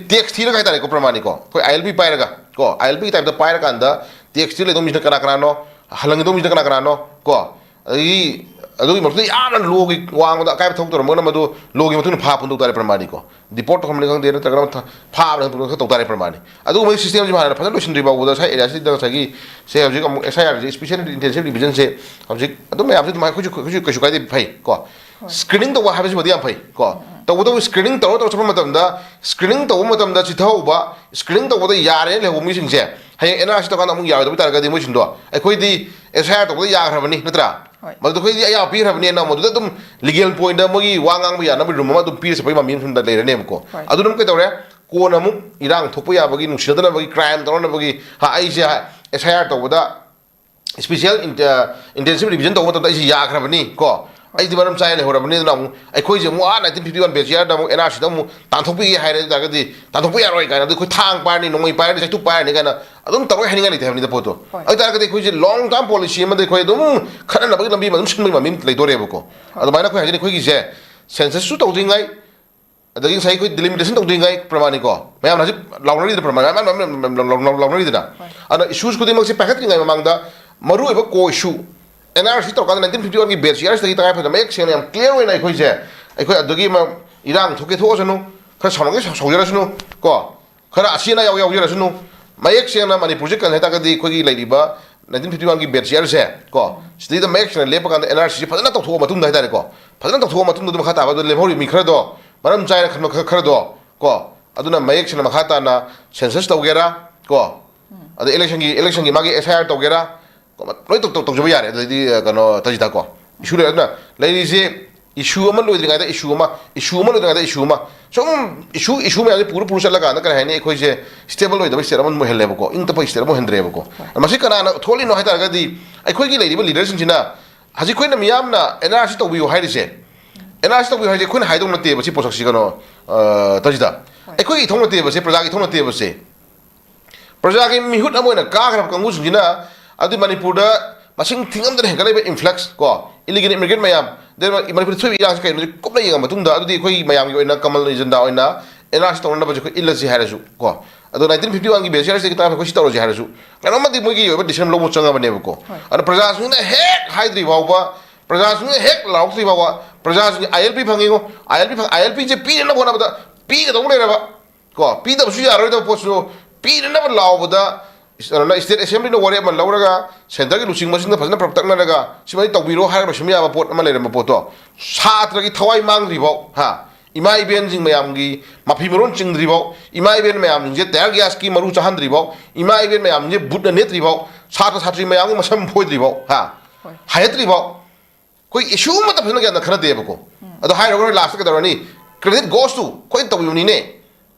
ꯇꯦꯛꯁ ꯊꯤꯔꯒ ꯍꯥꯏꯇꯥꯔꯦꯀꯣ, ꯄ꯭ꯔꯃꯥꯟꯅꯤꯀꯣ, ꯑꯩꯈꯣꯏ ꯑꯥꯏ ꯑꯦꯜ ꯄꯤ ꯄꯥꯏꯔꯒ ꯀꯣ, ꯑꯥꯏ ꯑꯦꯜ ꯄꯤꯒꯤ ꯇꯥꯏꯞꯇ ꯄꯥꯏꯔꯀꯥꯟꯗ ꯇꯦꯛꯁ ꯊꯤꯔ ꯂꯩꯗꯧ ꯃꯤꯁꯤꯅ ꯀꯅꯥ ꯀꯅꯥꯅꯣ, ꯍꯜꯍꯟꯒꯗꯧ ꯃꯤꯁꯤꯅ ꯀꯅꯥ ꯀꯅꯥꯅꯣ ꯀꯣ, ꯑꯗꯒꯤ ꯑꯗꯨꯒꯤ ꯃꯊꯛꯇ ꯌꯥꯝꯅ ꯂꯣꯒꯤ ꯋꯥꯡꯃꯗ ꯑꯀꯥꯏꯕ ꯊꯕꯛ ꯇꯧꯔꯝꯃꯒꯅ ꯃꯗꯨ ꯂꯣꯒꯤ ꯃꯇꯨꯡ ꯏꯟꯅ ꯐꯥ ꯄꯨꯟ ꯇꯧ ꯇꯥꯔꯦ ꯄ꯭ꯔꯃꯥꯟꯅꯤꯀꯣ꯫ ꯗꯤꯄꯣꯔꯠ ꯇꯧꯍꯟꯕꯅꯤ ꯈꯪꯗꯦ, ꯅꯠꯇ꯭ꯔꯒꯅ ꯊ-, ꯐꯥꯕꯅꯤ ꯈꯪꯗꯦ, ꯇꯧ ꯇꯥꯔꯦ ꯄ꯭ꯔꯃꯥꯟꯅꯤ꯫ ꯑꯗꯨꯒꯨꯝꯕꯒꯤ ꯁꯤꯁꯇꯦꯝꯁꯤ ꯍꯥꯟꯅ ꯐꯖꯅ ꯂꯣꯏꯁꯤꯟꯗ꯭ꯔꯤ ꯐꯥꯎꯕꯗ ꯉꯁꯥꯏ ꯑꯦꯔꯤꯌꯥꯁꯤꯗ ꯉꯁꯥꯏꯒꯤ ꯁꯦ ꯍꯧꯖꯤꯛ ꯑꯃꯨꯛ ꯑꯦꯁ ꯑꯥꯏ ꯑꯥꯔꯁꯦ, ꯏꯁꯄꯤꯁꯦꯜ ꯏꯟꯇꯦꯟꯁꯤꯞ ꯔꯤꯚꯤꯖꯟꯁꯦ ꯍꯧꯖꯤꯛ ꯑꯗꯨꯝ ꯃꯌꯥꯝꯁꯨ ꯑꯗꯨꯃꯥꯏꯅ ꯑꯩꯈꯣꯏꯁꯨ, ꯑꯩꯈꯣꯏꯁꯨ ꯀꯩꯁꯨ ꯀꯥꯏꯗꯦ, ꯐꯩ ꯀꯣ꯫ ꯍꯣꯏ꯫ ꯁ꯭ꯀ꯭ꯔꯤꯅꯤꯡ ꯇꯧꯕ ꯍꯥꯏꯕꯁꯤꯃꯗꯤ ꯌꯥꯝ ꯐꯩ ꯀꯣ꯫ ꯇꯧꯕꯇꯕꯨ ꯁ꯭ꯀ꯭ꯔꯤꯅꯤꯡ ꯇꯧꯔ ꯇꯧꯔ ꯆꯠꯄ ꯃꯇꯝꯗ, ꯁ꯭ꯀ꯭ꯔꯤꯅꯤꯡ ꯇꯧꯕ ꯃꯇꯝꯗ ꯆꯤꯊꯍꯧꯕ, ꯁ꯭ꯀ꯭ꯔꯤꯅꯤꯡ ꯇꯧꯕꯗ ꯌꯥꯔꯦꯅ ꯂꯩꯍꯧꯕ ꯃꯤꯁꯤꯡꯁꯦ ꯍꯌꯦꯡ ꯑꯦꯟ ꯑꯥꯔ ꯁꯤ ꯇꯧꯀꯥꯟꯗ ꯑꯃꯨꯛ ꯌꯥꯔꯣꯏꯗꯕ ꯇꯥꯔꯒꯗꯤ ꯃꯣꯏꯁꯤꯡꯗꯣ ꯑꯩꯈꯣꯏꯗꯤ ꯑꯦꯁ ꯑꯥꯏ ꯑꯥꯔ ꯇꯧꯕꯗ ꯌꯥꯈ꯭ꯔꯕꯅꯤ ꯅꯠꯇ꯭ꯔꯥ? ꯍꯣꯏ꯫ ꯃꯗꯨꯗ ꯑꯩꯈꯣꯏꯗꯤ ꯑꯌꯥꯕ ꯄꯤꯈ꯭ꯔꯕꯅꯤꯅ ꯃꯗꯨꯗ ꯑꯗꯨꯝ ꯂꯤꯒꯦꯜ ꯄꯣꯏꯟꯗ ꯃꯣꯏꯒꯤ ꯋꯥ ꯉꯥꯡꯕ ꯌꯥꯅꯕ ꯔꯨꯝ ꯑꯃ ꯑꯗꯨꯝ ꯄꯤꯔ ꯆꯠꯄꯒꯤ ꯃꯃꯤ ꯑꯃ ꯁꯣꯝꯗ ꯂꯩꯔꯅꯦꯕꯀꯣ꯫ ꯍꯣꯏ꯫ ꯑꯗꯨꯅ ꯑꯃꯨꯛ ꯀꯩꯗꯧꯔꯦ? ꯀꯣꯟꯅ ꯑꯃꯨꯛ ꯏꯔꯥꯡ ꯊꯣꯛꯄ ꯌꯥꯕꯒꯤ, ꯅꯨꯡꯁꯤꯅꯗꯅꯕꯒꯤ, ꯀ꯭ꯔꯥꯏꯝ ꯇꯧꯅꯅꯕꯒꯤ, ꯍꯥ, ꯑꯩꯁꯦ ꯑꯦꯁ ꯑꯥꯏ ꯑꯥꯔ ꯇꯧꯕꯗ ꯏꯁꯄꯤꯁꯦꯜ ꯏꯟꯇꯦꯟꯁꯤꯞ ꯔꯤꯚꯤꯖꯟ ꯇꯧꯕ ꯃꯇꯝꯗ ꯑꯩꯁꯦ ꯌꯥꯈ꯭ꯔꯕꯅꯤ ꯀꯣ, ꯑꯩꯗꯤ ꯃꯔꯝ ꯆꯥꯏꯅ ꯂꯩꯍꯧꯔꯕꯅꯤ, ꯑꯗꯨꯅ ꯑꯃꯨꯛ ꯑꯩꯈꯣꯏꯁꯦ ꯑꯃꯨꯛ ꯑꯥ ꯅꯥꯏꯟꯇꯤꯟ ꯐꯤꯐꯇꯤ ꯋꯥꯟ ꯕꯦꯖꯤꯌꯥꯔꯗ ꯑꯃꯨꯛ ꯑꯦꯟ ꯑꯥꯔ ꯁꯤꯗ ꯑꯃꯨꯛ ꯇꯥꯟꯊꯣꯛꯄꯤꯒꯦ ꯍꯥꯏꯔꯦ, ꯑꯗꯨ ꯇꯥꯔꯒꯗꯤ ꯇꯥꯟꯊꯣꯛꯄ ꯌꯥꯔꯣꯏ ꯀꯥꯏꯅ, ꯑꯗꯨ ꯑꯩꯈꯣꯏ ꯊꯥꯡ ꯄꯥꯏꯔꯅꯤ, ꯅꯣꯡꯃꯩ ꯄꯥꯏꯔꯅꯤ, ꯆꯩꯇꯨꯞ ꯄꯥꯏꯔꯅꯤ ꯀꯥꯏꯅ ꯑꯗꯨꯝ ꯇꯧꯔꯣꯏ ꯍꯥꯏꯅꯤꯡꯉꯥꯏ ꯂꯩꯇꯦ ꯍꯥꯏꯕꯅꯤꯗ ꯄꯣꯠꯇꯣ꯫ ꯍꯣꯏ꯫ ꯑꯗꯨ ꯇꯥꯔꯒꯗꯤ ꯑꯩꯈꯣꯏꯁꯦ ꯂꯣꯡ ꯇꯥꯔꯝ ꯄꯣꯂꯤꯁꯤ ꯑꯃꯗ ꯑꯩꯈꯣꯏ ꯑꯗꯨꯝ ꯈꯠꯅꯅꯕꯒꯤ ꯂꯝꯕꯤ ꯑꯃ ꯑꯗꯨꯝ ꯁꯤꯟꯕꯒꯤ ꯃꯃꯤ ꯑꯃ ꯂꯩꯗꯣꯔꯦꯕꯀꯣ꯫ ꯑꯗꯨꯃꯥꯏꯅ ꯑꯩꯈꯣꯏ ꯍꯥꯏꯖꯅꯤ ꯑꯩꯈꯣꯏꯒꯤꯁꯦ ꯁꯦꯟꯁꯁꯁꯨ ꯇꯧꯗ꯭ꯔꯤꯉꯩ, ꯑꯗꯒꯤ ꯉꯁꯥꯏ ꯑꯩꯈꯣꯏ ꯗꯤꯂꯤꯃꯤꯇꯦꯁꯟ ꯇꯧꯗ꯭ꯔꯤꯉꯩ ꯄ꯭ꯔꯃꯥꯟꯅꯤꯀꯣ, ꯃꯌꯥꯝꯅ ꯍꯧꯖꯤꯛ ꯂꯥꯎꯅꯔꯤꯗꯅ, ꯄ꯭ꯔꯃꯥꯟ ꯃꯌꯥꯝ ꯃꯌꯥꯝ ꯂꯥꯎꯅꯔꯤꯗꯅ꯫ ꯑꯗꯨꯅ ꯏꯁꯨꯁ ꯈꯨꯗꯤꯡꯃꯛꯁꯦ ꯄꯥꯏꯈꯠꯇ꯭ꯔꯤꯉꯩ ꯃꯃꯥꯡꯗ ꯃꯔꯨꯑꯣꯏꯕ ꯀꯣ ꯏꯁꯨ ꯑꯦꯟ ꯑꯥꯔ ꯁꯤ ꯇꯧꯔꯀꯥꯟꯗ ꯅꯥꯏꯟꯇꯤꯟ ꯐꯤꯐꯇꯤ ꯋꯥꯟꯒꯤ ꯕꯦꯠꯁ ꯌꯥꯔꯁꯤꯗꯒꯤ ꯇꯉꯥꯏ ꯐꯗꯅ ꯃꯌꯦꯛ ꯁꯦꯡꯅ ꯌꯥꯝ ꯀ꯭ꯂꯤꯌꯥꯔ ꯑꯣꯏꯅ ꯑꯩꯈꯣꯏꯁꯦ, ꯑꯩꯈꯣꯏ ꯑꯗꯨꯒꯤ ꯑꯃ ꯏꯔꯥꯡ ꯊꯣꯛꯀꯦ ꯊꯣꯛꯑꯁꯅꯨ, ꯈꯔ ꯁꯥꯎꯅꯤꯡꯒꯦ ꯁꯥꯎꯖꯔꯁꯅꯨ ꯀꯣ, ꯈꯔ ꯑꯁꯤ ꯑꯅꯥ ꯌꯥꯎ ꯌꯥꯎꯖꯔꯁꯅꯨ, ꯃꯌꯦꯛ ꯁꯦꯡꯅ ꯃꯅꯤꯄꯨꯔꯁꯦ ꯀꯔꯤ ꯍꯥꯏꯇꯥꯔꯒꯗꯤ ꯑꯩꯈꯣꯏꯒꯤ ꯂꯩꯔꯤꯕ ꯅꯥꯏꯟꯇꯤꯟ ꯐꯤꯐꯇꯤ ꯋꯥꯟꯒꯤ ꯕꯦꯠꯁ ꯌꯥꯔꯁꯦ ꯀꯣ, ꯁꯤꯗꯩꯗ ꯃꯌꯦꯛ ꯁꯦꯡꯅ ꯂꯦꯞꯄ ꯀꯥꯟꯗ ꯑꯦꯟ ꯑꯥꯔ ꯁꯤꯁꯦ ꯐꯖꯅ ꯇꯧꯊꯣꯛꯑ ꯃꯇꯨꯡꯗ ꯍꯥꯏꯇꯥꯔꯦꯀꯣ, ꯐꯖꯅ ꯇꯧꯊꯣꯛꯑ ꯃꯇꯨꯡꯗ ꯑꯗꯨ ꯃꯈꯥ ꯇꯥꯕ ꯑꯗꯨ ꯂꯦꯝꯍꯧꯔꯤꯕ ꯃꯤ ꯈꯔꯗꯣ, ꯃꯔꯝ ꯆꯥꯏꯅ ꯈꯟꯕ ꯈꯔ ꯈꯔꯗꯣ ꯀꯣ, ꯑꯗꯨꯅ ꯃꯌꯦꯛ ꯁꯦꯡꯅ ꯃꯈꯥ ꯇꯥꯅ ꯁꯦꯟꯁꯁ ꯇꯧꯒꯦꯔꯥ ꯀꯣ, ꯑꯗꯩ ꯏꯂꯦꯛꯁꯟꯒꯤ ꯏꯂꯦꯛꯁꯟꯒꯤ ꯃꯥꯒꯤ ꯑꯦꯁ ꯑꯥꯏ ꯑꯥꯔ ꯇꯧꯒꯦꯔꯥ ꯀꯣ, ꯂꯣꯏ ꯇꯧ- ꯇꯧ- ꯇꯧꯖꯕ ꯌꯥꯔꯦ꯫ ꯑꯗꯩꯗꯤ ꯑ, ꯀꯩꯅꯣ ꯇꯖꯤꯇꯥ ꯀꯣ, ꯏꯁꯨ ꯂꯩꯔꯦ꯫ ꯑꯗꯨꯅ ꯂꯩꯔꯤꯁꯦ ꯏꯁꯨ ꯑꯃ ꯂꯣꯏꯗ꯭ꯔꯤꯉꯩꯗ ꯏꯁꯨ ꯑꯃ, ꯏꯁꯨ ꯑꯃ ꯂꯣꯏꯗ꯭ꯔꯤꯉꯩꯗ ꯏꯁꯨ ꯑꯃ, ꯁꯨꯝ ꯏꯁꯨ ꯏꯁꯨ ꯃꯌꯥꯝꯁꯦ ꯄꯨꯔ ꯄꯨꯔ ꯆꯠꯂꯀꯥꯟꯗ ꯀꯔꯤ ꯍꯥꯏꯅꯤ, ꯑꯩꯈꯣꯏꯁꯦ ꯁ꯭ꯇꯦꯕꯜ ꯑꯣꯏꯗꯕ ꯁ꯭ꯇꯦꯠ ꯑꯃ ꯑꯣꯏꯍꯜꯂꯦꯕꯀꯣ, ꯏꯪ ꯇꯞꯄ ꯁ꯭ꯇꯦꯠ ꯑꯃ ꯑꯣꯏꯍꯟꯗ꯭ꯔꯦꯕꯀꯣ꯫ ꯃꯁꯤ ꯀꯅꯥꯅ ꯊꯣꯛꯍꯜꯂꯤꯅꯣ ꯍꯥꯏ ꯇꯥꯔꯒꯗꯤ ꯑꯩꯈꯣꯏꯒꯤ ꯂꯩꯔꯤꯕ ꯂꯤꯗꯔꯁꯤꯡꯁꯤꯅ ꯍꯧꯖꯤꯛ ꯑꯩꯈꯣꯏꯅ ꯃꯤꯌꯥꯝꯅ ꯑꯦꯟ ꯑꯥꯔ ꯁꯤ ꯇꯧꯕꯤꯌꯨ ꯍꯥꯏꯔꯤꯁꯦ, ꯑꯦꯟ ꯑꯥꯔ ꯁꯤ ꯇꯧꯕꯤꯌꯨ ꯍꯥꯏꯁꯦ ꯑꯩꯈꯣꯏꯅ ꯍꯥꯏꯗꯧ ꯅꯠꯇꯦꯕ ꯁꯤ ꯄꯣꯠꯁꯛꯁꯤ, ꯀꯩꯅꯣ ꯑ, ꯇꯖꯤꯇꯥ꯫ ꯑꯩꯈꯣꯏꯒꯤ ꯏꯊꯧ ꯅꯠꯇꯦꯕ ꯁꯦ, ꯄ꯭ꯔꯖꯥꯒꯤ ꯏꯊꯧ ꯅꯠꯇꯦꯕ ꯁꯦ꯫ ꯄ꯭ꯔꯖꯥꯒꯤ ꯃꯤꯍꯨꯠ ꯑꯃ ꯑꯣꯏꯅ ꯀꯥꯈ꯭ꯔꯕ ꯀꯥꯡꯕꯨꯁꯤꯡꯁꯤꯅ ꯑꯗꯨ ꯃꯅꯤꯄꯨꯔꯗ ꯃꯁꯤꯡ ꯊꯤꯉꯝꯗꯅ ꯍꯦꯟꯒꯠꯂꯛꯏꯕ ꯏꯟꯐ꯭ꯂꯛꯁ ꯀꯣ, ꯏꯂꯤꯒꯦꯜ ꯏꯃꯤꯒ꯭ꯔꯦꯟ ꯃꯌꯥꯝ, ꯗꯦꯟ ꯃꯅꯤꯄꯨꯔꯗ ꯊꯣꯛꯏꯕ ꯏꯔꯥꯡꯁꯤ ꯀꯩꯅꯣ ꯀꯨꯞꯅ ꯌꯦꯡꯉ ꯃꯇꯨꯡꯗ ꯑꯗꯨꯗꯤ ꯑꯩꯈꯣꯏꯒꯤ ꯃꯌꯥꯝꯒꯤ ꯑꯣꯏꯅ ꯀꯃꯜ ꯑꯦꯖꯦꯟꯗꯥ ꯑꯣꯏꯅ ꯑꯦꯟ ꯑꯥꯔ ꯁꯤ ꯇꯧꯅꯅꯕꯁꯦ ꯑꯩꯈꯣꯏ ꯏꯜꯂꯁꯤ ꯍꯥꯏꯔꯁꯨ ꯀꯣ, ꯑꯗꯣ ꯅꯥꯏꯟꯇꯤꯟ ꯐꯤꯐꯇꯤ ꯋꯥꯟꯒꯤ ꯕꯦꯁ ꯌꯥꯔꯁꯤꯗꯒꯤ ꯇꯥꯔꯒ ꯑꯩꯈꯣꯏ ꯁꯤ ꯇꯧꯔꯁꯤ ꯍꯥꯏꯔꯁꯨ ꯀꯩꯅꯣꯝꯃꯗꯤ ꯃꯣꯏꯒꯤ ꯑꯣꯏꯕ ꯗꯤꯁꯤꯖꯟ ꯂꯧꯕ ꯆꯪꯉꯕꯅꯦꯕꯀꯣ꯫ ꯑꯗꯣ ꯄ꯭ꯔꯖꯥꯁꯤꯡꯅ ꯍꯦꯛ ꯍꯥꯏꯗ꯭ꯔꯤ ꯐꯥꯎꯕ, ꯄ꯭ꯔꯖꯥꯁꯤꯡꯅ ꯍꯦꯛ ꯂꯥꯎꯔꯛꯇ꯭ꯔꯤ ꯐꯥꯎꯕ, ꯄ꯭ꯔꯖꯥꯁꯤꯡ ꯑꯥꯏ ꯑꯦꯜ ꯄꯤ ꯐꯪꯉꯤꯉꯣ, ꯑꯥꯏ ꯑꯦꯜ ꯄꯤ ꯐꯪ ꯑꯥꯏ ꯑꯦꯜ ꯄꯤꯁꯦ ꯄꯤꯅꯅꯕ ꯍꯣꯠꯅꯕꯗ ꯄꯤꯒꯗꯧꯕ ꯂꯩꯔꯕ ꯀꯣ, ꯄꯤꯗꯕꯁꯨ ꯌꯥꯔꯣꯏꯗꯕ ꯄꯣꯠꯁꯨ ꯄꯤꯅꯅꯕ ꯂꯥꯎꯕꯗ ꯀꯩꯅꯣꯅ ꯁ꯭ꯇꯦꯠ ꯑꯦꯁꯦꯝꯕ꯭ꯂꯤꯅ ꯋꯥꯔꯦꯞ ꯑꯃ ꯂꯧꯔꯒ ꯁꯦꯟꯇꯔꯒꯤ ꯂꯨꯆꯤꯡꯕꯁꯤꯡꯅ ꯐꯖꯅ ꯄ꯭ꯔꯞ ꯇꯛꯅꯔꯒ ꯁꯤꯃꯗꯤ ꯇꯧꯕꯤꯔꯣ ꯍꯥꯏꯔꯒ ꯂꯣꯏꯁꯤꯟꯕ ꯌꯥꯕ ꯄꯣꯠ ꯑꯃ ꯂꯩꯔꯝꯕ ꯄꯣꯠꯇꯣ ꯁꯥꯇ꯭ꯔꯒꯤ ꯊꯋꯥꯏ ꯃꯥꯡꯗ꯭ꯔꯤ ꯐꯥꯎ, ꯍꯥ, ꯏꯃꯥ ꯏꯕꯦꯟꯁꯤꯡ ꯃꯌꯥꯝꯒꯤ ꯃꯐꯤ ꯃꯔꯣꯟ ꯆꯤꯡꯗ꯭ꯔꯤ ꯐꯥꯎ, ꯏꯃꯥ ꯏꯕꯦꯟ ꯃꯌꯥꯝꯁꯤꯡꯁꯦ ꯇꯌꯥꯔ ꯒ꯭ꯌꯥꯁꯀꯤ ꯃꯔꯨ ꯆꯥꯍꯟꯗ꯭ꯔꯤ ꯐꯥꯎ, ꯏꯃꯥ ꯏꯕꯦꯟ ꯃꯌꯥꯝꯁꯤꯡꯁꯦ ꯕꯨꯠꯅ ꯅꯦꯠꯇ꯭ꯔꯤ ꯐꯥꯎ, ꯁꯥꯇ꯭ꯔ ꯁꯥꯇ꯭ꯔꯤ ꯃꯌꯥꯝꯒꯤ ꯃꯁꯝ ꯐꯣꯏꯗ꯭ꯔꯤ ꯐꯥꯎ, ꯍꯥ, ꯍꯥꯏꯍꯠꯇ꯭ꯔꯤ ꯐꯥꯎ ꯑꯩꯈꯣꯏ ꯏꯁꯨ ꯑꯃꯠꯇ ꯐꯖꯅ ꯒ꯭ꯌꯥꯟ ꯈꯟꯅꯗꯦꯕꯀꯣ꯫ ꯑꯗꯣ ꯍꯥꯏꯔꯨꯔꯒ ꯂꯥꯁꯇ ꯀꯩꯗꯧꯔꯅꯤ? Credit goes to ꯑꯩꯈꯣꯏꯅ ꯇꯧꯕꯤꯕꯅꯤꯅꯦ,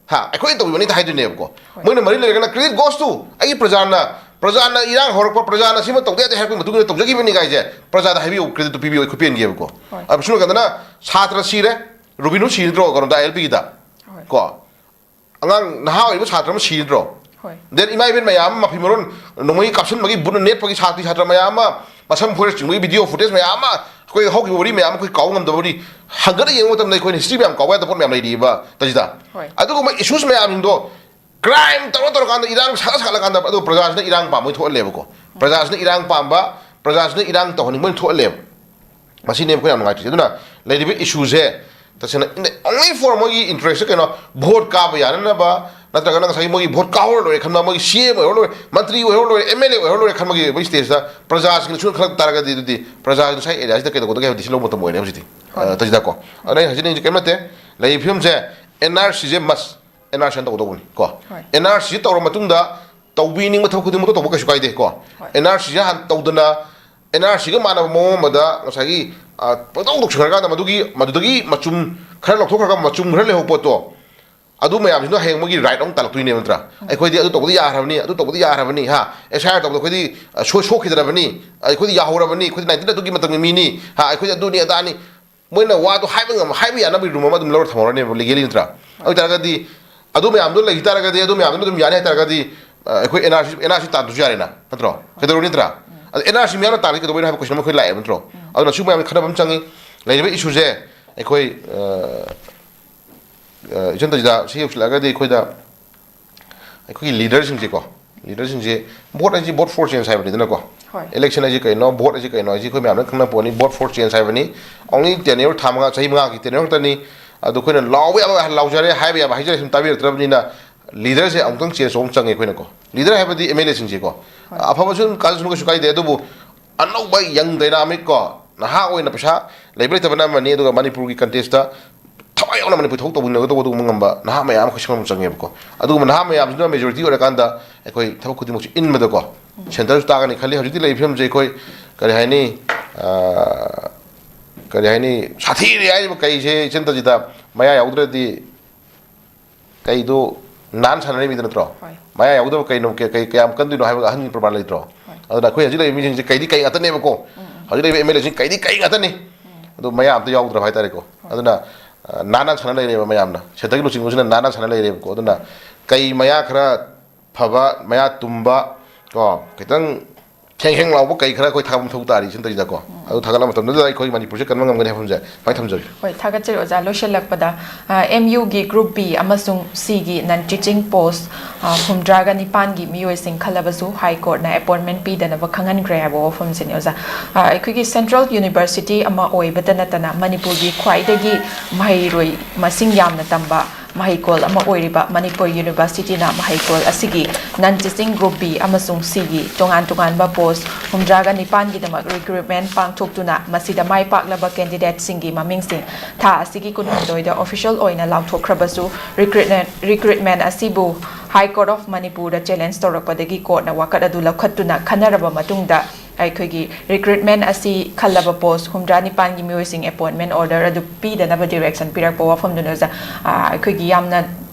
ꯍꯥ, ꯑꯩꯈꯣꯏꯅ ꯇꯧꯕꯤꯕꯅꯤꯗ ꯍꯥꯏꯗꯣꯏꯅꯦꯕꯀꯣ꯫ ꯃꯣꯏꯅ ꯃꯔꯤ ꯂꯩꯔꯒꯅ credit goes to ꯑꯩꯒꯤ ꯄ꯭ꯔꯖꯥꯅ, ꯄ꯭ꯔꯖꯥꯅ ꯏꯔꯥꯡ ꯍꯧꯔꯛꯄ, ꯄ꯭ꯔꯖꯥꯅ ꯁꯤꯃ ꯇꯧꯗ ꯌꯥꯗꯦ ꯍꯥꯏꯔꯛꯄꯒꯤ ꯃꯇꯨꯡ ꯏꯟꯅ ꯇꯧꯖꯈꯤꯕꯅꯤ ꯀꯥꯏꯁꯦ ꯄ꯭ꯔꯖꯥꯗ ꯍꯥꯏꯕꯤꯌꯨ, creditꯇꯨ ꯄꯤꯕꯤꯌꯨ, ꯑꯩꯈꯣꯏ ꯄꯦꯟꯒꯦꯕꯀꯣ꯫ ꯑꯗꯣ ꯁꯨꯝ ꯀꯥꯟꯗꯅ ꯁꯥꯇ꯭ꯔ ꯁꯤꯔꯦ, ꯔꯨꯕꯤꯅꯨ ꯁꯤꯔꯗ꯭ꯔꯣ ꯀꯩꯅꯣꯗ ꯑꯥꯏ ꯑꯦꯜ ꯄꯤꯒꯤꯗ ꯀꯣ? ꯑꯉꯥꯡ ꯅꯍꯥ ꯑꯣꯏꯔꯤꯕ ꯁꯥꯇ꯭ꯔ ꯑꯃ ꯁꯤꯔꯗ꯭ꯔꯣ? ꯗꯦꯟ ꯏꯃꯥ ꯏꯕꯦꯟ ꯃꯌꯥꯝ ꯑꯃ ꯃꯐꯤ ꯃꯔꯣꯟ ꯅꯣꯡꯃꯩ ꯀꯥꯞꯁꯤꯟꯕꯒꯤ, ꯕꯨꯠꯅ ꯅꯦꯠꯄꯒꯤ, ꯁꯥꯇ꯭ꯔꯤ ꯁꯥꯇ꯭ꯔ ꯃꯌꯥꯝ ꯑꯃ ꯃꯁꯝ ꯐꯣꯏꯔ ꯆꯤꯡꯕꯒꯤ ꯚꯤꯗꯤꯑꯣ ꯐꯨꯇꯦꯖ ꯃꯌꯥꯝ ꯑꯃ ꯑꯩꯈꯣꯏ ꯍꯧꯈꯤꯕ ꯋꯥꯔꯤ ꯃꯌꯥꯝ ꯑꯩꯈꯣꯏ ꯀꯥꯎ ꯉꯝꯗꯕ ꯋꯥꯔꯤ, ꯍꯪꯒꯠꯅ ꯌꯦꯡꯕ ꯃꯇꯝꯗ ꯑꯩꯈꯣꯏꯅ history ꯃꯌꯥꯝ ꯀꯥꯎꯕ ꯌꯥꯗꯕ ꯄꯣꯠ ꯃꯌꯥꯝ ꯂꯩꯔꯤꯕ ꯇꯥꯖꯤꯗꯥ꯫ ꯍꯣꯏ꯫ ꯑꯗꯨꯒꯨꯝꯕ issues ꯃꯌꯥꯝꯁꯤꯡꯗꯣ crime ꯇꯧꯔ ꯇꯧꯔꯀꯥꯟꯗ, ꯏꯔꯥꯡ ꯁꯥꯒꯠ ꯁꯥꯒꯠꯂꯀꯥꯟꯗ, ꯑꯗꯨ ꯄ꯭ꯔꯖꯥꯁꯤꯅ ꯏꯔꯥꯡ ꯄꯥꯝꯕ ꯊꯣꯛꯍꯜꯂꯦꯕꯀꯣ꯫ ꯄ꯭ꯔꯖꯥꯁꯤꯅ ꯏꯔꯥꯡ ꯄꯥꯝꯕ, ꯄ꯭ꯔꯖꯥꯁꯤꯅ ꯏꯔꯥꯡ ꯇꯧꯍꯟꯅꯤꯡꯕ ꯊꯣꯛꯍꯜꯂꯦꯕ꯫ ꯃꯁꯤꯅꯦ ꯑꯩꯈꯣꯏ ꯌꯥꯝ ꯅꯨꯡꯉꯥꯏꯇ꯭ꯔꯤꯁꯦ꯫ ꯑꯗꯨꯅ ꯂꯩꯔꯤꯕ issueꯁꯦ ꯇꯁꯦꯡꯅ in the only for ꯃꯣꯏꯒꯤ interest ꯀꯩꯅꯣ, vote ꯀꯥꯕ ꯌꯥꯅꯅꯕ, ꯅꯠꯇ꯭ꯔꯒꯅ ꯉꯁꯥꯏꯒꯤ ꯃꯣꯏꯒꯤ vote ꯀꯥꯍꯧꯔ ꯂꯣꯏꯔꯦ ꯈꯟꯕ, ꯃꯣꯏꯒꯤ CM ꯑꯣꯏꯍꯧꯔ ꯂꯣꯏꯔꯦ, ꯃꯟꯇ꯭ꯔꯤ ꯑꯣꯏꯍꯧꯔ ꯂꯣꯏꯔꯦ, MLA ꯑꯣꯏꯍꯧꯔ ꯂꯣꯏꯔꯦ ꯈꯟꯕꯒꯤ ꯃꯣꯏ stageꯇ ꯄ꯭ꯔꯖꯥꯁꯤꯡꯅ ꯁꯨꯝ ꯈꯜꯂꯛ ꯇꯥꯔꯒꯗꯤ, ꯑꯗꯨꯗꯤ ꯄ꯭ꯔꯖꯥꯁꯤꯡ ꯉꯁꯥꯏ areaꯁꯤꯗ ꯀꯩꯗꯧꯒꯗꯒꯦ ꯍꯥꯏꯕ decision ꯂꯧꯕ ꯃꯇꯝ ꯑꯣꯏꯔꯦ ꯍꯧꯖꯤꯛꯇꯤ꯫ ꯍꯣꯏ꯫ ꯑ, ꯇꯥꯖꯤꯗꯥꯀꯣ꯫ ꯑꯗꯨꯅ ꯑꯩꯅ ꯍꯥꯏꯖꯅꯤꯡꯉꯤꯁꯦ ꯀꯔꯤꯝ ꯅꯠꯇꯦ꯫ ꯂꯩꯔꯤꯕ ꯐꯤꯕꯝꯁꯦ NRCꯁꯦ must, NRCꯁꯦ ꯇꯧꯗꯧꯕꯅꯤ ꯀꯣ꯫ ꯍꯣꯏ꯫ NRCꯁꯦ ꯇꯧꯔ ꯃꯇꯨꯡꯗ ꯇꯧꯕꯤꯅꯤꯡꯕ ꯊꯕꯛ ꯈꯨꯗꯤꯡꯃꯛꯇ ꯇꯧꯕ ꯀꯩꯁꯨ ꯀꯥꯏꯗꯦ ꯀꯣ꯫ ꯍꯣꯏ꯫ NRCꯁꯦ ꯍꯥꯟꯅ ꯇꯧꯗꯅ, NRCꯒ ꯃꯥꯟꯅꯕ ꯃꯑꯣꯡ ꯑꯃꯗ ꯉꯁꯥꯏꯒꯤ, ꯑ, ꯄꯪꯇꯧ ꯇꯧꯁꯤꯟꯈ꯭ꯔꯀꯥꯟꯗ ꯃꯗꯨꯒꯤ, ꯃꯗꯨꯗꯒꯤ ꯃꯆꯨꯝ ꯈꯔ ꯂꯧꯊꯣꯛꯈ꯭ꯔꯒ ꯃꯆꯨꯝ ꯈꯔ ꯂꯩꯍꯧꯕ ꯄꯣꯠꯇꯣ, ꯑꯗꯨ ꯃꯌꯥꯝꯁꯤꯅ ꯍꯌꯦꯡ ꯃꯣꯏꯒꯤ right ꯑꯃꯨꯛ ꯇꯥꯜꯂꯛꯇꯣꯏꯅꯦꯕ ꯅꯠꯇ꯭ꯔꯥ? ꯑꯩꯈꯣꯏꯗꯤ ꯑꯗꯨ ꯇꯧꯕꯗꯤ ꯌꯥꯈ꯭ꯔꯕꯅꯤ, ꯑꯗꯨ ꯇꯧꯕꯗꯤ ꯌꯥꯈ꯭ꯔꯕꯅꯤ, ꯍꯥ, SIR ꯇꯧꯕꯗ ꯑꯩꯈꯣꯏꯗꯤ, ꯑ, ꯁꯣꯏ-, ꯁꯣꯛꯈꯤꯗ꯭ꯔꯕꯅꯤ, ꯑꯩꯈꯣꯏꯗꯤ ꯌꯥꯍꯧꯔꯕꯅꯤ, ꯑꯩꯈꯣꯏꯗꯤ nineteen ꯑꯗꯨꯒꯤ ꯃꯇꯝꯒꯤ ꯃꯤꯅꯤ, ꯍꯥ, ꯑꯩꯈꯣꯏꯗꯤ ꯑꯗꯨꯅꯤ ꯑꯗꯥꯅꯤ꯫ ꯃꯣꯏꯅ ꯋꯥꯗꯣ ꯍꯥꯏꯕ ꯉꯝ-, ꯍꯥꯏꯕ ꯌꯥꯅꯕꯒꯤ room ꯑꯃ ꯑꯗꯨꯝ ꯂꯧꯔ ꯊꯝꯍꯧꯔꯅꯦꯕ legally ꯅꯠꯇ꯭ꯔꯥ? ꯑꯗꯨ ꯑꯣꯏꯇꯥꯔꯒꯗꯤ ꯑꯗꯨ ꯃꯌꯥꯝꯗꯣ ꯂꯩꯈꯤ ꯇꯥꯔꯒꯗꯤ, ꯑꯗꯨ ꯃꯌꯥꯝꯗꯨꯅ ꯑꯗꯨꯝ ꯌꯥꯅꯤ ꯍꯥꯏ ꯇꯥꯔꯒꯗꯤ, ꯑ, ꯑꯩꯈꯣꯏ NRC, NRC ꯇꯥꯟꯗ꯭ꯔꯁꯨ ꯌꯥꯔꯦꯅ, ꯅꯠꯇ꯭ꯔꯣ? ꯀꯩꯗꯧꯔꯨꯅꯤ ꯅꯠꯇ꯭ꯔꯥ? ꯑꯗꯣ NRC ꯃꯌꯥꯝꯅ ꯇꯥꯜꯂꯤ ꯀꯩꯗꯧꯕꯩꯅꯣ ꯍꯥꯏꯕ question ꯑꯃ ꯑꯩꯈꯣꯏ ꯂꯥꯛꯑꯦꯕ ꯅꯠꯇ꯭ꯔꯣ? ꯑꯗꯨꯅ ꯁꯤ ꯃꯌꯥꯝꯁꯦ ꯈꯟꯅꯕ ꯑꯃ ꯆꯪꯉꯤ꯫ ꯂꯩꯔꯤꯕ issueꯁꯦ ꯑꯩꯈꯣꯏ, ꯑ, ꯑ, ꯏꯆꯟ ꯇꯥꯖꯤꯗꯥ ꯁꯤ ꯌꯧꯁꯤꯜꯂꯛꯑꯒꯗꯤ ꯑꯩꯈꯣꯏꯗ ꯑꯩꯈꯣꯏꯒꯤ leaderꯁꯤꯡꯁꯦꯀꯣ, leaderꯁꯤꯡꯁꯦ, vote ꯍꯥꯏꯁꯤ vote for change ꯍꯥꯏꯕꯅꯤꯗꯅꯀꯣ꯫ ꯍꯣꯏ꯫ Election ꯍꯥꯏꯁꯤ ꯀꯩꯅꯣ, vote ꯍꯥꯏꯁꯤ ꯀꯩꯅꯣ ꯍꯥꯏꯁꯤ ꯑꯩꯈꯣꯏ ꯃꯌꯥꯝꯅ ꯈꯪꯅ ꯄꯣꯠꯅꯤ꯫ Vote for change ꯍꯥꯏꯕꯅꯤ꯫ Only tenure ꯊꯥ ꯃꯉꯥ, ꯆꯍꯤ ꯃꯉꯥꯒꯤ tenure ꯈꯛꯇꯅꯤ꯫ ꯑꯗꯨ ꯑꯩꯈꯣꯏꯅ ꯂꯥꯎꯕ ꯌꯥꯕ ꯂꯥꯎꯖꯔꯦ, ꯍꯥꯏꯕ ꯌꯥꯕ ꯍꯥꯏꯖꯔꯦ, ꯁꯨꯝ ꯇꯥꯕꯤꯔꯛꯇ꯭ꯔꯕꯅꯤꯅ leaderꯁꯦ ꯑꯃꯨꯛꯇꯪ change ꯇꯧꯕ ꯑꯃ ꯆꯪꯉꯦ ꯑꯩꯈꯣꯏꯅꯀꯣ꯫ Leader ꯍꯥꯏꯕꯗꯤ MLAꯁꯤꯡꯁꯦꯀꯣ꯫ ꯑꯐꯕꯁꯨ ꯑꯗꯨꯝ ꯀꯥꯖꯁꯅꯨ, ꯀꯩꯁꯨ ꯀꯥꯏꯗꯦ꯫ ꯑꯗꯨꯕꯨ ꯑꯅꯧꯕ young dynamic ꯀꯣ, ꯅꯍꯥ ꯑꯣꯏꯅ ꯄꯩꯁꯥ ꯂꯩꯕ ꯂꯩꯇꯕꯅ ꯑꯃꯅꯤ, ꯑꯗꯨꯒ ꯃꯅꯤꯄꯨꯔꯒꯤ contestꯇ ꯊꯋꯥꯏ ꯌꯥꯎꯅ ꯃꯅꯤꯄꯨꯔ ꯊꯕꯛ ꯇꯧꯃꯤꯟꯅꯒꯗꯧꯕ ꯑꯗꯨꯒꯨꯝꯕ ꯉꯝꯕ ꯅꯍꯥ ꯃꯌꯥꯝ ꯑꯩꯈꯣꯏ ꯁꯦꯝꯒꯠꯄ ꯆꯪꯉꯦꯕꯀꯣ꯫ ꯑꯗꯨꯒꯨꯝꯕ ꯅꯍꯥ ꯃꯌꯥꯝꯁꯤꯅ majority ꯑꯣꯏꯔꯀꯥꯟꯗ ꯑꯩꯈꯣꯏ ꯊꯕꯛ ꯈꯨꯗꯤꯡꯃꯛꯁꯨ ꯏꯟꯕꯗꯀꯣ, centreꯁꯨ ꯇꯥꯒꯅꯤ ꯈꯜꯂꯤ꯫ ꯍꯧꯖꯤꯛꯇꯤ ꯂꯩꯔꯤꯕ ꯐꯤꯕꯝꯁꯦ ꯑꯩꯈꯣꯏ ꯀꯔꯤ ꯍꯥꯏꯅꯤ, ꯑꯥ, ꯀꯔꯤ ꯍꯥꯏꯅꯤ, ꯁꯥꯊꯤꯔꯦ ꯍꯥꯏꯔꯤꯕ ꯀꯩꯁꯦ ꯏꯆꯟ ꯇꯥꯖꯤꯗꯥ, ꯃꯌꯥ ꯌꯥꯎꯗ꯭ꯔꯗꯤ ꯀꯩꯗꯣ ꯅꯥꯟ ꯁꯥꯟꯅꯔꯤꯃꯤꯗ ꯅꯠꯇ꯭ꯔꯣ? ꯍꯣꯏ꯫ ꯃꯌꯥ ꯌꯥꯎꯗꯕ ꯀꯩꯅꯣ, ꯀꯩ, ꯀꯩ, ꯀꯌꯥꯝ ꯀꯟꯗꯣꯏꯅꯣ ꯍꯥꯏꯕꯒ ꯑꯍꯟꯒꯤ ꯄ꯭ꯔꯃꯥꯟ ꯂꯩꯇ꯭ꯔꯣ? ꯍꯣꯏ꯫ ꯑꯗꯨꯅ ꯑꯩꯈꯣꯏ ꯍꯧꯖꯤꯛ ꯂꯩꯔꯤꯕ ꯃꯤꯁꯤꯡꯁꯦ ꯀꯩꯗꯤ ꯀꯩ ꯉꯥꯛꯇꯅꯦꯕꯀꯣ꯫ ꯍꯧꯖꯤꯛ ꯂꯩꯔꯤꯕ MLAꯁꯤꯡ ꯀꯩꯗꯤ ꯀꯩ ꯉꯥꯛꯇꯅꯤ꯫ ꯑꯗꯣ ꯃꯌꯥ ꯑꯝꯇ ꯌꯥꯎꯗ꯭ꯔꯕ ꯍꯥꯏꯇꯥꯔꯦꯀꯣ꯫ ꯑꯗꯨꯅ, ꯑ, ꯅꯥꯟ ꯅꯥꯟ ꯁꯥꯟꯅ ꯂꯩꯔꯦꯕ ꯃꯌꯥꯝꯅ꯫ Centreꯒꯤ ꯂꯨꯆꯤꯡꯕꯁꯤꯅ ꯅꯥꯟ ꯅꯥꯟ ꯁꯥꯟꯅ ꯂꯩꯔꯦꯕꯀꯣ꯫ ꯑꯗꯨꯅ ꯀꯩ ꯃꯌꯥ ꯈꯔ ꯐꯕ, ꯃꯌꯥ ꯇꯨꯝꯕ, ꯀꯣ, ꯈꯤꯇꯪ ꯈꯦꯡ ꯈꯦꯡ ꯂꯥꯎꯕ ꯀꯩ ꯈꯔ ꯑꯩꯈꯣꯏ ꯊꯥꯕ ꯃꯊꯧ ꯇꯥꯔꯤ ꯁꯤꯟꯇꯔꯤꯗꯀꯣ꯫ ꯑꯗꯨ ꯊꯥꯒꯠꯂ ꯃꯇꯝꯗꯨꯗ ꯑꯩꯈꯣꯏ ꯃꯅꯤꯄꯨꯔꯁꯦ ꯀꯟꯕ ꯉꯝꯒꯅꯤ ꯍꯥꯏꯕ ꯐꯝꯁꯦ ꯁꯨꯃꯥꯏꯅ ꯊꯝꯖꯒꯦ꯫ ꯍꯣꯏ, ꯊꯥꯒꯠꯆꯔꯤ ꯑꯣꯖꯥ꯫ ꯂꯣꯏꯁꯤꯜꯂꯛꯄꯗ, ꯑ, ꯑꯦꯝ ꯌꯨꯒꯤ ꯒ꯭ꯔꯨꯞ ꯕꯤ ꯑꯃꯁꯨꯡ ꯁꯤꯒꯤ ꯅꯟ ꯇꯤꯆꯤꯡ ꯄꯣꯁ, ꯑ, ꯍꯨꯝꯗ꯭ꯔꯥꯒ ꯅꯤꯄꯥꯟꯒꯤ ꯃꯤꯑꯣꯏꯁꯤꯡ ꯈꯜꯂꯕꯁꯨ ꯍꯥꯏ ꯀꯣꯔꯠꯅ ꯑꯦꯄꯣꯏꯟꯃꯦꯟ ꯄꯤꯗꯅꯕ ꯈꯪꯍꯟꯈ꯭ꯔꯦ ꯍꯥꯏꯕ ꯋꯥꯐꯝꯁꯤꯅꯤ ꯑꯣꯖꯥ꯫ ꯑ, ꯑꯩꯈꯣꯏꯒꯤ ꯁꯦꯟꯇ꯭ꯔꯦꯜ ꯌꯨꯅꯤꯚꯔꯁꯤꯇꯤ ꯑꯃ ꯑꯣꯏꯕꯇ ꯅꯠꯇꯅ ꯃꯅꯤꯄꯨꯔꯒꯤ ꯈ꯭ꯋꯥꯏꯗꯒꯤ ꯃꯍꯩꯔꯣꯏ ꯃꯁꯤꯡ ꯌꯥꯝꯅ ꯇꯝꯕ ꯃꯍꯩꯀꯣꯜ ꯑꯃ ꯑꯣꯏꯔꯤꯕ ꯃꯅꯤꯄꯨꯔ ꯌꯨꯅꯤꯚꯔꯁꯤꯇꯤꯅ ꯃꯍꯩꯀꯣꯜ ꯑꯁꯤꯒꯤ ꯅꯟ ꯇꯤꯆꯤꯡ ꯒ꯭ꯔꯨꯞ ꯕꯤ ꯑꯃꯁꯨꯡ ꯁꯤꯒꯤ ꯇꯣꯉꯥꯟ ꯇꯣꯉꯥꯟꯕ ꯄꯣꯁ ꯍꯨꯝꯗ꯭ꯔꯥꯒ ꯅꯤꯄꯥꯟꯒꯤꯗꯃꯛ ꯔꯤꯀ꯭ꯔꯨꯠꯃꯦꯟ ꯄꯥꯡꯊꯣꯛꯇꯨꯅ ꯃꯁꯤꯗ ꯃꯥꯏ ꯄꯥꯛꯂꯕ ꯀꯦꯟꯗꯤꯗꯦꯠꯁꯤꯡꯒꯤ ꯃꯃꯤꯡꯁꯤꯡ ꯊꯥ ꯑꯁꯤꯒꯤ ꯀꯨꯟꯍꯨꯝꯗꯣꯏꯗ ꯑꯣꯐꯤꯁꯤꯌꯦꯜ ꯑꯣꯏꯅ ꯂꯥꯎꯊꯣꯛꯈ꯭ꯔꯕꯁꯨ, ꯔꯤꯀ꯭ꯔꯨꯠꯃꯦꯟ, ꯔꯤꯀ꯭ꯔꯨꯠꯃꯦꯟ ꯑꯁꯤꯕꯨ ꯍꯥꯏ ꯀꯣꯔꯠ ꯑꯣꯐ ꯃꯅꯤꯄꯨꯔꯗ ꯆꯦꯂꯦꯟꯖ ꯇꯧꯔꯛꯄꯗꯒꯤ ꯀꯣꯔꯠꯅ ꯋꯥꯀꯠ ꯑꯗꯨ ꯂꯧꯈꯠꯇꯨꯅ ꯈꯟꯅꯔꯕ ꯃꯇꯨꯡꯗ ꯑꯩꯈꯣꯏꯒꯤ ꯔꯤꯀ꯭ꯔꯨꯠꯃꯦꯟ ꯑꯁꯤ ꯈꯜꯂꯕ ꯄꯣꯁ ꯍꯨꯝꯗ꯭ꯔꯥ ꯅꯤꯄꯥꯟꯒꯤ ꯃꯤꯑꯣꯏꯁꯤꯡ ꯑꯦꯄꯣꯏꯟꯃꯦꯟ ꯑꯣꯔꯗꯔ ꯑꯗꯨ ꯄꯤꯗꯅꯕ ꯗꯤꯔꯦꯛꯁꯟ ꯄꯤꯔꯛꯄ ꯋꯥꯐꯝꯗꯨꯅ ꯑꯣꯖꯥ, ꯑ, ꯑꯩꯈꯣꯏꯒꯤ ꯌꯥꯝꯅ,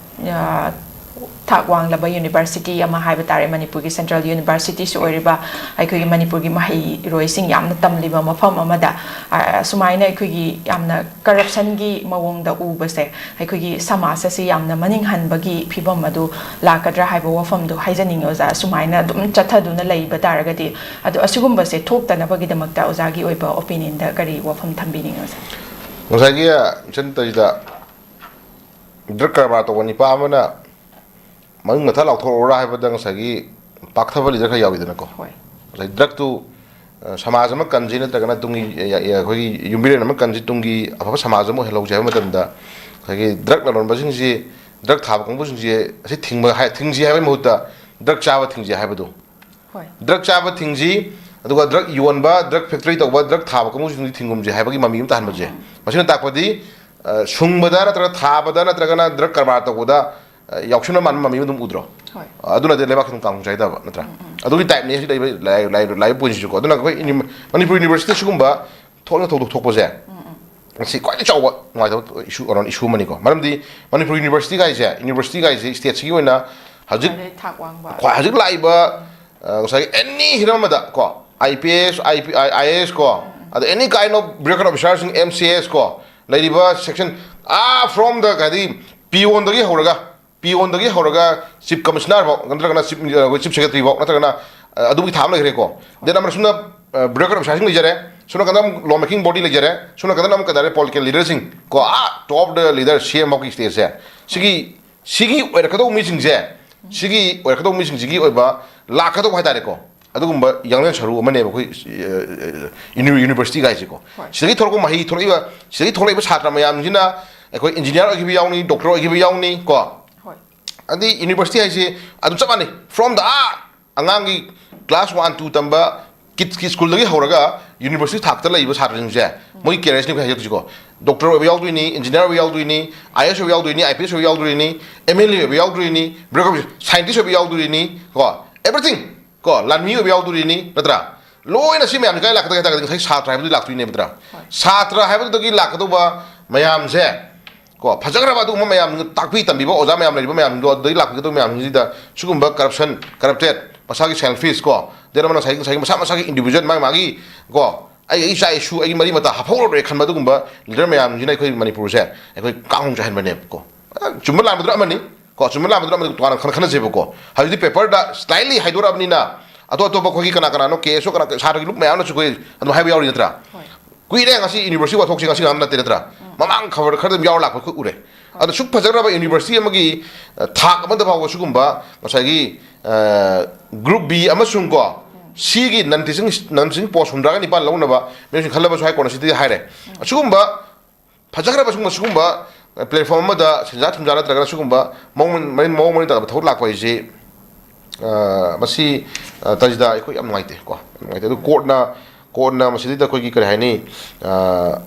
ꯑ, ꯊꯥꯛ ꯋꯥꯡꯂꯕ ꯌꯨꯅꯤꯚꯔꯁꯤꯇꯤ ꯑꯃ ꯍꯥꯏꯕ ꯇꯥꯔꯦ, ꯃꯅꯤꯄꯨꯔꯒꯤ ꯁꯦꯟꯇ꯭ꯔꯦꯜ ꯌꯨꯅꯤꯚꯔꯁꯤꯇꯤꯁꯨ ꯑꯣꯏꯔꯤꯕ ꯑꯩꯈꯣꯏꯒꯤ ꯃꯅꯤꯄꯨꯔꯒꯤ ꯃꯍꯩꯔꯣꯏꯁꯤꯡ ꯌꯥꯝꯅ ꯇꯝꯂꯤꯕ ꯃꯐꯝ ꯑꯃꯗ, ꯑ, ꯁꯨꯃꯥꯏꯅ ꯑꯩꯈꯣꯏꯒꯤ ꯌꯥꯝꯅ ꯀꯔꯞꯁꯟꯒꯤ ꯃꯑꯣꯡꯗ ꯎꯕꯁꯦ ꯑꯩꯈꯣꯏꯒꯤ ꯁꯃꯥꯖ ꯑꯁꯤ ꯌꯥꯝꯅ ꯃꯅꯤꯡ ꯍꯟꯕꯒꯤ ꯐꯤꯕꯝ ꯑꯗꯨ ꯂꯥꯛꯀꯗ꯭ꯔꯥ ꯍꯥꯏꯕ ꯋꯥꯐꯝꯗꯨ ꯍꯥꯏꯖꯅꯤꯡꯉꯤ ꯑꯣꯖꯥ꯫ ꯁꯨꯃꯥꯏꯅ ꯑꯗꯨꯝ ꯆꯠꯊꯗꯨꯅ ꯂꯩꯕ ꯇꯥꯔꯒꯗꯤ, ꯑꯗꯣ ꯑꯁꯤꯒꯨꯝꯕꯁꯦ ꯊꯣꯛꯇꯅꯕꯒꯤꯗꯃꯛꯇ ꯑꯣꯖꯥꯒꯤ ꯑꯣꯏꯕ ꯑꯣꯄꯤꯅꯤꯌꯟꯗ ꯀꯔꯤ ꯋꯥꯐꯝ ꯊꯝꯕꯤꯅꯤꯡꯉꯤ ꯑꯣꯖꯥ? ꯉꯁꯥꯏꯒꯤ ꯏꯆꯟ ꯇꯧꯔꯤꯗ ꯗ꯭ꯔꯒ ꯀꯔꯕꯥꯔ ꯇꯧꯕ ꯅꯤꯄꯥ ꯑꯃꯅ ꯃꯃꯤꯡ ꯃꯊꯥ ꯂꯥꯎꯊꯣꯛꯑꯣꯔꯥ ꯍꯥꯏꯕꯗ ꯉꯁꯥꯏꯒꯤ ꯄꯥꯛꯊꯕ ꯂꯤꯗꯔ ꯈꯔ ꯌꯥꯎꯋꯤꯗꯅꯀꯣ꯫ ꯍꯣꯏ꯫ ꯉꯁꯥꯏ ꯗ꯭ꯔꯒꯇꯨ, ꯑ, ꯁꯃꯥꯖ ꯑꯃ ꯀꯟꯁꯤ ꯅꯠꯇ꯭ꯔꯒꯅ ꯇꯨꯡꯒꯤ, ꯑ, ꯑ, ꯑꯩꯈꯣꯏꯒꯤ ꯌꯨꯝꯕꯤꯔꯦꯟ ꯑꯃ ꯀꯟꯁꯤ ꯇꯨꯡꯒꯤ ꯑꯐꯕ ꯁꯃꯥꯖ ꯑꯃ ꯑꯣꯏꯍꯜꯍꯧꯁꯤ ꯍꯥꯏꯕ ꯃꯇꯝꯗ ꯉꯁꯥꯏꯒꯤ ꯗ꯭ꯔꯒ ꯂꯂꯣꯟꯕꯁꯤꯡꯁꯤ, ꯗ꯭ꯔꯒ ꯊꯥꯕ ꯀꯥꯡꯕꯨꯁꯤꯡꯁꯦ ꯑꯁꯤ ꯊꯤꯡꯕ ꯍꯥꯏ-, ꯊꯤꯡꯁꯤ ꯍꯥꯏꯕꯒꯤ ꯃꯍꯨꯠꯇ ꯗ꯭ꯔꯒ ꯆꯥꯕ ꯊꯤꯡꯁꯤ ꯍꯥꯏꯕꯗꯣ꯫ ꯍꯣꯏ꯫ ꯗ꯭ꯔꯒ ꯆꯥꯕ ꯊꯤꯡꯁꯤ, ꯑꯗꯨꯒ ꯗ꯭ꯔꯒ ꯌꯣꯟꯕ, ꯗ꯭ꯔꯒ ꯐꯦꯛꯇꯔꯤ ꯇꯧꯕ, ꯗ꯭ꯔꯒ ꯊꯥꯕ ꯀꯥꯡꯕꯨꯁꯤꯡꯁꯤ ꯊꯤꯡꯒꯨꯝꯁꯤ ꯍꯥꯏꯕꯒꯤ ꯃꯃꯤ ꯑꯃ ꯇꯥꯍꯟꯕꯁꯦ꯫ ꯎꯝ꯫ ꯃꯁꯤꯅ ꯇꯥꯛꯄꯗꯤ, ꯑ, ꯁꯨꯡꯕꯗ ꯅꯠꯇ꯭ꯔꯒ ꯊꯥꯕꯗ ꯅꯠꯇ꯭ꯔꯒꯅ ꯗ꯭ꯔꯒ ꯀꯔꯕꯥꯔ ꯇꯧꯕꯗ, ꯑ, ꯌꯥꯎꯁꯟꯕ ꯃꯥꯟꯕ ꯃꯃꯤ ꯑꯃ ꯑꯗꯨꯝ ꯎꯗ꯭ꯔꯣ? ꯍꯣꯏ꯫ ꯑ, ꯑꯗꯨꯅꯗꯤ ꯂꯩꯕꯥꯛꯁꯤ ꯑꯗꯨꯝ ꯀꯥꯡꯈꯣꯡ ꯆꯥꯏꯗꯕ ꯅꯠꯇ꯭ꯔꯥ? ꯎꯝ, ꯎꯝ꯫ ꯑꯗꯨꯒꯤ ꯇꯥꯏꯞꯅꯤ ꯁꯤ ꯂꯩꯕ ꯂꯥꯏ-, ꯂꯥꯏ-, ꯂꯥꯏꯕ ꯄꯣꯏꯟꯁꯤꯁꯨꯀꯣ꯫ ꯑꯗꯨꯅ ꯑꯩꯈꯣꯏ ꯏꯅꯤ-, ꯃꯅꯤꯄꯨꯔ ꯌꯨꯅꯤꯚꯔꯁꯤꯇꯤꯗ ꯁꯤꯒꯨꯝꯕ ꯊꯣꯛꯅ ꯊꯧꯗꯣꯛ ꯊꯣꯛꯄꯁꯦ, ꯎꯝ, ꯎꯝ꯫ ꯃꯁꯤ ꯈ꯭ꯋꯥꯏꯗꯒꯤ ꯆꯥꯎꯕ ꯅꯨꯡꯉꯥꯏꯇꯕ ꯏꯁꯨ, ꯀꯩꯅꯣ, ꯏꯁꯨ ꯑꯃꯅꯤꯀꯣ꯫ ꯃꯔꯝꯗꯤ ꯃꯅꯤꯄꯨꯔ ꯌꯨꯅꯤꯚꯔꯁꯤꯇꯤꯒꯥꯏꯁꯦ, ꯌꯨꯅꯤꯚꯔꯁꯤꯇꯤꯒꯥꯏꯁꯦ ꯁ꯭ꯇꯦꯠꯁꯤꯒꯤ ꯑꯣꯏꯅ ꯍꯧꯖꯤꯛ ꯈ꯭ꯋꯥꯏꯗꯒꯤ ꯊꯥꯛ ꯋꯥꯡꯕ꯫ ꯈ꯭ꯋꯥꯏ ꯍꯧꯖꯤꯛ ꯂꯥꯛꯏꯕ, ꯑ, ꯉꯁꯥꯏꯒꯤ ꯑꯦꯅꯤ ꯍꯤꯔꯝ ꯑꯃꯗ ꯀꯣ, I P S, I P I, I A S ꯀꯣ, ꯎꯝ, ꯎꯝ꯫ ꯑꯗ ꯑꯦꯅꯤ ꯀꯥꯏꯟ ꯑꯣꯐ ꯕ꯭ꯌꯨꯔꯣꯀ꯭ꯔꯦꯠ ꯑꯣꯐꯤꯁꯥꯔꯁꯤꯡ, ꯑꯦꯝ ꯁꯤ ꯑꯦꯁ ꯀꯣ, ꯂꯩꯔꯤꯕ ꯁꯦꯛꯁꯟ, ꯑꯥ, ꯐ꯭ꯔꯣꯝ ꯗ, ꯀꯩ ꯍꯥꯏꯗꯤ, ꯄꯤꯌꯣꯟꯗꯒꯤ ꯍꯧꯔꯒ, ꯄꯤꯌꯣꯟꯗꯒꯤ ꯍꯧꯔꯒ ꯆꯤꯐ ꯀꯃꯤꯁꯅꯔ ꯐꯥꯎ, ꯅꯠꯇ꯭ꯔꯒꯅ ꯆꯤꯐ, ꯑꯩꯈꯣꯏ ꯆꯤꯐ ꯁꯦꯀ꯭ꯔꯦꯇꯔꯤ ꯐꯥꯎ, ꯅꯠꯇ꯭ꯔꯒꯅ ꯑꯗꯨꯒꯤ ꯊꯥ ꯑꯃ ꯂꯩꯈ꯭ꯔꯦꯀꯣ꯫ Then ꯑꯃꯅ ꯁꯣꯝꯅ ꯕ꯭ꯔꯣꯀꯔ ꯑꯣꯐꯤꯁꯥꯔꯁꯤꯡ ꯂꯩꯖꯔꯦ, ꯁꯣꯝ ꯅꯥꯀꯟꯗ ꯑꯃꯨꯛ ꯂꯣ ꯃꯦꯀꯤꯡ ꯕꯣꯗꯤ ꯂꯩꯖꯔꯦ, ꯁꯣꯝ ꯅꯥꯀꯟꯗ ꯑꯃꯨꯛ ꯀꯩꯗꯧꯔꯦ, ꯄꯣꯂꯤꯇꯤꯀꯦꯜ ꯂꯤꯗꯔꯁꯤꯡ ꯀꯣ, ꯑꯥ ꯇꯣꯞ ꯗ ꯂꯤꯗꯔ ꯁꯤ ꯑꯦꯝ ꯐꯥꯎꯒꯤ ꯁ꯭ꯇꯦꯖꯁꯦ꯫ ꯁꯤꯒꯤ ꯁꯤꯒꯤ ꯑꯣꯏꯔꯛꯀꯗꯧꯕ ꯃꯤꯁꯤꯡꯁꯦ, ꯁꯤꯒꯤ ꯑꯣꯏꯔꯛꯀꯗꯧꯕ ꯃꯤꯁꯤꯡꯁꯤꯒꯤ ꯑꯣꯏꯕ ꯂꯥꯛꯀꯗꯧꯕ ꯍꯥꯏꯇꯥꯔꯦꯀꯣ, ꯑꯗꯨꯒꯨꯝꯕ ꯌꯥꯡꯂꯦꯟ ꯁꯔꯨ ꯑꯃꯅꯦꯕ ꯑꯩꯈꯣꯏ ꯌꯨꯅꯤꯚꯔꯁꯤꯇꯤ ꯍꯥꯏꯁꯦꯀꯣ꯫ ꯍꯣꯏ꯫ ꯁꯤꯗꯒꯤ ꯊꯣꯛꯂꯛꯄ ꯃꯍꯩ ꯊꯣꯛꯂꯛꯏꯕ, ꯁꯤꯗꯒꯤ ꯊꯣꯛꯂꯛꯏꯕ ꯁꯥꯇ꯭ꯔ ꯃꯌꯥꯝꯁꯤꯅ ꯑꯩꯈꯣꯏ ꯏꯟꯖꯤꯅꯤꯌꯥꯔ ꯑꯣꯏꯈꯤꯕ ꯌꯥꯎꯅꯤ, ꯗꯣꯛꯇꯔ ꯑꯣꯏꯈꯤꯕ ꯌꯥꯎꯅꯤ ꯀꯣ꯫ ꯍꯣꯏ꯫ ꯑꯗꯩ ꯌꯨꯅꯤꯚꯔꯁꯤꯇꯤ ꯍꯥꯏꯁꯦ ꯑꯗꯨꯝ ꯆꯞ ꯃꯥꯟꯅꯩ, from the ꯑꯥ ꯑꯉꯥꯡꯒꯤ class one two ꯇꯝꯕ ꯀꯤꯠꯁꯀꯤ ꯁ꯭ꯀꯨꯜꯗꯒꯤ ꯍꯧꯔꯒ ꯌꯨꯅꯤꯚꯔꯁꯤꯇꯤ ꯊꯥꯛꯇ ꯂꯩꯕ ꯁꯥꯇ꯭ꯔꯁꯤꯡꯁꯦ, ꯃꯣꯏꯒꯤ ꯀꯦꯔꯤꯌꯔꯁꯤꯅ ꯑꯩꯈꯣꯏ ꯍꯥꯏꯖꯔꯛꯇꯣꯏꯁꯤꯀꯣ꯫ ꯗꯣꯛꯇꯔ ꯑꯣꯏꯕ ꯌꯥꯎꯗꯣꯏꯅꯤ, ꯏꯟꯖꯤꯅꯤꯌꯥꯔ ꯑꯣꯏꯕ ꯌꯥꯎꯗꯣꯏꯅꯤ, ꯑꯥꯏ ꯑꯦꯁ ꯑꯣꯏꯕ ꯌꯥꯎꯗꯣꯏꯅꯤ, ꯑꯥꯏ ꯄꯤ ꯑꯦꯁ ꯑꯣꯏꯕ ꯌꯥꯎꯗꯣꯏꯅꯤ, ꯑꯦꯝ ꯑꯦꯜ ꯑꯦ ꯑꯣꯏꯕ ꯌꯥꯎꯗꯣꯏꯅꯤ, ꯕ꯭ꯔꯣꯀꯔ ꯁꯥꯏꯟꯇꯤꯁ ꯑꯣꯏꯕ ꯌꯥꯎꯗꯣꯏꯅꯤ ꯀꯣ, ꯑꯦꯚ꯭ꯔꯤꯊꯤꯡ ꯀꯣ, ꯂꯥꯟꯃꯤ ꯑꯣꯏꯕ ꯌꯥꯎꯗꯣꯏꯅꯤ, ꯅꯠꯇ꯭ꯔꯥ? ꯂꯣꯏꯅ ꯁꯤ ꯃꯌꯥꯝꯁꯦ ꯀꯥꯏ ꯂꯥꯛꯀꯗꯒꯦ ꯍꯥꯏ ꯇꯥꯔꯒꯗꯤ ꯉꯁꯥꯏ ꯁꯥꯇ꯭ꯔ ꯍꯥꯏꯕꯗꯨ ꯂꯥꯛꯇꯣꯏꯅꯦꯕ, ꯅꯠꯇ꯭ꯔꯥ? ꯍꯣꯏ꯫ ꯁꯥꯇ꯭ꯔ ꯍꯥꯏꯕꯗꯨꯗꯒꯤ ꯂꯥꯛꯀꯗꯧꯕ ꯃꯌꯥꯝꯁꯦ ꯀꯣ, ꯐꯖꯈ꯭ꯔꯕ ꯑꯗꯨꯒꯨꯝꯕ ꯃꯌꯥꯝ, ꯇꯥꯛꯄꯤ ꯇꯝꯕꯤꯕ ꯑꯣꯖꯥ ꯃꯌꯥꯝ ꯂꯩꯔꯤꯕ ꯃꯌꯥꯝꯁꯤꯡꯗꯣ, ꯑꯗꯨꯗꯒꯤ ꯂꯥꯛꯄꯤꯒꯗꯧꯕ ꯃꯌꯥꯝꯁꯤꯡꯁꯤꯗ ꯁꯤꯒꯨꯝꯕ ꯀꯔꯞꯁꯟ, ꯀꯔꯞꯇꯦꯠ, ꯃꯁꯥꯒꯤ ꯁꯦꯜꯐꯤꯁ ꯀꯣ, ꯗꯦꯠ ꯑꯃꯅ ꯉꯁꯥꯏꯒꯤ, ꯉꯁꯥꯏꯒꯤ ꯃꯁꯥ ꯃꯁꯥꯒꯤ ꯏꯟꯗꯤꯕꯤꯖꯨꯋꯦꯜ, ꯃꯥꯒꯤ ꯃꯥꯒꯤ ꯀꯣ, ꯑꯩ ꯑꯩ ꯏꯆꯥ ꯏꯁꯨ, ꯑꯩꯒꯤ ꯃꯔꯤ ꯃꯇꯥ ꯍꯥꯞꯍꯧꯔꯔꯣꯏ ꯈꯟꯕ ꯑꯗꯨꯒꯨꯝꯕ ꯂꯤꯗꯔ ꯃꯌꯥꯝꯁꯤꯅ ꯑꯩꯈꯣꯏ ꯃꯅꯤꯄꯨꯔꯁꯦ ꯑꯩꯈꯣꯏ ꯀꯥꯡꯍꯧ ꯆꯥꯏꯍꯟꯕꯅꯦꯕꯀꯣ꯫ ꯆꯨꯝꯕ ꯂꯥꯟꯕꯗꯨꯅ ꯑꯃꯅꯤ ꯀꯣ, ꯆꯨꯝꯕ ꯂꯥꯟꯕꯗꯨꯅ ꯑꯃꯅꯤ, ꯇꯣꯉꯥꯟꯅ ꯈꯟ-, ꯈꯟꯅꯁꯦꯕꯀꯣ꯫ ꯍꯧꯖꯤꯛꯇꯤ ꯄꯦꯄꯔꯗ ꯁ꯭ꯂꯥꯏꯠꯂꯤ ꯍꯥꯏꯗꯣꯔꯛꯑꯕꯅꯤꯅ ꯑꯇꯣꯞ ꯑꯇꯣꯞꯄ ꯑꯩꯈꯣꯏꯒꯤ ꯀꯅꯥ ꯀꯅꯥꯅꯣ, ꯀꯦ ꯑꯦꯁ ꯑꯣ ꯀꯅꯥ, ꯁꯥꯇ꯭ꯔꯒꯤ ꯂꯨꯞ ꯃꯌꯥꯝꯅꯁꯨ ꯑꯩꯈꯣꯏ ꯑꯗꯨꯝ ꯍꯥꯏꯕ ꯌꯥꯎꯔꯤ, ꯅꯠꯇ꯭ꯔꯥ? ꯍꯣꯏ꯫ ꯀꯨꯏꯔꯦ ꯉꯁꯤ ꯌꯨꯅꯤꯚꯔꯁꯤꯇꯤ ꯋꯥꯊꯣꯛꯁꯦ ꯉꯁꯤ ꯉꯥꯛꯇ ꯅꯠꯇꯦ, ꯅꯠꯇ꯭ꯔꯥ? ꯃꯃꯥꯡ ꯈꯕꯔ ꯈꯔ ꯑꯗꯨꯝ ꯌꯥꯎꯔ ꯂꯥꯛꯄ ꯑꯩꯈꯣꯏ ꯎꯔꯦ꯫ ꯑꯗꯣ ꯁꯨꯛ ꯐꯖꯈ꯭ꯔꯕ ꯌꯨꯅꯤꯚꯔꯁꯤꯇꯤ ꯑꯃꯒꯤ, ꯑ, ꯊꯥꯛ ꯑꯃꯗ ꯐꯥꯎꯕ ꯁꯤꯒꯨꯝꯕ ꯉꯁꯥꯏꯒꯤ, ꯑ, ꯒ꯭ꯔꯨꯞ ꯕꯤ ꯑꯃꯁꯨꯡ ꯀꯣ, ꯁꯤꯒꯤ ꯅꯟ ꯇꯤꯆꯤꯡ, ꯅꯟ ꯇꯤꯆꯤꯡ ꯄꯣꯁ ꯍꯨꯝꯗ꯭ꯔꯥꯒ ꯅꯤꯄꯥꯟ ꯂꯧꯅꯕ ꯃꯤꯑꯣꯏꯁꯤꯡ ꯈꯜꯂꯕꯁꯨ ꯍꯥꯏ ꯀꯣꯟꯅ ꯁꯤꯗꯤ ꯍꯥꯏꯔꯦ꯫ ꯑꯁꯤꯒꯨꯝꯕ ꯐꯖꯈ꯭ꯔꯕ ꯁꯤꯒꯨꯝꯕ, ꯁꯤꯒꯨꯝꯕ, ꯑ, ꯄ꯭ꯂꯦꯠꯐꯣꯝ ꯑꯃꯗ ꯁꯦꯟꯖꯥ ꯊꯨꯝꯖꯥ ꯅꯠꯇ꯭ꯔꯒꯅ ꯁꯤꯒꯨꯝꯕ ꯃꯑꯣꯡ ꯃꯔꯤꯟ, ꯃꯑꯣꯡ ꯃꯔꯤꯟ ꯇꯥꯗꯕ ꯊꯕꯛ ꯂꯥꯛꯄ ꯍꯥꯏꯁꯤ, ꯑ, ꯃꯁꯤ, ꯑ, ꯇꯥꯖꯤꯗꯥ, ꯑꯩꯈꯣꯏ ꯌꯥꯝ ꯅꯨꯡꯉꯥꯏꯇꯦ ꯀꯣ, ꯌꯥꯝ ꯅꯨꯡꯉꯥꯏꯇꯦ꯫ ꯑꯗꯨ ꯀꯣꯔꯠꯅ, ꯀꯣꯔꯠꯅ ꯃꯁꯤꯗꯩꯗ ꯑꯩꯈꯣꯏꯒꯤ ꯀꯔꯤ ꯍꯥꯏꯅꯤ, ꯑ,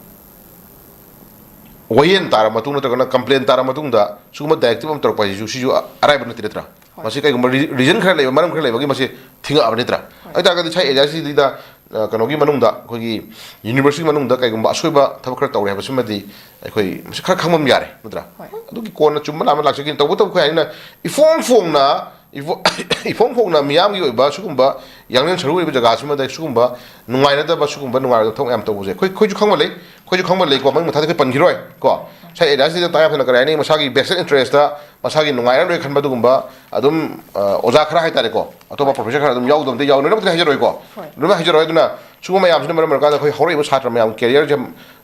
ꯋꯥꯌꯦꯜ ꯇꯥꯔ ꯃꯇꯨꯡ ꯅꯠꯇ꯭ꯔꯒꯅ ꯀꯝꯄ꯭ꯂꯦꯟ ꯇꯥꯔ ꯃꯇꯨꯡꯗ ꯁꯤꯒꯨꯝꯕ ꯗꯥꯏꯔꯦꯛꯇꯤꯚ ꯑꯃ ꯇꯧꯔꯛꯄ ꯍꯥꯏꯁꯤꯁꯨ, ꯁꯤꯁꯨ ꯑ-, ꯑꯔꯥꯏꯕ ꯅꯠꯇꯦ, ꯅꯠꯇ꯭ꯔꯥ? ꯍꯣꯏ꯫ ꯃꯁꯤ ꯀꯩꯒꯨꯝꯕ ꯔꯤ-, ꯔꯤꯖꯟ ꯈꯔ ꯂꯩꯕ, ꯃꯔꯝ ꯈꯔ ꯂꯩꯕꯒꯤ ꯃꯁꯤ ꯊꯤꯡꯉꯛꯑꯕꯅꯤ, ꯅꯠꯇ꯭ꯔꯥ? ꯍꯣꯏ꯫ ꯑꯗꯨ ꯇꯥꯔꯒꯗꯤ ꯁꯥꯏ ꯑꯦꯔꯤꯌꯥꯁꯤꯗꯩꯗ, ꯑ, ꯀꯩꯅꯣꯒꯤ ꯃꯅꯨꯡꯗ, ꯑꯩꯈꯣꯏꯒꯤ ꯌꯨꯅꯤꯚꯔꯁꯤꯇꯤ ꯃꯅꯨꯡꯗ ꯀꯩꯒꯨꯝꯕ ꯑꯁꯣꯏꯕ ꯊꯕꯛ ꯈꯔ ꯇꯧꯔꯦ ꯍꯥꯏꯕꯁꯤꯃꯗꯤ ꯑꯩꯈꯣꯏ ꯃꯁꯤ ꯈꯔ ꯈꯪꯕ ꯑꯃ ꯌꯥꯔꯦ, ꯅꯠꯇ꯭ꯔꯥ? ꯍꯣꯏ꯫ ꯑꯗꯨꯒꯤ ꯀꯣꯟꯅ ꯆꯨꯝꯕ ꯂꯥꯟꯕ ꯂꯥꯛꯆꯈꯤꯅꯤ꯫ ꯇꯧꯕꯇꯕꯨ ꯑꯩꯈꯣꯏ ꯍꯥꯏꯅ ꯏꯐꯣꯡ ꯐꯣꯡꯅ, ꯏꯐꯣ-, ꯏꯐꯣꯡ ꯐꯣꯡꯅ ꯃꯤꯌꯥꯝꯒꯤ ꯑꯣꯏꯕ ꯁꯤꯒꯨꯝꯕ ꯌꯥꯡꯂꯦꯟ ꯁꯔꯨ ꯑꯣꯏꯕ ꯖꯒꯥꯁꯤꯃꯗ ꯁꯤꯒꯨꯝꯕ ꯅꯨꯡꯉꯥꯏꯅꯗꯕ, ꯁꯤꯒꯨꯝꯕ ꯅꯨꯡꯉꯥꯏꯔꯣꯏꯗꯕ ꯊꯕꯛ ꯌꯥꯝ ꯇꯧꯕꯁꯦ ꯑꯩꯈꯣꯏ, ꯑꯩꯈꯣꯏꯁꯨ ꯈꯪꯕ ꯂꯩ, ꯑꯩꯈꯣꯏꯁꯨ ꯈꯪꯕ ꯂꯩꯀꯣ, ꯃꯃꯤꯡ ꯃꯊꯥꯗ ꯑꯩꯈꯣꯏ ꯄꯟꯈꯤꯔꯣꯏ ꯀꯣ꯫ ꯉꯁꯥꯏ ꯑꯦꯔꯤꯌꯥꯁꯤꯗ ꯇꯉꯥꯏ ꯐꯗꯅ ꯀꯔꯤ ꯍꯥꯏꯅꯤ, ꯃꯁꯥꯒꯤ vested interestꯇ ꯃꯁꯥꯒꯤ ꯅꯨꯡꯉꯥꯏꯔꯔꯣꯏ ꯈꯟꯕ ꯑꯗꯨꯒꯨꯝꯕ ꯑꯗꯨꯝ, ꯑ, ꯑꯣꯖꯥ ꯈꯔ ꯍꯥꯏꯇꯥꯔꯦꯀꯣ, ꯑꯇꯣꯞꯄ professor ꯈꯔ ꯑꯗꯨꯝ ꯌꯥꯎꯗꯕ ꯑꯝꯇ ꯌꯥꯎ-, ꯂꯣꯏꯅꯃꯛꯇꯤ ꯍꯥꯏꯖꯔꯣꯏꯀꯣ꯫ ꯍꯣꯏ꯫ ꯂꯣꯏꯅꯃꯛ ꯍꯥꯏꯖꯔꯣꯏ꯫ ꯑꯗꯨꯅ ꯁꯤꯒꯨꯝꯕ ꯃꯌꯥꯝꯁꯤꯅ ꯃꯔꯝ ꯑꯣꯏꯔꯀꯥꯟꯗ ꯑꯩꯈꯣꯏ ꯍꯧꯔꯛꯏꯕ ꯁꯥꯇ꯭ꯔ ꯃꯌꯥꯝ careerꯁꯦ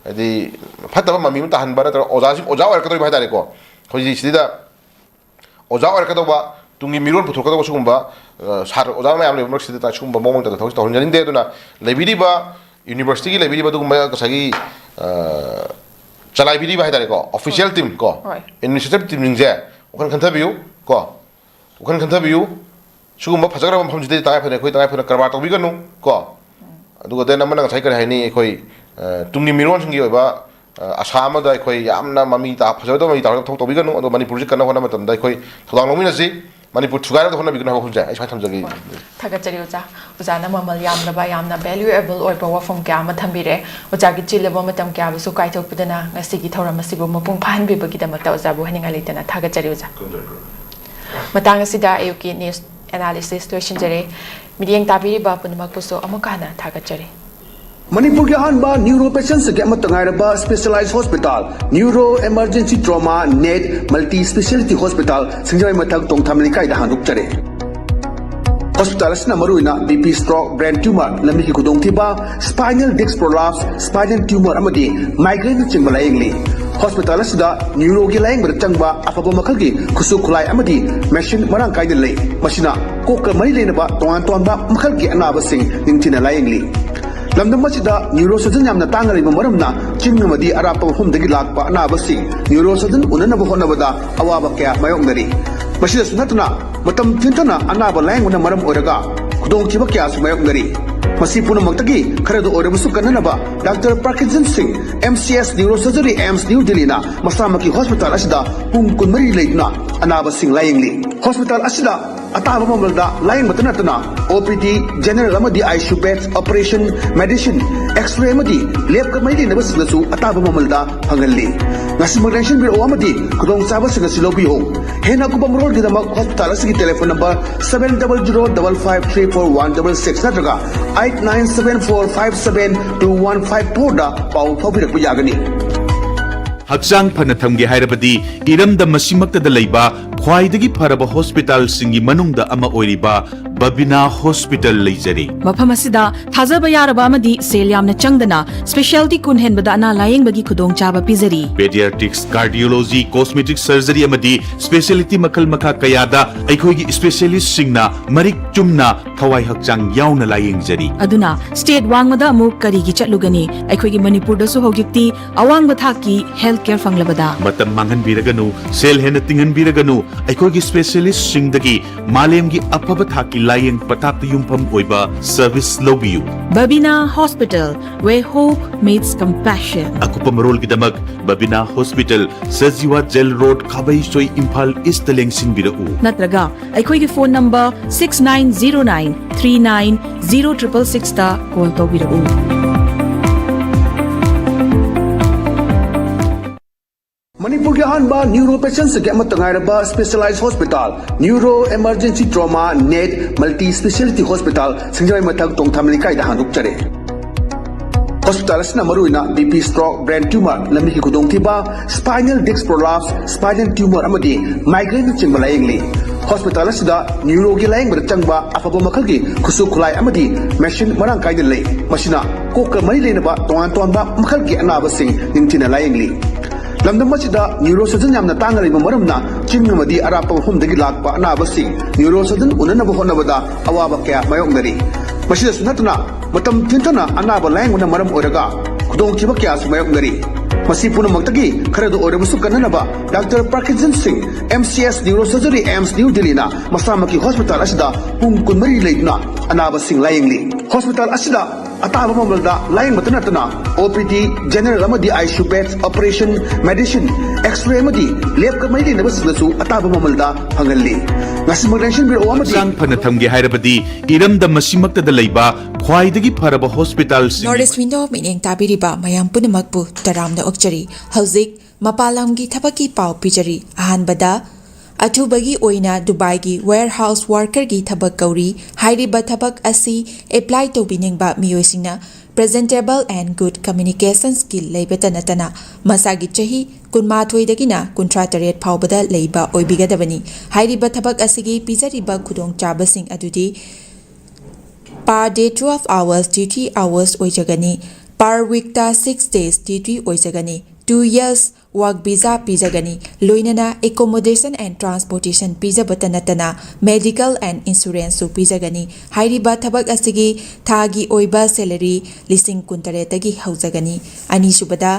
ꯍꯥꯏꯗꯤ ꯐꯠꯇꯕ ꯃꯃꯤ ꯑꯃ ꯇꯥꯍꯟꯕ ꯅꯠꯇ꯭ꯔꯒ ꯑꯣꯖꯥꯁꯤꯡ, ꯑꯣꯖꯥ ꯑꯣꯏꯔꯛꯀꯗꯧꯔꯤꯕ ꯍꯥꯏꯇꯥꯔꯦꯀꯣ, ꯑꯩꯈꯣꯏ ꯁꯤꯗ ꯑꯣꯖꯥ ꯑꯣꯏꯔꯛꯀꯗꯧꯕ, ꯇꯨꯡꯒꯤ ꯃꯤꯔꯣꯜ ꯄꯨꯊꯣꯛꯀꯗꯧꯕ ꯁꯤꯒꯨꯝꯕ, ꯑ, ꯁꯥꯇ꯭ꯔ ꯑꯣꯖꯥ ꯃꯌꯥꯝ ꯂꯩꯕ ꯃꯔꯛꯁꯤꯗ ꯁꯤꯒꯨꯝꯕ ꯃꯑꯣꯡ ꯃꯇꯧꯗ ꯊꯕꯛꯁꯦ ꯇꯧꯍꯟꯖꯅꯤꯡꯗꯦ꯫ ꯑꯗꯨꯅ ꯂꯩꯕꯤꯔꯤꯕ universityꯒꯤ ꯂꯩꯕꯤꯔꯤꯕ ꯑꯗꯨꯒꯨꯝꯕ ꯉꯁꯥꯏꯒꯤ, ꯑ, ꯆꯂꯥꯏꯕꯤꯔꯤꯕ ꯍꯥꯏꯇꯥꯔꯦꯀꯣ, official team ꯀꯣ, ꯍꯣꯏ꯫ administrative teamꯁꯤꯡꯁꯦ ꯋꯥꯈꯜ ꯈꯟꯊꯕꯤꯌꯨ ꯀꯣ, ꯋꯥꯈꯜ ꯈꯟꯊꯕꯤꯌꯨ꯫ ꯁꯤꯒꯨꯝꯕ ꯐꯖꯈ꯭ꯔꯕ ꯃꯐꯝꯁꯤꯗꯗꯤ ꯇꯉꯥꯏ ꯐꯗꯅ ꯑꯩꯈꯣꯏ ꯇꯉꯥꯏ ꯐꯗꯅ ꯀꯔꯕꯥꯔ ꯇꯧꯕꯤꯒꯅꯨ ꯀꯣ꯫ ꯑꯗꯨꯒ then ꯑꯃꯅ ꯉꯁꯥꯏ ꯀꯔꯤ ꯍꯥꯏꯅꯤ, ꯑꯩꯈꯣꯏ, ꯑ, ꯇꯨꯡꯒꯤ ꯃꯤꯔꯣꯟꯁꯤꯡꯒꯤ ꯑꯣꯏꯕ, ꯑ, ꯑꯁꯥ ꯑꯃꯗ ꯑꯩꯈꯣꯏ ꯌꯥꯝꯅ ꯃꯃꯤ ꯇꯥ-, ꯐꯖꯗꯕ ꯃꯃꯤ ꯇꯥꯍꯜꯂꯒ ꯊꯕꯛ ꯇꯧꯕꯤꯒꯅꯨ꯫ ꯑꯗꯣ ꯃꯅꯤꯄꯨꯔꯁꯤ ꯀꯟꯅ ꯍꯣꯠꯅꯕ ꯃꯇꯝꯗ ꯑꯩꯈꯣꯏ ꯊꯧꯗꯥꯡ ꯂꯧꯃꯤꯟꯅꯁꯤ꯫ ꯃꯅꯤꯄꯨꯔ ꯊꯨꯒꯥꯏꯅꯕ ꯍꯣꯠꯅꯕꯤꯒꯅꯨ ꯍꯥꯏꯕ ꯋꯥꯐꯝꯁꯦ ꯑꯩ ꯁꯨꯃꯥꯏꯅ ꯊꯝꯖꯒꯦ꯫ ꯊꯥꯒꯠꯆꯔꯤ ꯑꯣꯖꯥ꯫ ꯑꯣꯖꯥꯅ ꯃꯃꯜ ꯌꯥꯝꯂꯕ, ꯌꯥꯝꯅ valuable ꯑꯣꯏꯕ ꯋꯥꯐꯝ ꯀꯌꯥ ꯑꯃ ꯊꯝꯕꯤꯔꯦ꯫ ꯑꯣꯖꯥꯒꯤ ꯆꯤꯜꯂꯕ ꯃꯇꯝ ꯀꯌꯥꯕꯨꯁꯨ ꯀꯥꯏꯊꯣꯛꯄꯤꯗꯅ ꯉꯁꯤꯒꯤ ꯊꯧꯔꯝ ꯑꯁꯤꯕꯨ ꯃꯄꯨꯡ ꯐꯥꯍꯟꯕꯤꯕꯒꯤꯗꯃꯛꯇ ꯑꯣꯖꯥꯕꯨ ꯍꯥꯏꯅꯤꯡꯉꯥꯏ ꯂꯩꯇꯅ ꯊꯥꯒꯠꯆꯔꯤ ꯑꯣꯖꯥ꯫ ꯃꯇꯥꯡ ꯑꯁꯤꯗ ꯑꯌꯨꯛꯀꯤ news analysis ꯂꯣꯏꯁꯤꯟꯖꯔꯦ꯫ ꯃꯤꯠꯌꯦꯡ ꯇꯥꯕꯤꯔꯤꯕ ꯄꯨꯝꯅꯃꯛꯄꯨꯁꯨ ꯑꯃꯨꯛ ꯍꯟꯅ ꯊꯥꯒꯠꯆꯔꯤ꯫ ꯃꯅꯤꯄꯨꯔꯒꯤ ꯑꯍꯥꯟꯕ ꯅ꯭ꯌꯨꯔꯣ ꯄꯦꯁꯦꯟꯁꯤꯡꯒꯤ ꯑꯃꯠꯇ ꯉꯥꯏꯔꯕ specialized hospital Neuro Emergency Trauma Net Multi Speciality Hospital ꯁꯤꯡꯖꯃꯩ ꯃꯊꯛ ꯇꯣꯡꯊꯥꯃ ꯂꯩꯀꯥꯏꯗ ꯍꯥꯡꯗꯣꯛꯆꯔꯦ꯫ ꯍꯣꯁꯄꯤꯇꯥꯜ ꯑꯁꯤꯅ ꯃꯔꯨꯑꯣꯏꯅ BP stroke, brain tumor, ꯂꯝꯕꯤꯒꯤ ꯈꯨꯗꯣꯡꯊꯤꯕ, spinal disc prolapse, spinal tumor ꯑꯃꯗꯤ migraineꯅꯆꯤꯡꯕ ꯂꯥꯌꯦꯡꯂꯤ꯫ ꯍꯣꯁꯄꯤꯇꯥꯜ ꯑꯁꯤꯗ ꯅ꯭ꯌꯨꯔꯣꯒꯤ ꯂꯥꯌꯦꯡꯕꯗ ꯆꯪꯕ ꯑꯐꯕ ꯃꯈꯜꯒꯤ ꯈꯨꯠꯁꯨ ꯈꯨꯠꯂꯥꯏ ꯑꯃꯗꯤ machine ꯃꯔꯥꯡ ꯀꯥꯏꯅ ꯂꯩ꯫ ꯃꯁꯤꯅ ꯀꯣꯛꯀ ꯃꯔꯤ ꯂꯩꯅꯕ ꯇꯣꯉꯥꯟ ꯇꯣꯉꯥꯟꯕ ꯃꯈꯜꯒꯤ ꯑꯅꯥꯕꯁꯤꯡ ꯅꯤꯡꯊꯤꯅ ꯂꯥꯌꯦꯡꯂꯤ꯫ ꯂꯝꯗꯝ ꯑꯁꯤꯗ neurosurgeon ꯌꯥꯝꯅ ꯇꯥꯡꯅ ꯂꯩꯕ ꯃꯔꯝꯅ ꯆꯤꯡ ꯑꯃꯗꯤ ꯑꯔꯥꯞꯄ ꯃꯐꯝꯗꯒꯤ ꯂꯥꯛꯄ ꯑꯅꯥꯕꯁꯤꯡ neurosurgeon ꯎꯅꯅꯕ ꯍꯣꯠꯅꯕꯗ ꯑꯋꯥꯕ ꯀꯌꯥ ꯃꯥꯌꯣꯛꯅꯔꯤ꯫ ꯃꯁꯤꯗꯁꯨ ꯅꯠꯇꯅ ꯃꯇꯝ ꯊꯦꯡꯊꯅ ꯑꯅꯥꯕ ꯂꯥꯌꯦꯡꯕꯅ ꯃꯔꯝ ꯑꯣꯏꯔꯒ ꯈꯨꯗꯣꯡꯊꯤꯕ ꯀꯌꯥꯁꯨ ꯃꯥꯌꯣꯛꯅꯔꯤ꯫ ꯃꯁꯤ ꯄꯨꯝꯅꯃꯛꯇꯒꯤ ꯈꯔꯗ ꯑꯣꯏꯔꯕꯁꯨ ꯀꯟꯅꯅꯕ Doctor Parkinson Singh, MCS Neurosurgery, AIIMS New Delhiꯅ ꯃꯁꯥꯃꯛꯀꯤ ꯍꯣꯁꯄꯤꯇꯥꯜ ꯑꯁꯤꯗ ꯄꯨꯡ ꯀꯨꯟꯃꯔꯤ ꯂꯩꯗꯨꯅ ꯑꯅꯥꯕꯁꯤꯡ ꯂꯥꯌꯦꯡꯂꯤ꯫ ꯍꯣꯁꯄꯤꯇꯥꯜ ꯑꯁꯤꯗ ꯑꯇꯥꯕ ꯃꯃꯜꯗ ꯂꯥꯌꯦꯡꯕꯇ ꯅꯠꯇꯅ ꯑꯣ ꯄꯤ ꯗꯤ, ꯖꯦꯅꯔꯦꯜ ꯑꯃꯗꯤ I C U bed, operation, medicine, x-ray ꯑꯃꯗꯤ ꯂꯦꯕꯀ ꯃꯔꯤ ꯂꯩꯅꯕꯁꯤꯡꯗꯁꯨ ꯑꯇꯥꯕ ꯃꯃꯜꯗ ꯐꯪꯍꯜꯂꯤ꯫ ꯉꯁꯤꯃꯛ ꯂꯦꯡꯁꯤꯟꯕꯤꯔꯛꯑꯣ ꯑꯃꯗꯤ ꯈꯨꯗꯣꯡꯆꯥꯕꯁꯤꯡ ꯑꯁꯤ ꯂꯧꯕꯤꯌꯨ꯫ ꯍꯦꯟꯅ ꯑꯀꯨꯞꯄ ꯃꯔꯣꯜꯒꯤꯗꯃꯛ ꯍꯣꯁꯄꯤꯇꯥꯜ ꯑꯁꯤꯒꯤ telephone number seven double zero double five three four one double six ꯅꯠꯇ꯭ꯔꯒ eight nine seven four five seven two one five four ꯗ ꯄꯥꯎ ꯐꯥꯎꯕꯤꯔꯛꯄ ꯌꯥꯒꯅꯤ꯫ ꯍꯛꯆꯥꯡ ꯐꯅ ꯊꯝꯒꯦ ꯍꯥꯏꯔꯕꯗꯤ ꯏꯔꯝꯗꯝ ꯑꯁꯤꯃꯛꯇꯗ ꯂꯩꯕ ꯈ꯭ꯋꯥꯏꯗꯒꯤ ꯐꯔꯕ ꯍꯣꯁꯄꯤꯇꯥꯜꯁꯤꯡꯒꯤ ꯃꯅꯨꯡꯗ ꯑꯃ ꯑꯣꯏꯔꯤꯕ ꯕꯕꯤꯅꯥ ꯍꯣꯁꯄꯤꯇꯥꯜ ꯂꯩꯖꯔꯤ꯫ ꯃꯐꯝ ꯑꯁꯤꯗ ꯊꯥꯖꯕ ꯌꯥꯔꯕ ꯑꯃꯗꯤ ꯁꯦꯜ ꯌꯥꯝꯅ ꯆꯪꯗꯅ ꯁ꯭ꯄꯦꯁꯤꯌꯥꯂꯤꯇꯤ ꯀꯨꯟ ꯍꯦꯟꯕꯗ ꯑꯅꯥ ꯂꯥꯌꯦꯡꯕꯒꯤ ꯈꯨꯗꯣꯡꯆꯥꯕ ꯄꯤꯖꯔꯤ꯫ ꯄꯦꯗꯤꯌꯥꯇ꯭ꯔꯤꯛꯁ, ꯀꯥꯔꯗꯤꯑꯣꯂꯣꯖꯤ, ꯀꯣꯁꯃꯦꯇꯤꯛ ꯁꯔꯖꯔꯤ ꯑꯃꯗꯤ ꯁ꯭ꯄꯦꯁꯤꯌꯥꯂꯤꯇꯤ ꯃꯈꯜ ꯃꯈꯥ ꯀꯌꯥꯗ ꯑꯩꯈꯣꯏꯒꯤ ꯁ꯭ꯄꯦꯁꯤꯌꯥꯂꯤꯁ꯭ꯠꯁꯤꯡꯅ ꯃꯔꯤꯛ ꯆꯨꯝꯅ ꯊꯋꯥꯏ ꯍꯛꯆꯥꯡ ꯌꯥꯎꯅ ꯂꯥꯌꯦꯡꯖꯔꯤ꯫ ꯑꯗꯨꯅ ꯁ꯭ꯇꯦꯠ ꯋꯥꯡꯃꯗ ꯑꯃꯨꯛ ꯀꯔꯤꯒꯤ ꯆꯠꯂꯨꯒꯅꯤ? ꯑꯩꯈꯣꯏꯒꯤ ꯃꯅꯤꯄꯨꯔꯗꯁꯨ ꯍꯧꯖꯤꯛꯇꯤ ꯑꯋꯥꯡꯕ ꯊꯥꯛꯀꯤ ꯍꯦꯜꯊ ꯀꯦꯌꯔ ꯐꯪꯂꯕꯗ꯫ ꯃꯇꯝ ꯃꯥꯡꯍꯟꯕꯤꯔꯒꯅꯨ, ꯁꯦꯜ ꯍꯦꯟꯅ ꯇꯤꯡꯍꯟꯕꯤꯔꯒꯅꯨ, ꯑꯩꯈꯣꯏꯒꯤ ꯁ꯭ꯄꯦꯁꯤꯌꯥꯂꯤꯁ꯭ꯠꯁꯤꯡꯗꯒꯤ ꯃꯥꯂꯦꯝꯒꯤ ꯑꯐꯕ ꯊꯥꯛꯀꯤ ꯂꯥꯌꯦꯡ ꯄꯊꯥꯞꯇ ꯌꯨꯝꯐꯝ ꯑꯣꯏꯕ ꯁꯔꯚꯤꯁ ꯂꯧꯕꯤꯌꯨ꯫ Babina Hospital, where hope meets compassion. ꯑꯀꯨꯞꯄ ꯃꯔꯣꯜꯒꯤꯗꯃꯛ ꯕꯕꯤꯅꯥ hospital, Sajiwa jail road, Khabeisoi, Imphal ꯏꯁ꯭ꯠꯇ ꯂꯦꯡꯁꯤꯟꯕꯤꯔꯛꯎ꯫ ꯅꯠꯇ꯭ꯔꯒ ꯑꯩꯈꯣꯏꯒꯤ phone number six nine zero nine three nine zero triple six ꯇ ꯀꯣꯜ ꯇꯧꯕꯤꯔꯛꯎ꯫ ꯃꯅꯤꯄꯨꯔꯒꯤ ꯑꯍꯥꯟꯕ ꯅ꯭ꯌꯨꯔꯣ ꯄꯦꯁꯦꯟꯁꯤꯡꯒꯤ ꯑꯃꯠꯇ ꯉꯥꯏꯔꯕ specialise hospital, neuro emergency trauma net multi speciality hospital, Singjamei ꯃꯊꯛ ꯇꯣꯡꯊꯥꯃ ꯂꯩꯀꯥꯏꯗ ꯍꯥꯡꯗꯣꯛꯆꯔꯦ꯫ ꯍꯣꯁꯄꯤꯇꯥꯜ ꯑꯁꯤꯅ ꯃꯔꯨꯑꯣꯏꯅ B P, stroke, brain tumour, ꯂꯝꯕꯤꯒꯤ ꯈꯨꯗꯣꯡꯊꯤꯕ, spinal disc prolapse, spinal tumour ꯑꯃꯗꯤ ꯃꯥꯏꯒ꯭ꯔꯦꯟꯅꯆꯤꯡꯕ ꯂꯥꯌꯦꯡꯂꯤ꯫ ꯍꯣꯁꯄꯤꯇꯥꯜ ꯑꯁꯤꯗ ꯅ꯭ꯌꯨꯔꯣꯒꯤ ꯂꯥꯌꯦꯡꯕꯗ ꯆꯪꯕ ꯑꯐꯕ ꯃꯈꯜꯒꯤ ꯈꯨꯠꯁꯨ ꯈꯨꯠꯂꯥꯏ ꯑꯃꯗꯤ ꯃꯦꯁꯤꯟ ꯃꯔꯥꯡ ꯀꯥꯏꯅ ꯂꯩ꯫ ꯃꯁꯤꯅ ꯀꯣꯛꯀ ꯃꯔꯤ ꯂꯩꯅꯕ ꯇꯣꯉꯥꯟ ꯇꯣꯉꯥꯟꯕ ꯃꯈꯜꯒꯤ ꯑꯅꯥꯕꯁꯤꯡ ꯅꯤꯡꯊꯤꯅ ꯂꯥꯌꯦꯡꯂꯤ꯫ ꯂꯝꯗꯝ ꯑꯁꯤꯗ ꯅ꯭ꯌꯨꯔꯣ ꯁꯔꯖꯟ ꯌꯥꯝꯅ ꯇꯥꯡꯅ ꯂꯩꯕ ꯃꯔꯝꯅ ꯆꯤꯡ ꯑꯃꯗꯤ ꯑꯔꯥꯞꯄ ꯃꯐꯝꯗꯒꯤ ꯂꯥꯛꯄ ꯑꯅꯥꯕꯁꯤꯡ ꯅ꯭ꯌꯨꯔꯣ ꯁꯔꯖꯟ ꯎꯅꯅꯕ ꯍꯣꯠꯅꯕꯗ ꯑꯋꯥꯕ ꯀꯌꯥ ꯃꯥꯌꯣꯛꯅꯔꯤ꯫ ꯃꯁꯤꯗꯁꯨ ꯅꯠꯇꯅ ꯃꯇꯝ ꯊꯤꯟꯊꯅ ꯑꯅꯥꯕ ꯂꯥꯌꯦꯡꯕꯅ ꯃꯔꯝ ꯑꯣꯏꯔꯒ ꯈꯨꯗꯣꯡꯊꯤꯕ ꯀꯌꯥꯁꯨ ꯃꯥꯌꯣꯛꯅꯔꯤ꯫ ꯃꯁꯤ ꯄꯨꯝꯅꯃꯛꯇꯒꯤ ꯈꯔꯗ ꯑꯣꯏꯔꯕꯁꯨ ꯀꯟꯅꯅꯕ ꯗꯥꯛꯇꯔ ꯄ꯭ꯔꯀꯤꯖꯟ ꯁꯤꯡ, M C S neuro surgery, AIIMS new ꯗꯤꯜꯂꯤꯅ ꯃꯁꯥꯃꯛꯀꯤ ꯍꯣꯁꯄꯤꯇꯥꯜ ꯑꯁꯤꯗ ꯄꯨꯡ ꯀꯨꯟꯃꯔꯤ ꯂꯩꯗꯨꯅ ꯑꯅꯥꯕꯁꯤꯡ ꯂꯥꯌꯦꯡꯂꯤ꯫ ꯍꯣꯁꯄꯤꯇꯥꯜ ꯑꯁꯤꯗ ꯑꯇꯥꯕ ꯃꯃꯜꯗ ꯂꯥꯌꯦꯡꯕꯇ ꯅꯠꯇꯅ OPD, general ꯑꯃꯗꯤ ICU beds, operation, medicine, X-ray ꯑꯃꯗꯤ lab-ꯀ ꯃꯔꯤ ꯂꯩꯅꯕꯁꯤꯡꯗꯁꯨ ꯑꯇꯥꯕ ꯃꯃꯜꯗ ꯐꯪꯍꯜꯂꯤ꯫ ꯉꯁꯤꯃꯛ ꯂꯦꯡꯁꯤꯟꯕꯤꯔꯛꯑꯣ ꯑꯃꯗꯤ ꯍꯛꯆꯥꯡ ꯐꯅ ꯊꯝꯒꯦ ꯍꯥꯏꯔꯕꯗꯤ ꯏꯔꯝꯗꯝ ꯑꯁꯤꯃꯛꯇꯗ ꯂꯩꯕ ꯈ꯭ꯋꯥꯏꯗꯒꯤ ꯐꯔꯕ hospital-ꯁꯤꯡ North East Window ꯃꯤꯠꯌꯦꯡ ꯇꯥꯕꯤꯔꯤꯕ ꯃꯌꯥꯝ ꯄꯨꯝꯅꯃꯛꯄꯨ ꯇꯔꯥꯝꯅ ꯑꯣꯛꯆꯔꯤ꯫ ꯍꯧꯖꯤꯛ ꯃꯄꯥꯟ ꯂꯝꯒꯤ ꯊꯕꯛꯀꯤ ꯄꯥꯎ ꯄꯤꯖꯔꯤ꯫ ꯑꯍꯥꯟꯕꯗ, ꯑꯊꯨꯕꯒꯤ ꯑꯣꯏꯅ ꯗꯨꯕꯥꯏꯒꯤ warehouse worker-ꯒꯤ ꯊꯕꯛ ꯀꯧꯔꯤ꯫ ꯍꯥꯏꯔꯤꯕ ꯊꯕꯛ ꯑꯁꯤ apply ꯇꯧꯕꯤꯅꯤꯡꯕ ꯃꯤꯑꯣꯏꯁꯤꯡꯅ presentable and good communication skill ꯂꯩꯕꯇ ꯅꯠꯇꯅ ꯃꯁꯥꯒꯤ ꯆꯍꯤ ꯀꯨꯟꯃꯥꯊꯣꯏꯗꯒꯤꯅ ꯀꯨꯟꯊ꯭ꯔꯥ ꯇꯔꯦꯠ ꯐꯥꯎꯕꯗ ꯂꯩꯕ ꯑꯣꯏꯕꯤꯒꯗꯕꯅꯤ꯫ ꯍꯥꯏꯔꯤꯕ ꯊꯕꯛ ꯑꯁꯤꯒꯤ ꯄꯤꯖꯔꯤꯕ ꯈꯨꯗꯣꯡꯆꯥꯕꯁꯤꯡ ꯑꯗꯨꯗꯤ per day twelve hours duty hours ꯑꯣꯏꯖꯒꯅꯤ꯫ Per week-ꯇ six days duty ꯑꯣꯏꯖꯒꯅꯤ꯫ Two years work visa ꯄꯤꯖꯒꯅꯤ꯫ ꯂꯣꯏꯅꯅ accommodation and transportation ꯄꯤꯖꯕꯇ ꯅꯠꯇꯅ medical and insurance-ꯁꯨ ꯄꯤꯖꯒꯅꯤ꯫ ꯍꯥꯏꯔꯤꯕ ꯊꯕꯛ ꯑꯁꯤꯒꯤ ꯊꯥꯒꯤ ꯑꯣꯏꯕ salary ꯂꯤꯁꯤꯡ ꯀꯨꯟꯇꯔꯦꯠꯇꯒꯤ ꯍꯧꯖꯒꯅꯤ꯫ ꯑꯅꯤꯁꯨꯕꯗ,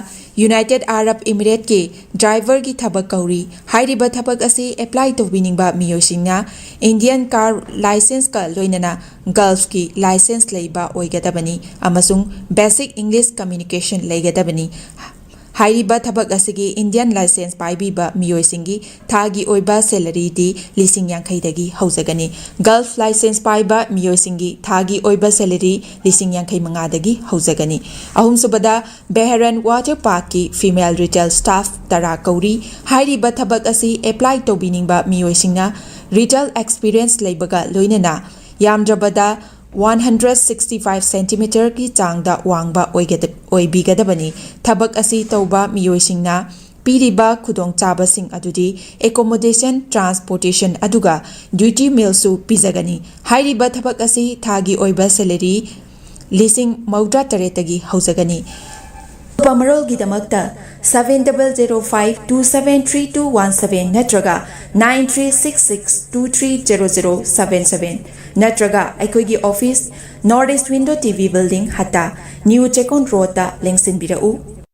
United Arab Emirates-ꯀꯤ driver-ꯒꯤ ꯊꯕꯛ ꯀꯧꯔꯤ꯫ ꯍꯥꯏꯔꯤꯕ ꯊꯕꯛ ꯑꯁꯤ apply ꯇꯧꯕꯤꯅꯤꯡꯕ ꯃꯤꯑꯣꯏꯁꯤꯡꯅ Indian car license-ꯀ ꯂꯣꯏꯅꯅ Gulf-ꯀꯤ license ꯂꯩꯕ ꯑꯣꯏꯒꯗꯕꯅꯤ ꯑꯃꯁꯨꯡ basic English communication ꯂꯩꯒꯗꯕꯅꯤ꯫ ꯍꯥꯏꯔꯤꯕ ꯊꯕꯛ ꯑꯁꯤꯒꯤ Indian license ꯄꯥꯏꯕꯤꯕ ꯃꯤꯑꯣꯏꯁꯤꯡꯒꯤ ꯊꯥꯒꯤ ꯑꯣꯏꯕ salary-ꯗꯤ ꯂꯤꯁꯤꯡ ꯌꯥꯡꯈꯩꯗꯒꯤ ꯍꯧꯖꯒꯅꯤ꯫ Gulf license ꯄꯥꯏꯕ ꯃꯤꯑꯣꯏꯁꯤꯡꯒꯤ ꯊꯥꯒꯤ ꯑꯣꯏꯕ salary ꯂꯤꯁꯤꯡ ꯌꯥꯡꯈꯩ ꯃꯉꯥꯗꯒꯤ ꯍꯧꯖꯒꯅꯤ꯫ ꯑꯍꯨꯝꯁꯨꯕꯗ, Bahrain Water Park-ꯀꯤ female retail staff ꯇꯔꯥ ꯀꯧꯔꯤ꯫ ꯍꯥꯏꯔꯤꯕ ꯊꯕꯛ ꯑꯁꯤ apply ꯇꯧꯕꯤꯅꯤꯡꯕ ꯃꯤꯑꯣꯏꯁꯤꯡꯅ retail experience ꯂꯩꯕꯒ ꯂꯣꯏꯅꯅ ꯌꯥꯝꯗ꯭ꯔꯕꯗ one hundred sixty five centimeter-ꯒꯤ ꯆꯥꯡꯗ ꯋꯥꯡꯕ ꯑꯣꯏꯒꯗ-, ꯑꯣꯏꯕꯤꯒꯗꯕꯅꯤ꯫ ꯊꯕꯛ ꯑꯁꯤ ꯇꯧꯕ ꯃꯤꯑꯣꯏꯁꯤꯡꯅ ꯄꯤꯔꯤꯕ ꯈꯨꯗꯣꯡꯆꯥꯕꯁꯤꯡ ꯑꯗꯨꯗꯤ accommodation, transportation ꯑꯗꯨꯒ duty meal-ꯁꯨ ꯄꯤꯖꯒꯅꯤ꯫ ꯍꯥꯏꯔꯤꯕ ꯊꯕꯛ ꯑꯁꯤ ꯊꯥꯒꯤ ꯑꯣꯏꯕ salary ꯂꯤꯁꯤꯡ ꯃꯧꯗ꯭ꯔꯥ ꯇꯔꯦꯠꯇꯒꯤ ꯍꯧꯖꯒꯅꯤ꯫ ꯑꯀꯨꯞꯄ ꯃꯔꯣꯜꯒꯤꯗꯃꯛꯇ seven double zero five two seven three two one seven ꯅꯠꯇ꯭ꯔꯒ nine three six six two three zero zero seven seven ꯅꯠꯇ꯭ꯔꯒ ꯑꯩꯈꯣꯏꯒꯤ office, North East Window TV Building, ꯍꯠꯇꯥ, New Chekon Road-ꯇ ꯂꯦꯡꯁꯤꯟꯕꯤꯔꯛꯎ꯫